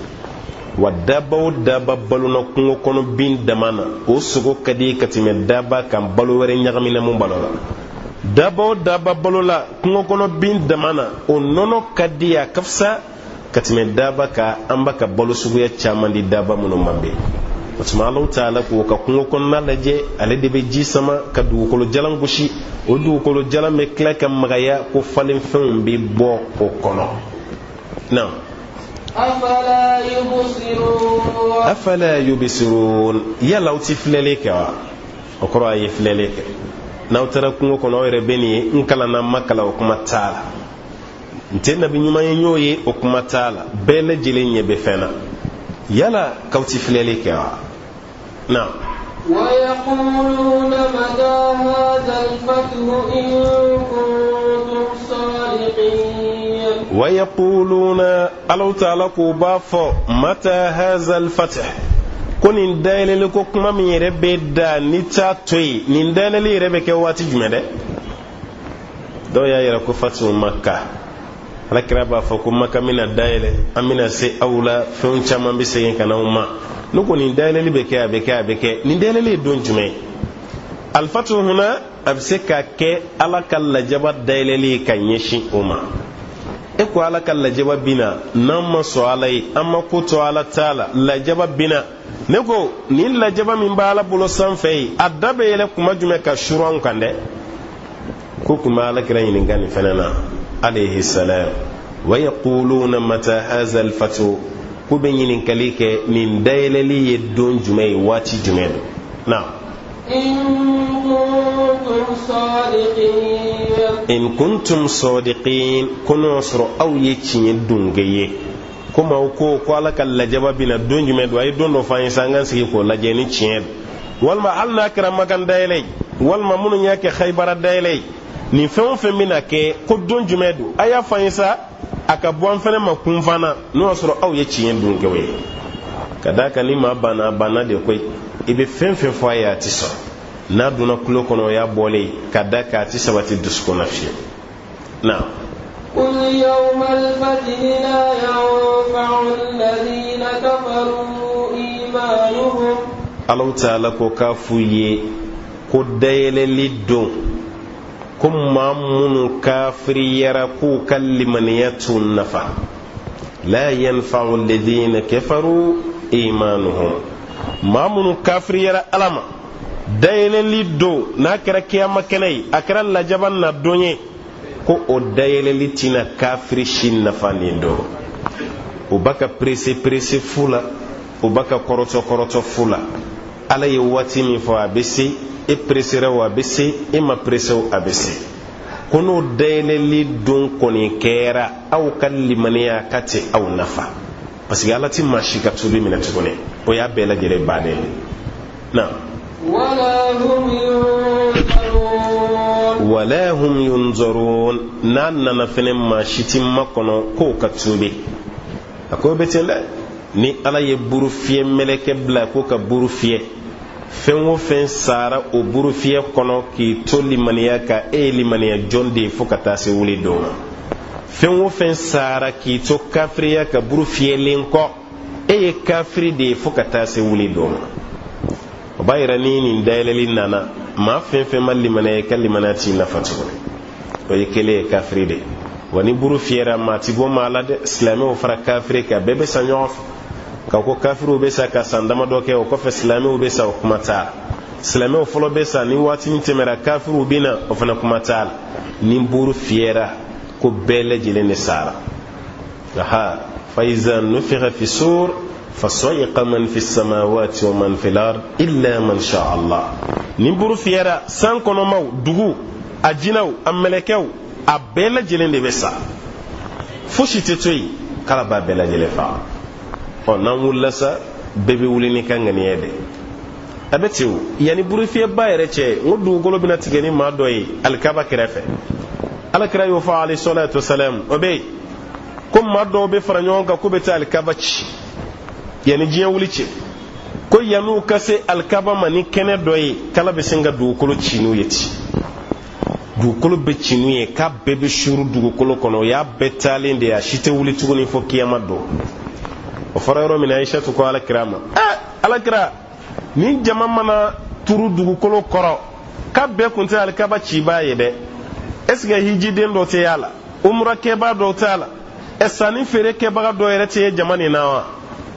[SPEAKER 2] Wa daba o daba balona kungo kɔnɔ bin dama na, o sogo ka di ka tɛmɛ daba kan balo wɛrɛ ɲagamina mun balo la. Daba o daba balola kungo kɔnɔ bin dama na, o nɔnɔ ka di, a ka fisa ka tɛmɛ daba kan an b'a ka balo suguya caman di daba minnu ma bɛn. O tuma, Alahu taala k'o ka kungo kɔnɔna lajɛ, ale de bɛ ji sama ka dugukolo jalan gosi. O dugukolo jalan bɛ tila ka magaya ko falenfɛnw bɛ bɔ o kɔnɔ na. Afala yubsirun, yala aw ti filɛli kɛ wa? O kɔrɔ, a ye filɛli kɛ. N'aw taara kungo kɔnɔ, aw yɛrɛ bɛ nin ye. N kalanna, n ma kalan, o kuma t'a la. N tɛ nabi ɲuman ye, n y'o ye, o kuma t'a la. Bɛɛ lajɛlen ɲɛ bɛ fɛn na. Yala k'aw ti filɛli kɛ wa? Na.
[SPEAKER 1] ويقولون متى هذا الفتح إن كنتم صادقين
[SPEAKER 2] ويقولون, Alahu taala k'u b'a fɔ, متى هذا الفتح, ko nin dayɛlɛli ko kuma min yɛrɛ bɛ da ni t'a to yen, nin dayɛlɛli yɛrɛ bɛ kɛ waati jumɛn dɛ? Dɔw y'a yira ko fatihu Maka, Alakira b'a fɔ ko Maka bɛna dayɛlɛ, an bɛna se aw la, fɛn caman bɛ segin ka na aw ma. Ne ko nin dayɛlɛli bɛ kɛ, a bɛ kɛ, a bɛ kɛ. Nin dayɛlɛli ye don jumɛn ye? Alifatu huna, a bɛ se ka kɛ Ala ka lajaba dayɛlɛli ye ka ɲɛsin o ma. E ko Ala ka lajaba bina n'an ma sɔn Ala ye, an ma ko to Ala t'a la, lajaba bina. Ne ko nin lajaba min b'Ala bolo sanfɛ ye, a da bɛ yɛlɛ kuma jumɛn ka suru anw kan dɛ? Ko kun bɛ Ala kira ɲininka nin fɛnɛ na, alayhi salam. Wa yaquluna mata haza alfatu, k'u bɛ ɲininkali kɛ nin dayɛlɛli ye don jumɛn ye, waati jumɛn don na?
[SPEAKER 1] إن كنتم صادقين
[SPEAKER 2] In kuntum sadiqin, ko n'o sɔrɔ aw ye tiɲɛ dunge ye. Komi aw ko ko Ala ka lajaba bɛna don jumɛn don, a ye don dɔ fɔ an ye sa, an k'an sigi k'o lajɛ ni tiɲɛ don. Walima hali n'a kɛra Makan dayɛlɛ ye, walima minnu y'a kɛ Hayibara dayɛlɛ ye, nin fɛn o fɛn bɛna kɛ, ko don jumɛn don, a y'a fɔ an ye sa, a ka bɔ an fɛnɛ ma kunfana, n'o y'a sɔrɔ aw ye tiɲɛ dunkew ye. Ka d'a kan ni maa banna, a banna de koyi. I bɛ fɛn fɛn fɔ a ye, a ti sɔn. N'a donna tulo kɔnɔ, o y'a bɔlen ye. Ka d'a kan a ti sabati dusukun na fiyewu na.
[SPEAKER 1] قل يوم الفتح لا ينفع الذين كفروا إيمانهم
[SPEAKER 2] Alahu taala ko k'a f'u ye ko dayɛlɛli don, ko maa minnu kafiriyara, k'u ka limaniya t'u nafa. لا ينفع الذين كفروا إيمانهم, maa minnu kafiriyara Ala ma, dayɛlɛli don n'a kɛra kiyama kɛnɛ ye, a kɛra lajaba na don ye, ko o dayɛlɛli tɛna kafiri si nafa nin don. U b'a ka perese perese fu la, u b'a ka kɔrɔtɔ kɔrɔtɔ fu la. Ala ye waati min fɔ, a bɛ se. E peresera o, a bɛ se. E ma perese o, a bɛ se. Ko n'o dayɛlɛli don kɔni kɛra, aw ka limaniya ka tɛ aw nafa, parce que Ala ti maa si ka tuubi minɛ tuguni. O y'a bɛɛ lajɛlen bannen ye na.
[SPEAKER 1] ولا هم ينظرون
[SPEAKER 2] ولا هم ينظرون, n'a nana fɛnɛ, maa si ti makɔnɔ k'o ka tuubi. A ko bɛ ten dɛ. Ni Ala ye buru fiyɛ mɛlɛkɛ bila ko ka buru fiyɛ, fɛn o fɛn sara o buru fiyɛ kɔnɔ k'i to limaniya kan, e ye limaniya jɔn de ye fo ka taa se wuli don ma. Fɛn o fɛn sara k'i to kafiriya ka buru fiyɛlen kɔ, e ye kafiri de ye fo ka taa se wuli don ma. O b'a yira ni nin dayɛlɛli nana, maa fɛn fɛn ma limaniya, i ka limaniya t'i nafa tuguni, o ye kelen ye, kafiri de. Wa ni buru fiyɛra, maa ti bɔ maa la dɛ. Silamɛw fara kafiri kan, bɛɛ bɛ sa ɲɔgɔn fɛ. Ka ko kafiriw bɛ sa ka san damadɔ kɛ, o kɔfɛ silamɛw bɛ sa, o kuma t'a la. Silamɛw fɔlɔ bɛ sa, ni waatinin tɛmɛra, kafiriw bɛ na, o fana kuma t'a la. Ni buru fiyɛra, ko bɛɛ lajɛlen de sara. Aha, فإذا نفخ في الصور فصعق من في السماوات ومن في الأرض إلا من شاء الله. Ni buru fiyɛra, san kɔnɔmaw, dugu, a jinɛw, a mɛlɛkɛw, a bɛɛ lajɛlen de bɛ sa. Fosi tɛ to yen k'ala b'a bɛɛ lajɛlen faga. Ɔ, n'an wulila sa, bɛɛ bɛ wuli n'i ka ŋaniya de. A bɛ ten o. Yanni burufiyɛba yɛrɛ cɛ, n ko dugukolo bɛna tigɛ ni maa dɔ ye alikaba kɛrɛfɛ. Ala kira y'o fɔ, alayhi salatu wasalam. O bɛ yen ko maa dɔw bɛ fara ɲɔgɔn kan k'u bɛ taa alikaba ci yanni diɲɛ wuli cɛ, ko yann'u ka se alikaba ma ni kɛnɛ dɔ ye, k'ala bɛ sin ka dugukolo ci n'u ye ten. Dugukolo bɛ ci n'u ye k'a bɛɛ bɛ suuru dugukolo kɔnɔ. O y'a bɛɛ taalen de ye, a si tɛ wuli tuguni fo kiyama don. O fɔra yɔrɔ min na, Ayisatu ko ala kira ma: ɛ, ala kira, ni jama mana turu dugukolo kɔrɔ k'a bɛɛ kun tɛ alikaba cibaa ye dɛ, est ce que hijiden dɔ tɛ y'a la, umurakɛbaa dɔw t'a la, ɛ, sanni feere kɛbaga dɔ yɛrɛ tɛ ye jama nin na wa?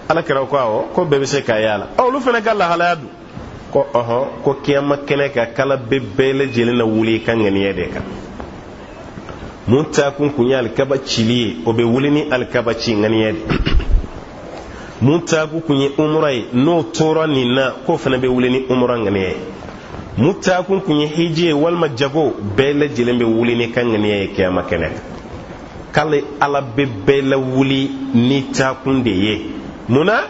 [SPEAKER 2] Ala kira ko awɔ, ko bɛɛ bɛ se ka y'a la. Ɔ, olu fana ka lahalaya dun? Ko ɔhɔn, ko kiyama kɛnɛ kan, k'ala bɛ bɛɛ lajɛlen na wuli i ka ŋaniya de kan. Mun taakun kun ye alikaba cili ye, o bɛ wuli ni alikaba ci ŋaniya de. Mun taakun kun ye umura ye, n'o tora nin na, k'o fana bɛ wuli ni umura ŋaniya ye. Mun taakun kun ye hiji ye walima jago, bɛɛ lajɛlen bɛ wuli ni ka ŋaniya ye kiyama kɛnɛ kan, k'ale ala bɛ bɛɛ lawuli ni taakun de ye. Mun na?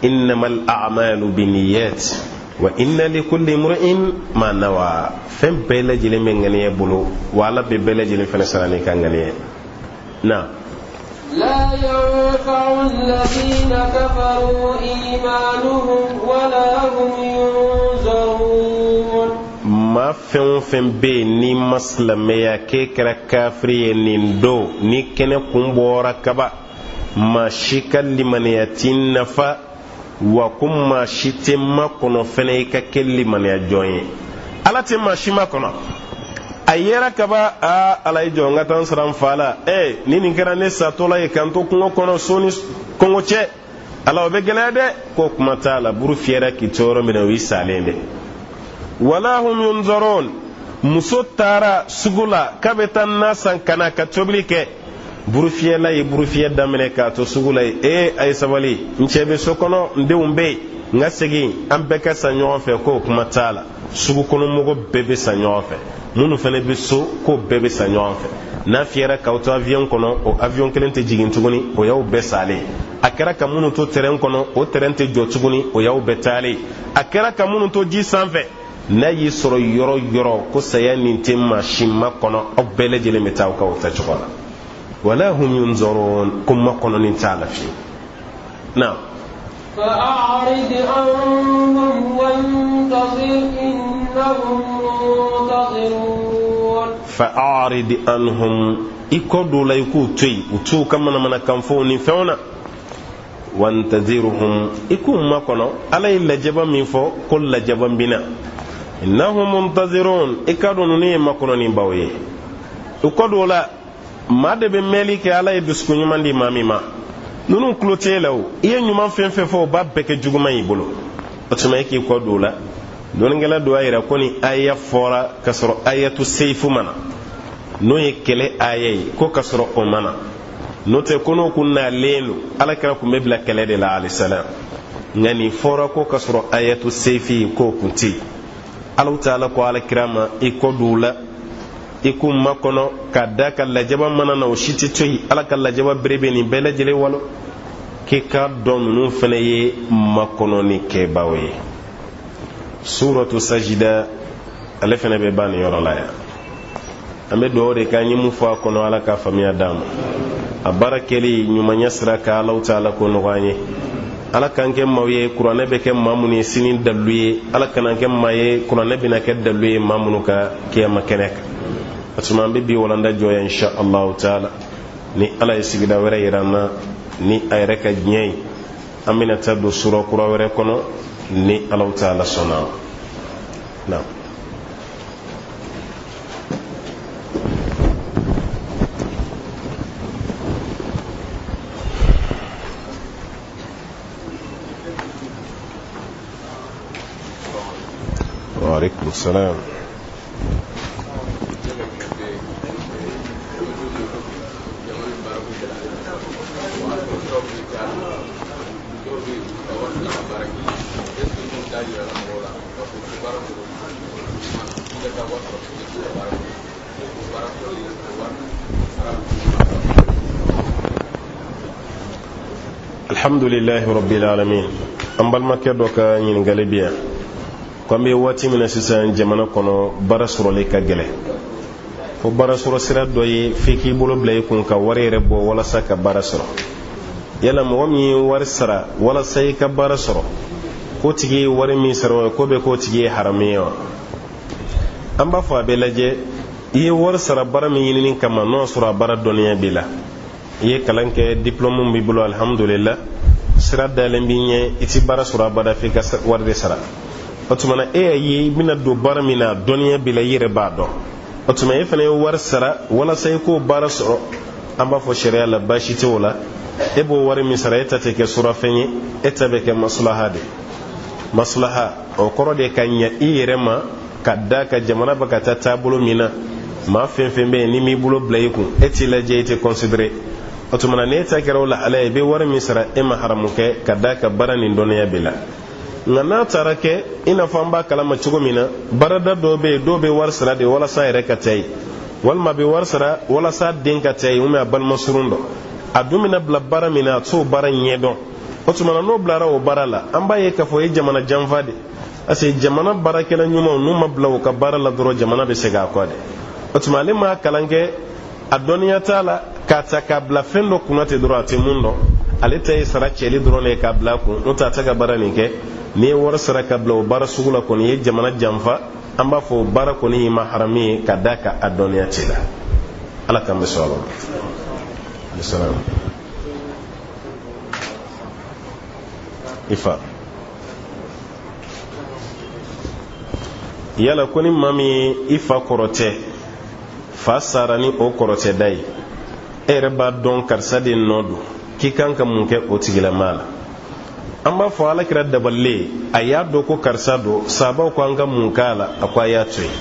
[SPEAKER 2] Innama al-a'malu binniyat wa inna likulli imri'in ma nawa. Fɛn bɛɛ lajɛlen bɛ ŋaniya bolo, wa ala bɛ bɛɛ lajɛlen fana sara n'i ka ŋaniya na.
[SPEAKER 1] لا ينفع الذين كفروا إيمانهم ولا هم ينظرون.
[SPEAKER 2] Maa fɛn o fɛn bɛ yen n'i ma silamɛya, k'e kɛra kafiri ye, nin don ni kɛnɛ kun bɔra kaba, maa si ka limaniya t'i nafa, wa ko maa si tɛ makɔnɔ fɛnɛ i ka kɛ limaniya jɔn ye. Ala tɛ maa si makɔnɔ. A yera kaba, aa, ala ye jɔ, n ka taa n sara n fa la. Ee, ni nin kɛra ne satɔla ye k'an to kungo kɔnɔ, so ni kɔngɔ cɛ, ala, o bɛ gɛlɛya dɛ. K'o kuma t'a la. Buru fiyɛra k'i to yɔrɔ min na, o y'i salen dɛ. Wala hum yunzarun. Muso taara sugu la k'a bɛ taa na san ka na ka tobili kɛ. Burufiyɛla ye burufiyɛ daminɛ k'a to sugu la yen. Ee, a ye sabali, n cɛ bɛ so kɔnɔ, n denw bɛ yen, n ka segin, an bɛɛ ka sa ɲɔgɔn fɛ. K'o kuma t'a la. Sugu kɔnɔ mɔgɔ bɛɛ bɛ sa ɲɔgɔn fɛ, minnu fana bɛ so, k'o bɛɛ bɛ sa ɲɔgɔn fɛ. N'a fiyɛra k'aw to avion kɔnɔ, o avion kelen tɛ jigin tuguni, o y'aw bɛɛ salen. A kɛra ka minnu to terrain kɔnɔ, o terrain tɛ jɔ tuguni, o y'aw bɛɛ taalen. A kɛra ka minnu to ji sanfɛ, n'a y'i sɔrɔ yɔrɔ yɔrɔ, ko saya nin tɛ maa si ma kɔnɔ, aw bɛɛ lajɛlen bɛ taa aw ka o tacogo la. Wala hum yunzarun, ko makɔnɔni t'a la fiyewu na.
[SPEAKER 1] فأعرض عنهم وانتظر إنهم منتظرون.
[SPEAKER 2] Fa'arid anhum, i kɔ d'u la, i k'u to yen, u t'u ka manamanakanfɔw ni fɛnw na. Wantazirhum, i k'u makɔnɔ. Ala ye lajaba min fɔ, ko lajaba bina. Innahum muntazirun, i ka dɔn ninnu ye makɔnɔnibaw ye. U kɔ d'o la, maa de bɛ mɛnli kɛ. Ala ye dusukun ɲuman di maa min ma, ninnu tulo t'e la. O i ye ɲuman fɛn fɛn fɔ, o b'a bɛɛ kɛ juguman y'i bolo. O tuma, e k'i kɔ don o la. Dɔnnikɛla dɔ y'a yira ko ni aya fɔra k'a sɔrɔ ayatu seifu ma na, n'o ye kɛlɛ aya ye, ko k'a sɔrɔ o ma na, n'o tɛ ko n'o kun nalen don, ala kira kun bɛ bila kɛlɛ de la, alayisalaam. Nka nin fɔra ko k'a sɔrɔ ayatu seifi k'o kun tɛ yen. Alahu taala ko ala kira ma: i kɔ don u la, i k'u makɔnɔ, ka da ka lajaba mana na, o si tɛ to yen. Ala ka lajaba bere bɛ nin bɛɛ lajɛlen walo. K'i k'a dɔn ninnu fana ye makɔnɔni kɛbaaw ye. Suratu Sajida, ale fana bɛ ban nin yɔrɔ la yan. An bɛ dugawu de k'an ye mun fɔ a kɔnɔ, ala ka faamuya d'an ma. A baara kɛli ɲumanya sira ka, Alahu taala ko nɔgɔya an ye. Ala k'an kɛ maaw ye kuranɛ bɛ kɛ maa minnu ye sini dalilu ye. Ala kana kɛ maa ye kuranɛ bɛna kɛ dalilu ye maa minnu ka kiyama kɛnɛ kan. O tuma, an bɛ bi walanda jɔ yan, insha Allahu taala. Ni ala ye sigida wɛrɛ yira an na, ni a yɛrɛ ka diɲɛ ye, an bɛna taa don sura kura wɛrɛ kɔnɔ, ni Alahu taala sɔnna na. وعليكم السلام. Alhamdulilahi rabbil alamin. An balimakɛ dɔ ka ɲininkali bi yan ko an bɛ waati min na sisan jamana kɔnɔ, baara sɔrɔli ka gɛlɛn, ko baara sɔrɔ sira dɔ ye f'i k'i bolo bila i kun ka wari yɛrɛ bɔ walasa ka baara sɔrɔ. Yala mɔgɔ min ye wari sara walasa i ka baara sɔrɔ, k'o tigi ye wari min sara o ye, k'o bɛ k'o tigi ye haramu ye wa? An b'a fɔ a bɛ lajɛ. I ye wari sara baara min ɲinini kama, n'o y'a sɔrɔ a baara dɔnniya b'i la, i ye kalan kɛ, diplôme b'i bolo, alhamdulillah, sira dalen b'i ɲɛ, i ti baara sɔrɔ abada f'i ka wari de sara. O tuma na e y'a ye i bɛna don baara min na, dɔnniya b'i la, i yɛrɛ b'a dɔn. O tuma e fana ye wari sara walasa i k'o baara sɔrɔ, an b'a fɔ sariya la baasi tɛ o la. E b'o wari min sara, e ta tɛ kɛ surafɛn ye, e ta bɛ kɛ maslaha de. Maslaha, o kɔrɔ de ka ɲɛ i yɛrɛ ma, ka da ka jamana bɛ ka taa taabolo min na, maa fɛn fɛn bɛ yen n'i m'i bolo bila i kun, e t'i lajɛ, i tɛ considéré. O tuma na n'e ta kɛra o lahala ye, i bɛ wari min sara, e ma haramu kɛ, ka da ka baara nin dɔnniya b'i la. Nka n'a taara kɛ i n'a fɔ an b'a kalama cogo min na, baarada dɔw bɛ yen, dɔw bɛ wari sara de walasa a yɛrɛ ka taa yen, walima a bɛ wari sara walasa a den ka taa yen, ou a balima surun dɔ. A dun bɛna bila baara min na, a t'o baara ɲɛdɔn. O tuma na n'o bilara o baara la, an b'a ye k'a fɔ o ye jamana janfa de, parce que jamana baarakɛla ɲumanw, n'u ma bila u ka baara la dɔrɔn, jamana bɛ segin a kɔ de. O tuma ale m'a kalan kɛ, a dɔnniya t'a la, k'a ta k'a bila fɛn dɔ kunna ten dɔrɔn, a tɛ mun dɔn. Ale ta ye sara cɛli dɔrɔn de ye k'a bila a kun, n'o tɛ a tɛ ka baara nin kɛ. N'i ye wari sara ka bila o baara sugu la kɔni, i ye jamana janfa. An b'a fɔ o baara kɔni y'i ma harami ye, ka d'a kan a dɔnniya t'i la. Ala k'an bɛ sɔn a ma. I fa yala ko ni maa min ye i fa kɔrɔtɛ, fa sara ni o kɔrɔtɛ da ye, e yɛrɛ b'a dɔn karisa de nɔ don, k'i kan ka mun kɛ o tigilamaa la? An b'a fɔ ala kira dabalilen, a y'a dɔn ko karisa don. Sabaw ko an ka mun k'a la? A ko a y'a to yen.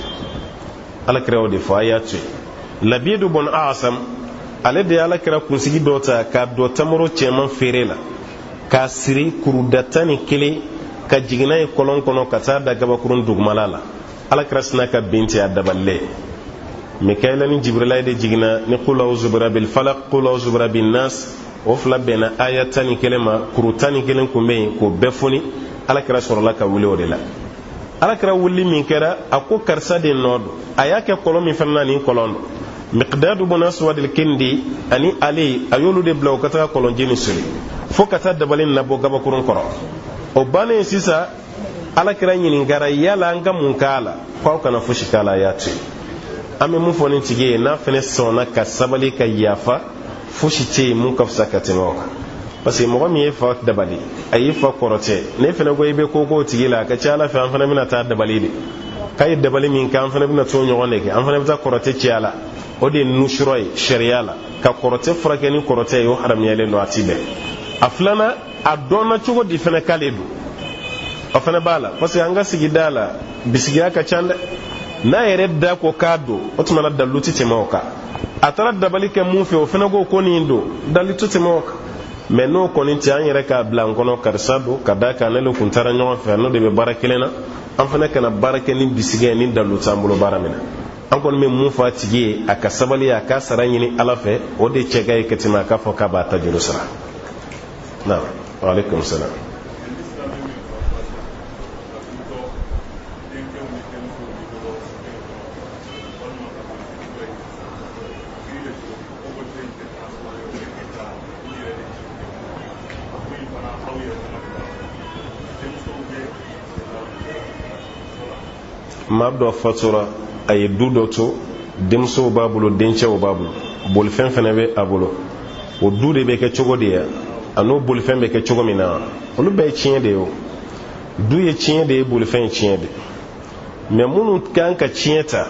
[SPEAKER 2] Ala kira y'o de fɔ, a y'a to yen. Labidu bɔn Asam, ale de ye ala kira kunsigi dɔ ta k'a don tamaro cɛman feere la, k'a siri kuruda 11, ka jigin n'a ye kɔlɔn kɔnɔ ka taa da gabakurun dugumala la. Ala kira sina ka bin ten, a dabalilen. Mikaɛla ni Jibirila de jiginna ni qul auzu birabil falak, qul auzu birabin nas. O fila bɛnna aya 11 ma, kuru 11 kun bɛ yen k'o bɛɛ foni. Ala kira sɔrɔla ka wuli o de la. Ala kira wuli min kɛra, a ko karisa de nɔ don. A y'a kɛ kɔlɔn min fana na, nin kɔlɔn don, Miqdadu bun Aswadil Kindi ani ale, a y'olu de bila u ka taga kɔlɔnji nin soli fo ka taa dabali nabɔ gabakurun kɔrɔ. O bannen sisan, ala kira ɲininkara, yala an ka mun k'a la? Ko aw kana fosi k'a la, a y'a to yen. An bɛ mun fɔ nin tigi ye? N'a fana sɔnna ka sabali ka yafa, fosi tɛ yen mun ka fisa ka tɛmɛ o kan, parce que mɔgɔ min ye fa dabali, a y'i fa kɔrɔtɛ, n'e fana ko i bɛ ko k'o tigi la, a ka ca ala fɛ an fana bɛna taa dabali de k'a ye. Dabali min kɛ, an fana bɛna t'o ɲɔgɔn de kɛ, an fana bɛ taa kɔrɔtɛ ci a la. O de ye nusurɔ ye sariya la. Ka kɔrɔtɛ furakɛ ni kɔrɔtɛ ye, o haramuyalen don, a ti bɛn. A filanan, a dɔnna cogo di fana k'ale don? O fana b'a la, parce que an ka sigida la, bisigiya ka ca dɛ. N'a yɛrɛ da ko k'a don, o tuma na dalilu tɛ tɛmɛ o kan. A taara dabali kɛ mun fɛ, o fana ko ko nin don, dalilu tɛ tɛmɛ o kan. Mɛ n'o kɔni tɛ, an yɛrɛ k'a bila an kɔnɔ karisa don, ka d'a kan ne kun taara ɲɔgɔn fɛ, n'o de bɛ baara kelen na, an fana kana baara kɛ ni bisigiya ni dalilu t'an bolo baara min na. An kɔni bɛ mun fɔ a tigi ye? A ka sabali, a k'a sara ɲini ala fɛ, o de cɛ ka ɲi ka tɛmɛ a k'a fɔ k'a b'a ta juru sara. Naam, waaleykum salaam. Maa dɔ fatura, a ye du dɔ to, denmusow b'a bolo, dencɛw b'a bolo, bolifɛn fana bɛ a bolo. O du de bɛ kɛ cogo di ya? A n'o bolifɛn bɛ kɛ cogo min na, olu bɛɛ ye tiɲɛ de ye. O du ye tiɲɛ de ye, bolifɛn ye tiɲɛ de. Mɛ minnu kan ka tiɲɛ ta,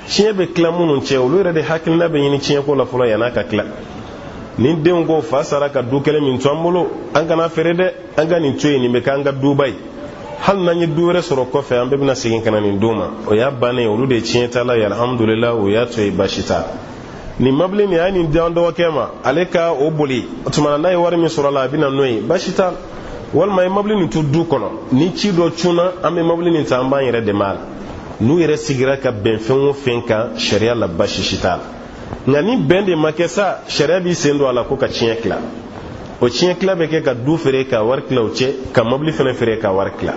[SPEAKER 2] tiɲɛ bɛ tila minnu cɛ, olu yɛrɛ de hakilina bɛ ɲini tiɲɛko la fɔlɔ yann'a ka tila. Ni denw ko fa sara ka du kelen min to an bolo, an kana feere dɛ, an ka nin to yen, nin bɛ k'an ka duba ye. Hali n'an ye du wɛrɛ sɔrɔ kɔfɛ, an bɛɛ bɛna segin ka na nin du ma. O y'a bannen ye, olu de ye tiɲɛtala ye. Alhamdulillah, o y'a to yen, baasi t'a la. Nin mabili nin, a ye nin di an dɔgɔkɛ ma, ale ka o boli. O tuma na n'a ye wari min sɔrɔ a la, a bɛ na n'o ye, baasi t'a la. Walima a ye mabili nin to du kɔnɔ, ni ci dɔ cunna, an bɛ mabili nin ta, an b'an yɛrɛ dɛmɛ a la. N'u yɛrɛ sigira ka bɛn fɛn o fɛn kan, sariya la baasi si t'a la. Nka ni bɛn de ma kɛ sa, sariya b'i sen don a la ko ka tiɲɛ tila. O tiɲɛ tila bɛ kɛ ka du feere ka wari tila u cɛ, ka mobili fana feere ka wari tila.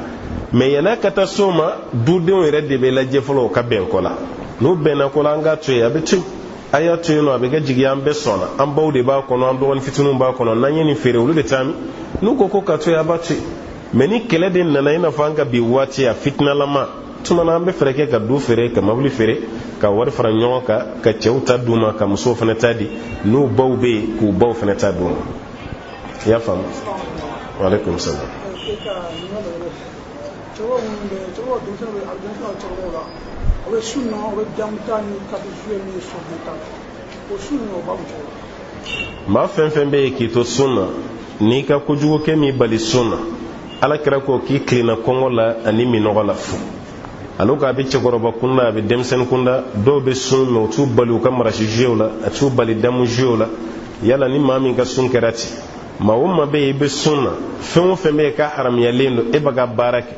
[SPEAKER 2] Mɛ yann'a ka taa s'o ma, dudenw yɛrɛ de bɛ lajɛ fɔlɔ u ka bɛn ko la. N'u bɛnna ko la, an k'a to yen, a bɛ to yen, a y'a to yen nɔ, a bɛ kɛ jigi an bɛɛ sɔnna. An baw de b'a kɔnɔ, an dɔgɔnin fitininw b'a kɔnɔ, n'an ye nin feere, olu bɛ taa min? N'u ko ko ka to yen, a b'a to yen. Mɛ ni kɛlɛ de nana, i n'a fɔ an ka bi waati a fitinalama tuma na, an bɛ fɛɛrɛ kɛ ka du feere, ka mobili feere, ka wari fara ɲɔgɔn kan, ka cɛw ta d'u ma, ka musow fana ta di, n'u baw bɛ yen, k'u baw fana ta d'u ma. I y'a faamu? Waaleykum salaam.
[SPEAKER 3] Cɛkɔrɔba minnu bɛ, cɛkɔrɔba, denmisɛnnin bɛ, denmisɛnnin cɛkɔrɔbaw la, o bɛ sun na, o bɛ damu ta ni carte jouer ni sɔrɔ ta, o sun ninnu, o b'a bɔ cogo di?
[SPEAKER 2] Maa fɛn fɛn bɛ yen k'i to sun na, n'i ka kojugu kɛ m'i bali sun na, Ala kira ko k'i tilenna kɔngɔ la ani minɔgɔ la fu. Ale ko a bɛ cɛkɔrɔba kunda, a bɛ denmisɛnnin kunda. Dɔw bɛ sun, mɛ u t'u bali u ka marasi jouer la, a t'u bali damu jouer la. Yala ni maa min ka sun kɛra ten, maa o maa bɛ yen i bɛ sun na, fɛn o fɛn bɛ yen k'a haramuyalen don, e bɛ ka baara kɛ,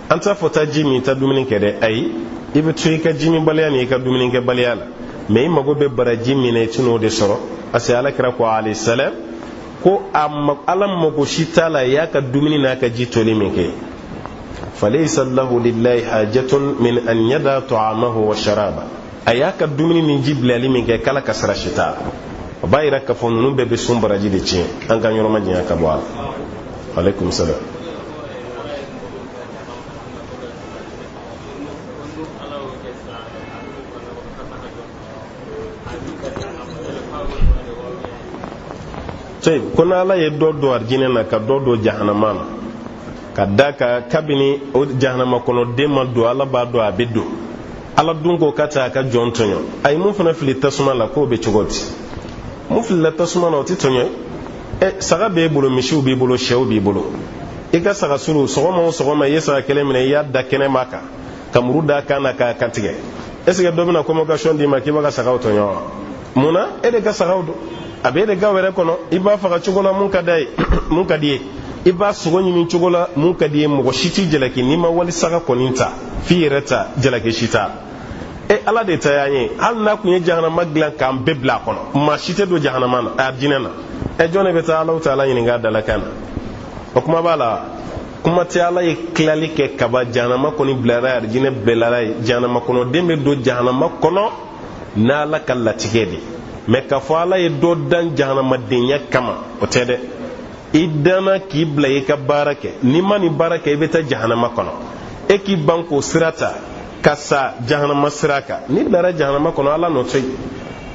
[SPEAKER 2] an t'a fɔ taa ji min, taa dumuni kɛ dɛ. Ayi, i bɛ to i ka jiminbaliya ni i ka dumunikɛbaliya la, mɛ i mago bɛ baraji min na, i tɛn'o de sɔrɔ, parce que Ala kira ko alayhi salam ko a ma, Ala mago si t'a la y'a ka dumuni n'a ka ji toli min kɛ. Falaysa lahu lillahi hajatun min an yada ta'amahu wa sharaba. A y'a ka dumuni ni ji bilali min kɛ, k'Ala ka sara si t'a la. O b'a yira k'a fɔ ninnu bɛɛ bɛ sun baraji de tiɲɛ. An ka yɔrɔ ma janya ka bɔ a la. Aleykum salam. Ko n'Ala ye dɔ don arijinɛ na ka dɔ don jahanama na, ka da ka kabini o jahanama kɔnɔ den ma don, Ala b'a dɔn a bɛ don. Ala dun ko ka taa a ka jɔn tɔɲɔ. A ye mun fana fili tasuma la, k'o bɛ cogo di? Mun filila tasuma na, o tɛ tɔɲɔ ye. Ɛ, saga b'e bolo, misiw b'i bolo, sɛw b'i bolo. I ka saga sulu, sɔgɔma o sɔgɔma, i ye saga kelen minɛ, i y'a da kɛnɛma kan ka muru da kan na k'a kantigɛ. Est ce que dɔ bɛna convocation d'i ma k'i b'a ka sagaw tɔɲɔ wa? Mun na? E de ka sagaw don, a b'e de gaw yɛrɛ kɔnɔ. I b'a faga cogo la mun ka d'a ye, mun ka di ye, i b'a sogo ɲimi cogo la mun ka di ye. Mɔgɔ si t'i jalaki n'i ma wali saga kɔni ta f'i yɛrɛ ta, jalaki si t'a. E Ala de ta y'an ye. Hali n'a kun ye jahanama dilan k'an bɛɛ bila a kɔnɔ, maa si tɛ don jahanama na, arijinɛ na. Ɛ, jɔn de bɛ taa Alahu taala ɲininka a dalakan na? O kuma b'a la, kuma tɛ. Ala ye tilali kɛ kaba, jahanama kɔni bilara, arijinɛ bɛɛ ye. Jahanama kɔnɔden bɛ don jahanama kɔnɔ n'Ala ka latigɛ de. Mɛ k'a fɔ Ala ye dɔ dan jahanamadenya kama, o tɛ dɛ. I danna k'i bila i ka baara kɛ. N'i ma nin baara kɛ, i bɛ taa jahanama kɔnɔ. E k'i ban k'o sira ta ka sa jahanama sira kan, n'i bilara jahanama kɔnɔ, Ala nɔ to yen.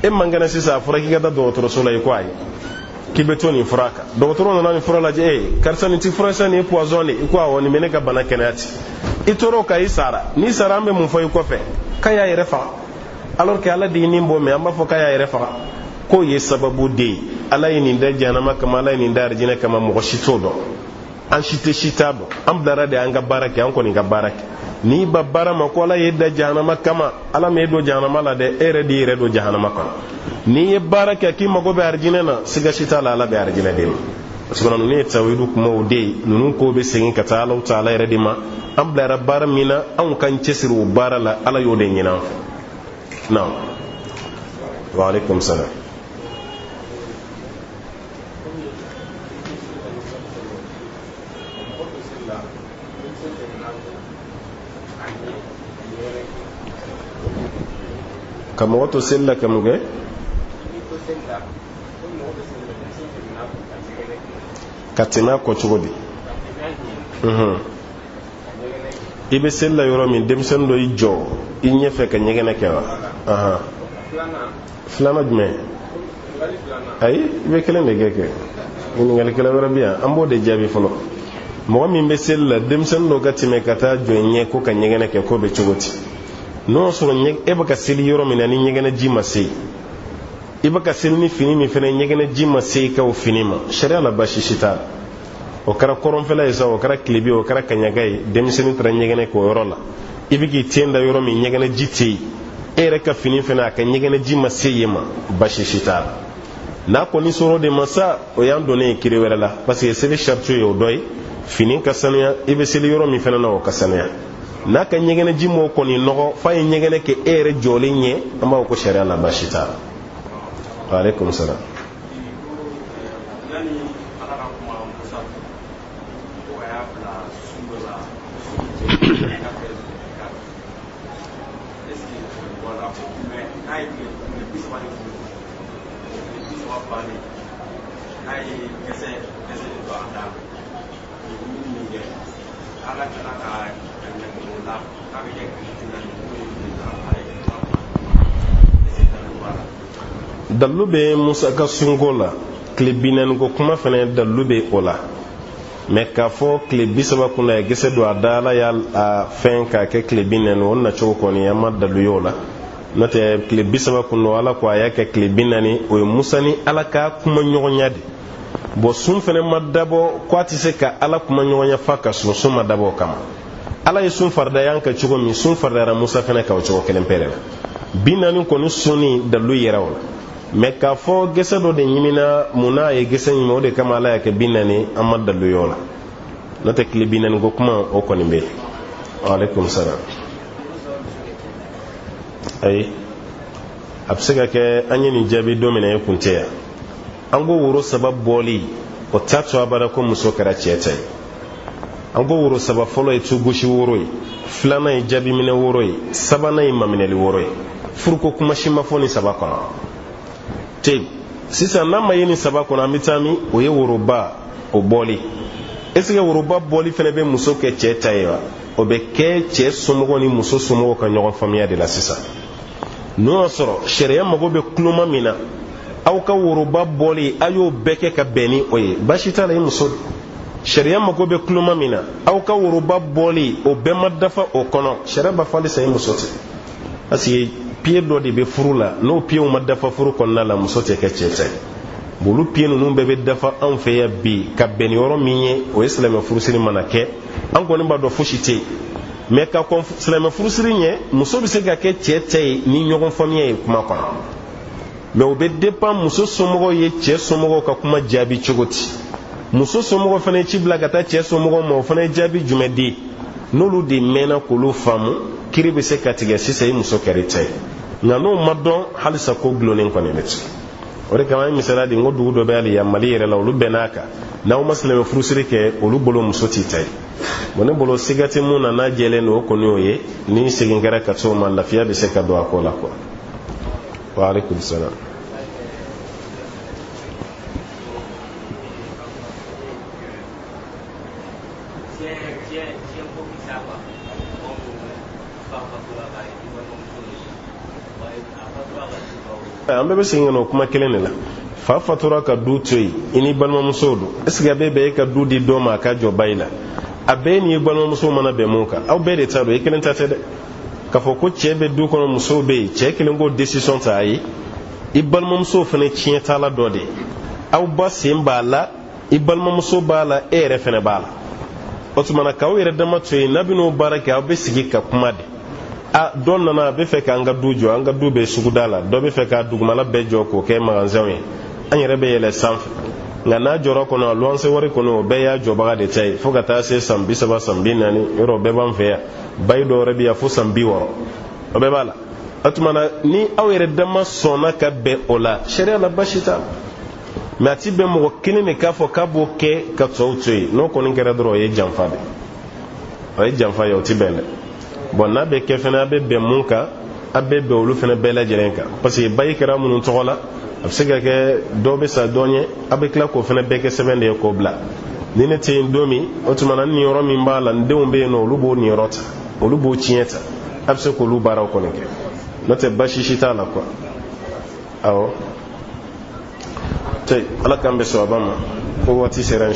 [SPEAKER 2] E man kɛnɛ sisan, a fɔra k'i ka taa dɔgɔtɔrɔso la, i ko ayi, k'i bɛ to nin fura kan. Dɔgɔtɔrɔ nana nin fura lajɛ: e karisa, nin ti fura sa, nin ye poison de. I ko awɔ, nin bɛ ne ka bana kɛnɛya ten. I tor'o kan, i sara. N'i sara, an bɛ mun fɔ i kɔfɛ? K'a y'a yɛrɛ faga, alors que Ala de ye nin bɔ. Mɛ an b'a fɔ k'a y'a yɛrɛ faga, k'o ye sababu de ye. Ala ye nin da jahanama kama, Ala ye nin da arijinɛ kama, mɔgɔ si t'o dɔn. An si tɛ, si t'a dɔn. An bilara de an ka baara kɛ, an kɔni ka baara kɛ. N'i ba baara ma ko Ala y'e da jahanama kama, Ala m'e don jahanama la dɛ, e yɛrɛ de y'i yɛrɛ don jahanama kɔnɔ. N'i ye baara kɛ k'i mago bɛ arijinɛ na, siga si t'a la, Ala bɛ arijinɛ d'e ma. Parce que ninnu ye tawidu kumaw de ye. Ninnu kow bɛ segin ka taa Alahu taala yɛrɛ de ma. An bilara baara min na, anw k'an cɛsiri o baara la, Ala y'o de ɲini an fɛ. Naam, wa aleykum salaam. Ka mɔgɔ to seli la ka mun kɛ? Ka tɛmɛ a kɔ cogo di? I bɛ seli la yɔrɔ min, denmisɛnnin dɔ y'i jɔ i ɲɛfɛ ka ɲɛgɛnɛ kɛ wa? Filanan jumɛn? Ayi, i bɛ kelen de kɛ. Ɲininkalikɛla wɛrɛ bɛ yan, an b'o de jaabi fɔlɔ. Mɔgɔ min bɛ seli la, denmisɛnnin dɔ ka tɛmɛ ka taa jɔ i ɲɛ ko ka ɲɛgɛnɛ kɛ, k'o bɛ cogo di? N'o y'a sɔrɔ e bɛ ka seli yɔrɔ min na, ni ɲɛgɛnɛ ji ma se, i bɛ ka seli ni fini min fana, ɲɛgɛnɛ ji ma se i ka o fini ma, sariya la baasi si t'a la. O kɛra kɔrɔnfɛla ye sa, o kɛra tilebi ye, o kɛra kaɲaga ye, denmisɛnnin taara ɲɛgɛnɛ k'o yɔrɔ la, i bɛ k'i ten da yɔrɔ min, ɲɛgɛnɛ ji tɛ yen, e yɛrɛ ka fini fana, a ka ɲɛgɛnɛ ji ma se yen ma, baasi si t'a la. N'a kɔni sɔrɔ de ma sa, o y'an donnen ye kiri wɛrɛ la, parce que seli sariti ye o dɔ ye, fini ka sanuya, i bɛ seli yɔrɔ min fana na, o ka sanuya. N'a ka ɲɛgɛnɛ ji m'o kɔni nɔgɔ f'a ye ɲɛgɛnɛ kɛ e yɛrɛ jɔlen ɲɛ, an b'a fɔ ko sariya la baasi t'a la. Aleykum salam. Dalu bɛ Musa ka sunko la, tile 40 ko kuma fana dalu bɛ o la. Mɛ k'a fɔ tile 30 kunna ye gɛsɛ don a da, Ala y'a fɛn k'a kɛ tile 40, o nacogo kɔni an ma dalu y'o la. N'o tɛ tile 30 kun don, Ala ko a y'a kɛ tile 40, o ye Musa ni Ala ka kuma ɲɔgɔnya de. Bɔn sun fana ma dabɔ ko a tɛ se ka Ala kuma ɲɔgɔnya f'a ka sun. Sun ma dabɔ o kama. Ala ye sun faridaya an kan cogo min, sun faridayara Musa fana kan o cogo kelen pe de la. 40 kɔni sunni dalu yɛrɛ o la. Mɛ k'a fɔ gɛsɛ dɔ de ɲimina, mun n'a ye gɛsɛ ɲimi, o de kama Ala y'a kɛ 40, an ma dalu y'o la. N'o tɛ tile 40 ko kuma o kɔni bɛ yen. Aleykum salam. Ayi, a bɛ se ka kɛ an ye nin jaabi don min na e kun tɛ yan. An ko woro saba bɔli, o t'a to abada ko muso kɛra cɛ ta ye. An ko woro saba fɔlɔ ye tugosi woro ye, filanan ye jaabiminɛ woro ye, sabanan ye maminɛli woro ye. Furuko kuma si ma fɔ nin saba kɔnɔ te. Sisan n'a ma ye nin saba kɔnɔ, an bɛ taa min? O ye woroba o bɔli. Est ce que woroba bɔli fana bɛ muso kɛ cɛ ta ye wa? O bɛ kɛ cɛ somɔgɔw ni muso somɔgɔw ka ɲɔgɔn faamuya de la. Sisan n'o y'a sɔrɔ sariya mago bɛ kuloma min na, aw ka woroba bɔli, a y'o bɛɛ kɛ ka bɛn ni o ye, baasi t'a la, i muso. Sariya mago bɛ kuloma min na, aw ka woroba bɔli, o bɛɛ ma dafa o kɔnɔ, sariya b'a fɔ halisa i muso tɛ. Parce que piye dɔ de bɛ furu la, n'o piyew ma dafa furu kɔnɔna la, muso tɛ kɛ cɛ ta ye. Olu piye ninnu bɛɛ bɛ dafa anw fɛ yan bi ka bɛn ni yɔrɔ min ye, o ye silamɛ furusiri mana kɛ. An kɔni b'a dɔn fosi tɛ yen. Mɛ ka kɔn silamɛ furusiri ɲɛ, muso bɛ se ka kɛ cɛ ta ye ni ɲɔgɔn faamuya ye kuma kɔnɔ. Mɛ o bɛ dépend muso somɔgɔw ye cɛ somɔgɔw ka kuma jaabi cogo di. Muso somɔgɔw fana ye ci bila ka taa cɛ somɔgɔw ma, o fana ye jaabi jumɛn di? N'olu de mɛnna k'olu faamu, kiri bɛ se ka tigɛ sisan, i muso kɛra i ta ye. Nka n'o ma dɔn halisa, ko gulonnen kɔni bɛ ten. O de kama an ye misaliya di n ko dugu dɔ bɛ hali yan Mali yɛrɛ la, olu bɛnn'a kan, n'aw ma silamɛ furusiri kɛ, olu bolo muso t'i ta ye. Bon, ne bolo siga tɛ mun na, n'a jɛlen don, o kɔni y'o ye. Ni segin kɛra ka t'o ma, lafiya bɛ se ka don a ko la quoi. Wa aleykum salam. An bɛɛ bɛ segin ka na o kuma kelen de la. Fa fatura ka du to yen, i ni balimamuso don. Est ce que a bɛ bɛn e ka du di dɔ ma a ka jɔ ba i la? A bɛɛ n'i balimamuso mana bɛn mun kan, aw bɛɛ de ta don, i kelen ta tɛ dɛ. K'a fɔ ko cɛ bɛ du kɔnɔ, musow bɛ yen, cɛ kelen k'o décision ta, ayi, i balimamuso fana tiɲɛtala dɔ de ye. Aw ba sen b'a la, i balimamuso b'a la, e yɛrɛ fana b'a la. O tuma na k'aw yɛrɛ dama to yen, n'a bɛn'o baara kɛ, aw bɛ sigi ka kuma de. A dɔ nana, a bɛ fɛ k'an ka du jɔ, an ka du bɛ suguda la, dɔ bɛ fɛ k'a dugumala bɛɛ jɔ k'o kɛ magasinw ye, an yɛrɛ bɛ yɛlɛ sanfɛ. Nka n'a jɔra kɔnɔ, a luwanse wari kɔnɔ, o bɛɛ y'a jɔbaga de ta ye fo ka taa se san 30, san 40. Yɔrɔ o bɛɛ b'an fɛ yan. Bayi dɔw yɛrɛ bɛ yan fo san 60, o bɛɛ b'a la. O tuma na ni aw yɛrɛ dama sɔnna ka bɛn o la, sariya la baasi t'a la. Mɛ a ti bɛn mɔgɔ kelen de k'a fɔ k'a b'o kɛ ka tɔw to yen. N'o kɔni kɛra dɔrɔn, o ye janfa de, o ye janfa ye, o ti bɛn dɛ. Bɔn, n'a bɛ kɛ fɛnɛ, a bɛ bɛn mun kan, a bɛ bɛn olu fɛnɛ bɛɛ lajɛlen kan. Parce que bayi kɛra minnu tɔgɔ la, a bɛ se ka kɛ dɔw bɛ sa dɔ ɲɛ, a bɛ tila k'o fɛnɛ bɛɛ kɛ sɛbɛn de ye k'o bila. Ni ne tɛ yen don min, o tuma na niyɔrɔ min b'a la, n denw bɛ yen nɔ, olu b'o niyɔrɔ ta, olu b'o tiɲɛ ta. A bɛ se k'olu baaraw kɔni kɛ, n'o tɛ baasi si t'a la quoi. Awɔ, tɛ Ala k'an bɛn sawaba ma. Ko waati sera.